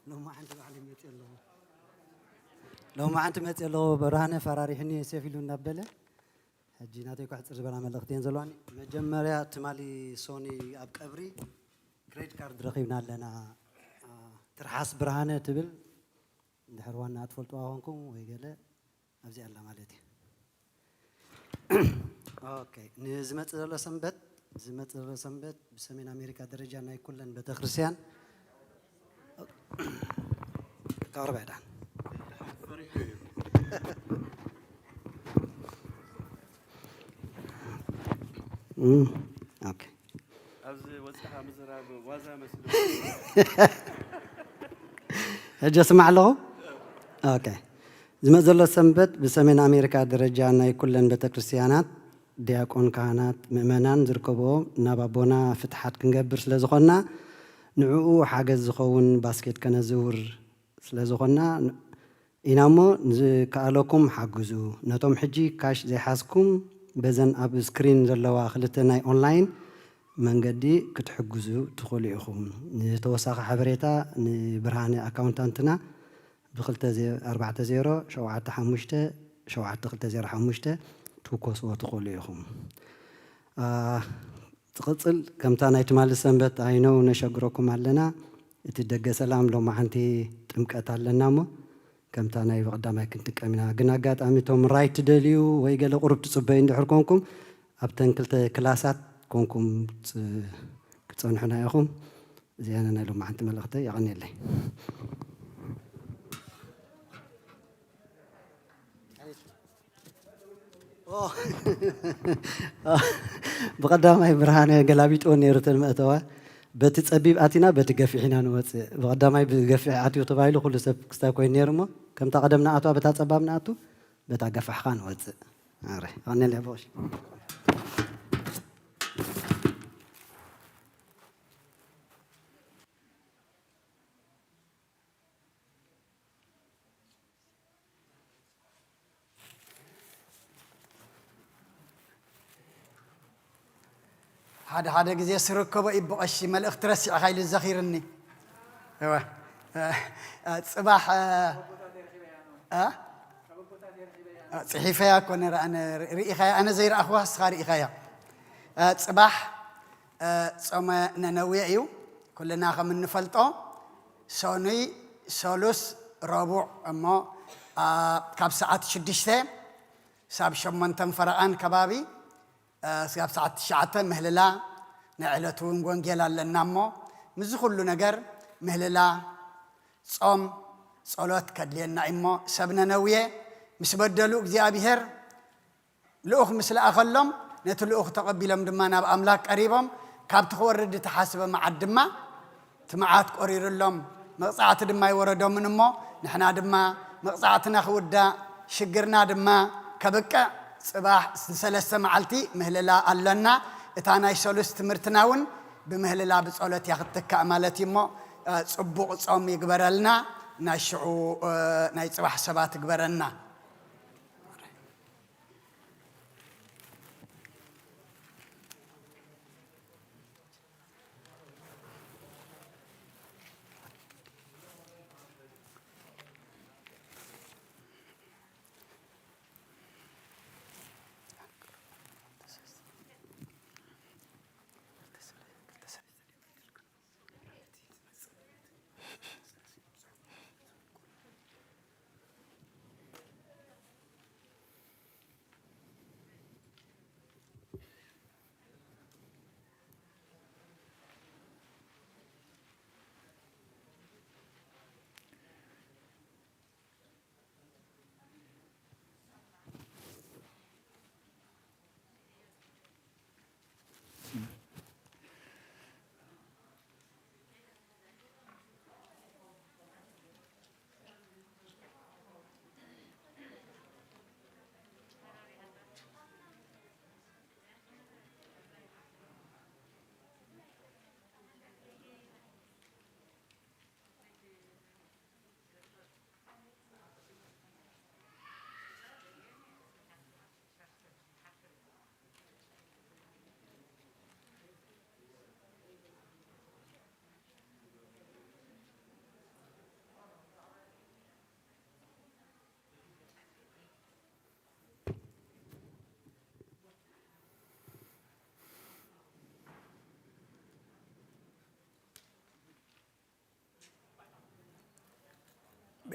ሎማዓንቲ ባዕለይ መፅእ ኣለኹ። ሎማዓንቲ መፅእ ኣለኹ፣ ብርሃነ ኣፈራሪሕኒ፣ ዮሴፍ ኢሉ እንዳበለ፣ ሕጂ ናተይ ክሕፅር ዝበላ መልእኽቲ እየን ዘለዋኒ። መጀመርያ ትማሊ ሶኒ ኣብ ቀብሪ ክሬዲት ካርድ ረኺብና ኣለና። አ፣ ትርሓስ ብርሃነ ትብል፣ እንድሕር ዋና ትፈልጥዋ ኮንኩም ወይ ገለ ኣብዚ ኣላ ማለት እዩ። ኦኬ፣ ንዝመጽእ ዘሎ ሰንበት፣ ዝመጽእ ዘሎ ሰንበት ብሰሜን ኣሜሪካ ደረጃ ናይ ኩለን ቤተክርስትያን፣ ካብ ርብዕ ዳን። እም፣ ኦኬ። ኣብዚ ወጽኻ ምዝራብ ዋዛ መስሉ። ሕጂ ስማዕ ኣለኹ። ኦኬ። ዝመጽእ ዘሎ ሰንበት ብሰሜን ኣሜሪካ ደረጃ ናይ ኩለን ቤተክርስትያናት፣ ዲያቆን፣ ካህናት፣ ምእመናን ዝርከብዎ ናብ ኣቦና ፍትሓት ክንገብር ስለ ዝኾንና፣ ንዕኡ ሓገዝ ዝኸውን ባስኬት ከነዝውር ስለ ዝኾንና ኢና እሞ፣ ንዝከኣለኩም ሓግዙ። ነቶም ሕጂ ካሽ ዘይሓዝኩም፣ በዘን ኣብ ስክሪን ዘለዋ ክልተ ናይ ኦንላይን መንገዲ ክትሕግዙ ትኽእሉ ኢኹም። ንተወሳኺ ሓበሬታ ንብርሃነ ኣካውንታንትና ብ ክልተ ኣርባዕተ ዜሮ ሸውዓተ ሓሙሽተ ሸውዓተ ክልተ ዜሮ ሓሙሽተ ክትውከስዎ ትኽእሉ ኢኹም። አ፣ ትቕጽል፣ ከምታ ናይ ትማሊ ሰንበት ኣይነው ነሸግረኩም ኣለና። እቲ ደገ ሰላም ሎማዓንቲ ጥምቀት ኣለና እሞ፣ ከምታ ናይ ብቐዳማይ ክንጥቀም ኢና። ግን ኣጋጣሚ እቶም ራይት ትደልዩ ወይ ገለ ቁሩብ ትጽበዩ እንድሕር ኮንኩም፣ ኣብተን ክልተ ክላሳት ኮንኩም ፅ-፣ ክትጸንሑና ኢኹም። እዚኣነ ናይ ሎማዓንቲ መልእኽተይ። የቐንየለይ። ኦ። ብቐዳማይ ብርሃነ ገላቢጥዎ ነይሩ እተን መእተዋ። በቲ ጸቢብ ኣቲና በቲ ገፊሕ ኢና ንወጽእ። ብቐዳማይ ብገፊሕ ኣትዩ ተባሂሉ ኩሉ ሰብ ክስታይ ኮይኑ ነይሩ እሞ፣ ከምታ ቀደም ንኣትዋ በታ ጸባብ ንኣቱ፣ በታ ገፋሕኻ ንወጽእ። ኣረ፣ የቐንየለይ ኣቦ ቀሺ። ሓደ ሓደ ግዜ ስርከቦ ይቦ ቀሺ፣ መልእኽቲ ረሲዕኻ ኢሉ ዘኺርኒ። እወ። እ፣ እ፣ ጽባሕ፣ እ፣ እ? እ፣ ጽሒፈያ እኮ ነይረ ኣነ፣ ር-፣ ርኢኻያ፣ ኣነ ዘይረኣኽዋ ንስኻ ርኢኻያ። እ፣ ጽባሕ፣ እ፣ ጾመ ነነዌ እዩ። ኩልና ከም እንፈልጦ፣ ሰኑይ፣ ሰሉስ፣ ረቡዕ እሞ፣ እ፣ ካብ ሰዓት ሽዱሽተ ሳብ ሸሞንተን ፈረቓን ከባቢ፣ እ፣ ስጋብ ሰዓት ትሽዓተ ምህልላ፣ ናይ ዕለቱ እውን ወንጌል ኣለና እሞ፣ ምስዚ ኩሉ ነገር ምህልላ፣ ጾም፣ ጸሎት ከድልየና እዩ እሞ፣ ሰብ ነነውየ ምስ በደሉ እግዚኣብሔር ልኡኽ ምስ ለኣኸሎም፣ ነቲ ልኡኽ ተቐቢሎም ድማ ናብ ኣምላኽ ቀሪቦም፣ ካብቲ ክወርድ እተሓስበ መዓት ድማ እቲ መዓት ቆሪሩሎም፣ መቕጻዕቲ ድማ ኣይወረዶምን እሞ፣ ንሕና ድማ መቕጻዕትና ክውዳእ፣ ሽግርና ድማ ከብቅዕ፣ ጽባሕ ንሰለስተ መዓልቲ ምህልላ ኣሎና። እታ ናይ ሰሉስ ትምህርትና እውን ብምህልላ ብጸሎት እያ ክትትካእ ማለት እዩ እሞ፣ እ፣ ጽቡቕ ጾም ይግበረልና። ናይ ሽዑ፣ እ፣ ናይ ጽባሕ ሰባት ይግበረና።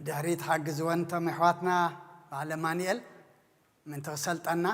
ድሕሪት ሓግዝወን እቶም ኣሕዋትና በዓል ኣማኑኤል ምእንቲ ክሰልጠና።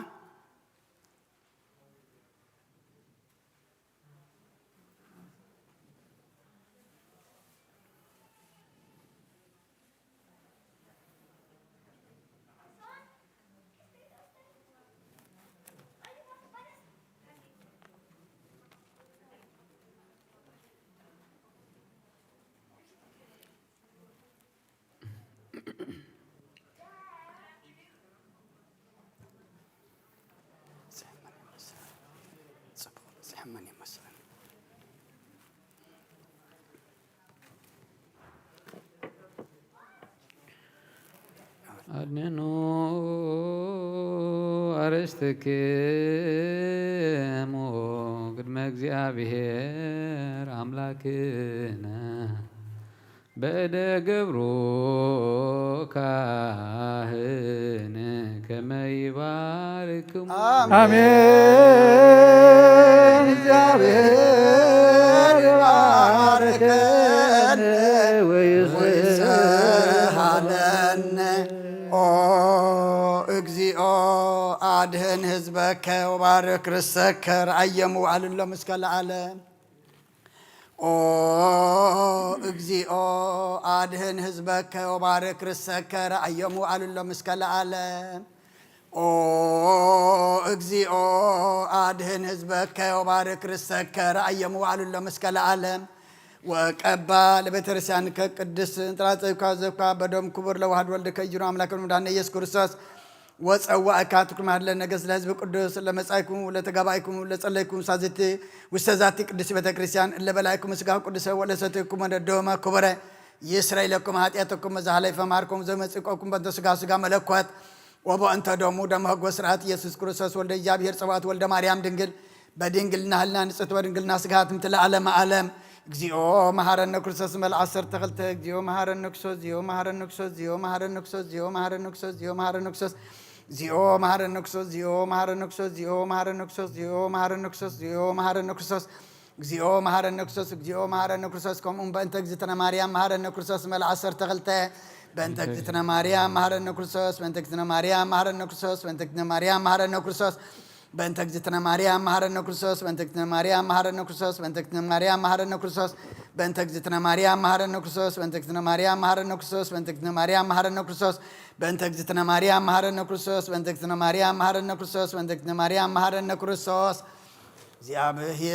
ኣድንኑ ኣርእስትክሙ ቅድመ እግዚኣብሔር ኣምላክነ በእደ ገብሩ ካህን ከመ ይባርክሙ። ኣሜን። ኣሜን። እግዚኣብሔር ይባርከን ወይስሃለነ። ኦ እግዚኦ ኣድህን ህዝበከ ወባርክ ርሰከ ረኣየሙ ኣልሎም እስከ ለዓለም። ኦ እግዚኦ ኣድህን ህዝበከ ወባርክ ርሰከ ረኣየሙ ኣልሎም እስከ ለዓለም። ኦ እግዚኦ ኣድህን ህዝበከ ወባርክ ርሰከ ረኣየሙ ኣልሎም እስከ ለዓለም። ወቀባ ለቤተክርስቲያን ከቅድስ እንጥራጸይኳ ዘኳ በደም ክቡር ለዋህድ ወልድ ከይጅሩ ኣምላክ መድኃኒነ ኢየሱስ ክርስቶስ ወጸዋእካ ትኩን ማህድለን ነገስ ለህዝብ ቅዱስ ለመጻይኩም ለተጋባይኩም ለጸለይኩም ሳዝቲ ውስተ ዛቲ ቅድስት ቤተ ክርስቲያን እለ በላይኩም ስጋ ቅዱሰ ወለሰትኩም ወደ ደመ ክቡረ ይስረይ ለኩም ኃጢአትኩም መዛሃለይ ፈማርኩም ዘመጽቆኩም በንተ ስጋ ስጋ መለኮት ወበእንተ ደሙ ደመ ህጎ ስርዓት ኢየሱስ ክርስቶስ ወልደ እግዚኣብሔር ጸባኦት ወልደ ማርያም ድንግል በድንግልና ህልና ንጽሕት ወድንግልና ስጋ ትምትለ ዓለመ ዓለም። እግዚኦ መሐረነ ክርስቶስ መልአ ዓሰርተ ክልተ። እግዚኦ መሐረነ ክርስቶስ፣ እግዚኦ መሐረነ ክርስቶስ፣ እግዚኦ መሐረነ ክርስቶስ፣ እግዚኦ መሐረነ ክርስቶስ፣ እግዚኦ መሐረነ ክርስቶስ፣ እግዚኦ መሐረነ ክርስቶስ፣ እግዚኦ መሐረነ ክርስቶስ፣ እግዚኦ መሐረነ ክርስቶስ፣ እግዚኦ መሐረነ ክርስቶስ፣ እግዚኦ መሐረነ ክርስቶስ፣ እግዚኦ መሐረነ ክርስቶስ፣ እግዚኦ መሐረነ ክርስቶስ፣ ከምኡም በእንተ እግዝእትነ ማርያም መሐረነ ክርስቶስ መልአ ዓሰርተ ክልተ። በእንተ እግዝእትነ ማርያም መሐረነ ክርስቶስ፣ በእንተ እግዝእትነ ማርያም መሐረነ ክርስቶስ፣ በእንተ እግዝእትነ ማርያም መሐረነ ክርስቶስ፣ በእንተ እግዝእትነ ማርያም መሐረነ ክርስቶስ፣ በእንተ እግዝእትነ ማርያም መሐረነ ክርስቶስ፣ በእንተ እግዝእትነ ማርያም መሐረነ ክርስቶስ፣ በእንተ እግዝእትነ ማርያም መሐረነ ክርስቶስ፣ በእንተ እግዝእትነ ማርያም መሐረነ ክርስቶስ፣ በእንተ እግዝእትነ ማርያም መሐረነ ክርስቶስ፣ በእንተ እግዝእትነ ማርያም መሐረነ ክርስቶስ፣ በእንተ እግዝእትነ ማርያም መሐረነ ክርስቶስ፣ በእንተ እግዝእትነ ማርያም መሐረነ ክርስቶስ። እግዚኣብሔር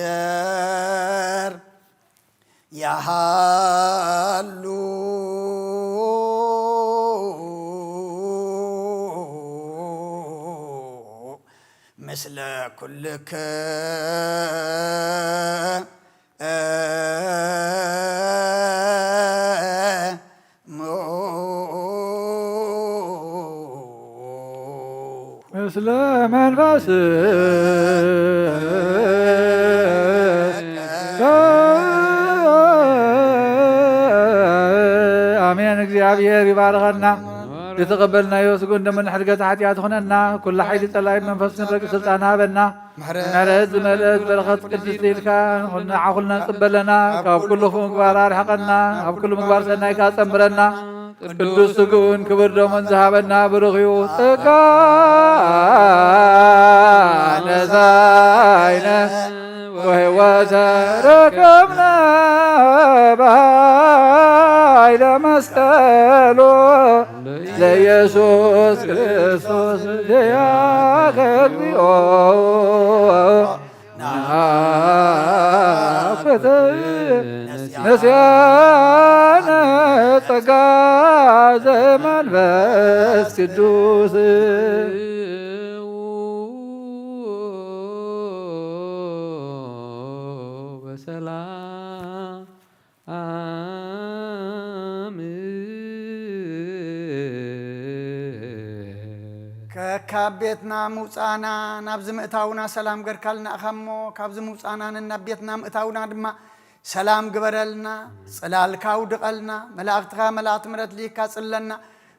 ያሃሉ ምስለ ኩልክ ምስለ መንፈስ ኣሜን። እግዚኣብሔር ይባርኸና። ዝተቐበልናዮ ስጉን ደምን ሕድገት ሓጢኣት ኹነና። ኩሉ ሓይሊ ጸላኢ መንፈስ ክንረግእ ስልጣን ሃበና። ምሕረት ዝመልአት በረኸት ቅድስቲ ኢልካ ንዓኹልና ንጽበ ኣለና። ካብ ኩሉ ክፉእ ምግባር ኣርሕቐና። ኣብ ኩሉ ምግባር ሰናይካ ጸምረና። ቅዱስ ስግኡን ክብር ደሙን ዝሃበና ብሩኽ እዩ። ጸጋ ነሳይነ ወሕይወተ ረከብነ በኃይለ መስቀሉ ለኢየሱስ ክርስቶስ ዚአከ እግዚኦ። ናፍቆት ነስያነ ጸጋ ዘመንፈስ ቅዱስ። በሰላም ከካብ ቤትና ምውፃእና ናብዚ ምእታውና ሰላም ገርካልና ኢኻ እሞ፣ ካብዚ ምውፃእና ናብ ቤትና ምእታውና ድማ ሰላም ግበረልና። ጽላልካ ኣውድቐልና። መላእኽትኻ መላእኽቲ ምሕረት ልኢካ ጽለና።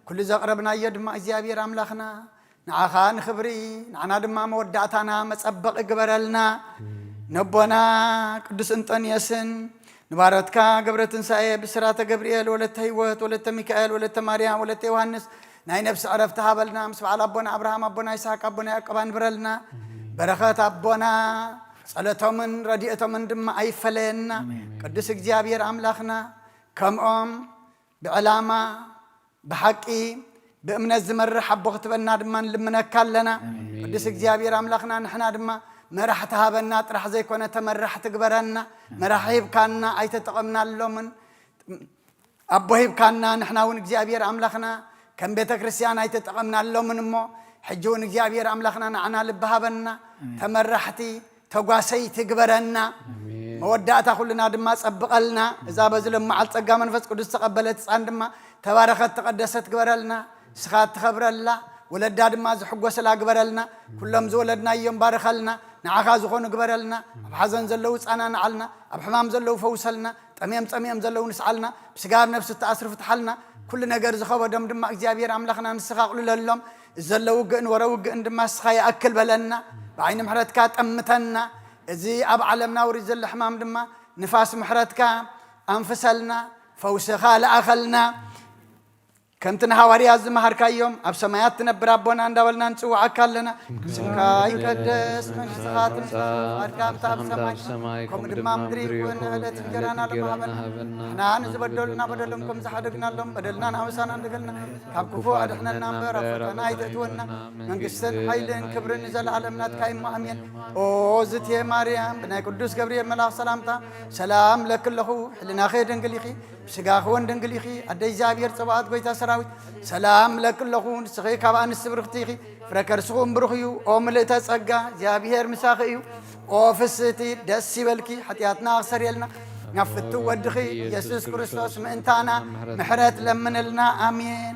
ኩሉ ዘቕረብናዮ ድማ እግዚኣብሔር ኣምላኽና ንዓኻ ንኽብሪ፣ ንዓና ድማ መወዳእታና መጸበቒ ግበረልና። ነቦና ቅዱስ እንጦንዮስን ባሮትካ ገብረ ትንሳኤ ብስራተ ገብርኤል ወለተ ህይወት ወለተ ሚካኤል ወለተ ማርያም ወለተ ዮሃንስ ናይ ነፍሲ ዕረፍቲ ሃበልና። ምስ በዓል ኣቦና ኣብርሃም ኣቦና ይስሐቅ ኣቦና ያዕቆብ ኣንብረልና። በረኸት ኣቦና ጸሎቶምን ረድኤቶምን ድማ ኣይፈለየና። ቅዱስ እግዚኣብሔር ኣምላኽና ከምኦም ብዕላማ ብሓቂ ብእምነት ዝመርሕ ኣቦ ክትበና ድማ ንልምነካ ኣለና። ቅዱስ እግዚኣብሔር ኣምላኽና ንሕና ድማ መራሕቲ ሃበና ጥራሕ ዘይኮነ ተመራሕቲ ግበረና። መራሒ ሂብካና ኣይተጠቐምናሎምን። ኣቦ ሂብካና ንሕና እውን እግዚኣብሔር ኣምላኽና ከም ቤተ ክርስቲያን ኣይተጠቐምናሎምን እሞ ሕጂ እውን እግዚኣብሔር ኣምላኽና ንዓና ልቢ ሃበና። ተመራሕቲ ተጓሰይቲ ግበረና። መወዳእታ ኩልና ድማ ጸብቐልና። እዛ በዚ ሎም መዓል ጸጋ መንፈስ ቅዱስ ተቐበለት ህፃን ድማ ተባረኸት ተቐደሰት ግበረልና። ንስኻ እትኸብረላ ወለዳ ድማ ዝሕጎሰላ ግበረልና። ኩሎም ዝወለድናዮም ባርኸልና። ንዓኻ ዝኾኑ ግበረልና። ኣብ ሓዘን ዘለዉ ጻናንዓልና። ኣብ ሕማም ዘለዉ ፈውሰልና። ጠምዮም ጸሚኦም ዘለዉ ንስዓልና። ብስጋ ኣብ ነፍሲ እተኣስሩ ፍትሓልና። ኩሉ ነገር ዝኸበዶም ድማ እግዚኣብሔር ኣምላኽና ንስኻ ኣቕልለሎም። እዚ ዘሎ ውግእን ወረ ውግእን ድማ ንስኻ ይኣክል በለና። ብዓይኒ ምሕረትካ ጠምተና። እዚ ኣብ ዓለምና ውሪድ ዘሎ ሕማም ድማ ንፋስ ምሕረትካ ኣንፍሰልና። ፈውስኻ ለኣኸልና። ከምቲ ንሃዋርያት ዝመሃርካዮም ኣብ ሰማያት ትነብር ኣቦና እንዳበልና ንጽውዓካ ኣለና። ስምካ ይቀደስ፣ መንግስትኻ ትምጻእ፣ ፍቓድካ ከምቲ ኣብ ሰማይ ከምኡ ድማ ኣብ ምድሪ ይኹን። ዕለት እንጀራና ሎሚ ሃበና። ንሕና ንዝበደሉና በደሎም ከም ዝሓደግናሎም በደልና ንኣበሳና እንደገልና ካብ ክፉ ኣድሕነና እምበር ኣብ ፈተና ኣይተእትወና። መንግስትን ሓይልን ክብርን ንዘለኣለም ናትካ እሞ ኣሜን። ኦ ዝትየ ማርያም ብናይ ቅዱስ ገብርኤል መልኣኽ ሰላምታ ሰላም ለኪ ኣለኹ። ሕልናኺ ድንግል ኢኺ፣ ብስጋኺ እውን ድንግል ኢኺ። ኣደ እግዚኣብሔር ጸባኦት ጎይታ ሰራዊት ሰላም ለኪ ኣለኹ። ንስኺ ካብ ኣንስቲ ብርኽቲ ኢኺ፣ ፍረ ከርስኺ እውን ብሩኽ እዩ። ኦ ምልእተ ጸጋ እግዚኣብሔር ምሳኺ እዩ። ኦ ፍስህቲ ደስ ይበልኪ፣ ሓጢኣትና ኣኽሰርየልና ናብ ፍቱ ወድኺ ኢየሱስ ክርስቶስ ምእንታና ምሕረት ለምንልና። ኣሜን።